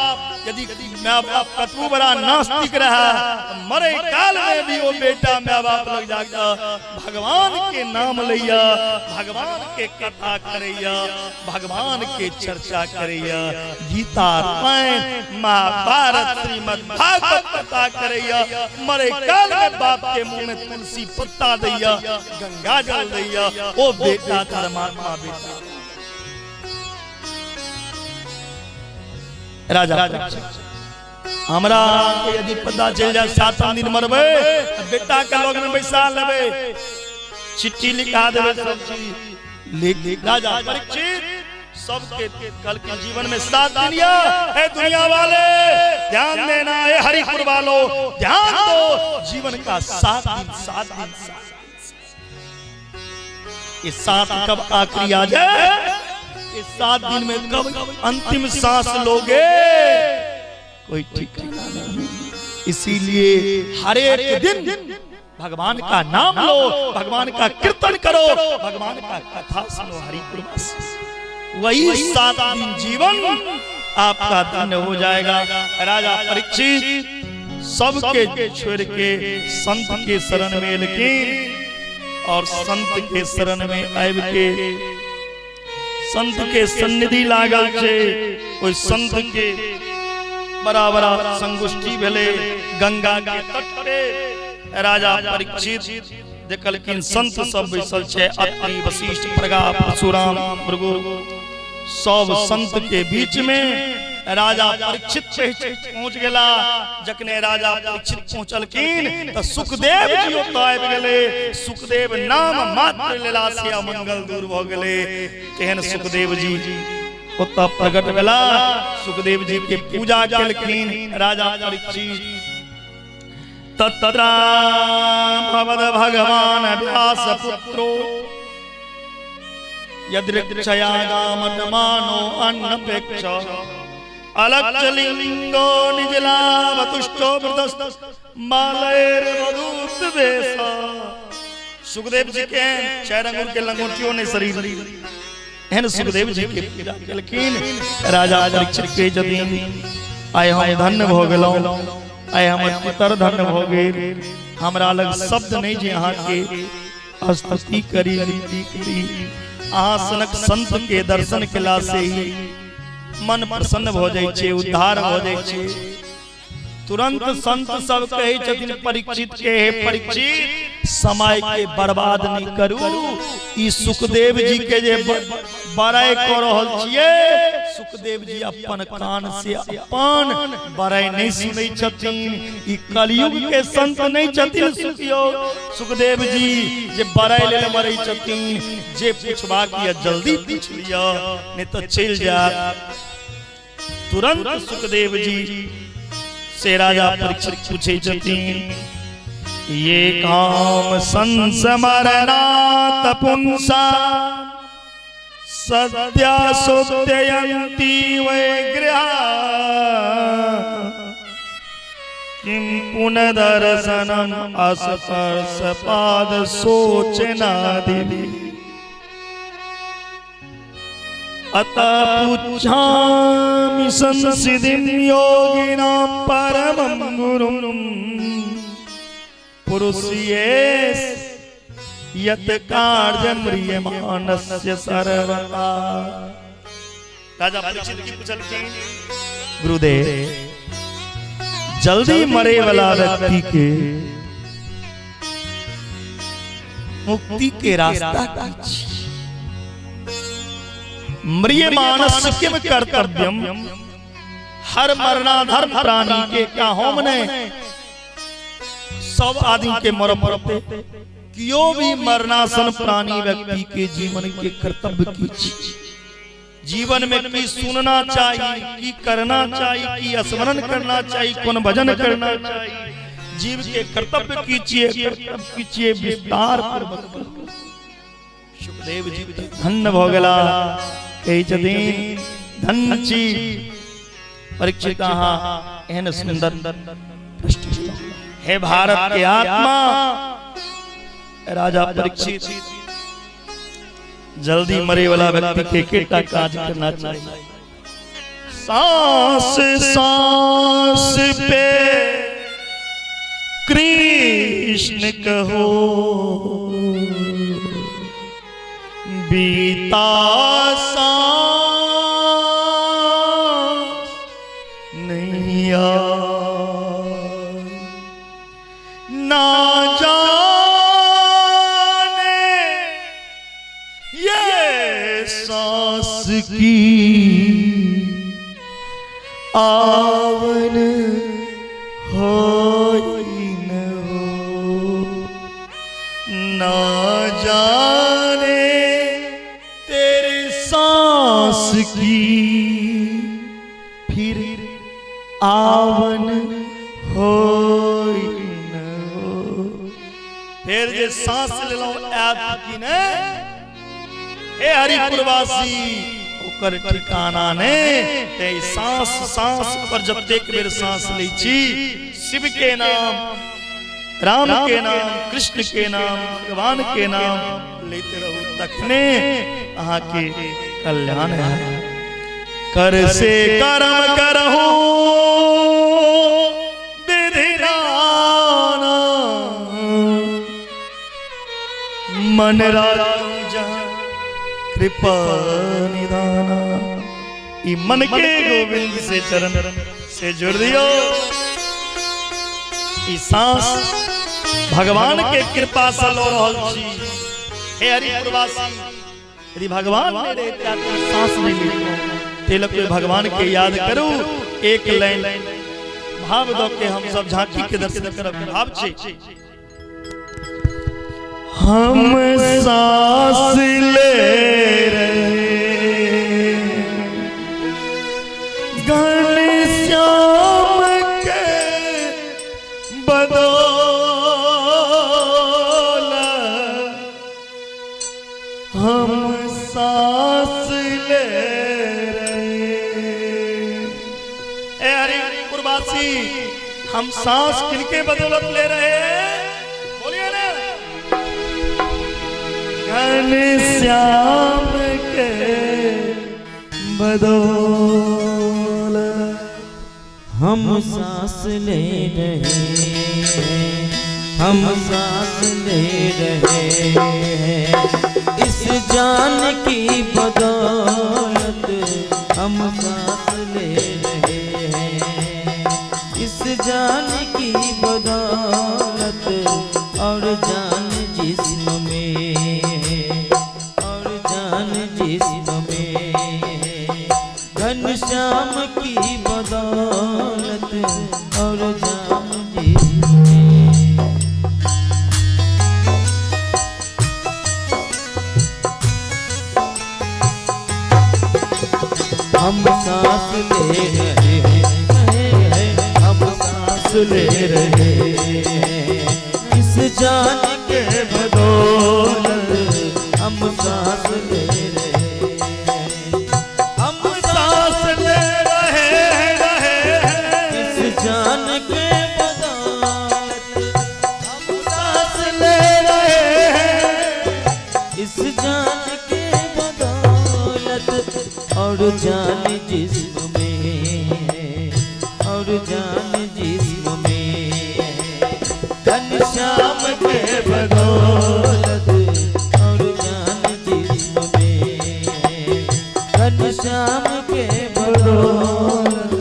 यदि माय बाप कतबो बड़ा नास्तिक रहा, मरे काल में भी वो बेटा माय बाप लग जाकर भगवान के नाम लैया, भगवान के कथा करैया, भगवान के चर्चा करैया, गीता रामायण महाभारत श्रीमद् भागवत कथा करैया, मरे काल में बाप के मुंह में तुलसी पत्ता दैया, गंगा जल दैया, ओ बेटा धर्मात्मा बेटा। राजा हमरा के यदि पता चल जाए 7 दिन मरबै, बेटा के लग में बैसा लेबै, चिट्ठी लिखा देबै सब चीज लिख। राजा परीक्षित सबके कल के जीवन में 7 दिन या, ए दुनिया वाले ध्यान देना, ए हरिपुर वालों ध्यान दो, जीवन का 7 दिन, 7 दिन, 7 दिन, ये 7 कब आखिरी आ जाए, ये 7 दिन में कब अंतिम सांस लोगे, कोई ठिकाना नहीं। इसीलिए हर एक दिन भगवान का नाम लो, भगवान का कीर्तन करो, भगवान का कथा सुनो हरिपुरवासी। वही 7 दिन जीवन आपका धन्य हो जाएगा। राजा परीक्षित सबके छोड़ के संत के शरण में एलखिन और संत के शरण में आबि के संत के सन्निधि लागल छै। ओहि संत के बड़ा बड़ा संगोष्ठी भेलै गंगा के तट पे। राजा परीक्षित देखलखिन संत सब बैसल छै, अत्रि, वशिष्ठ, प्रगा, परशुराम, भृगु, सब संत के बीच में राजा परीक्षित पहुंच गेला। जखने राजा परीक्षित पहुंचलखिन त सुखदेव जी ओतऽ आबि गेलै। सुखदेव नाम मात्र लेला से अमंगल दूर भऽ गेलै। तेहन सुखदेव जी ओतऽ प्रकट भेला। सुखदेव जी के पूजा केलखिन राजा परीक्षित। तत्रा भवद भगवान व्यास पुत्रो यदृक्षया गामटमानो अन्नपेक्ष अलक्षलिंगो निजलावतुष्टो मृतस्त मालैर्वधूत वेश। सुखदेव जी के चार अंगुर के लंगोटियों ने शरीर एहन सुखदेव जी के पूजा केलखिन। राजा परीक्षित के छथिन, आइ हम धन्य भऽ गेलहुँ, आइ हमर पितर धन्य भऽ गेल। हमरा लग शब्द नहि जे अहाँके स्तुति करी, विनती करी। अहाँ सनक संत के दर्शन केला से ही मन प्रसन्न भऽ जाइ छै, उद्धार भऽ जाइ छै। तुरंत संत सब कहै छथिन परीक्षित के, हे परीक्षित, समय के बर्बाद नहीं करू। ई सुखदेव जी के जे बड़ाई कऽ रहल छियै, सुखदेव जी अपन कान से अपन बड़ाई नहीं सुनै छथिन। ई कलयुग के संत नहीं छथिन सुखियो सुखदेव जी जे बड़ाई लेल मरै छथिन। जे पूछबाक यऽ जल्दी पूछ लिअ, नहीं तऽ चलि जायत। तुरंत सुखदेव जी से राजा परीक्षित पूछे छथिन, ये काम संस्मरणात् पुंसा सद्या सोत्ययन्ति वै गृहा किं पुनर्दर्शनम अस्पर्श पाद शोचनादि। अतः पुच्छामि संसिधिं योगिनां परमं गुरुं पुरुषये यत कार्यं म्रियमाणस्य सर्वदा। राजा परीक्षित की पूछलखिन, गुरुदेव, जल्दी मरे वाला व्यक्ति के मुक्ति के रास्ता की छी? म्रियमाणस्य किम कर्तव्यम, हर मरणाधर्म प्राणी के क्या होम ने सब आदमी के मर पड़ते, कियो भी मरणासन प्राणी व्यक्ति के जीवन के कर्तव्य की छी? जीवन में की सुनना चाहिए, की करना चाहिए, की स्मरण करना चाहिए, कौन भजन करना चाहिए, जीव के कर्तव्य की छिए, कर्तव्य की छिए, विस्तार पूर्वक। सुखदेव जी धन्य भऽ गेला, कहै छथिन धन्य छी परीक्षित, अहाँ एहन सुंदर प्रश्न। हे भारत के आत्मा राजा परीक्षित, जल्दी मरे वाला व्यक्ति के केटा काज करना चाहिए? सांस सांस पे कृष्ण कहो, बीता सांस नहीं आ ना जाने ये सांस की आवन हो न हो, ना जाने तेरे सांस की फिर आवन हो न हो। फेर जे सांस लेलहुँ आयत कि नहि हे हरिपुरवासी, ओकर ठिकाना ने। ते सांस सांस पर जतेक बेर सांस लै छी, शिव के नाम, राम के नाम, कृष्ण के नाम, भगवान के नाम लेते रहू, तखने अहाँके कल्याण है। कर से कर्म करहूं विधि नाना, मन राजा कृपा निदाना। ई मन के गोविंद से चरण से जुड़ दियो। ई सांस भगवान के कृपा से लो रहल छी। हे हरिपुरवासी, यदि भगवान नहीं रहता तो सांस नहीं लेते। तिलक पे भगवान के याद करू। एक लाइन भाव दो के हम सब झांकी के दर्शन करब। भाव छी हम सांस ले रहे घन श्याम के बदौलत, हम सांस ले रहे। ए हरिपुरवासी, हम सांस किनके बदौलत ले रहे हैं? बोलिए ना। घन श्याम के बदौलत हम सांस ले रहे हैं, हम सांस ले रहे हैं, इस जान की बदौलत हम सांस ले रहे हैं, इस जान की बदौलत और जान जिस्म में है, और जान जिस्म में है, घन श्याम की बदौलत और जान जिस्म में। हम सांस ले रहे हैं, हम सांस ले रहे हैं, इस जान के बदौलत हम सांस ले रहे हैं, हम सांस ले रहे रहे इस जान के बदौलत हम सांस ले रहे हैं, इस जान के बदौलत और जान जिस्म में है, और जान जिस्म में है, घन श्याम के बदौलत और जान जिस्म में है, घन श्याम के बदौलत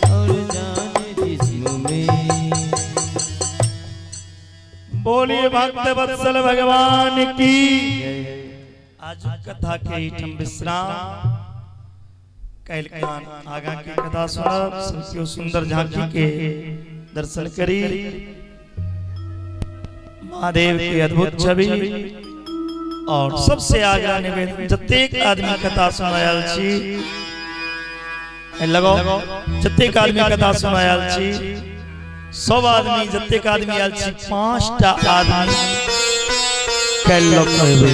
और जान जिस्म में। बोलिए भक्त वत्सल भगवान की। आज कथा के एहिठाम विश्राम। कैल कान आगा के कथा सुनब। सब केओ सुंदर झांकी के दर्शन करी। महादेव के अद्भुत छवि। और सबसे आगा निवेदन, जतेक आदमी कथा सुनायल छी, लगाओ, जतेक आदमी कथा सुनायल छी, सब आदमी जतेक आदमी आयल छी, 5टा आदमी कैल लग कहबै।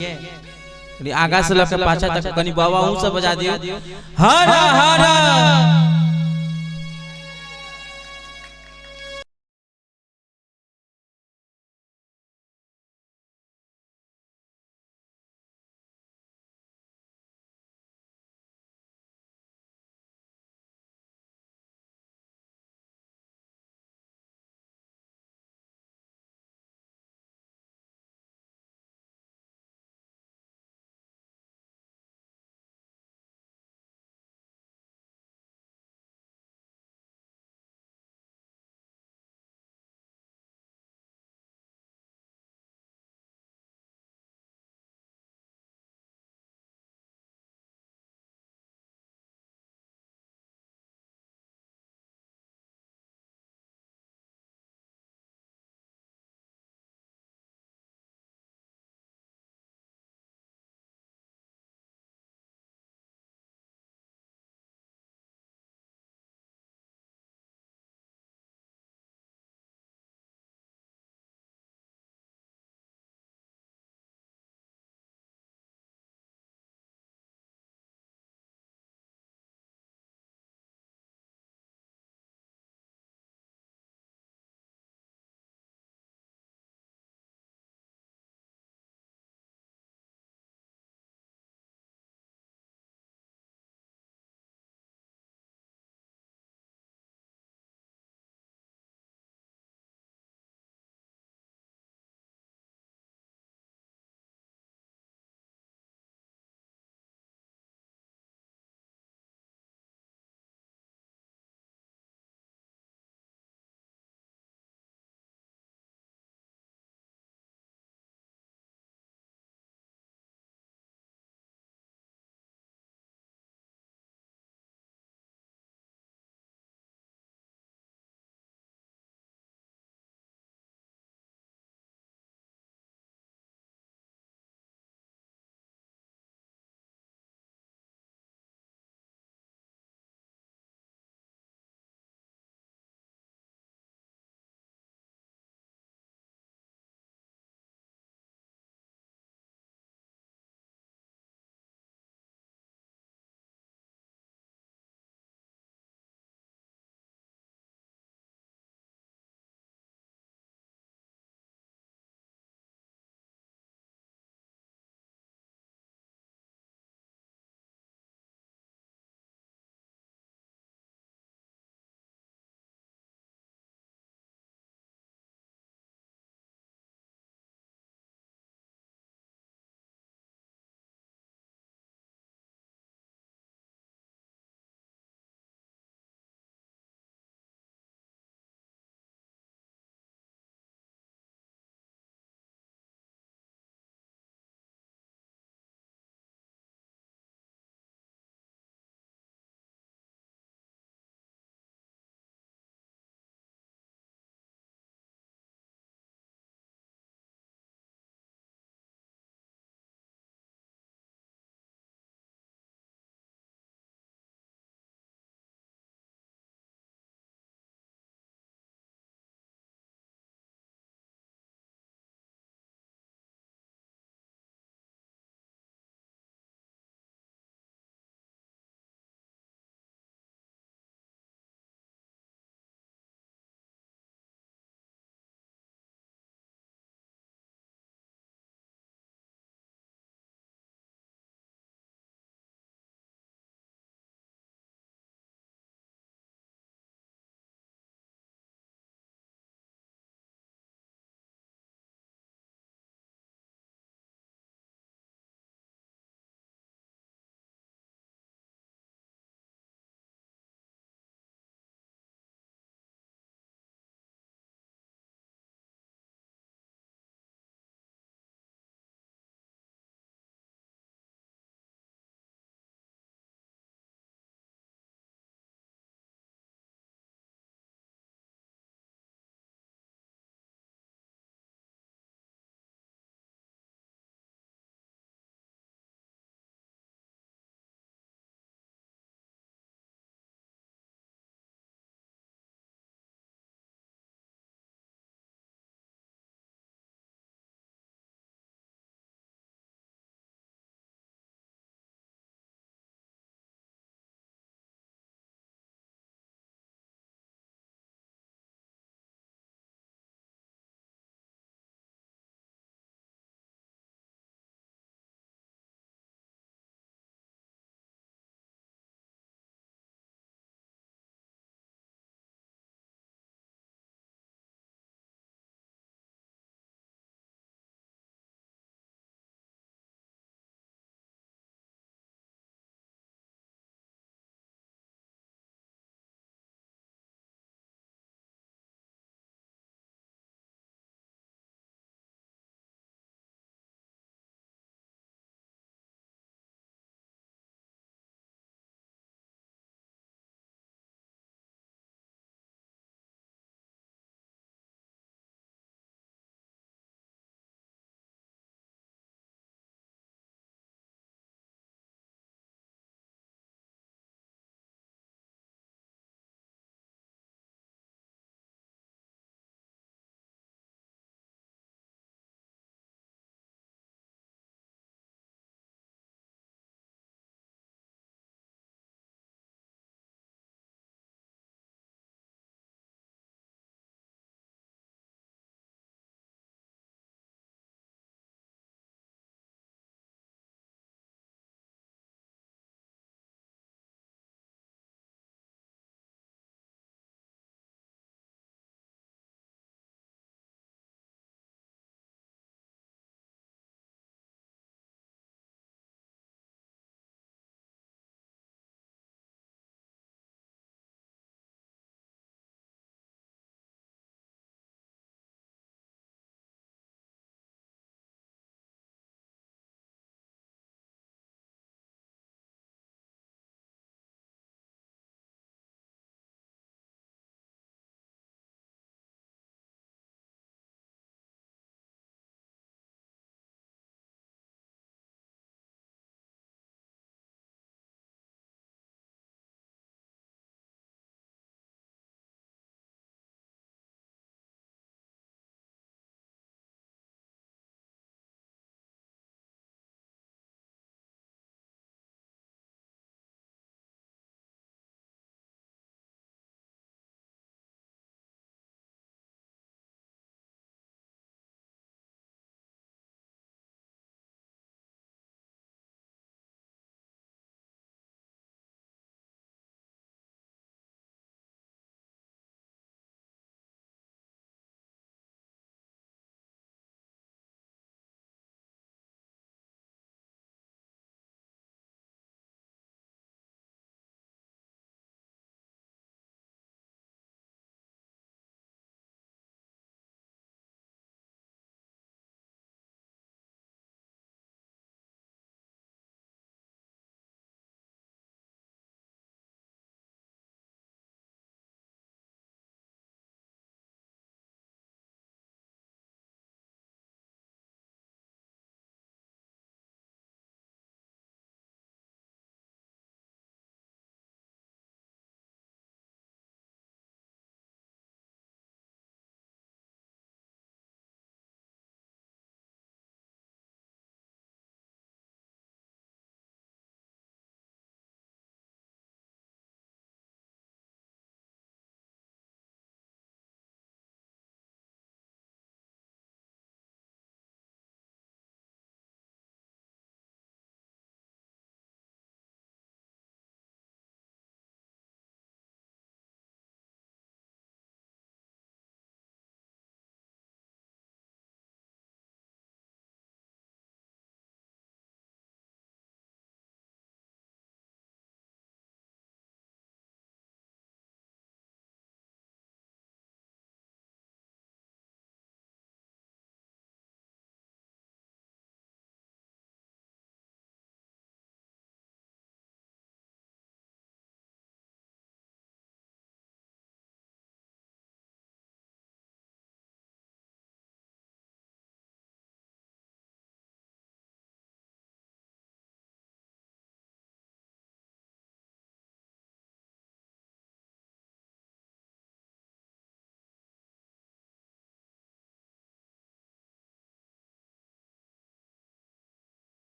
कनी आगा से लके पाछा तक कनी बाबा ऊ सब बजा दियो। हर हर।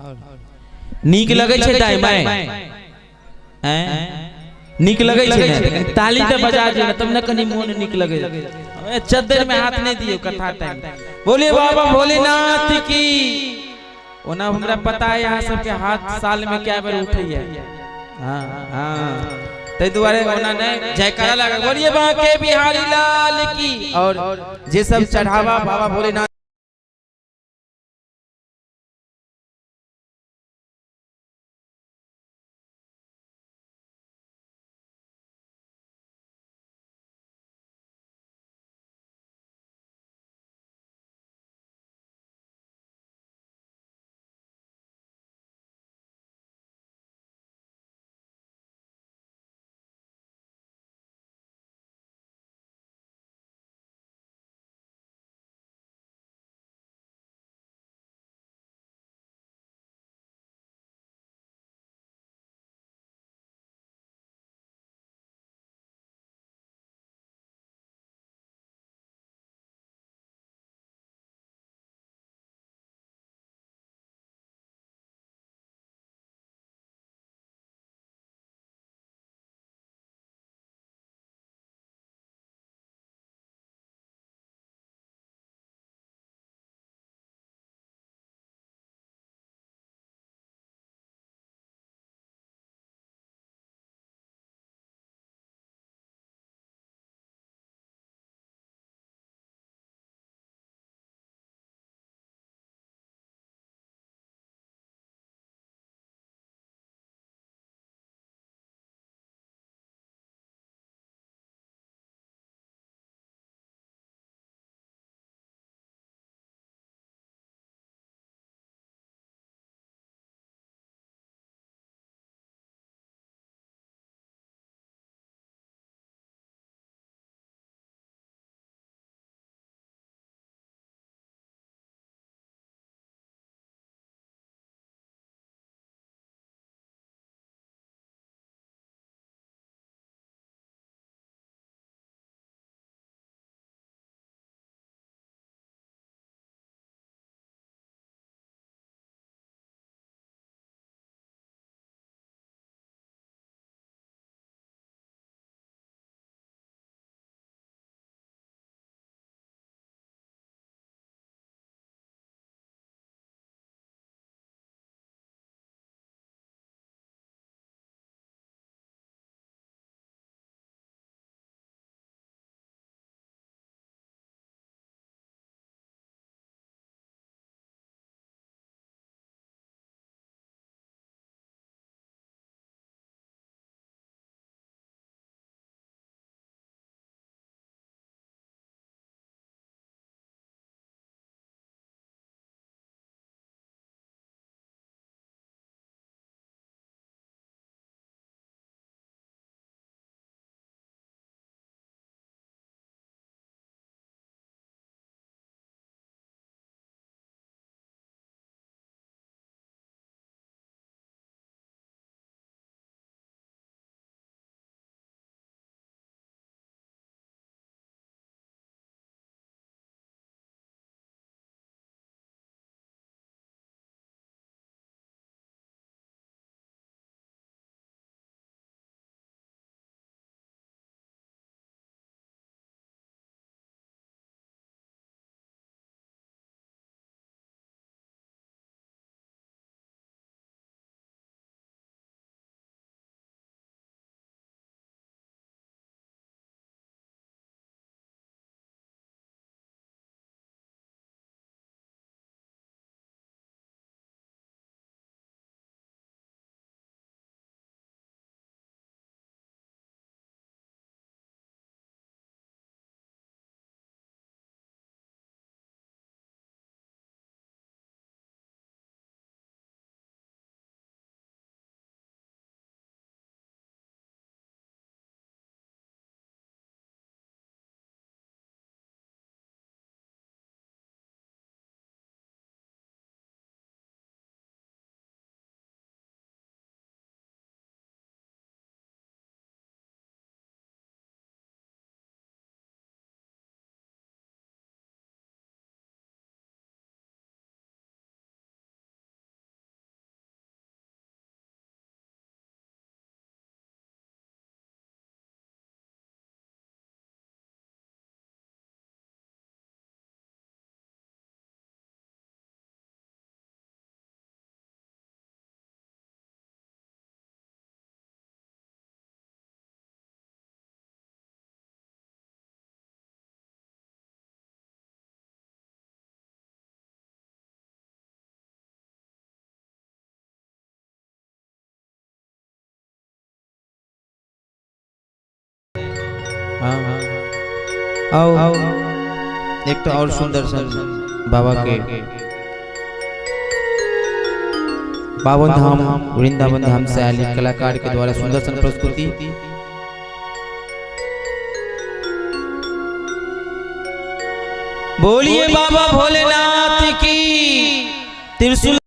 नीक लगै छै दाइ माइ? हैं, नीक लगै छै ने? ताली तऽ बजा दियौ ने, तब ने कनि मोन नीक लगै छै। चद्दर में हाथ नहि दियौ कथा टाइम। बोलिए बाबा भोलेनाथ की। ओना हमरा पता है अहाँ सबके हाथ साल में कए बेर उठैया। हाँ हाँ, ताहि दुआरे ओना नहि जयकारा लगा। बोलिए बांके बिहारी लाल की। और जे सब चढ़ावा बाबा भोलेनाथ हाँ आओ एक तो और सुंदर सन बाबा के बावन धाम वृंदावन धाम से आयल कलाकार के द्वारा सुंदर सन प्रस्तुति। बोलिए बाबा भोलेनाथ की। त्रिशूल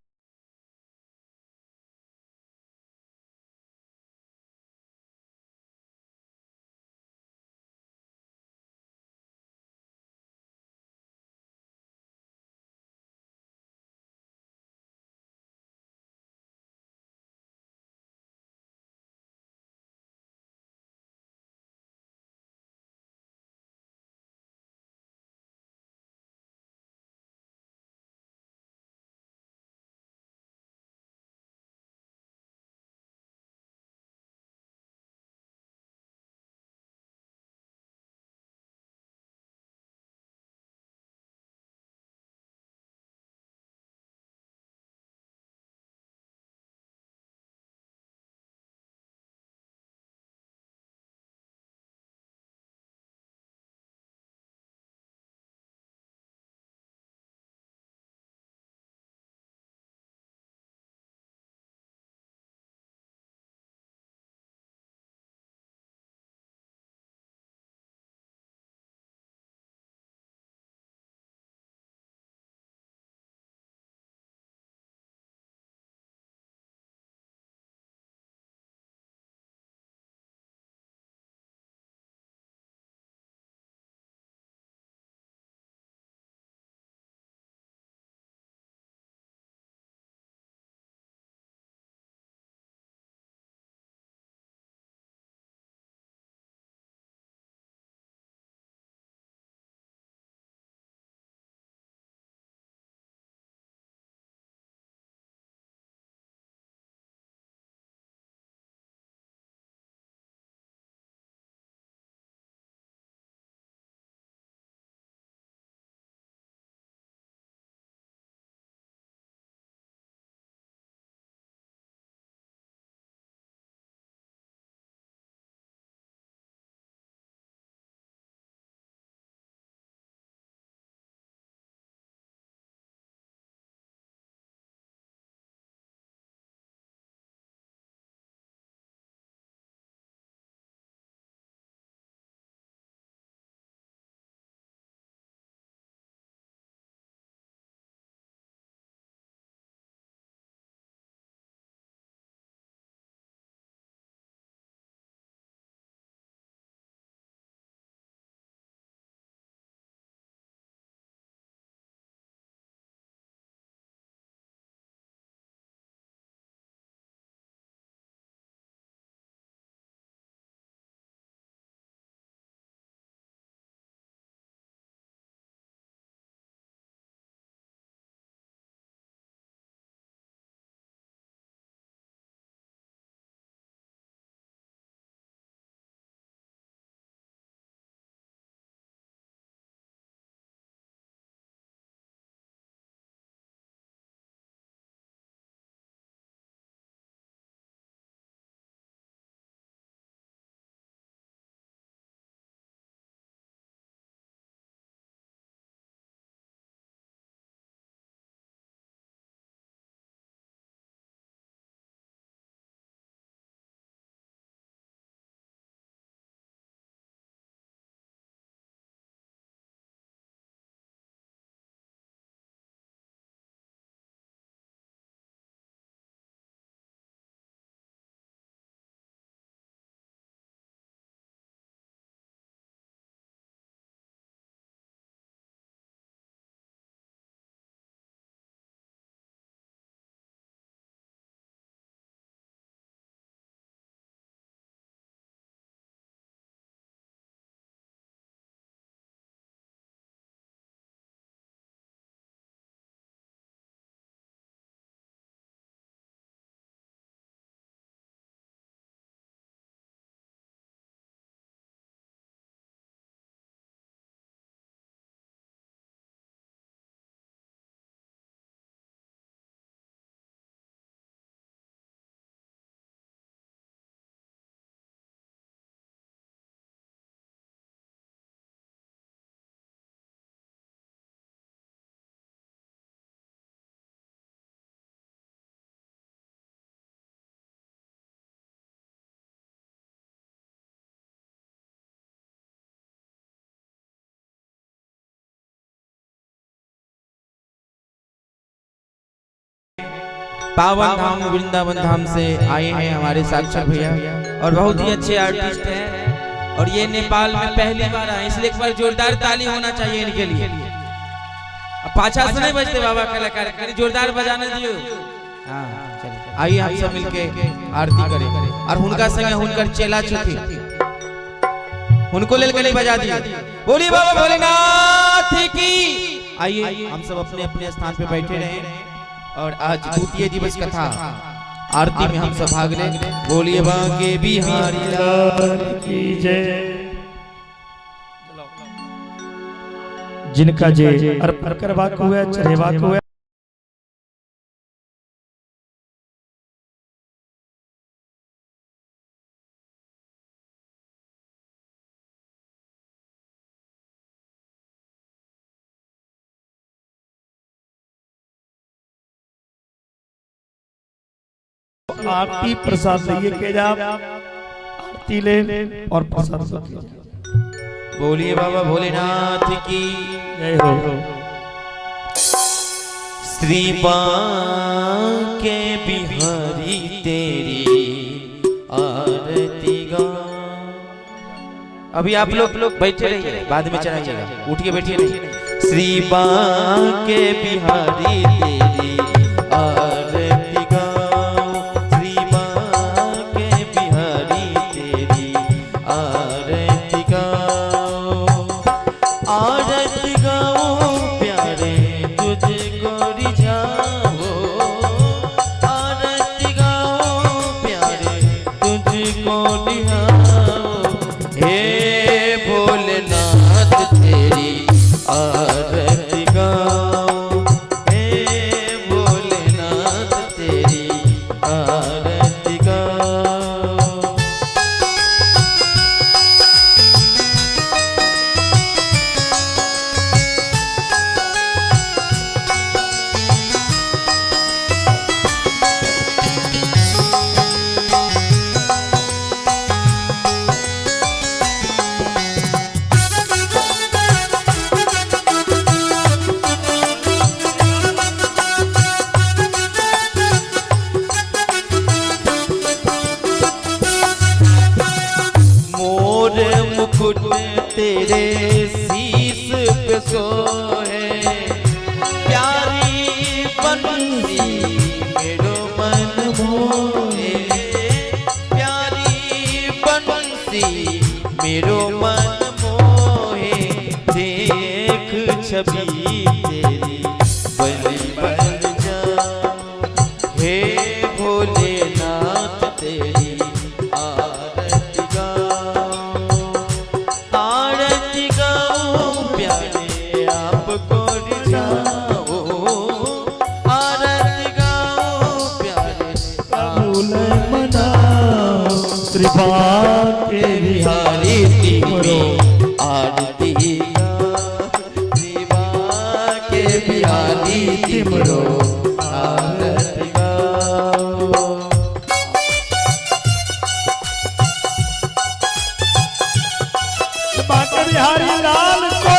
पावन धाम वृंदावन धाम से आए हैं हमारे साक्षर भैया और बहुत ही अच्छे आर्टिस्ट हैं और ये नेपाल में पहली बार आए, इसलिए एक बार जोरदार ताली होना चाहिए इनके लिए। अब पाछा से नहीं बजते बाबा कलाकार, खाली जोरदार बजाने दियो। हाँ चलिए आइए हम सब मिलके आरती करें और हुनका संगे हुनकर चेला छथि, उनको लेल के नहीं बजा दिए। बोलिए बाबा भोलेनाथ की। आइए हम सब अपने अपने स्थान पे बैठे रहे और आज द्वितीय दिवस कथा आरती में हम सब भाग लें। बोलिए बांके बिहारी लाल की जय। जिनका जे अर्पण करबाक हुए, चढ़ेबाक हुए, आरती प्रसाद लिए के जा, आरती ले और प्रसाद ले। बोलिए बाबा भोलेनाथ की जय हो। श्री बांके बिहारी तेरी आरती गा। अभी आप लोग बैठे रहिए, बाद में चलाइएगा, उठ के बैठिए नहीं। श्री बांके बिहारी तेरी आरती गाओ, श्री बांके बिहारी तेरी आरती गाओ, आरती गाओ प्यारे तुझको रिझाओ, आरती गाओ प्यारे तुझको रिझाओ, हे भोलेनाथ तेरी आरती गाओ, हे भोलेनाथ तेरी आरती गाओ। मोर मुकुट तेरे शीश पे सोहे, प्यारी बंसी मेरो मन मोहे, प्यारी बंसी मेरो मन मोहे, देख छवि तेरी बलि बन जाऊं, हे भोलेनाथ तेरी आरती गाऊं, आरती गाऊं प्यारे आपको रिझाऊं, आरती गाऊं प्यारे फूल मनाओ श्री बांके बिहारी बिहारी तेरी आरती गाऊं, श्री बांके बिहारी तिमरो आरती गाऊं। बांके बिहारी लाल को।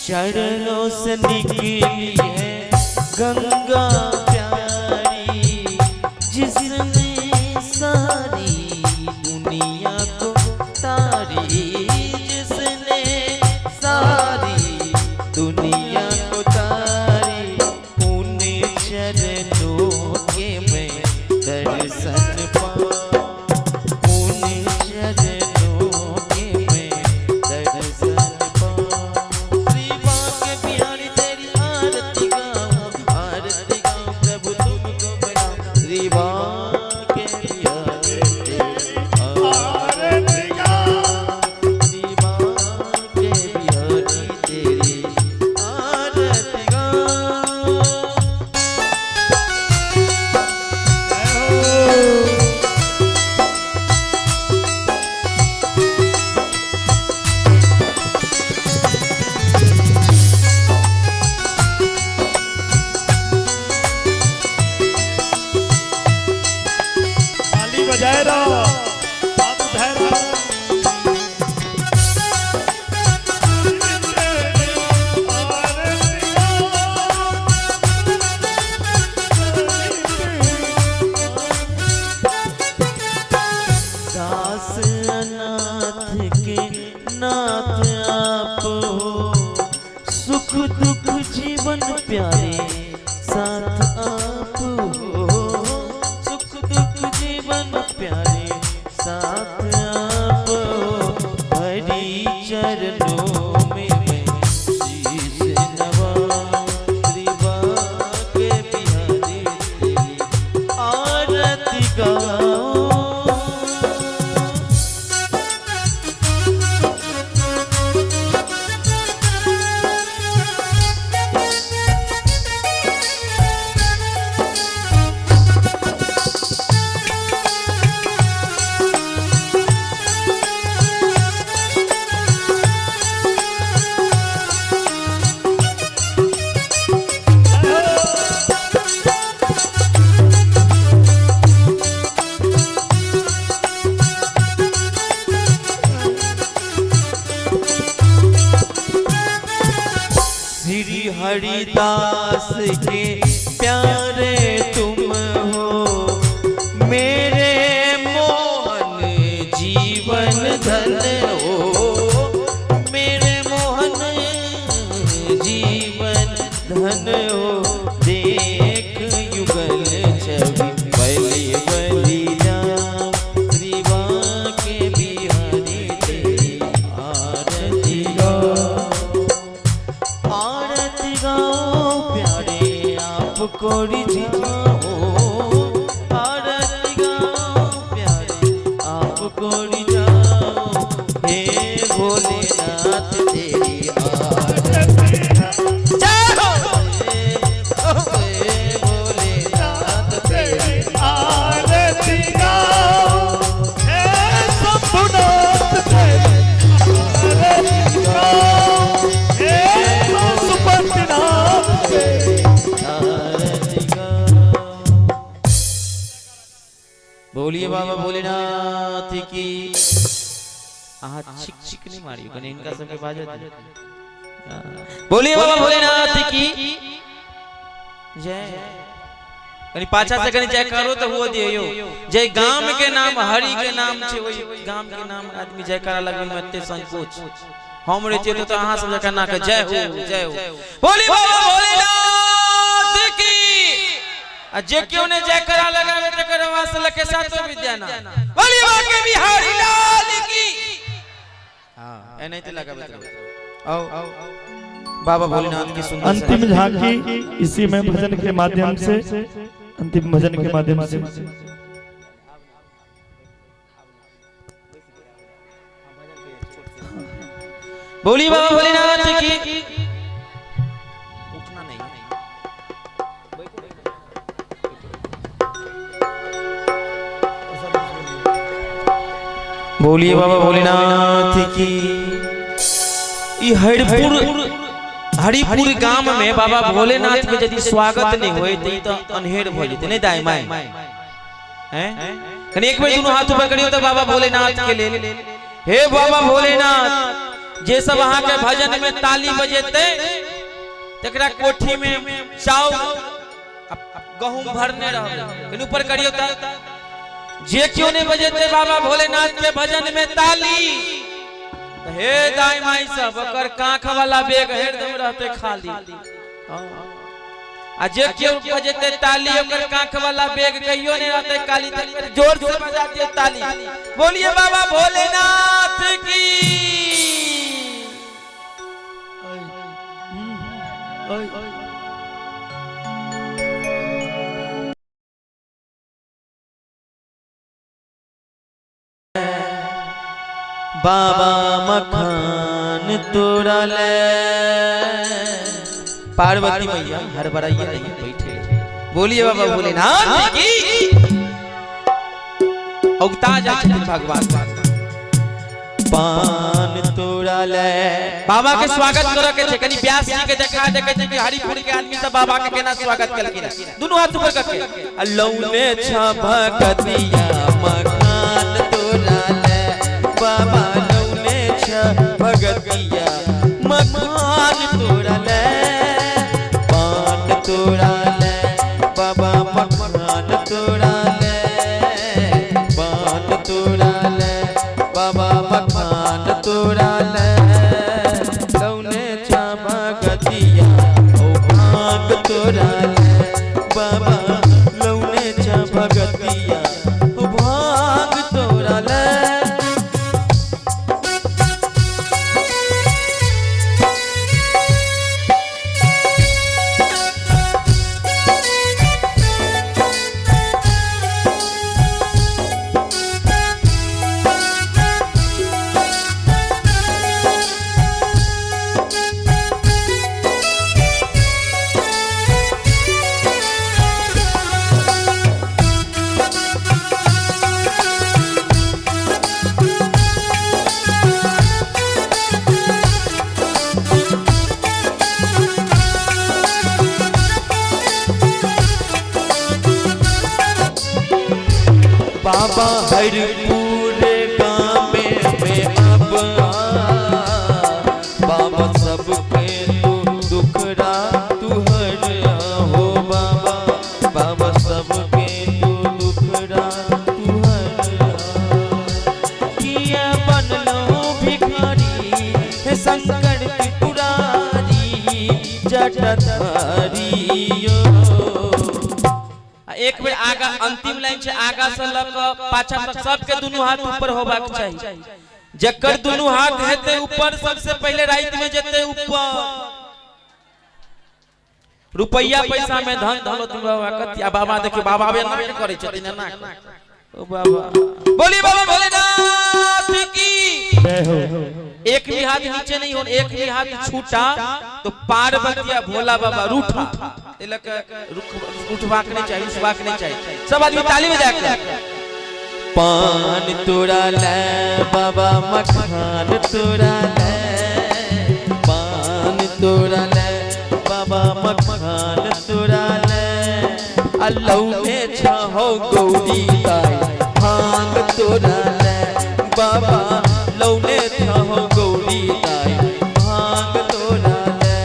चरणों से निकली है गंगा प्यारी, जिसने सारी दुनिया को तारी, जिसने सारी दुनिया को तारी, उन चरणों के मैं दर्शन पाऊं, उन चरणों के मैं दर्शन पाऊं, श्री बांके बिहारी तेरी आरती गाऊं, आरती गाऊं प्रभु तुमको बनाऊं, श्री बांके बिहारी तेरी आरती गाओ। श्री बांके बिहारी तेरी आरती गाऊं। जय हो। बजाए रहो, हाथ उठाए रहो। दास अनाथ के नाथ आप हो, सुख दुख जीवन प्यारे साथ आप हो, सुख दुख जीवन प्यारे साथ आप हो। हरि चरणों में मैं शीश नवाऊं, श्री बांके बिहारी तेरी आरती गाऊं। श्री हरिदास के प्यारे तुम हो, मेरे मोहन जीवन धन हो, मेरे मोहन जीवन धन हो। देख युगल छवि बलि बलि जाऊं, श्री बांके बिहारी तेरी आरती गाऊं। आरती गाओ प्यारे आपको रिझाओ, आरती गाओ प्यारे आपको रिझाओ। हे भोलेनाथ तेरी आरती, जय हो। हे भोलेनाथ तेरी आरती गाओ, हे शंभुनाथ तेरी आरती गाओ, हे पशुपतिनाथ तेरी आरती गाओ। बोलिए बाबा भोलेनाथ की। आहा छिक छिक नहीं मारियो कने इनका सबके बाजत। बोलिए बाबा भोलेनाथ की जय। कनी पाछा से कनी जय करो तो हुआ दियो यो। जय गाम के नाम हरि के नाम छे, वही गाम के नाम आदमी जयकारा लगबे में एते संकोच। हम रहितियै तो अहाँ सब जकाँ ना के जय हो जय हो। बोलिए बाबा भोलेनाथ की। आ जे केओ ने जयकारा लगावे तकर आवाज से लके सातो विद्या ना। बोलिए बाके बिहारी लाल की। हां एनाहिते लगाबैत रहू। आओ बाबा भोलेनाथ की सुंदर अंतिम झांकी इसी में भजन के माध्यम से, अंतिम भजन के माध्यम से। बोलिए बाबा भोलेनाथ की। उठना नहीं। बोलिए बाबा भोलेनाथ की। ई हरिपुर हरिपुर गाम में बाबा भोलेनाथ के यदि स्वागत नहीं होय त ई त अनहेर भ जेतै नहीं दाई माई हैं। कनी एक बेर दुनू हाथ ऊपर करियो त बाबा भोलेनाथ के लेल। हे बाबा भोलेनाथ, जे सब अहाँ के भजन में ताली बजेतै तकरा कोठी में चाउर गहूम भरने रहबै। कनी ऊपर करियो त जे क्यों नहीं बजेते बाबा भोलेनाथ के भजन में ताली, त हे दाई माई सब ओकर कांख वाला बैग हरदम रहते खाली। आ जे क्यों बजेते ताली ओकर कांख वाला बैग कहियो नहीं रहते खाली। त जोर से बजा दियो ताली। बोलिए बाबा भोलेनाथ की। बाबा मखान तोड़ा ले, पार्वती मैया हड़बड़ाइए नहीं बैठे। बोलिए बाबा भोलेनाथ की। उगता जा छथिन भगवान। पान तोड़ा तोरा ले। बाबा के स्वागत करे के छै, कनी व्यास जी के देखा देखे छै कि हरिपुर के आदमी सब बाबा के केना स्वागत केलखिन। दुनू हाथ ऊपर करके आ लौने छ भगतिया मकान तोरा ले, बाबा लौने छ भगतिया मकान तोरा ले, पान तोरा ले, बाबा मकान तोरा ले, पान तोरा ले, बाबा मकान तोरा ले, लौने छ भगतिया ओ भाग तोरा ले, बाबा लौने छ भगतिया ओ भाग तोरा ले। बाबा हरपुर गाँव में अब आ, बाबा सबके तू दुखरा तू हर हो बाबा, बाबा सबके तू दुखरा तू हर। किया बनलो भिखारी हे शंकर त्रिपुरारी जटधारी यो। आ एक बेर आगा अंतिम लाइन छै, आगा से ल क पाछा तक सबके दुनू हाथ ऊपर होबाक चाही। जकर दुनू हाथ हेतै ऊपर सबसे पहले राति में जेतै ऊपर। रुपैया पैसा में धन दौलत में बाबा कथी। आ बाबा देखियो, बाबा एना के करै छथिन, एना के। ओ बाबा बोली बाबा भोलेनाथ की जय हो। एक भी हाथ नीचे नहीं हो, एक भी हाथ छूटा तो पार्वती या भोला बाबा रूठा। तिलक उठबाक नहीं चाहिए, उठबाक नहीं चाहिए। सब आदमी ताली बजा के। पान तोरा ले बाबा मखान तोरा ले, पान तोरा ले बाबा मखान तोरा ले, अल्लाह छहो गौरी ताई भांग तोरा ले, बाबा लौने छहो गौरी ताई भांग तोरा ले।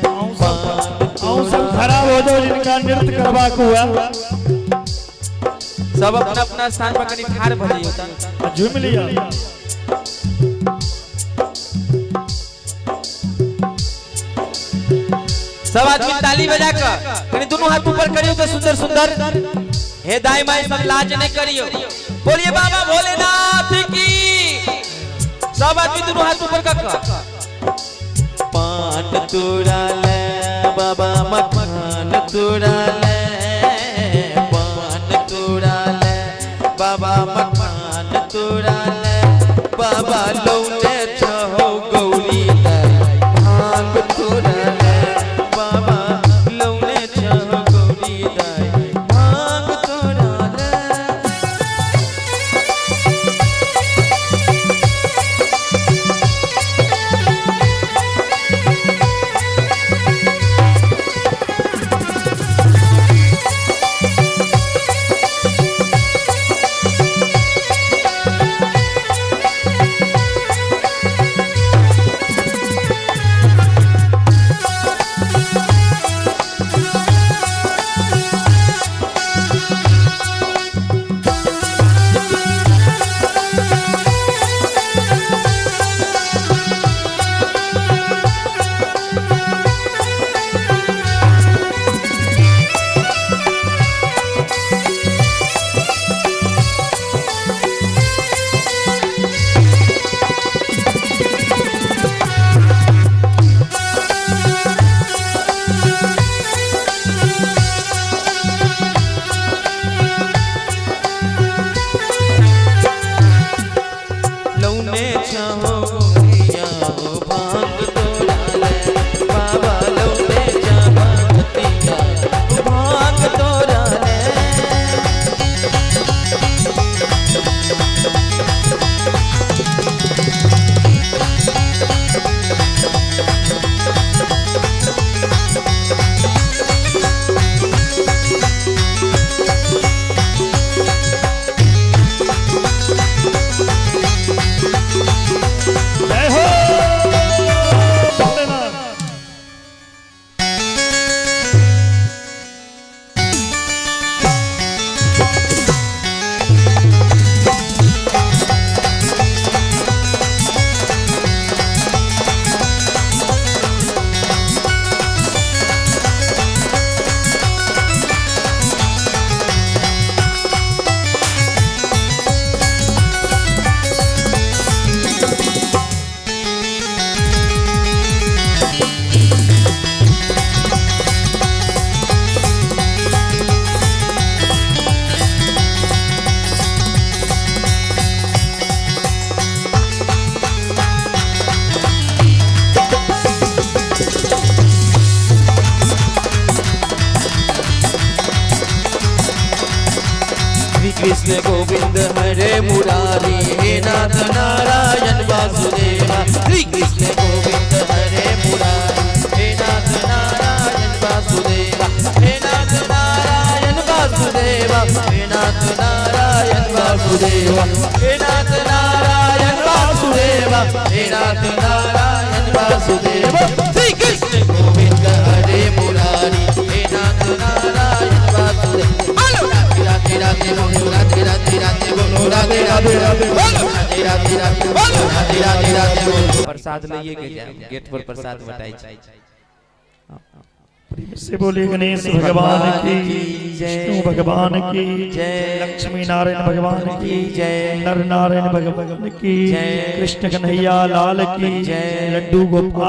अहूँ सब खड़ा हो जाओ जिनका नृत्य करबाक हुआ। सब अपना अपना स्थान पर कनी ठाढ़ भऽ जइयौ त। झूम लिया। सब आदमी ताली बजा कर कनी दोनों हाथ ऊपर करियो तो सुंदर सुंदर। हे दाई माई सब लाज नहीं करियो, बोलिए बाबा भोलेनाथ की। सब आदमी दोनों हाथ ऊपर कर। पान तोरा ले बाबा मखान तोरा ले, पान तोरा ले बाबा मखान तोरा ले, बाबा लौने छहो गौरी दाई भांग तोरा ले, बाबा लौने छहो गौरी दाई भांग तोरा ले। कृष्ण गोविंद हरे मुरारी, हे नाथ नारायण वासुदेवा। श्री कृष्ण गोविंद हरे मुरारी, हे नाथ नारायण वासुदेवा। हे नाथ नारायण वासुदेवा, हे नाथ नारायण वासुदेवा। हे नाथ नारायण वासुदेवा, हे नाथ नारायण वासुदेवा। श्री कृष्ण गोविंद हरे मुरारी, हे नाथ नारायण वासुदेव। बोलो राधे राधे राधे, बोलो राधे राधे राधे, बोलो राधे राधे राधे, बोलो राधे राधे राधे, बोलो राधे राधे राधे, बोलो। प्रसाद लइए के जायब, गेट पर प्रसाद बटाई छै। प्रेम से बोले गणेश भगवान की, विष्णु भगवान की जय, लक्ष्मी नारायण भगवान की जय, नर नारायण भगवान की जय, कृष्ण कन्हैया लाल की जय, लड्डू गोपाल।